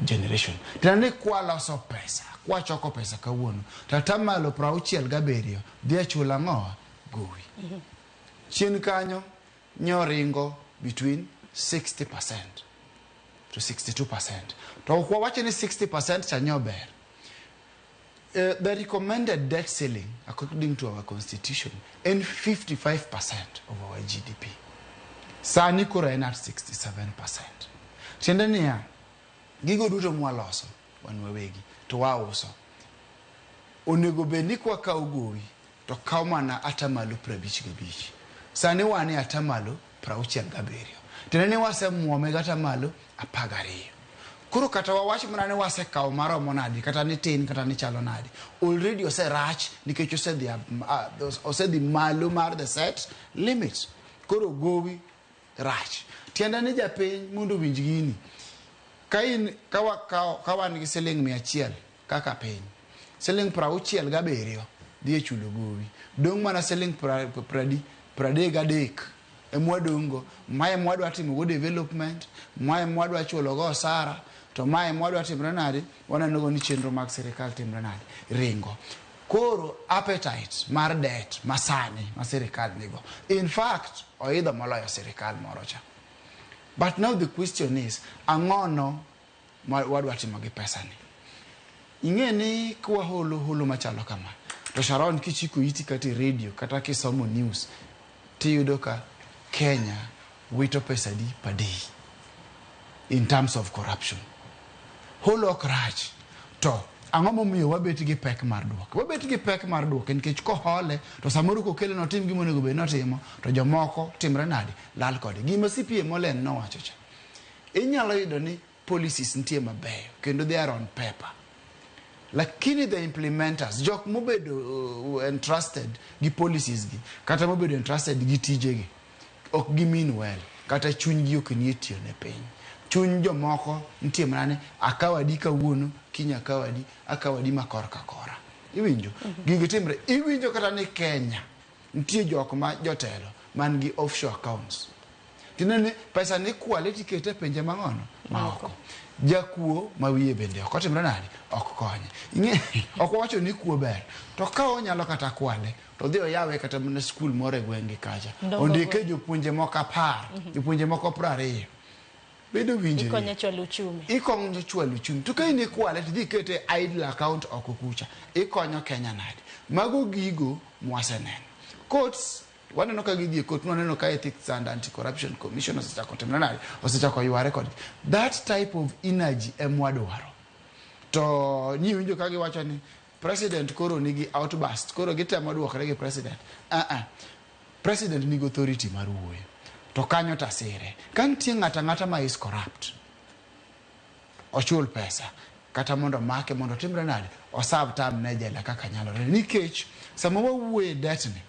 generation. Tiende ni kwaloso pesa, kwachoko pesa kawuono, to atamalo 67 dhi e chulo ang'owa? Gowi. Chien kanyo nyoringo between 60% to 62%. To ok wawacho ni 60% cha nyober. The recommended debt ceiling according to our constitution en 55% of our GDP. Sani koro en at 67%. Tiende niya, gigo duto mwaloso wan wawegi to wauso. Onego bed ni kwakawo gowi to kaw mana atamalo 55. Sani wan e atamalo 67. Tiende ni wasemuome gi atamalo 12. Koro kata wawach mana ni wasekawo maromo nade, kata ni tin kata ni chalo nade, already oserach nikech osedhi malo mar the set limit. Koro gowi rach. Tiende ni japiny mondo owinj gini, ka in ka wan gi siling 100 kaka piny, siling 67 dhi e chulo gowi, dong' mana siling 33 emwadong' go, mae mwadwa timo go development, mae mwadwa chulo go osara, to mae mwadwa timre nade, waneno go ni chenro mag sirikal timre nade, ringo. Koro appetite mar debt masani ma sirikal nigo, in fact oidho moloyo sirikal moro cha. But now the question is, ang'ono ma wadwa timo gi pesa ni? Ing'e ni kwaholo holo machalo kama, to Sharon kichiko iti kata e radio kata kisomo news, tiyudo ka Kenya wito pesa di per day in terms of corruption. Holo ok rach, to ang'o momiyo wabet gi pek mar duoke? Wabet gi pek mar duoke nikech kohole to samoro kokele notim gima onego bed notimo, to jomoko timre nade, lal kode. Gima CPA Molen nowacho cha, inyalo yudo ni policies nitie mabeyo kendo they are on paper, lakini the implementers, jok mobedo entrusted gi policies gi kata mobedo entrusted gi tijegi, ok gi mean well, kata chunygi ok nie tiyo ne piny. Chuny jomoko nitie mana ni akaw adi kawuono, kiny akaw adi, akaw adi ma korka kora. Iwinjo? Gigi timre. Iwinjo kata ni Kenya nitie jok ma jotelo man gi offshore accounts. Tiende ni pesa ni kwale tikete e pinje mang'ono maoko. Jakuo ma wiye bende ok otimre nade, ok konye. Ing'e, ok wawacho ni kuo ber, to ka onyalo kata kwale to odhi oyawe kata mana skul moro e gweng'gi kacha, Dongo ondike gweng'. jopuonje moko 10, jopuonje moko 20, bedo winjre. Ikonyo chwalo uchumi. Ikonyo chwalo uchumi. To ka in ikwale to idhi ikete e idle account oko kucha, ikonyo Kenya nade? Mago gigo mwaseneno. Courts, waneno ka gidhi e court, waneno ka Ethics and Anti-Corruption Commission osechako timre nade, osechako yware kodgi. That type of energy emwadwaro. To niwinjo ka giwacho ni president koro nigi outburst, koro gitemo duokre gi president. President nigi authority mar wuoyo. To kanyo tasire. Ka nitie ng'ato ang'ata ma is corrupt, ochul pesa kata mondo make mondo otimre nade, oserve term ne jela kaka nyalore. Nikech sama wawuoye debt ni,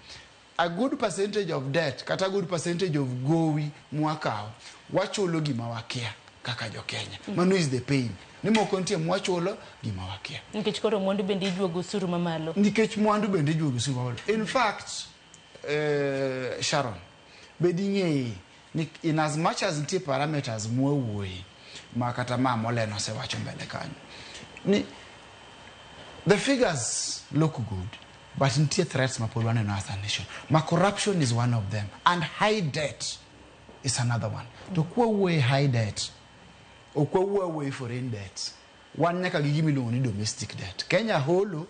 A good percentage of debt kata a good percentage of gowi mwakawo wachulo gima wakia kaka jo Kenya. Mano is the pain. Ni moko nitie mwachulo gima wakia. Nikech koro mwandu bende ijuogo osuru mamalo. Nikech mwandu bende ijuogo osuru mamalo. In fact, Sharon, bed ing'eye ni in as much as nitie parameters mwawuoye ma kata ma Oleno osewacho mbele kanyo ni the figures look good, but nitie threats ma pod waneno as a nation ma corruption is one of them and high debt is another one. To kwawuoye high debt, ok wawuo awuoye foreign debt, wan nyaka gi gima iluongo ni domestic debt. Kenya holo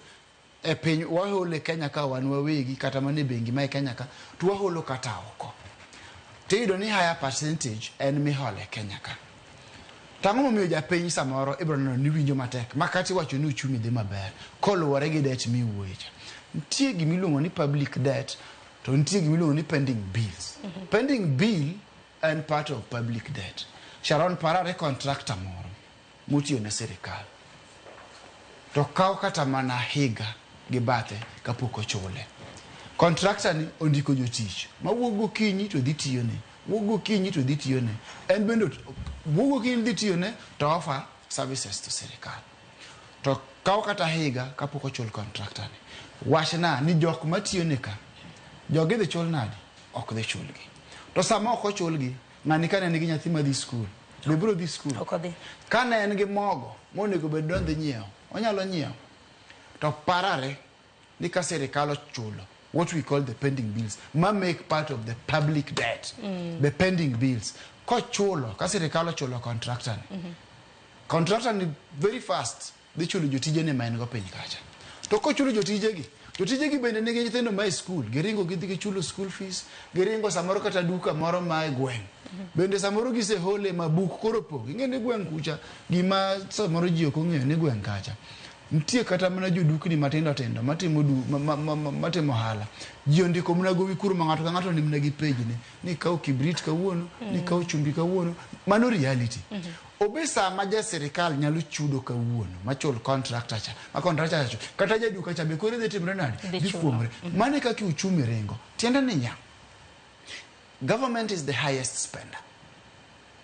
e piny, waholo e Kenya ka wan wawegi, kata mana e bengi ma e Kenya ka to waholo kata oko. Tiyudo ni higher percentage en miholo e Kenya ka. Tang'o momiyo japiny samoro ibiro neno ni winjo matek ma kata iwacho ni uchumi dhi maber koluwore gi debt miwuoye cha. Nitie gimiluongo ni public debt to nitie gimiluongo ni pending bills. Pending bill en part of public debt. Sharon, parare contractor moro motiyo ne sirikal to kawo kata mana higa gi bathe kapok ochule. Contractor ni ondiko jotich mawuok gokinyi to dhi tiyone, wuok gokinyi to dhi tiyone, en bende wuok gokinyi dhi tiyone to offer services to sirikal. To kawo kata higa kapok ochul contractor ni. Wachna ni jok matiyone ka, jogi dhi chul nadi? Ok dhi chulgi. To sama ok ochulgi, ng'ani kane nigi nyathi madhi skul, be biro dhi skul? Ok odhi. Kane en gi mogo monego bed ni odhi nyiewo, onyalo nyiewo. To parare ni ka sirikal ochulo what we call the pending bills, ma make part of the public debt, the pending bills. Kochulo, ka sirikal ochulo contractor ni, contractor ni very fast dhi chulo jotijene ma en go piny kacha. To kochulo jotijegi, jotijegi bende nigi nyithindo ma e skul, giringo gidhi gichulo school fees, giringo samoro kata duka moro ma e gweng'. Bende samoro gisehole ma buk koro pong'. Ing'e ni gweng' kucha, gima samoro ji ok ong'eyo ni gweng' kacha. Nitie kata mana jodukni matindo tindo matimo du, ma, ma, ma, ma, matimo ohala. Ji ondiko mana gowi kuro ma ng'ato ka ng'ato ni mana gi page ne. Ni kaw kibrit kawuono, ni kaw chumbi kawuono. Mano reality. Obe sama ja sirikal nyalo chudo kawuono, machul contractor cha, ma contractor cha, kata jaduka cha be koro dhi timre nade? Dhi Dhi chulo. fuomre. Mano e kaka uchumi ringo. Tiende ni nya, government is the highest spender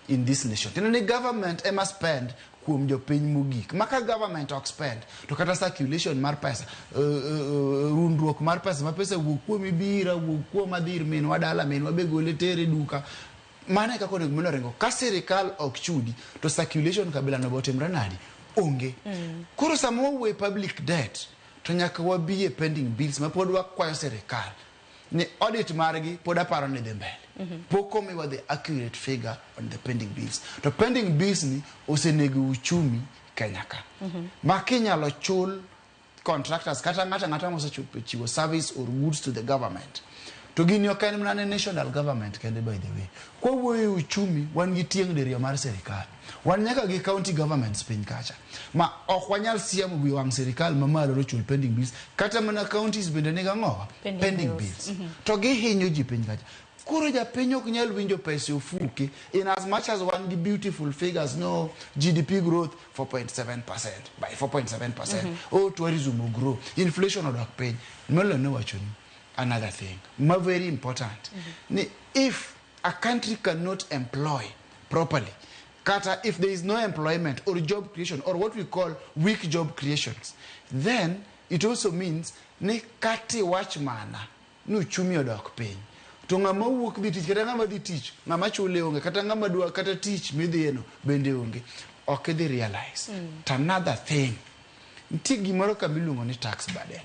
in this nation. Tiende ni government ema spend kuom jopiny mogik. Ma ka government ok spend, to kata circulation mar pesa, rundruok mar pesa, ma pesa wuok kuom ibira, wuok kuom adhir minwa dala, minwa be gole tere duka. Mano e kaka onego bed ni oringo. Ka sirikal ok chudi, to circulation kabila no be otimre nadi? Onge. Koro sama wawuoyo e public debt, to nyaka wabi e pending bills ma pod wakwayo sirikal ni audit margi pod aparo ni dhi mbele. Pok omiwa the accurate figure on the pending bills. To pending bills ni osenego uchumi Kenya ka. Ma kinyalo chul contractors kata ng'ato ang'ata mosechiwo service or goods to the government. To gini ok en mana ne national government kende, by the way. Kwawuoyo e uchumi, wan gi tieng' diriyo mar sirikal. Wan nyaka gi county governments piny kacha. Ma ok wanyal siemo wi wang' sirikal mamalo nochul pending bills. Kata mana counties bende nigi ang'owa? Pending Pending bills. bills. To gihinyo ji piny kacha. Koro japiny ok nyal winjo pesa e ofuke in as much as wan gi beautiful figures, no GDP growth 4.7% by 4.7%. Oh, tourism will grow, inflation odok piny. Molo nowacho ni another thing ma very important ni if a country cannot employ properly, kata if there is no employment or job creation or what we call weak job creations, then it also means ni kati wach mana ni uchumi odok piny to ng'ama wuok dhi tich kata ng'ama dhi tich ng'ama chule onge kata ng'ama dwa kata tich midhiyeno bende onge ok idhi realize. To another thing, nitie gimoro kamiluongo ni tax burden.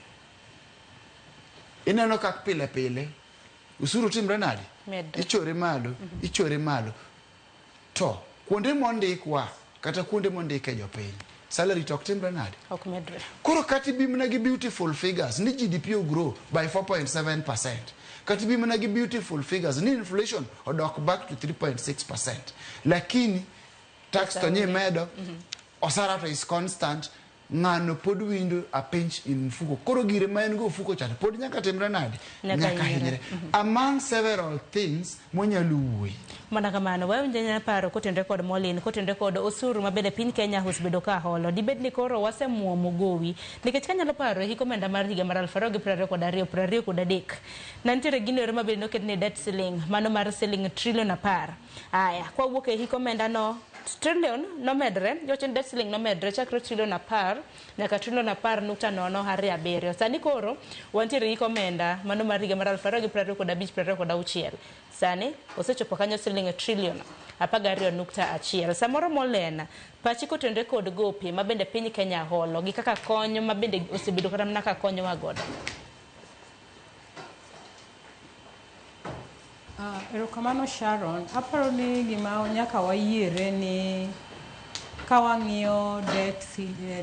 Ineno kaka pile pile usuru timre nade? Medre. Ichore malo, ichore malo. To kuonde mondikwa kata kuonde mondike jopiny, salary to ok timre nade? Ok medre. Koro kata ibi mana gi beautiful figures ni GDP ogrow by 4.7%, kata ibi mana gi beautiful figures ni inflation odok back to 3.6%, lakini tax to nyimedo, osara to is constant. Ng'ano pod winjo a pinch in mfuko. Koro gire ma en go ofuko cha pod nyaka timre nade? Nyaka hinyre. Hinyre. Among several things mwanyalo wuoyi. Mana kamano, wawinjo anyanya paro kotenore kod Molin, kotenore kod osuru ma bende piny Kenya osebedo ka holo. Dibed ni koro wasemuomo gowi. Nikech kanyalo paro hik omenda mar higa mar 2022 23, ne nitiere gino ero ma bende noket ni debt ceiling, mano mar siling trilion 10. Aya, kwawuok e hik omenda no, trillion nomedre, iwacho ni debt ceiling nomedre chakre trilion 10 nyaka trilion 10.027. Sani koro wantiere gi hik omenda mano mar higa mar 2025 26. Sani osechopo kanyo siling trilion 12.1. Samoro Molena, pachi kotenore kod gope ma bende piny Kenya holo gi kaka konyo ma bende osebedo kata mana ka konyowa godo. Erokamano Sharon, aparo ni gima nyaka wayiere ni ka wang'iyo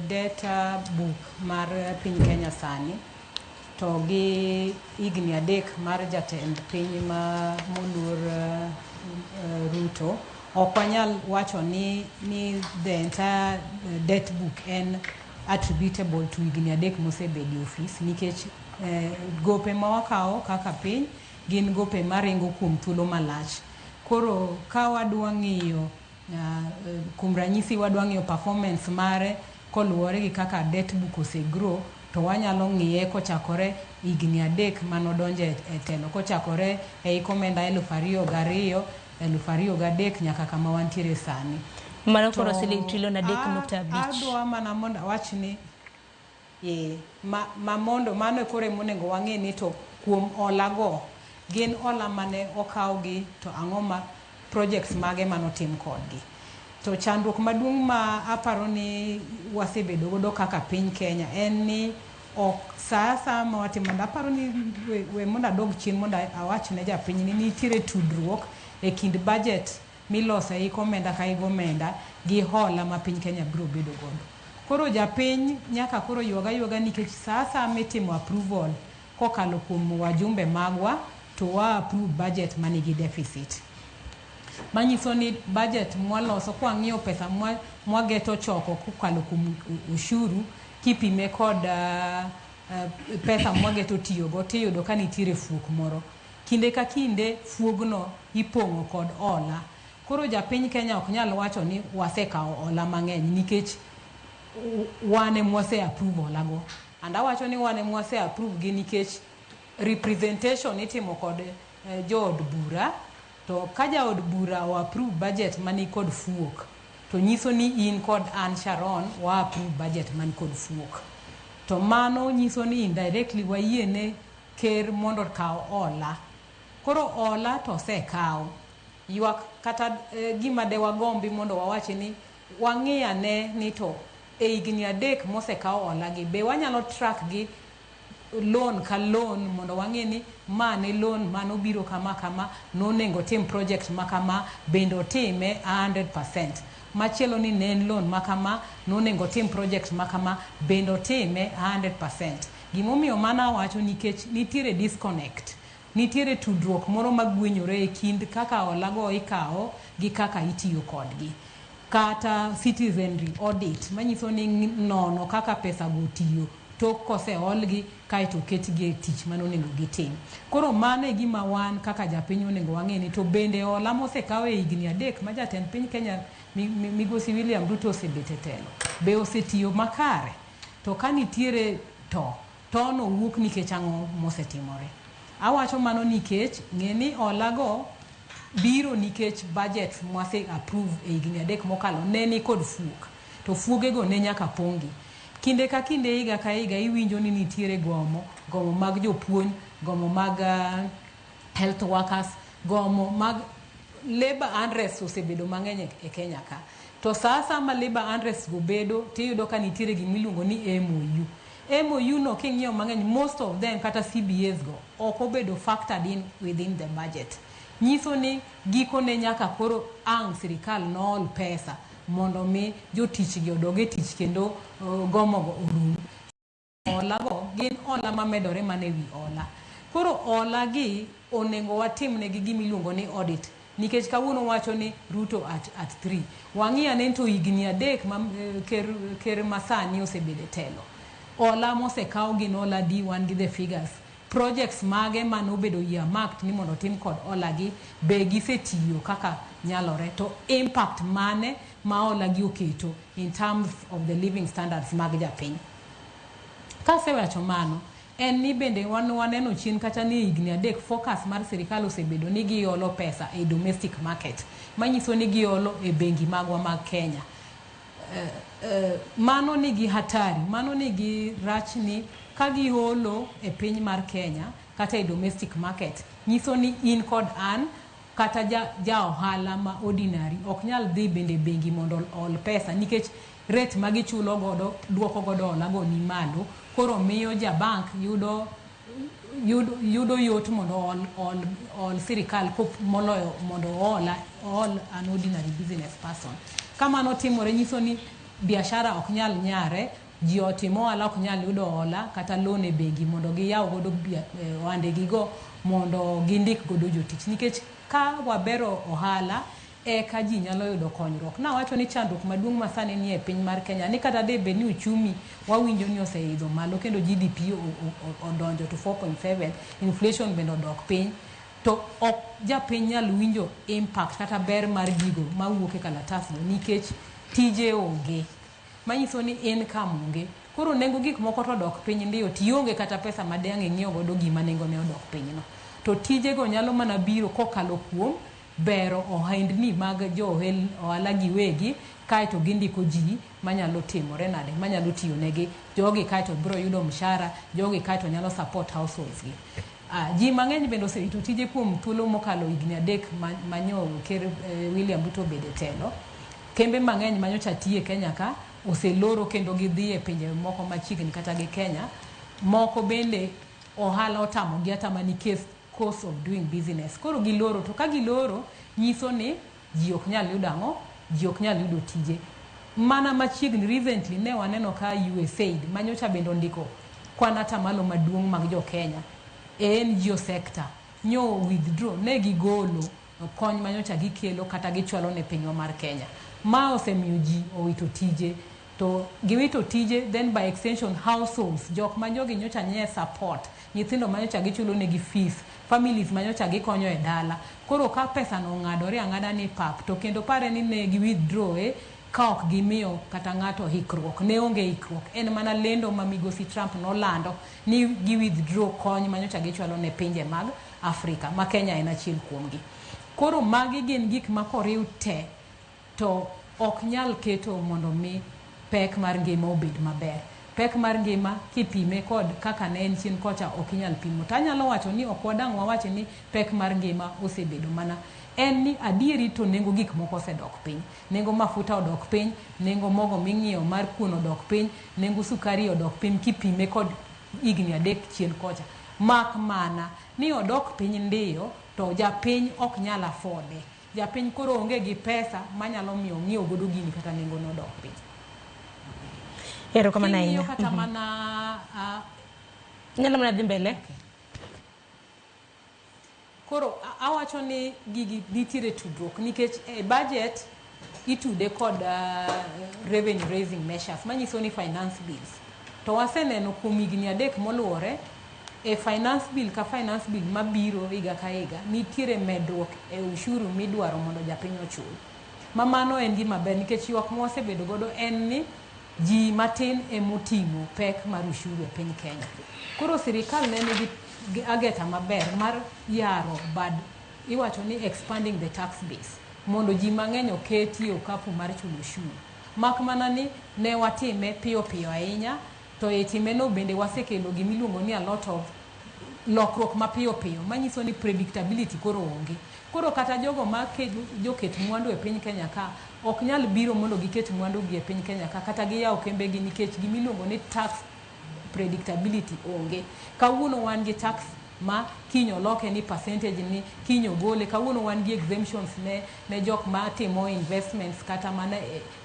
debt book mar piny Kenya sani to gi higni 3 mar jatend piny ma moluor Ruto, ok wanyal wacho ni the entire debt book en attributable to higni 3 mosebedo e ofis, nikech gope ma wakawo kaka piny gin gope maringo kuom thuolo malach. Koro ka wadwa ng'iyo kuom ranyisi wadwa ng'iyo performance mare koluwore gi kaka debt book osegrow, to wanyalo ng'iye kochakore higni 3 manodonje e telo, kochakore e hik omenda 2002 2003 nyaka kama wantiere sani. Mano koro siling trilion 3.5. Adwa mana mondo awach ni ma mondo mano koro emonego wang'e ni to kuom hola go gin hola mane okawgi to ang'o ma projects mage manotim kodgi. To chandruok maduong' ma aparo ni wasebedo godo kaka piny Kenya en ni ok sa asaya ma watimo, aparo ni we mondo adog chien mondo awach ne japiny ni nitiere tudruok e kind budget miloso e hik omenda ka hik omenda gi hola ma piny Kenya biro bedo godo. Koro japiny nyaka koro ywag aywaga nikech sa asaya mitimo approval kokalo kuom wajumbe magwa to wa approve budget manigi deficit. Manyiso ni budget mwaloso kwang'iyo pesa mwageto choko kokalo kuom ushuru kipime kod pesa mwageto tiyogo tiyudo ka nitiere fuok moro. Kinde ka kinde fuogno ipong'o kod hola. Koro japiny Kenya ok nyal wacho ni wasekawo hola mang'eny nikech wan ema wase approve hola go. And awacho ni wan ema wase approve gi nikech representation itimo kod jood bura, to ka jaod bura o approve budget mani kod fuok to nyiso ni in kod an Sharon wa approve budget man kod fuok. To mano nyiso ni indirectly wayiene ker mondo okaw hola. Koro hola to osekaw. Ywak kata gima de wagombi mondo wawachi ni wang'i ane ni to e higni 3 mosekaw hola gi be wanyalo track gi loan ka loan mondo wang'e ni ma ne loan manobiro kama kama, nonego tim project ma kama, bende otime 100%. Machielo ni ne en loan ma kama, nonego tim project ma kama, bende otime 100%. Gimomiyo mano awacho nikech nitiere disconnect, nitiere tudruok moro magwenyore e kind kaka hola go ikawo gi kaka itiyo kodgi. Kata citizenry audit manyiso ni nono kaka pesa go tiyo tok koseolgi kaeto oketgi e tich manonego gitim. Koro mano e gima wan kaka japiny onego wang'e ni to bende hola mosekaw e higni 3 ma jatend piny Kenya migosi William Ruto osebet e telo be osetiyo makare? To ka nitiere to tono wuok nikech ang'o mosetimore? Awacho mano nikech ng'e ni hola go biro nikech budget mwase approve e higni 3 mokalo ne ni kod fuok, to fuogego ne nyaka pong'gi. Kinde ka kinde, higa ka higa, iwinjo ni nitiere gomo, gomo mag jopuonj, gomo mag health workers, gomo mag labor unrest osebedo mang'eny e Kenya ka. To sa asaya ma labor unrest go bedo, tiyudo ka nitiere gimiluongo ni MOU. MOU no king'iyo mang'eny, most of them kata CBAs go ok obedo factored in within the budget. Nyiso ni gikone nyaka koro ang' sirikal nool pesa mondo mi jotich gi odog e tich kendo gomo go orum. Hola go gin hola mamedore mana ewi hola. Koro hola gi onego watim negi gimiluongo ni audit. Nikech kawuono wacho ni Ruto at 3. Wang'i ane to higni 3 ma ker masani osebedo e telo. Hola mosekaw gin hola di, wan gi the figures. Projects mage manobedo earmarked ni mondo otim kod hola gi, be gisetiyo kaka nyalore, to impact mane ma hola gi oketo in terms of the living standards mag japiny. Kasewacho mano, en ni bende wan waneno chien kata ni higni 3 focus mar sirikal osebedo ni giolo pesa e domestic market, manyiso ni giolo e bengi magwa mag Kenya. Mano nigi hatari, mano nigi rach ni ka giolo e piny mar Kenya kata e domestic market, nyiso ni in kod an kata ja ohala ma ordinary ok nyal dhi bende bengi mondo ol pesa, nikech rate ma gichulo godo duoko godo hola go ni malo. Koro miyo ja bank yudo yot mondo ol sirikal moloyo mondo ool an ordinary business person. Kamano timore nyiso ni biashara ok nyal nyare, ji otimo ohala ok nyal yudo hola kata loan e bengi mondo giyaw godo ohandegigo mondo gindik godo jotich. Nikech ka wabero ohala eka ji nyalo yudo konyruok. Nawacho ni chandruok maduong' ma sani nie piny mar Kenya ni kata de bed ni uchumi wawinjo ni oseidho malo kendo GDP odonjo to 4.7, inflation bende odok piny, to ok japiny nyal winjo impact kata ber mar gigo mawuok e kalatasno nikech tije onge. Manyiso ni income onge. Koro nengo gik moko to odok piny ndiyo, tionge kata pesa ma de ang' ing'iew godo gima nengone odok piny no. To tijego nyalo mana biro kokalo kuom bero ohendni mag jo ohala giwegi, kaeto gindiko ji manyalo timore nade, manyalo tiyo negi jogi, kaeto biro yudo mshahara jogi, kaeto nyalo support households gi. Ji mang'eny bende oserito tije kuom thuolo mokalo higni 3 manyo ker William Ruto obedo e telo. Kembe mang'eny manyocha tiye Kenya ka oseloro kendo gidhi e pinje moko machiegni kata gi Kenya. Moko bende ohala otamogi atama nikech cost of doing business. Koro giloro, to ka giloro nyiso ni ji ok nyal yudo ang'o, ji ok nyal yudo tije. Mana machiegni recently ne waneno ka USAID manyocha bende ondiko kwan atamalo maduong' mag jo Kenya e NGO sector nyo withdraw, ne gigolo kony manyocha gikelo kata gichwalo ne pinywa mar Kenya. Ma osemiyo ji owito tije, to giwito tije then by extension households, jok ma jogi nyocha nye support, nyithindo manyocha gichulo negi fees, families manyocha gikonyo e dala. Koro ka pesa no ong'adore ang'ada ni pap, to kendo pare ni ne gi withdraw ka ok gimiyo kata ng'ato hikruok, ne onge hikruok. En mana lendo ma migosi Trump nolando ni gi withdraw kony manyocha gichwalo ne pinje mag Afrika, ma Kenya en achiel kuomgi. Koro magi gin gik ma koriw te to ok nyal keto mondo mi pek mar ngima obed maber. Pek mar ngima kipime kod kaka ne en chien kocha ok inyal pimo. To anyalo wacho ni ok wadang' wawache ni pek mar ngima osebedo mana. En ni adieri to nengo gik moko osedok piny. Nengo mafuta odok piny, nengo mogo ming'iewo mar kuon odok piny, nengo sukari odok piny kipime kod higni 3 chien kocha. Mak mana ni odok piny ndiyo to japiny ok nyal afford. Japiny koro onge gi pesa manyalo miyo ng'iew godo gini kata nengo no odok piny. Erokamano ahinya. Kata mana nyalo mana dhi mbele. Koro awacho ni gigi nitiere tudruok nikech e budget itude kod revenue raising measures manyiso ni finance bills. To waseneno kuom higni 3 moluwore e finance bill ka finance bill mabiro higa ka higa nitiere medruok e ushuru midwaro mondo japiny ochul. Ma mano en gima ber nikech ywak ma wasebedo godo en ni ji matin emoting'o pek mar ushuru e piny Kenya. Koro sirikal ne nigi ageta maber mar yaro bad, iwacho ni expanding the tax base mondo ji mang'eny oketi e okapu mar chulo ushuru. Mak mana ni ne watime piyo piyo ahinya, to e timeno bende wasekelo gimiluongo ni a lot of lokruok mapiyo piyo manyiso ni predictability koro onge. Koro kata jogo ma joket mwandu e piny Kenya ka ok nyal biro mondo giket mwandu gi e piny Kenya ka kata giyaw kembegi nikech gimiluongo ni tax predictability onge. Kawuono wan gi tax ma kiny oloke ni percentage ni kiny ogole, kawuono wan gi exemptions ne jok ma timo investments kata mana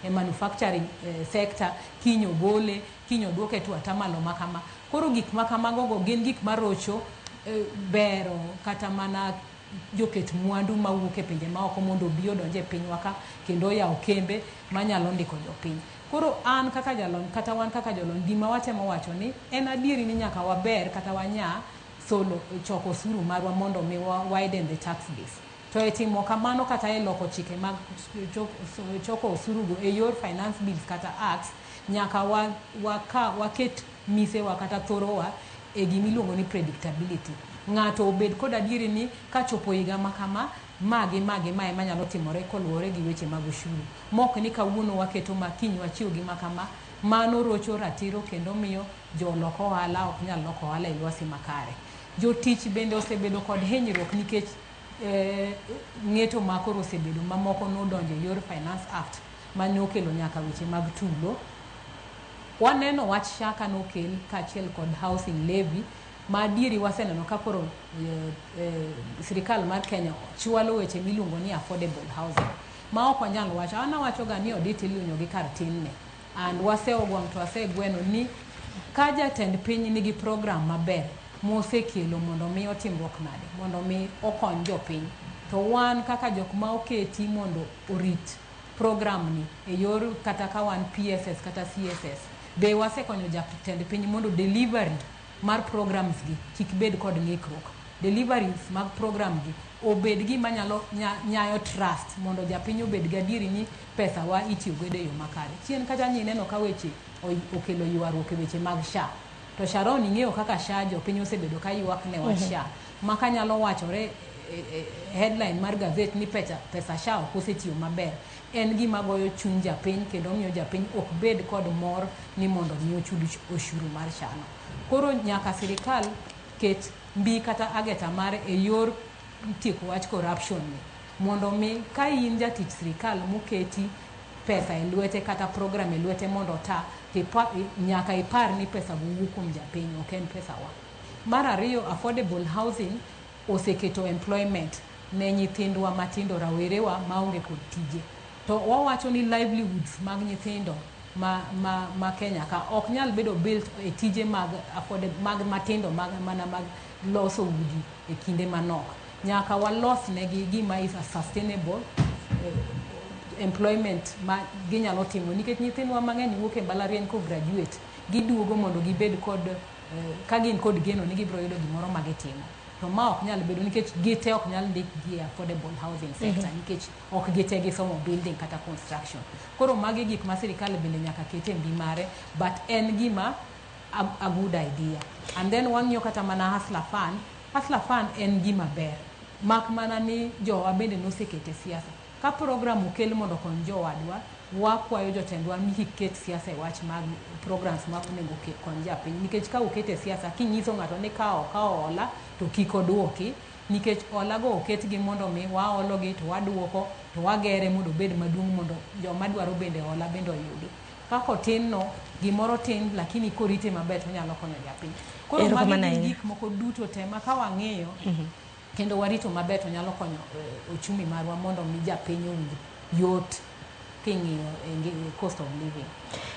e manufacturing sector, kiny ogole, kiny oduoke to atamalo makama. Koro gik makamago go gin gik marocho bero kata mana joket mwandu mawuok e pinje maoko mondo obi odonj e pinywa ka kendo oyaw kembe manyalo ndiko jopiny. Koro an kaka jalony kata wan kaka jolony gima watemo wacho ni en adieri ni nyaka waber kata wanya solo choko osuru marwa mondo mi wa widen the tax base. To e timo kamano kata e loko chike mag choko osuru go e yor finance bills kata acts, nyaka waket misewa kata thorowa e gimiluongo ni predictability. Ng'ato obed kod adieri ni kachopo higa ma kama, ma gi ma gi ma ema nyalo timore koluwore gi weche mag ushuru. Mok ni kawuono waketo ma kiny wachiwo gi ma kama, mano rocho ratiro kendo miyo jolok ohala ok nyal loko ohala e lwasi makare. Jotich bende osebedo kod hinyruok nikech ng'eto ma koro osebedo mamoko nodonjo e yor Finance Act mane okelo nyaka weche mag tulo. Waneno wach SHA kanokel kaachiel kod housing levy ma adieri waseneno ka koro sirikal mar Kenya chwalo weche miluongo ni affordable housing ma ok wanyal wacho. An awacho ga ni odit ilunyo gi kar tinne and waseogwang' to wasegweno ni ka jatend piny nigi program maber mosekelo mondo mi otimruok nade mondo mi okony jopiny, to wan kaka jok ma oketi mondo orit program ni e yor kata ka wan PSS kata CSS, be wasekonyo jatend piny mondo delivery mar programs gi kik bed kod ng'ikruok. Deliveries mag program gi obed gima nyalo nyayo trust mondo japiny obed gadieri ni pesa wa itiyo godo e yo makare. Chien kacha nyineno ka weche okelo ywaruok e weche mag SHA. To Sharon ing'eyo kaka SHA jopiny osebedo ka ywak ne wach SHA. Ma kanyalo wachore headline mar gazet ni pesa SHA ok osetiyo maber. En gima goyo chuny japiny kendo miyo japiny ok bed kod mor ni mondo mi ochud oshuru mar SHA no. Koro nyaka sirikal ket mbi kata ageta mare e yor tieko wach corruption ni mondo mi ka in jatich sirikal moketi pesa e lwete kata program e lwete mondo ota, nyaka ipar ni pesa go wuok kuom japiny, ok en pesa wa. Mar ariyo, affordable housing oseketo employment ne nyithindwa matindo, rawerewa maonge kod tije. To wawacho ni livelihoods mag nyithindo ma Kenya ka ok nyal bedo built e tije mag affordable mag matindo mag mana mag loso udi e kinde manok. Nyaka walos negi gima is a sustainable employment ma ginyalo timo nikech nyithindwa mang'eny wuok e mbalariany ko graduate giduogo mondo gibed kod ka gin kod geno ni gibiro yudo gimoro ma gitimo. To ma ok nyal bedo nikech gite ok nyal ndikgi e affordable housing sector nikech ok gite gisomo building kata construction. Koro magi gik ma sirikal bende nyaka ket e mbi mare, but en gima a good idea. And then wang'iyo kata mana Hustler Fund. Hustler Fund en gima ber. Mak mana ni jowa bende nosekete siasa. Ka program okel mondo okony jowadwa, wakwayo jotendwa ni kik ket siasa e wach mag programs ma onego kony japiny. Nikech ka okete siasa, kinyiso ng'ato ni ka okawo hola to kik oduoki, nikech hola go oketgi mondo mi waologi to waduoko to wagere mondo obed maduong' mondo joma dwaro bende hola bende oyudi. Kaka otin no, gimoro tin lakini korite maber to onyalo konyo japiny. Koro magi gin gik moko duto te ma ka wang'iyo kendo warito maber to nyalo konyo ochumi marwa mondo mi japiny owinj yot king'iyo cost of living.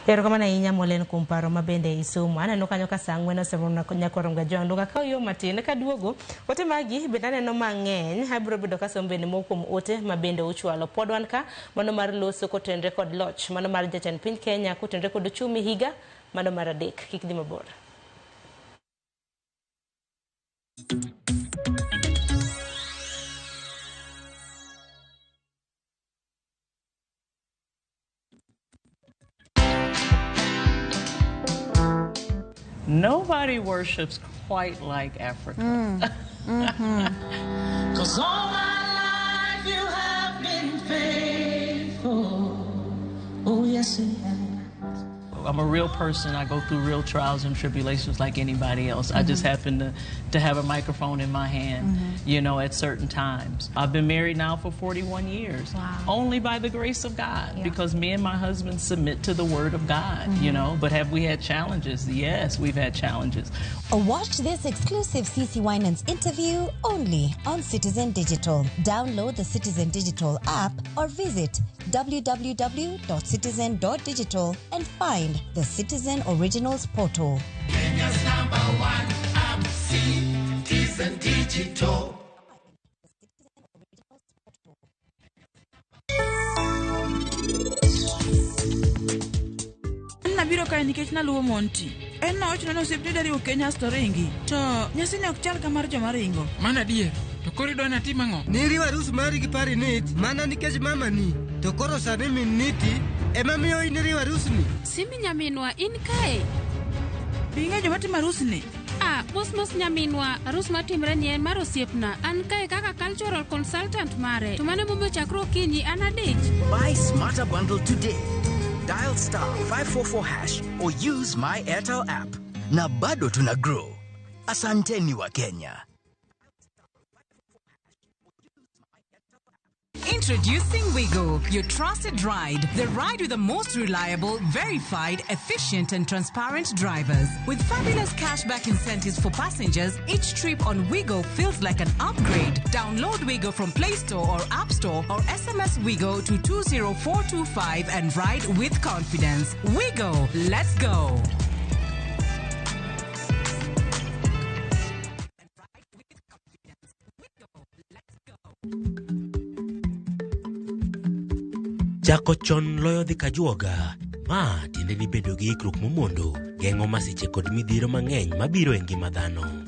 Erokamano ahinya Molen kuom paro ma bende isomo. Aneno kanyo ka saa 4 oseromo nyaka Gajondo ka yo matin kaduogo ote magi bende aneno mang'eny. Abiro bedo kasomo bende moko kuom ote ma bende uchwalo. Pod wan ka mano mar loso kotenre kod loch, mano mar jatend piny Kenya kotenre kod ochumi higa mano mar 3. Kik dhi mabor. Nobody worships quite like Africa. 'Cause all my life you have been faithful. Oh, yes, you have. I'm a real person. I go through real trials and tribulations like anybody else. I just happen to have a microphone in my hand, you know, at certain times. I've been married now for 41 years. Wow. Only by the grace of God, because me and my husband submit to the word of God, you know. But have we had challenges? Yes, we've had challenges. Watch this exclusive CC Winans interview only on Citizen Digital. Download the Citizen Digital app or visit www.citizen.digital and find the Citizen Originals portal. Kenya's #1 app, Citizen Digital. Nabiro kae nikech naluwo Monty. En nowacho ni osiepne dariwo Kenya asto ringi. To nyasini ok chal ka mar joma ringo. Mano adier. To koro idwa natim ang'o? Niriwo arus mari gi Parinit mana nikech mamani. To koro sani min Niti ema miyo in iriwo arusni. Simi nyaminwa, in kae? Be ing'eyo joma timo arusni? Ah, mos mos nyaminwa, arus matimre ni en mar osiepna. An kae kaka cultural consultant mare. To mano emomiyo chakre okinyi an adich. Buy Smarter Bundle today. Dial star 544 hash or use my Airtel app. Na bado tuna grow. Asanteni wa Kenya. Introducing Wigo, your trusted ride. The ride with the most reliable, verified, efficient, and transparent drivers. With fabulous cashback incentives for passengers, each trip on Wigo feels like an upgrade. Download Wigo from Play Store or App Store or SMS Wigo to 20425 and ride with confidence. Wigo, let's go. Chako chon loyo dhi kajuoga. Ma tiende ni bedo gi ikruok momondo geng'o masiche kod midhiero mang'eny mabiro e ngima dhano.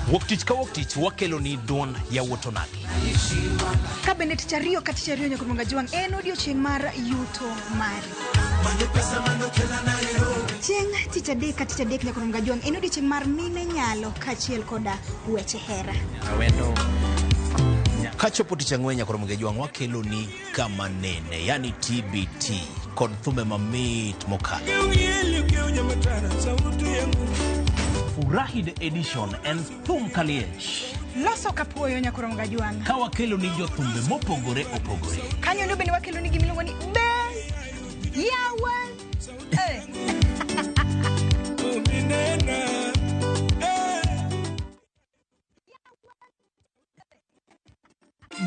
Wuok tich ka wuok tich wakelo ni duond yawuot onagi. Ka bende tich ariyo ka tich ariyo nyaka Juang en odiochieng' mar yuto mari. Chieng' tich adek ka tich adek nyaka Juang en odiochieng' mar mine nyalo kaachiel koda weche hera. Kachopo tich ang'wen nyaka Juang wakelo ni kama nene, yani TBT kod thumbe mamit mokalo. Furahi the edition en thum kaliech. Loso kapuoyo nyaka Juang. Ka wakelo ni jothumbe mopogore opogore. Kanyo ndo bende wakelo ni gimiluongo ni be yawa.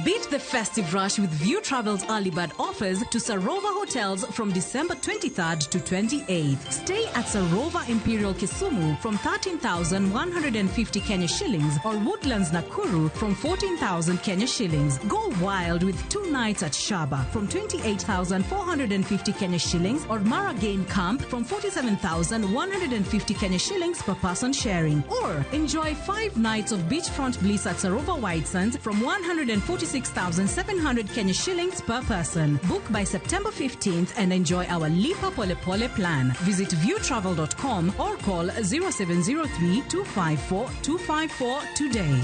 Beat the festive rush with View Travel's early bird offers to Sarova Hotels from December 23rd to 28th. Stay at Sarova Imperial Kisumu from 13,150 Kenya shillings or Woodlands Nakuru from 14,000 Kenya shillings. Go wild with 2 nights at Shaba from 28,450 Kenya shillings or Mara Game Camp from 47,150 Kenya shillings per person sharing. Or enjoy 5 nights of beachfront bliss at Sarova White Sands from 146,700 Kenya shillings per person. Book by September 15th and enjoy our Lipa Pole Pole plan. Visit viewtravel.com or call 0703 254 254 today.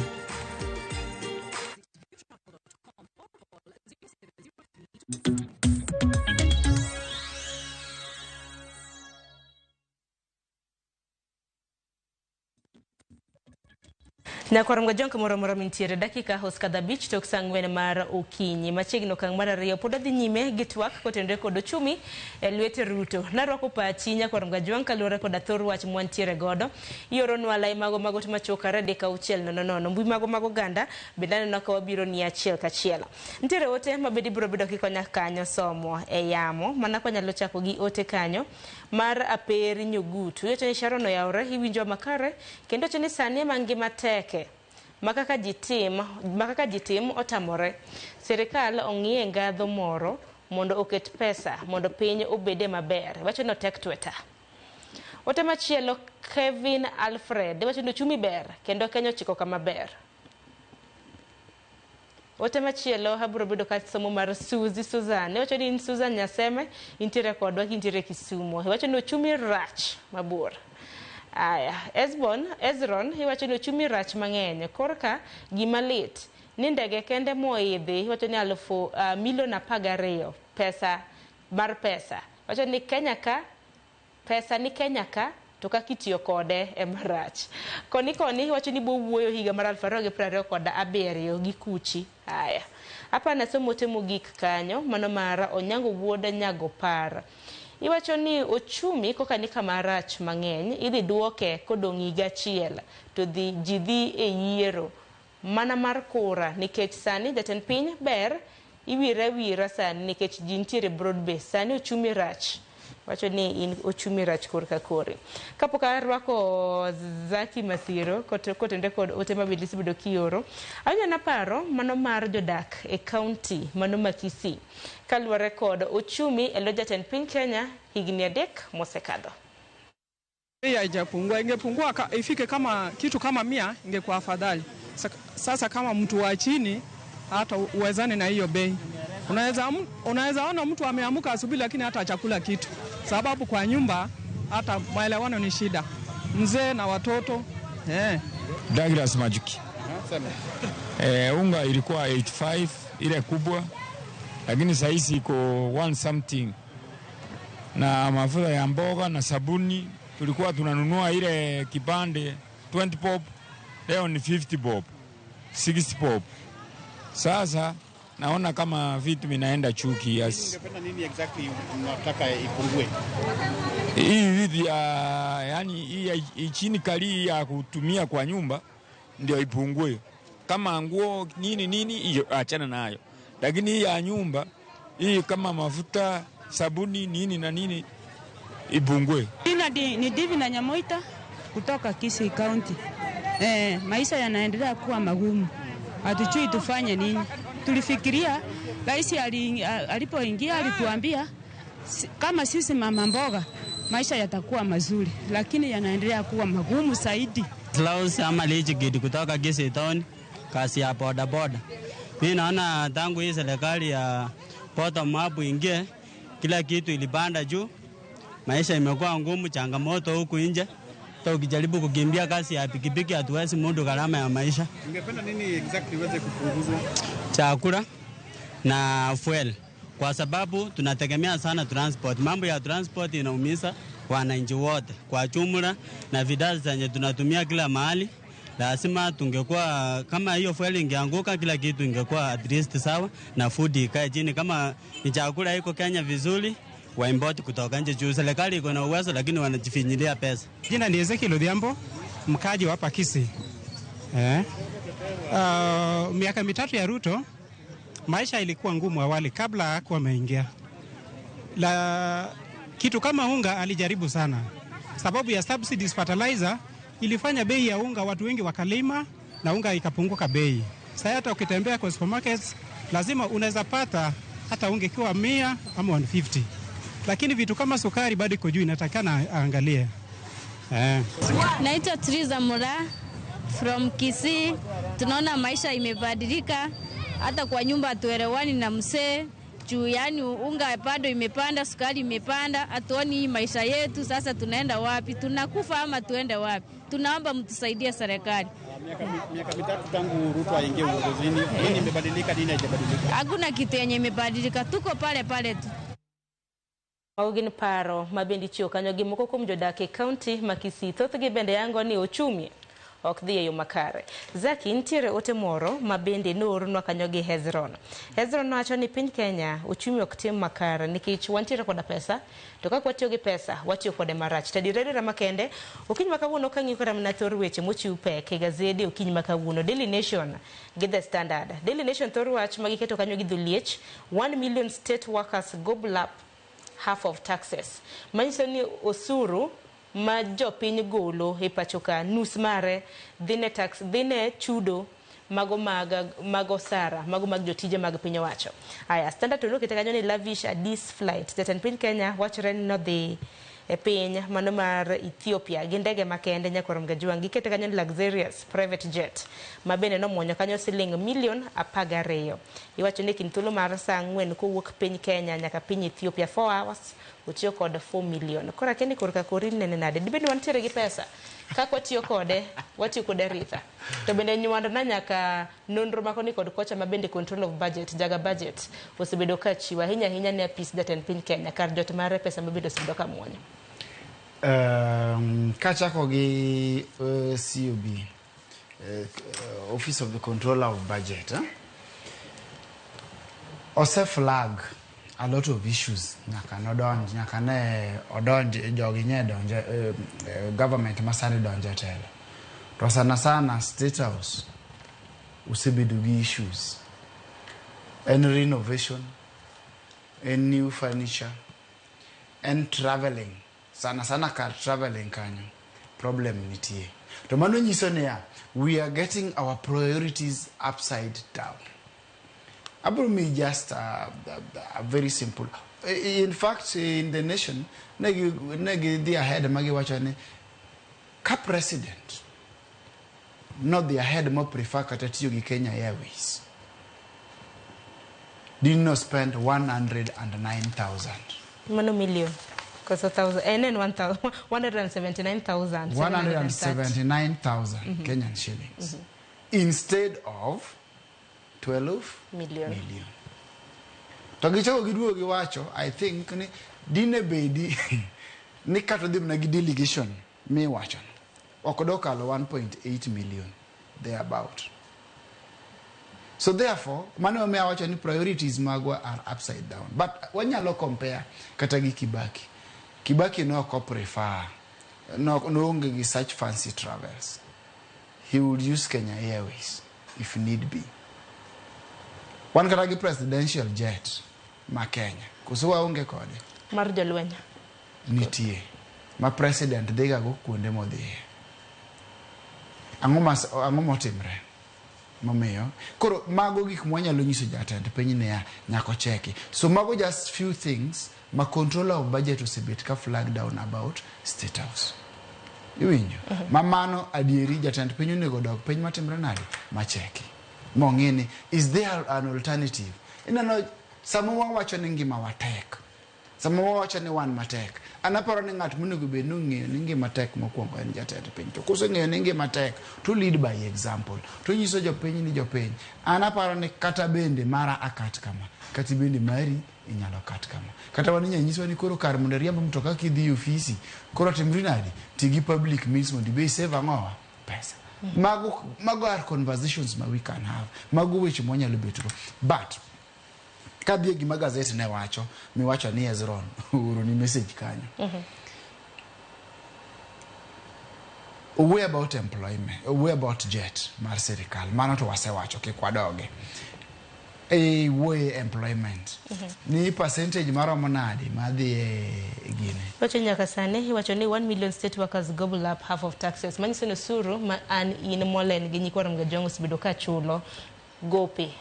Nyakwar Mgajong kamoro amora mintiere dakika hoskadha abich tok saa ang'wen mar okinyi. Machiegni okang' mar ariyo pod adhi nyime gi twak kotenore kod ochumi e lwet Ruto. Narwako pachi Nyakwar Mgajong kaluwore koda thor wach mwantiere godo. Ioronwa lai mago mago machuok 3 6 0 0. Mbui mago mag oganda bende aneno ka wabiro ni achiel kachiel. Nitiere ote mabende ibiro bedo kikonya kanyo somo e yamo. Mana kwanyalo chako gi ote kanyo mar Aperi Nyugutu. Iwacho ni Sharon oyawre iwinjo makare kendo wacho ni sani ema ngima teke. Makaka ji tim otamore. Sirikal ong'iye ngadho moro mondo oket pesa mondo piny obede maber. Wacho ni otek tweta. Ote machielo Kevin Alfred wacho ni ochumi ber kendo Kenya ochiko kama ber. Ote machielo abiro bedo ka somo mar Suzy Susan. Wacho ni in Susan Nyaseme intiere kodwa kintiere Kisumu. Wacho ni ochumi rach mabor. Aya, Ezron iwacho ni ochumi rach mang'eny korka gima lit ni ndege kende moidhi iwacho ni 12,000,000 pesa mar pesa. Wacho ni Kenya ka pesa ni Kenya ka to kaka itiyo kode ema rach. Koni iwacho ni bowuoyo higa mar 2027 gi kuchi. Aya, hapa nasomo ote mogik kanyo mano mar Onyango wuod Nyagopar. Iwacho ni ochumi koka ni kama rach mang'eny, idhi duoke kodong' higa achiel to dhi, ji dhi e yiero mana mar kura nikech sani jatend piny ber iwire awira sani nikech ji nitiere broad base sani ochumi rach wacho ni in ochumi rach korka kori. Kapok arwako Zaki Masiro kotende kod ote ma bende isebedo kioro, awinjo naparo mano mar jodak e kaunti mano ma Kisii kaluwore kod ochumi e lo jatend piny Kenya higni 3 mosekadho. Bei haijapungua, ingepungua ifike kama kitu kama 100 ingekuwa afadhali. Sasa kama mtu wa chini hata uwezane na hiyo bei. Unaweza ona mtu ameamka asubuhi lakini hata chakula kitu. Sababu kwa nyumba hata maelewano ni shida. Mzee na watoto. Douglas Majuki. Unga ilikuwa 85 ile kubwa, lakini saa hizi iko 1 something. Na mafuta ya mboga na sabuni tulikuwa tunanunua ile kipande 20 bob, leo ni 50 bob, 60 bob. Sasa naona kama vitu vinaenda juu kiasi. Ungependa nini exactly unataka ipungue? Hii vitu ya, yani hii chini kali ya kutumia kwa nyumba ndio ipungue. Kama nguo nini nini hiyo achana nayo. Lakini hii ya nyumba hii kama mafuta, sabuni nini na nini ipungue. Jina ni Divi na Nyamoita kutoka Kisii County. Maisha yanaendelea kuwa magumu. Hatujui tufanye nini. Tulifikiria rais alipoingia alituambia kama sisi mama mboga maisha yatakuwa mazuri, lakini yanaendelea kuwa magumu zaidi. Klaus ama Lichigidi kutoka Kisii Town, kazi ya boda boda. Mimi naona tangu hii serikali ya bottom up ingie, kila kitu ilipanda juu. Maisha imekuwa ngumu, changamoto huku nje. Hata ukijaribu kukimbia kazi ya pikipiki hatuwezi mudu gharama ya maisha. Ungependa nini exactly iweze kupunguzwa? Chakula na fuel, kwa sababu tunategemea sana transport. Mambo ya transport inaumiza wananchi wote kwa jumla, na bidhaa zenye tunatumia kila mahali. Lazima tungekuwa kama hiyo fuel ingeanguka, kila kitu ingekuwa at least sawa, na food ikae chini. Kama ni chakula iko Kenya vizuri, waimport kutoka nje juu serikali iko na uwezo, lakini wanajifinyilia pesa. Jina ni Ezekiel Odhiambo, mkaji wa hapa Kisii. Miaka 3 ya Ruto, maisha ilikuwa ngumu awali kabla hakuwa ameingia. Kitu kama unga alijaribu sana. Sababu ya subsidies fertilizer ilifanya bei ya unga watu wengi wakalima na unga ikapunguka bei. Sasa hata ukitembea kwa supermarkets lazima unaweza pata hata unga ikiwa 100 ama 150. Lakini vitu kama sukari bado iko juu, inatakana aangalie. Naitwa Triza Mura from Kisii. Tunaona maisha imebadilika, hata kwa nyumba hatuelewani na mzee. Juu yani unga bado imepanda, sukari imepanda, hatuoni hii maisha yetu. Sasa tunaenda wapi? Tunakufa ama tuende wapi? Tunaomba mtusaidie serikali. Miaka 3 tangu Ruto aingie uongozini, nini imebadilika, nini haijabadilika? Hakuna kitu yenye imebadilika, tuko pale pale tu. Mago gin paro ma bende ichiwo kanyo gi moko kuom jodak e kaunti ma Kisii. Thothgi bende yango ni ochumi ok dhi e yo makare. Zaki, nitiere ote moro ma bende noornwa kanyo gi Hezron. Hezron nowacho ni piny Kenya ochumi ok tim makare nikech wantiere koda pesa, to kaka watiyo gi pesa watiyo kode marach. To adier adiera makende okinyi ma kawuono kang'iyo kata mana thor weche mochiw pek e gazede okinyi ma kawuono, Daily Nation gi The Standard. Daily Nation thor wach ma giketo kanyo gi dholiech, 1 million state workers gobble up half of taxes. Manyiso ni osuru ma jopiny golo e pacho ka nus mare dhine tax, dhine chudo mago mag osara, mago mag jotije mag piny owacho. Aya, Standard to nokete kanyo ni lavish Addis flight. Jatend piny Kenya wachore ni nodhi e piny mano mar Ethiopia gi ndege makende nyakwar Mgajuang. Gikete kanyo ni luxurious private jet ma bende nomuonyo kanyo siling milion 12. Iwacho ni kind thuolo mar saa 4 kowuok piny Kenya nyaka piny Ethiopia 4 hours otiyo kod 4 million. Koro akia ni korka kori nene nade? Dibed ni wantiere gi pesa kaka watiyo kode, watiyo kode ritha. To bende nywando na nyaka nonro makoni kod kocha ma bende control of budget, jaga budget osebedo ka chiwo ahinya ahinya ne apis jatend piny Kenya kar jot mare pesa ma bende osebedo ka muonyo. Kachako gi COB, Office of the Controller of Budget, ose flag a lot of issues nyaka nodonj, nyaka ne odonj, jogi nye donje, government masani donje e telo. To sana sana State House osebedo gi issues. En renovation, en new furniture, en traveling. Sana sana kar traveling kanyo, problem nitie. To mano nyiso niya, we are getting our priorities upside down. Abro mi just a very simple. In fact, in the nation, negi dhi ahead magiwacho ni ka president nodhi ahead mo prefer kata tiyo gi Kenya Airways, did not spend 109,000. Mano million. Koso thousand. En 179,000. 179,000 Kenyan shillings instead of 12 million. Million. To gichako giduogo giwacho, I think ni dine bedi ni kata dhi mana gi delegation miwacho no, ok dokalo 1.8 million thereabout. So therefore, mano emomiyo awacho ni priorities magwa are upside down. But wanyalo compare kata gi Kibaki. Kibaki ne ok prefer, no noonge gi such fancy travels. He would use Kenya Airways if need be. Wan kata gi presidential jet ma Kenya. Koso waonge kode? Mar jolweny. Nitie. Ma president dhiga go kuonde modhiye. Ang'o motimre? Momiyo koro mago gik mwanyalo nyiso jatend piny niya nyaka ocheki. So mago just few things ma controller of budget osebet ka flag down about State House. Iwinjo? Ma mano adieri jatend piny onego dog piny matimre nade? Macheki. Mong'e ni is there an alternative? Ineno sama wawacho ni ngima wa tek. Sama wawacho ni wan matek. An aparo ni ng'at monego bed ni ong'eyo ni ngima tek mokwongo en jatend piny. To koseng'eyo ni ngima tek, to lead by example. To nyiso jopiny ni jopiny. An aparo ni kata bende mara akat kama. Kata bende mari inyalo kat kama. Kata wan inyalo nyiswa ni koro kar mondo iriemb mtoka kidhi e ofisi, koro timri nade? Ti gi public means mondo ibe isave ang'owa? Pesa. Mago are conversations ma we can have. Mago weche mwanyalo bet go. But kadhi e gima gazet ne wacho, miwacho ni Ezron ooroni message kanyo. Owuoyo about employment, owuoyo about jet mar sirikal. Mano to wasewacho kik wadoge. E wuoye employment. Ni percentage maromo nade madhi e gine. Wacho nyaka sani iwacho ni 1 million state workers gobble up half of taxes. Manyiso ni osuru ma an in Molen gi nyikwa Ramogi Ojwang' osebedo ka chulo gope.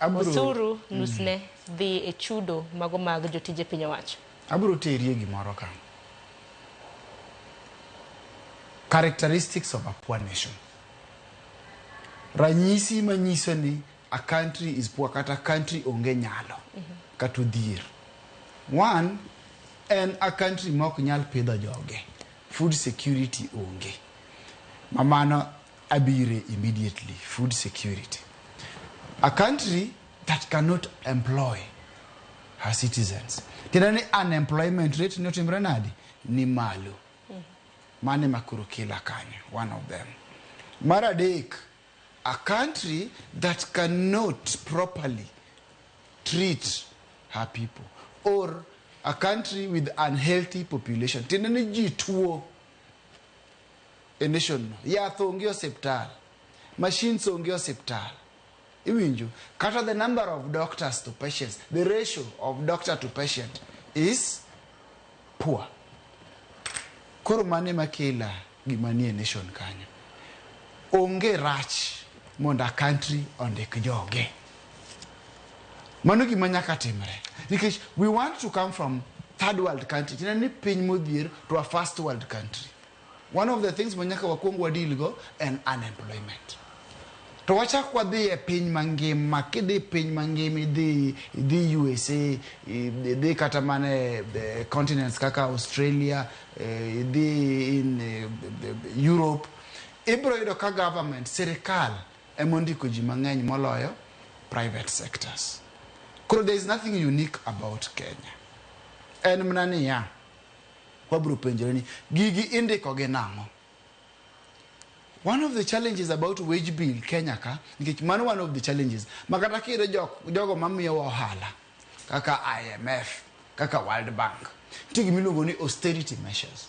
Osuru nusne dhi e chudo mago mag jotije piny owacho. Abro terie gimoro ka. Characteristics of a poor nation. Ranyisi manyiso ni a country is poor kata country onge nyalo kata odhier. One, en a country ma ok nyal pidho joge. Food security onge. Ma mano abire immediately, food security. A country that cannot employ her citizens. Tiende ni unemployment rate ni otimre nade? Ni malo. Mano ema koro kela kanyo, one of them. Mar adek, a country that cannot properly treat her people or a country with unhealthy population. Tiende ni ji tuo e nation no. Yath onge osiptal, machines onge osiptal. Iwinjo? Kata the number of doctors to patients, the ratio of doctor to patient is poor. Koro mano ema kela gima nie nation kanyo. Onge rach mondo a country ondik joge. Mano gima nyaka timre. Nikech we want to come from third world country. Tiende ni piny modhier to a first world country. One of the things ma nyaka wakwong wadeal go en unemployment. To wachak wadhi e piny mangima, kidhi piny mangima idhi USA, idhi kata mana e continents kaka Australia, idhi in Europe, ibiro yudo ka government, sirikal ema ondiko ji mang'eny moloyo private sectors. Koro there is nothing unique about Kenya. En mana niya, wabiro penjore ni gigi indiko gi nang'o? One of the challenges about wage bill Kenya ka, nikech mano one of the challenges, ma kata kiyudo jogo mamiyowa ohala, kaka IMF, kaka World Bank. Nitie gima iluongo ni austerity measures.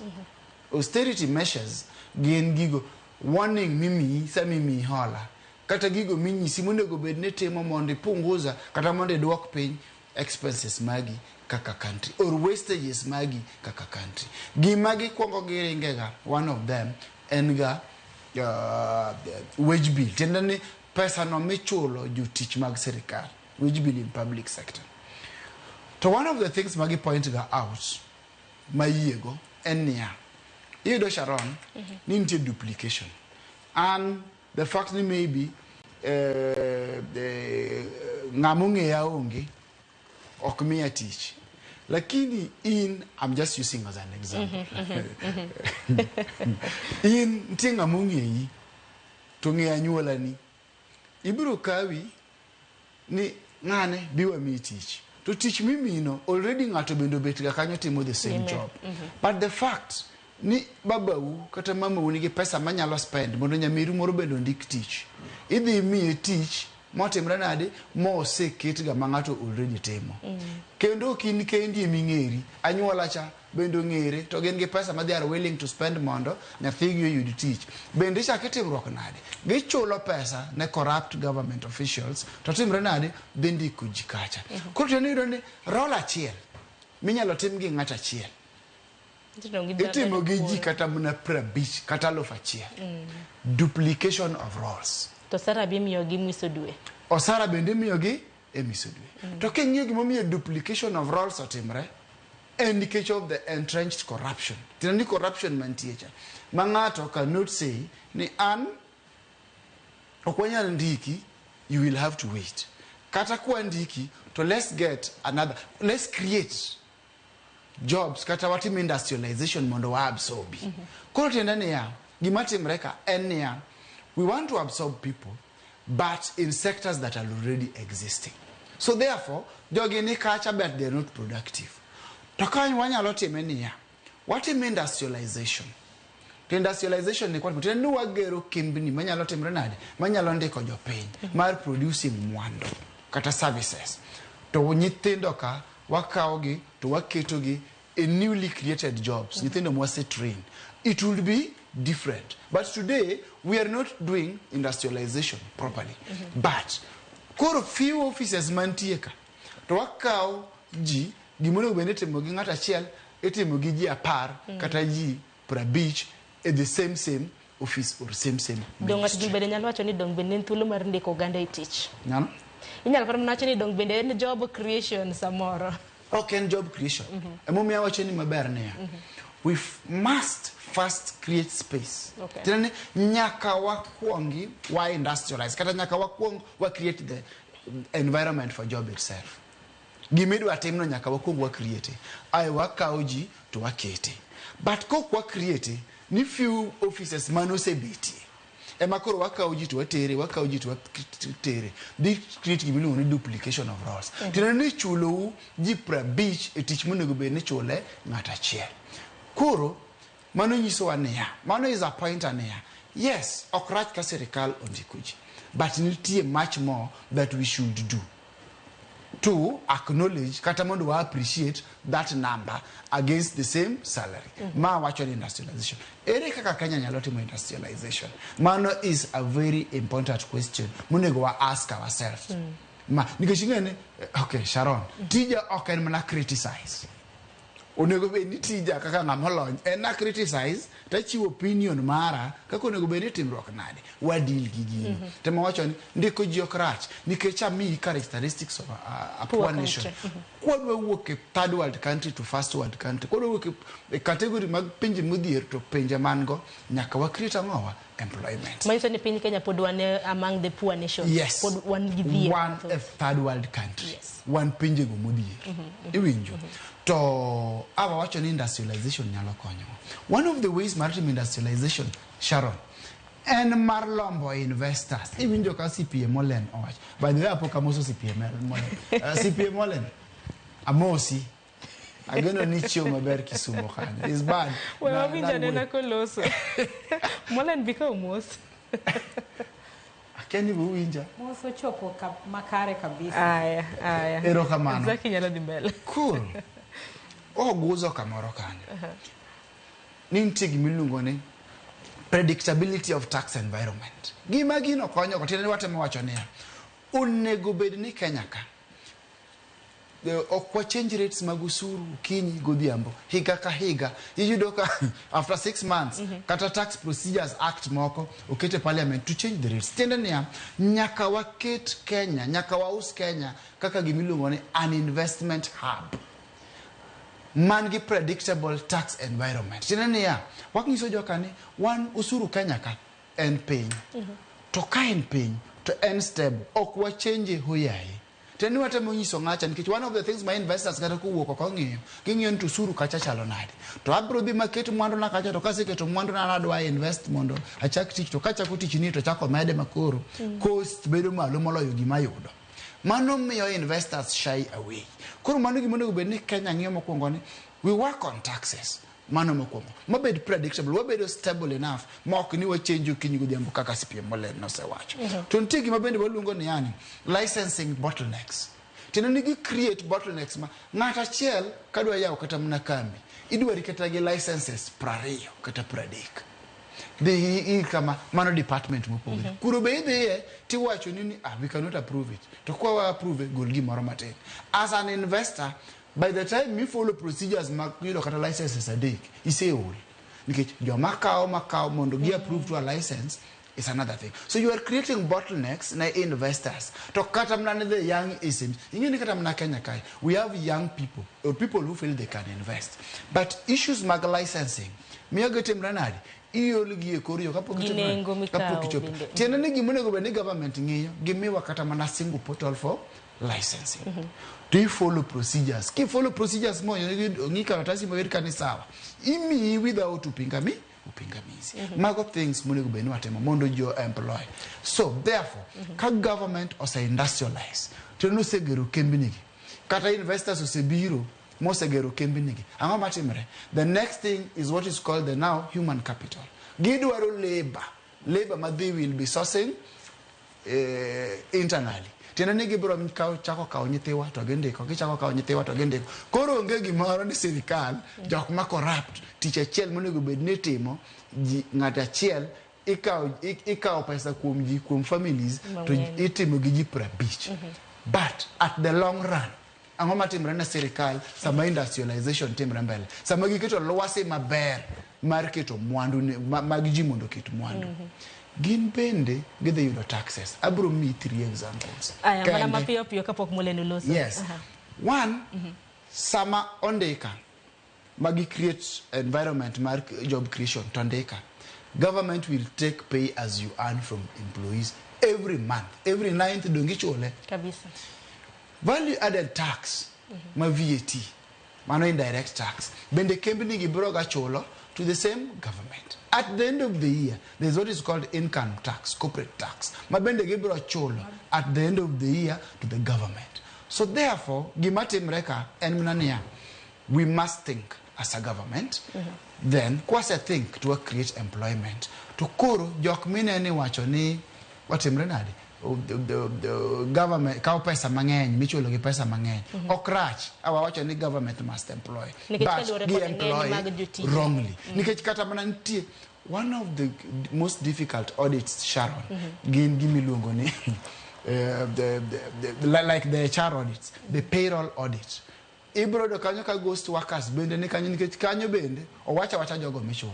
Austerity measures gin gigo warning mimiyi sama imiyi hola kata gigo minyisi monego bed ni timo mondo ipunguza kata mondo iduok piny expenses magi kaka country or wastages magi kaka country. Gima gikwongo giringe ga, one of them en ga wage bill, tiende ni pesa no michulo jotich mag sirikal, wage bill in public sector. To one of the things magi point ga out mayiego en niya, iyudo Sharon, ni nitie duplication and the fact ni maybe ng'ama ong'eya onge ok miya tich, lakini in, I'm just using as an example, in nitie ng'ama ong'eyi to ng'eyo anyuolani, ibiro kawi ni ng'ane bi wamiyi tich, to tich mimino already ng'ato bende obet ga kanyo timo the same job. But the fact ni babau kata mamau nigi pesa manyalo spend mondo nyamiru moro bende ondik tich, idhi miye tich motimre nade moseket ga ma ng'ato already timo. Kendo ok in kendi eming'eri, anyuola cha bende ong'ere to gin gi pesa ma they are willing to spend mondo nyathigi oyud tich. Bende ichako itimruok nade, gichulo pesa ne corrupt government officials to timre nade dhi ndiko ji kacha. Koro tiende iyudo ni role achiel minyalo tim gi ng'ato achiel itimo gi ji kata mana 50 kata 1000. Duplication of roles. To osara be imiyogi miso dwe. Osara bende imiyogi e miso dwe. To king'iyo gimomiyo duplication of roles otimre, en nikech of the entrenched corruption. Tiende ni corruption mantie cha. Ma ng'ato cannot say ni an ok wanyal ndiki, you will have to wait. Kata kwa ndiki, to let's get another, let's create jobs kata watim industrialization mondo wa absorb. Koro tiende niya, gima timre ka en niya, we want to absorb people but in sectors that are already existing. So therefore, jogi ni kacha but they are not productive. To ka wanyalo time niya, watim industrialization. To industrialization ni kwa tiende ni wagero kembni manyalo timre nade, manyalo ndiko jopiny mar producing mwandu kata services. To nyithindo ka wakawogi to waketogi in newly created jobs, nyithindo mwase train. It will be different. But today, we are not doing industrialization properly. But koro few offices mantie ka, to wakawo ji, gimonego bed ni itimo gi ng'ato achiel, itimo gi ji 10 kata ji 50 e the same office or same Dong' ng'ato ministry. bende nyalo wacho ni dong' bende en thuolo mar ndiko oganda e tich. Ng'ano? Inyalo kata mana wacho ni dong' bende en job creation samoro. Ok en job creation. Emomiyo awacho ni maber niya, we must first create space. Tiende ni nyaka wakwongi wa industrialize kata nyaka wakwong wa create the environment for job itself. Gimidwa timno nyaka wakwong wa create. Ae wakawo ji to wakete. But kok wa create ni few offices manosebetie ema koro wakawo ji to watere, wakawo ji to watere, dhi create gimiluongo ni duplication of roles. Tiende ni chulou ji 50 e tich monego bed ni chule ng'ato achiel. Koro mano nyisowa niya, mano is a pointer niya, yes, ok rach ka sirikal ondiko ji, but nitie much more that we should do to acknowledge kata mondo wa appreciate that number against the same salary. Ma wacho ni industrialization. Ere kaka Kenya nyalo timo industrialization? Mano is a very important question monego wa ask ourselves. Ma nikech ing'e ni okay, Sharon, tija ok en mana criticize. Onego bed ni tija kaka ng'ama olony en na criticize tachiwo opinion mara kaka onego bed ni timruok nade wa deal gi gino. Tema wacho ni ndiko ji ok rach nikech amiyi characteristics of a poor Poor nation. country. Kwadwa wuok e third world country to first world country, kwadwa wuok e category mag pinje modhier to pinje man go, nyaka wa create ang'owa employment. Manyiso ni piny Kenya pod wan among the poor nations. Yes. Pod wan gi dhier. Wan a third world country. Wan pinjego modhier. Iwinjo? To awa wacho ni industrialization nyalo konyowa. One of the ways mar timo industrialization, Sharon, en mar lombo investors. Iwinjo ka CPA Molen owacho. By the way, apok amoso CPA Molen. CPA Molen, amosi. Ageno ni chiew maber Kisumo kanyo. Is bad. We Na- wawinjo na anena wuoyo. koloso. Molen bi ka omos. Akia ni be uwinja. Mos ochopo ka, makare kabisa. Aya, aya. Erokamano. Zaki nyalo dhi mbele. Cool. Oguzo kamoro kanyo. Ni nitie gimiluongo ni predictability of tax environment. Gima gino konyo go tiende ni watemo wacho niya, onego bed ni Kenya ka ok wa change rates mag osuru okinyi godhiambo higa ka higa iyudo ka after 6 months kata Tax Procedures Act moko oket e parliament to change the rates. Tiende niya, nyaka waket Kenya, nyaka waus Kenya kaka gimiluongo ni an investment hub man gi predictable tax environment. Tiende niya, wakinyiso joka ni wan osuru Kenya ka en piny, to ka en piny to en stable, ok wachenje hoyaye. Tiende ni watemo nyiso ng'acha, nikech one of the things ma investors kata kowuok oko ng'iyo, ging'iyo ni to osuru kacha chalo nade, to abiro dhi maket mwanduna kacha, to kaseketo mwanduna nadwa invest mondo achak tich, to kachako tich ni to chako mede makoro cost bedo malo moloyo gima ayudo. Mano miyo investors shy away. Koro mano gima onego bed ni Kenya ng'iyo mokwongo, ni we work on taxes. Mano mokwongo mabed predictable, wabedo stable enough ma ok ni wachenjo okinyi godhiambo kaka CPM Molen nosewacho. To nitie gima bende waluongo ni yani licensing bottlenecks. Tiende ni gi create bottlenecks ma ng'at achiel kadwa yawo kata mana kambi, idwari kata gi licenses 20 kata 30, dhi ir kama mano department mopogore. Kuro be idhiye tiwacho ni ah, we cannot approve it, to kwa wa approve, gol gimoro matin. As an investor, by the time you follow procedures mag yudo kata licenses 3, iseol, nikech joma kawo makawo mondo gi approve to a license is another thing. So you are creating bottlenecks na investors, to kata mana ne the young SMEs. Ing'e ni kata mana Kenya kae we have young people or people who feel they can invest, but issues mag licensing miyo gitimre nade? Iol gi e kor yo kapok Gi itimre- nengo mikawo kapok ichopo. bende. Tiende ni gima onego bed ni government ng'iyo, gimiwa kata mana single portal for licensing, to i follow procedures. Ki follow procedures mo ong'i karatasi moyud ka ni sawa, imiyi without upingamizi. Mago things monego bed ni watimo mondo jo employ. So therefore, ka government ose industrialize, to nosegero kembnigi, kata investors osebiro mosegero kembnigi, ang'o matimre? The next thing is what is called the now human capital. Gidwaro labor, labor ma they will be sourcing internally. Tiende ni gibiro kawo, chako kawo nyithiwa to gindiko, gichako kawo nyithiwa to gindiko. Koro onge gimoro ni sirikal jok ma corrupt. Tich achiel monego bed ni itimo ji ng'ato achiel, ikawo pesa kuom ji, kuom families, to Mang'eny. itimo gi ji 50. But at the long run, ang'o matimre ne sirikal sama industrialization timre mbele, sama giketo lwasi maber mar keto mwandu mag ji mondo oket mwandu, gin bende gidhi yudo taxes? Abiro miyi three examples Aya, mana Kende. mapiyo piyo kapok Mulen oloso. Yes. One, sama ondika magi create environment mar job creation, to ndika government will take pay as you earn from employees every month, every ninth donge ichule? Kabisa. Value added tax ma VAT, mano indirect tax, bende kembni gi biro ga chulo to the same government. At the end of the year, there is what is called income tax, corporate tax, ma bende gibiro chulo at the end of the year to the government. So therefore, gima timre ka en mana niya, we must think as a government. Then kwase think to create employment, to koro jok minene wacho ni watimre nade? The government kawo pesa mang'eny michulo gi pesa mang'eny. Ok rach awawacho ni government must employ, Nikech but kaluwore gi kod ng'eny employ mag jotich. wrongly. Nikech kata mana nitie one of the most difficult audits, Sharon, gin gimiluongo ni like the HR audits, the payroll audit. Ibiro yudo kanyo ka ghost workers bende ni kanyo, nikech kanyo bende owacho awacha jogo michulo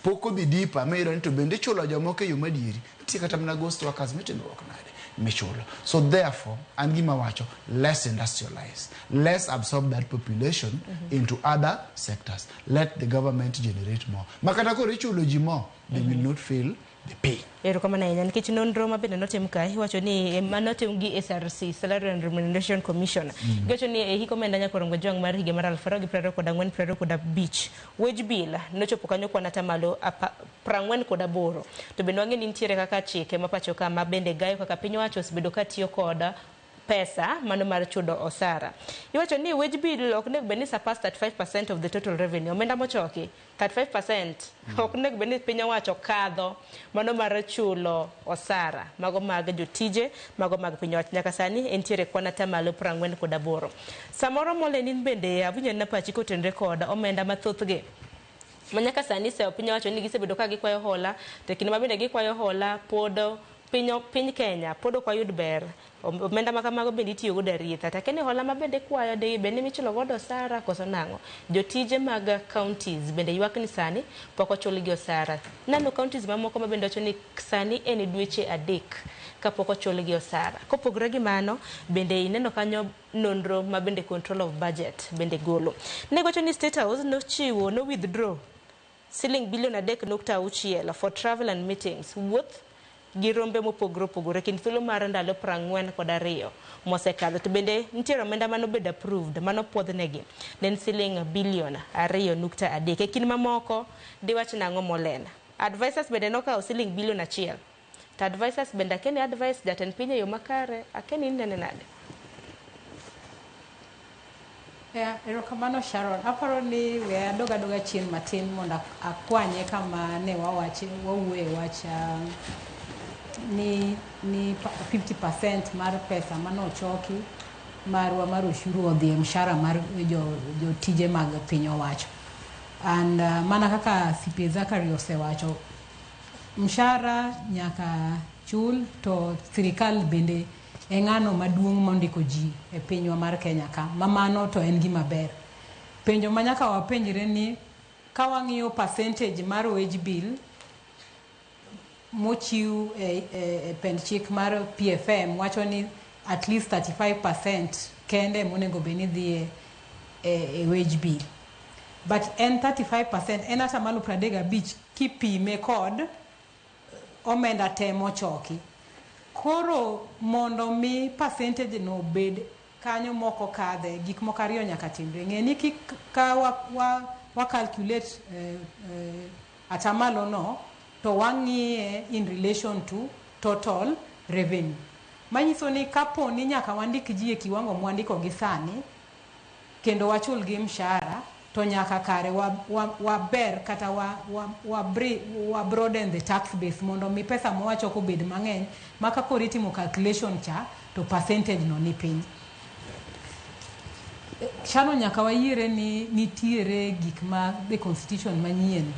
pok odhi deeper miyudo ni to bende ichulo jomoko e yo madieri. Nitie kata mana ghost workers mitimruok nade michulo. So therefore, an gima wacho, less industrialize, less absorb that population into other sectors. Let the government generate more, makata koro ichulo ji more, they will not feel the pain. Erokamano ahinya, nikech nonro ma bende notim ka iwacho ni manotim gi SRC, Salary and Remuneration Commission, giwacho ni e hik omenda nyakorongo jwang' mar higa mar 2024 25, wage bill nochopo kanyo kwan atamalo 48. To bende wang'e ni nitiere kaka chike ma pacho ka ma bende gayo kaka piny owacho osebedo ka tiyo kod pesa mano mar chudo osara. Iwacho ni wage bill ok onego bed ni surpass 35% of the total revenue. Omenda mochoki 35% ok onego bed ni piny owacho kadho mano mar chulo osara mago mag jotije mago mag piny owacho. Nyaka sani entiere kwan atamalo 48. Samoro Molen in bende awinjo na pachi kotenore kod omenda mathothgi ma nyaka sani sewo piny owacho ni gisebedo ka gikwayo hola, to e kinde ma bende gikwayo hola pod piny Kenya pod ok wayud ber. Omenda ma kamago bende itiyo godo e aritha. To akia ni hola ma bende ikwayo di bed ni michulo godo osara koso nang'o. Jotije mag counties bende ywak ni sani pok ochulgi osara. Nano counties mamoko ma bende wacho ni sani en dweche 3 kapok ochulgi osara. Kopogore gi mano, bende ineno kanyo nonro ma bende control of budget bende golo. Ne gocho ni State House nochiwo, no withdraw siling bilion 3.6 for travel and meetings, wuoth gi rombe mopogore opogore kind thuolo mar ndalo 42 mosekadho. To bende nitiere omenda manobedo approved manopuodhnegi ne en siling bilion 2.3. E kind mamoko diwach nang'o Molen? Advisors bende nokawo siling bilion 1. To advisors bende akia ni advice jatend piny e yo makare, akia ni inene nade? Yeah, erokamano Sharon. Aparo ni we adog adoga chien matin mondo akwanye kama ne wawache wawuoye wach ni 50% mar pesa manochoki marwa mar ushuru odhi e mshahara mar jotije mag piny owacho. And mana kaka CPA Zachary osewacho, mshahara nyaka chul to sirikal bende e ng'ano maduong' mondiko ji e pinywa mar Kenya ka. Ma mano to en gima ber. Penjo ma nyaka wapenjre ni ka wang'iyo percentage mar wage bill mochiw e pend chik mar PFM wacho ni at least 35% kende monego bed ni dhi e wage bill. But en 35% en atamalo 35 kipime kod omenda te mochoki. Koro mondo mi percentage no bed kanyo moko kadhe, gik moko ariyo nyaka timre. Ng'e ni ka wa calculate atamalo no, to wang'iye in relation to total revenue. Manyiso ni kapo ni nyaka wandik ji e kiwango mwandiko gi sani, kendo wachul gi mshahara, to nyaka kare waber kata wa broaden the tax base mondo mi pesa mwachoko obed mang'eny, ma ka koro itimo calculation cha, to percentage no ni piny. Sharon, nyaka wayiere ni nitiere gik ma the constitution manyien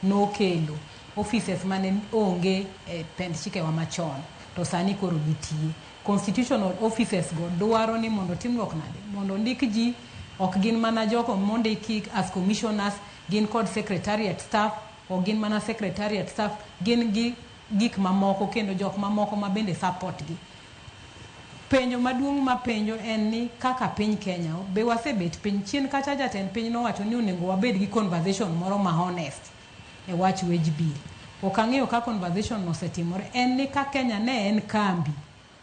nokelo, offices mane onge e pend chikewa machon, to sani koro nitie. Constitutional offices go dwaro ni mondo timruok nade? Mondo ndik ji, ok gin mana jogo mondiki as commissioners, gin kod secretariat staff, ok gin mana secretariat staff, gin gi gik mamoko kendo jok mamoko ma bende support gi. Penjo maduong' mapenjo en ni kaka piny Kenya, be wasebet piny chien kacha jatend piny nowacho ni onego wabed gi conversation moro ma honest e wach wage bill. Ok ang'eyo ka conversation osetimore, en ni ka Kenya ne en kambi,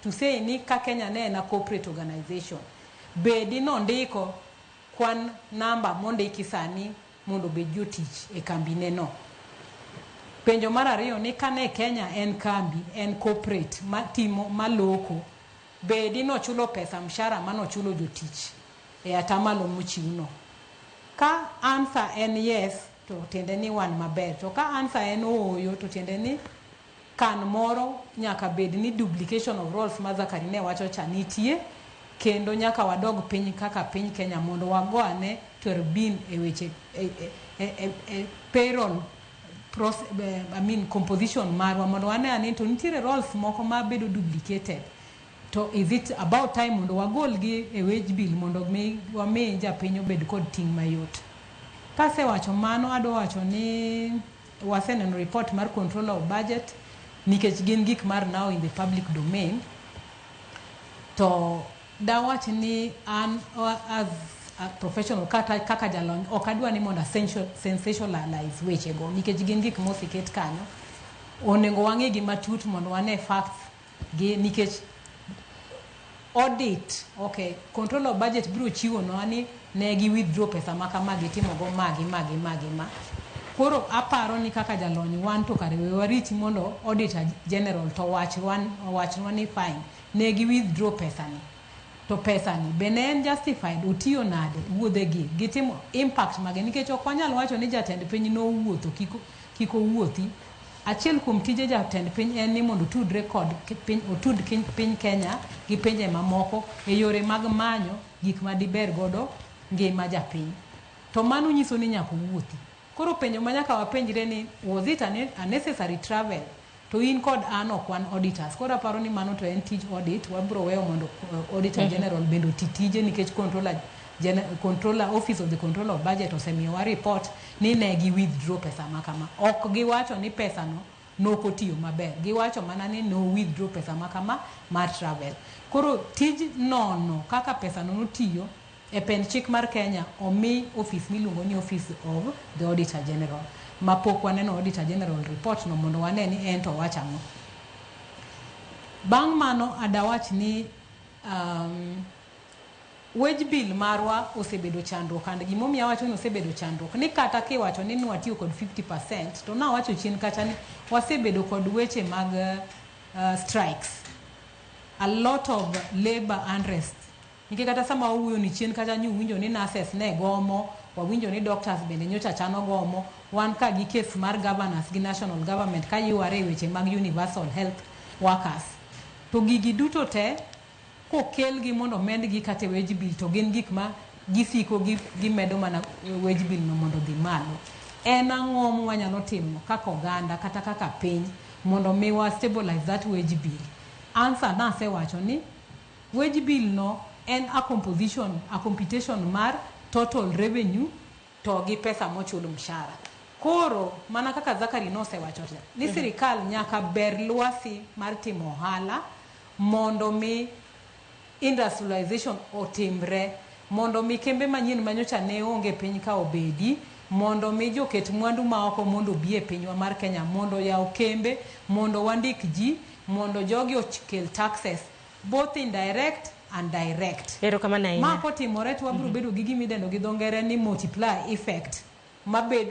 to say ni ka Kenya ne en a corporate organization, bedi nondiko kwan namba mondiki sani mondo obed jotich e kambine no. Penjo mar ariyo ni kane Kenya en kambi, en corporate matimo maloko, bedi nochulo pesa mshahara manochulo jotich e atamalo mochiw no. Ka answer en yes, to tiende ni wan maber. To ka answer en ooyo, to tiende ni kan moro nyaka bed ni duplication of roles ma Zachary ne wacho cha nitie, kendo nyaka wadog piny kaka piny Kenya mondo wago ane turbin e weche e payroll I mean composition marwa mondo wane ane to nitiere roles moko ma bedo duplicated. To is it about time mondo wagol gi e wage bill mondo mi wami japiny obed kod ting' mayot. Kasewacho mano, adwa wacho ni waseneno report mar controller of budget nikech gin gik mar now in the public domain. To dawach ni an as a professional kata kaka jalony ok adwa ni mondo sensationalize wechego nikech gin gik moseket kanyo. Onego wang'i gi matut mondo wane facts gi nikech audit, okay, control of budget biro chiwonwa ni ne gi withdraw pesa ma kama gitimo go magi magi magi ma. Koro aparo ni kaka jalony wan to kare we wariti mondo auditor general to owachnwa ni fine, ne gi withdraw pesa ni. To pesa ni be ne en justified, otiyo nade, wuodhegi gitimo impact mage, nikech ok wanyal wacho ni jatend piny nowuotho kik owuothi. Achiel kuom tije jatend piny en ni mondo otudre kod piny, otud piny Kenya gi pinje mamoko e yore mag manyo gik ma diber godo ngima japiny. To mano nyiso ni nyaka owuothi. Koro penjo ma nyaka wapenjre ni was it a necessary travel? To in kod an ok wan auditors. Koro aparo ni mano to en tij audit, wabiro weyo mondo auditor general bende oti tije, nikech controller, office of the controller of budget osemiyowa report ni ne gi withdraw pesa ma kama. Ok giwacho ni pesa no nokotiyo maber, giwacho mana ni no withdraw pesa ma kama mar travel. Koro tij nono kaka pesa no notiyo e pend chik mar Kenya omi office miluongo ni Office of the Auditor General, ma pok waneno Auditor General report no mondo wane ni en to wacho ang'o. Bang' mano adawach ni wage bill marwa osebedo chandruok, and gimomiyo awacho ni osebedo chandruok ni kata kiwacho ni nwatiyo kod 50%, to nawacho chien kacha ni wasebedo kod weche mag strikes, a lot of labor unrest, nikech kata sama wawuoyo ni chien kacha nyuwinjo ni nurses ne gomo, wawinjo ni doctors bende nyocha chano gomo, wan ka gi case mar governors gi national government ka yware e weche mag universal health workers. To gigi duto te kokelgi mondo omedgi kata e wage bill, to gin gik ma gisiko gimedo mana wage bill no mondo odhi malo. En ang'o ma wanyalo timo kaka oganda kata kaka piny mondo mi wa stabilize that wage bill? Answer nasewacho ni wage bill no en a composition, a computation mar total revenue to gi pesa mochul mshahara. Koro mana kaka Zakari nosewacho ni sirikal nyaka ber lwasi mar timo ohala mondo mi industrialization otimre, mondo mi kembe manyien manyocha ne onge piny ka obedi, mondo mi joket mwandu ma oko mondo obi e pinywa mar Kenya, mondo yaw kembe, mondo wandik ji, mondo jogi okel taxes both indirect and direct. Erokamano ahinya. Ma kotimore to wabiro bedo gi gima idendo gi dho ngere ni multiplier effect mabed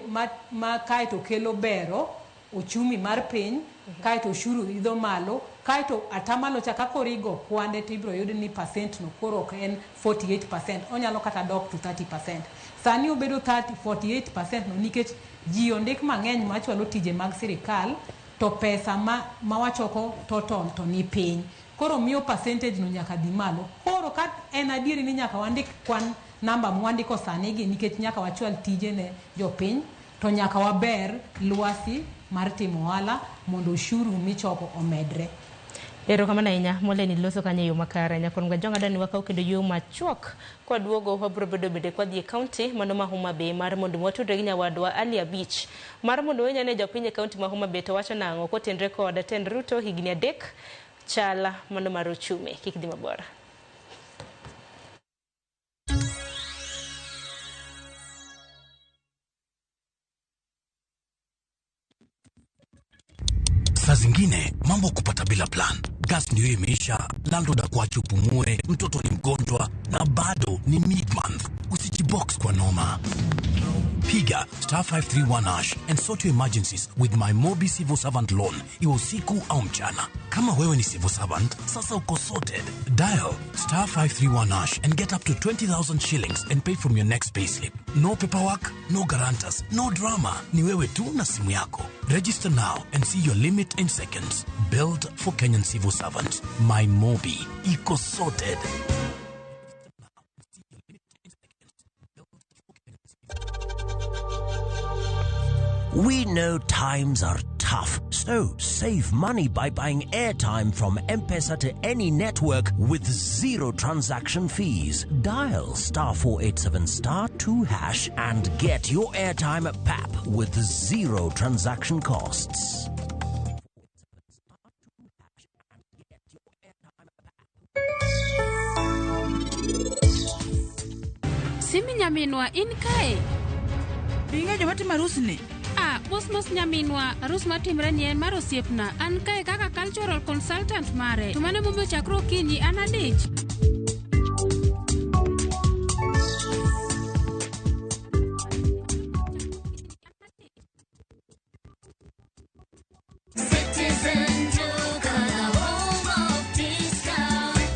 ma kaeto kelo bero ochumi mar piny, kaeto ushuru idho malo, kaeto atamalo cha ka koro igo kwande to ibiro yud ni percent no koro ok en 48%, onyalo kata dok to 30%. Sani obedo 30 48% no nikech ji ondik mang'eny machwalo tije mag sirikal, to pesa ma wachoko total to ni piny. Koro miyo percentage no nyaka dhi malo. Koro ka en adieri ni nyaka wandik kwan namba mwandiko sani gi nikech nyaka wachwal tije ne jopiny, to nyaka waber lwasi mar timo ohala mondo ushuru michoko omedre. Erokamano ahinya Moleni loso kanyo e yo makare. Nyakwar Mgajonga dani wakaw kendo yo machuok kwaduogo wabiro bedo bende kwadhi e kaunti mano ma Homa Bay mar mondo watudre gi nyawadwa Ali Abich mar mondo wenya ne jopiny e kaunti ma Homa Bay to wacho nang'o kotenre kod tend Ruto higni 3 chala mano mar ochumi. Kik dhi mabor. Saa zingine mambo kupata bila plan. Gas ndio imeisha, landlord akuache upumue, mtoto ni mgonjwa na bado ni mid-month. Usijibox kwa noma. Piga star 531 hash and sort your emergencies with my Mobi Civil Servant Loan, iwe usiku au mchana. Kama wewe ni civil servant, sasa uko sorted. Dial star 531 hash and get up to 20,000 shillings and pay from your next payslip. No paperwork, no guarantors, no drama. Ni wewe tu na simu yako. Register now and see your limit in seconds. Built for Kenyan civil servants. My Mobi. Iko sorted. We know times are tough, so save money by buying airtime from M-Pesa to any network with zero transaction fees. Dial star 487 star 2 hash and get your airtime at PAP with zero transaction costs. Simi nyaminwa in kae. Ing'e joma timo arus ni? Ah, mos mos nyaminwa, arus matimre ni en mar osiepna. An kae kaka cultural consultant mare. To mano momiyo chakre okinyi an adich.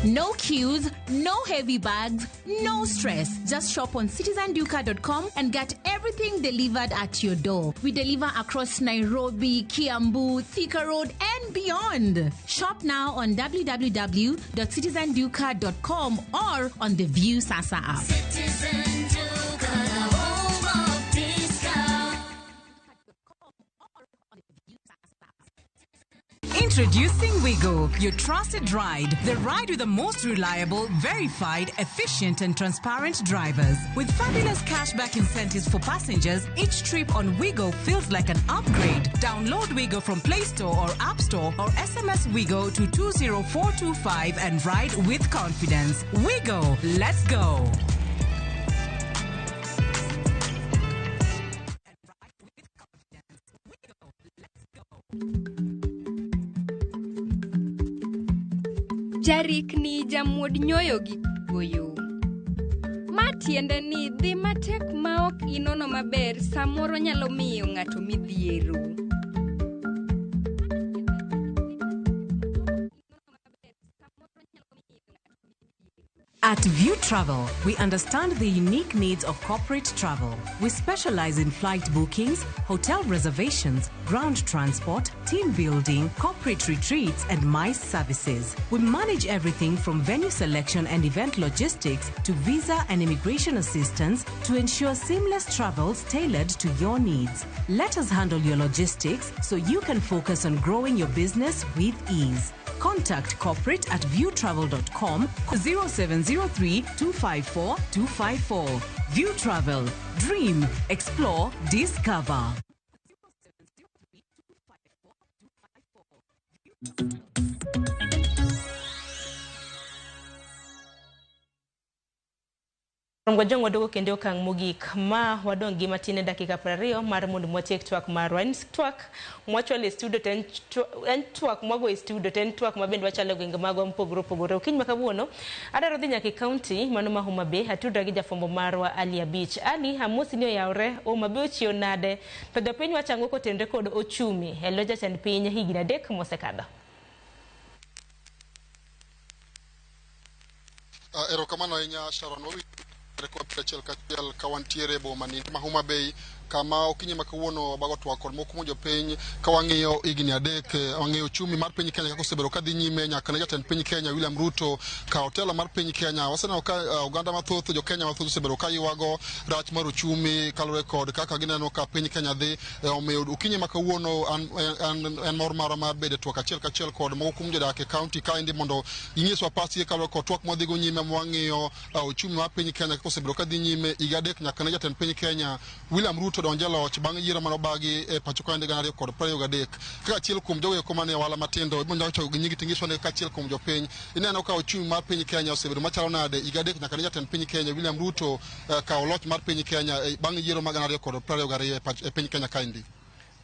No queues, no headaches. heavy bags, no stress. Just shop on citizenduka.com and get everything delivered at your door. We deliver across Nairobi, Kiambu, Thika Road, and beyond. Shop now on www.citizenduka.com or on the View Sasa app. Citizen Duka, the home of discount. Introducing Wigo, your trusted ride. The ride with the most reliable, verified, efficient, and transparent drivers. With fabulous cashback incentives for passengers, each trip on Wigo feels like an upgrade. Download Wigo from Play Store or App Store or SMS Wigo to 20425 and ride with confidence. Wigo, let's go. Jarikni jamuod nyoyo gi goyo. Ma tiende ni dhi matek ma ok inono maber samoro nyalo miyo ng'ato midhiero. At View Travel, we understand the unique needs of corporate travel. We specialize in flight bookings, hotel reservations, ground transport, team building, corporate retreats, and MICE services. We manage everything from venue selection and event logistics to visa and immigration assistance to ensure seamless travels tailored to your needs. Let us handle your logistics so you can focus on growing your business with ease. Contact corporate at viewtravel.com 0703 254 254. View Travel. Dream, explore, discover. Romgo waduogo kendo e okang' mogik ma wadong' gi matin e dakika 20 mar mondo mwatiek twak marwa. En twak mwachwalo e studio to en twak mwago e studio to en twak ma bende wachalo e gwenge magwa mopogore opogore. Okinyi ma kawuono adwaro dhi nyaka e kaunti mano ma Homa Bay atudra gi jafwambo marwa Ali Abich. Ali, amosi ni oyawre, Homa Bay ochiew nade? To jopiny wacho ang'o kotenore kod ochumi e lo jatend piny higni 3 mosekadho? Erokamano ahinya Sharon. Achiel kachiel ka wantiere e boma ni ma Homa Bay kama okinyi ma kawuono wabago twak kod moko kuom jopiny ka wang'iyo higni 3 wang'iyo uchumi mar piny Kenya kaka osebedo kadhi nyime nyaka ne jatend piny Kenya William Ruto kawo telo mar piny Kenya. Waseneno ka oganda mathoth, jo Kenya mathoth osebedo ka ywago rach mar uchumi kaluwore kod kaka gineno ka piny Kenya dhi. Omiyo okinyi ma kawuono en mor marwa mar bedo e twak achiel kachiel kod moko kuom jodak e kaunti kaendi mondo ginyiswa pachgi kaluwore kod twak mwadhigo nyime mwang'iyo uchumi mar piny Kenya kaka osebedo kadhi nyime higa 3 nyaka ne jatend piny Kenya William Ruto donjo e loch bang' yiero mane obagi e pacho kaendi 2023. Kaka achiel kuom jogo eko mane ohala matindo, ibiro nyalo chako gi nyingi tingiswa ne kaka achiel kuom jopiny. Ineno ka uchumi mar piny Kenya osebedo machalo nade higa 3 nyaka ne jatend piny Kenya William Ruto kawo loch mar piny Kenya bang' yiero mag 2022 e piny Kenya kaendi.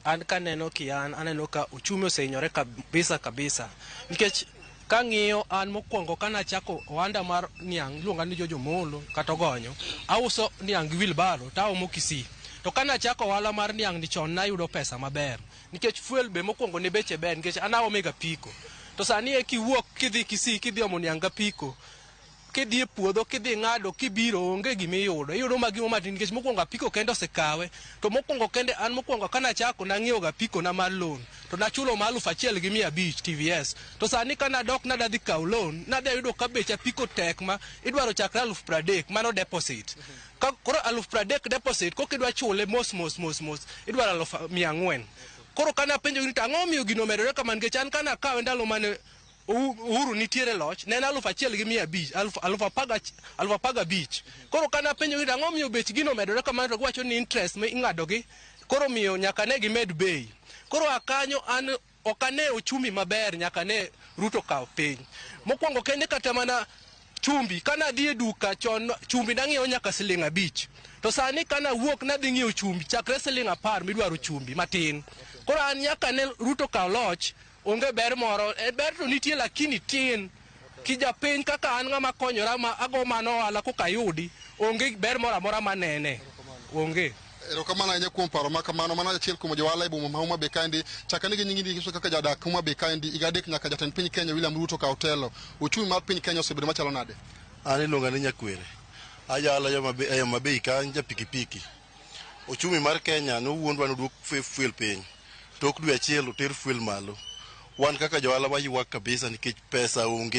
An kaneno kian aneno ka uchumi osehinyore kabisa kabisa nikech kang'iyo an mokwongo kanachako ohanda mar niang' iluonga ni Jojo Molo kata Ogonyo, auso niang' gi wheelbarrow taomo Kisii. To kanachako ohala mar niang' ni chon nayudo pesa maber nikech fuel be mokwongo ne beche ber nikech an aome ga apiko. To sani e kiwuok kidhi Kisii kidhi omo niang' gapiko, kidhi e puodho kidhi ng'ado kibiro onge gimiyudo. Iyudo magimo matin nikech mokwongo apiko kende osekawe. To mokwongo kende an mokwongo kanachako nang'iewo ga apiko na mar loan to nachulo ma 1500 TVS. To sani kanadok nadadhi kawo loan nadhi ayudo ka bech apiko tek ma idwaro chakre 30,000 mano deposit. Koro 30,000 deposit kokidwa chule mos mos mos mos idwaro 400,000. Koro kana penjo ni to ang'o miyo gino omedore kamano nikech an kanakawe ndalo mane Uhuru nitiere loch ne en 1500 15,000. Koro kana penjo ni ang'o miyo bech gino omedore kamano to giwacho ni interest ma ing'ado gi koro miyo nyaka ne gimed bei. Koro akanyo an ok ane uchumi maber nyaka ne Ruto kaw piny. Mokwongo kende kata mana chumbi kana adhi e duka chon chumbi nang'iewo nyaka siling 5. To sani kana wuok nadhi ng'iewo chumbi chakre siling 10 midwaro chumbi matin. Koro an nyaka ne Ruto kaw loch onge ber moro, ber to nitie lakini tin. Kijapiny kaka an ng'ama konyora ma ago mano ohala koka ayudi, onge ber moro amora manene. Onge. Erokamano ahinya kuom paro ma kamano. Mano achiel kuom johala e boma ma Homa Bay kaendi. Chakane gi nyingi nyiso kaka jadak Homa Bay kaendi higa 3 nyaka jatend piny Kenya William Ruto kaw telo. Uchumi mar piny Kenya osebedo machalo nade? An iluonga ni Nyakwere. Ajalo e Homa Bay ka an ja pikipiki. Ochumi mar Kenya nowuondwa ni oduok fuel piny. Tok dwe achiel oter fuel malo. Wan kaka johala waywak kabisa nikech pesa onge.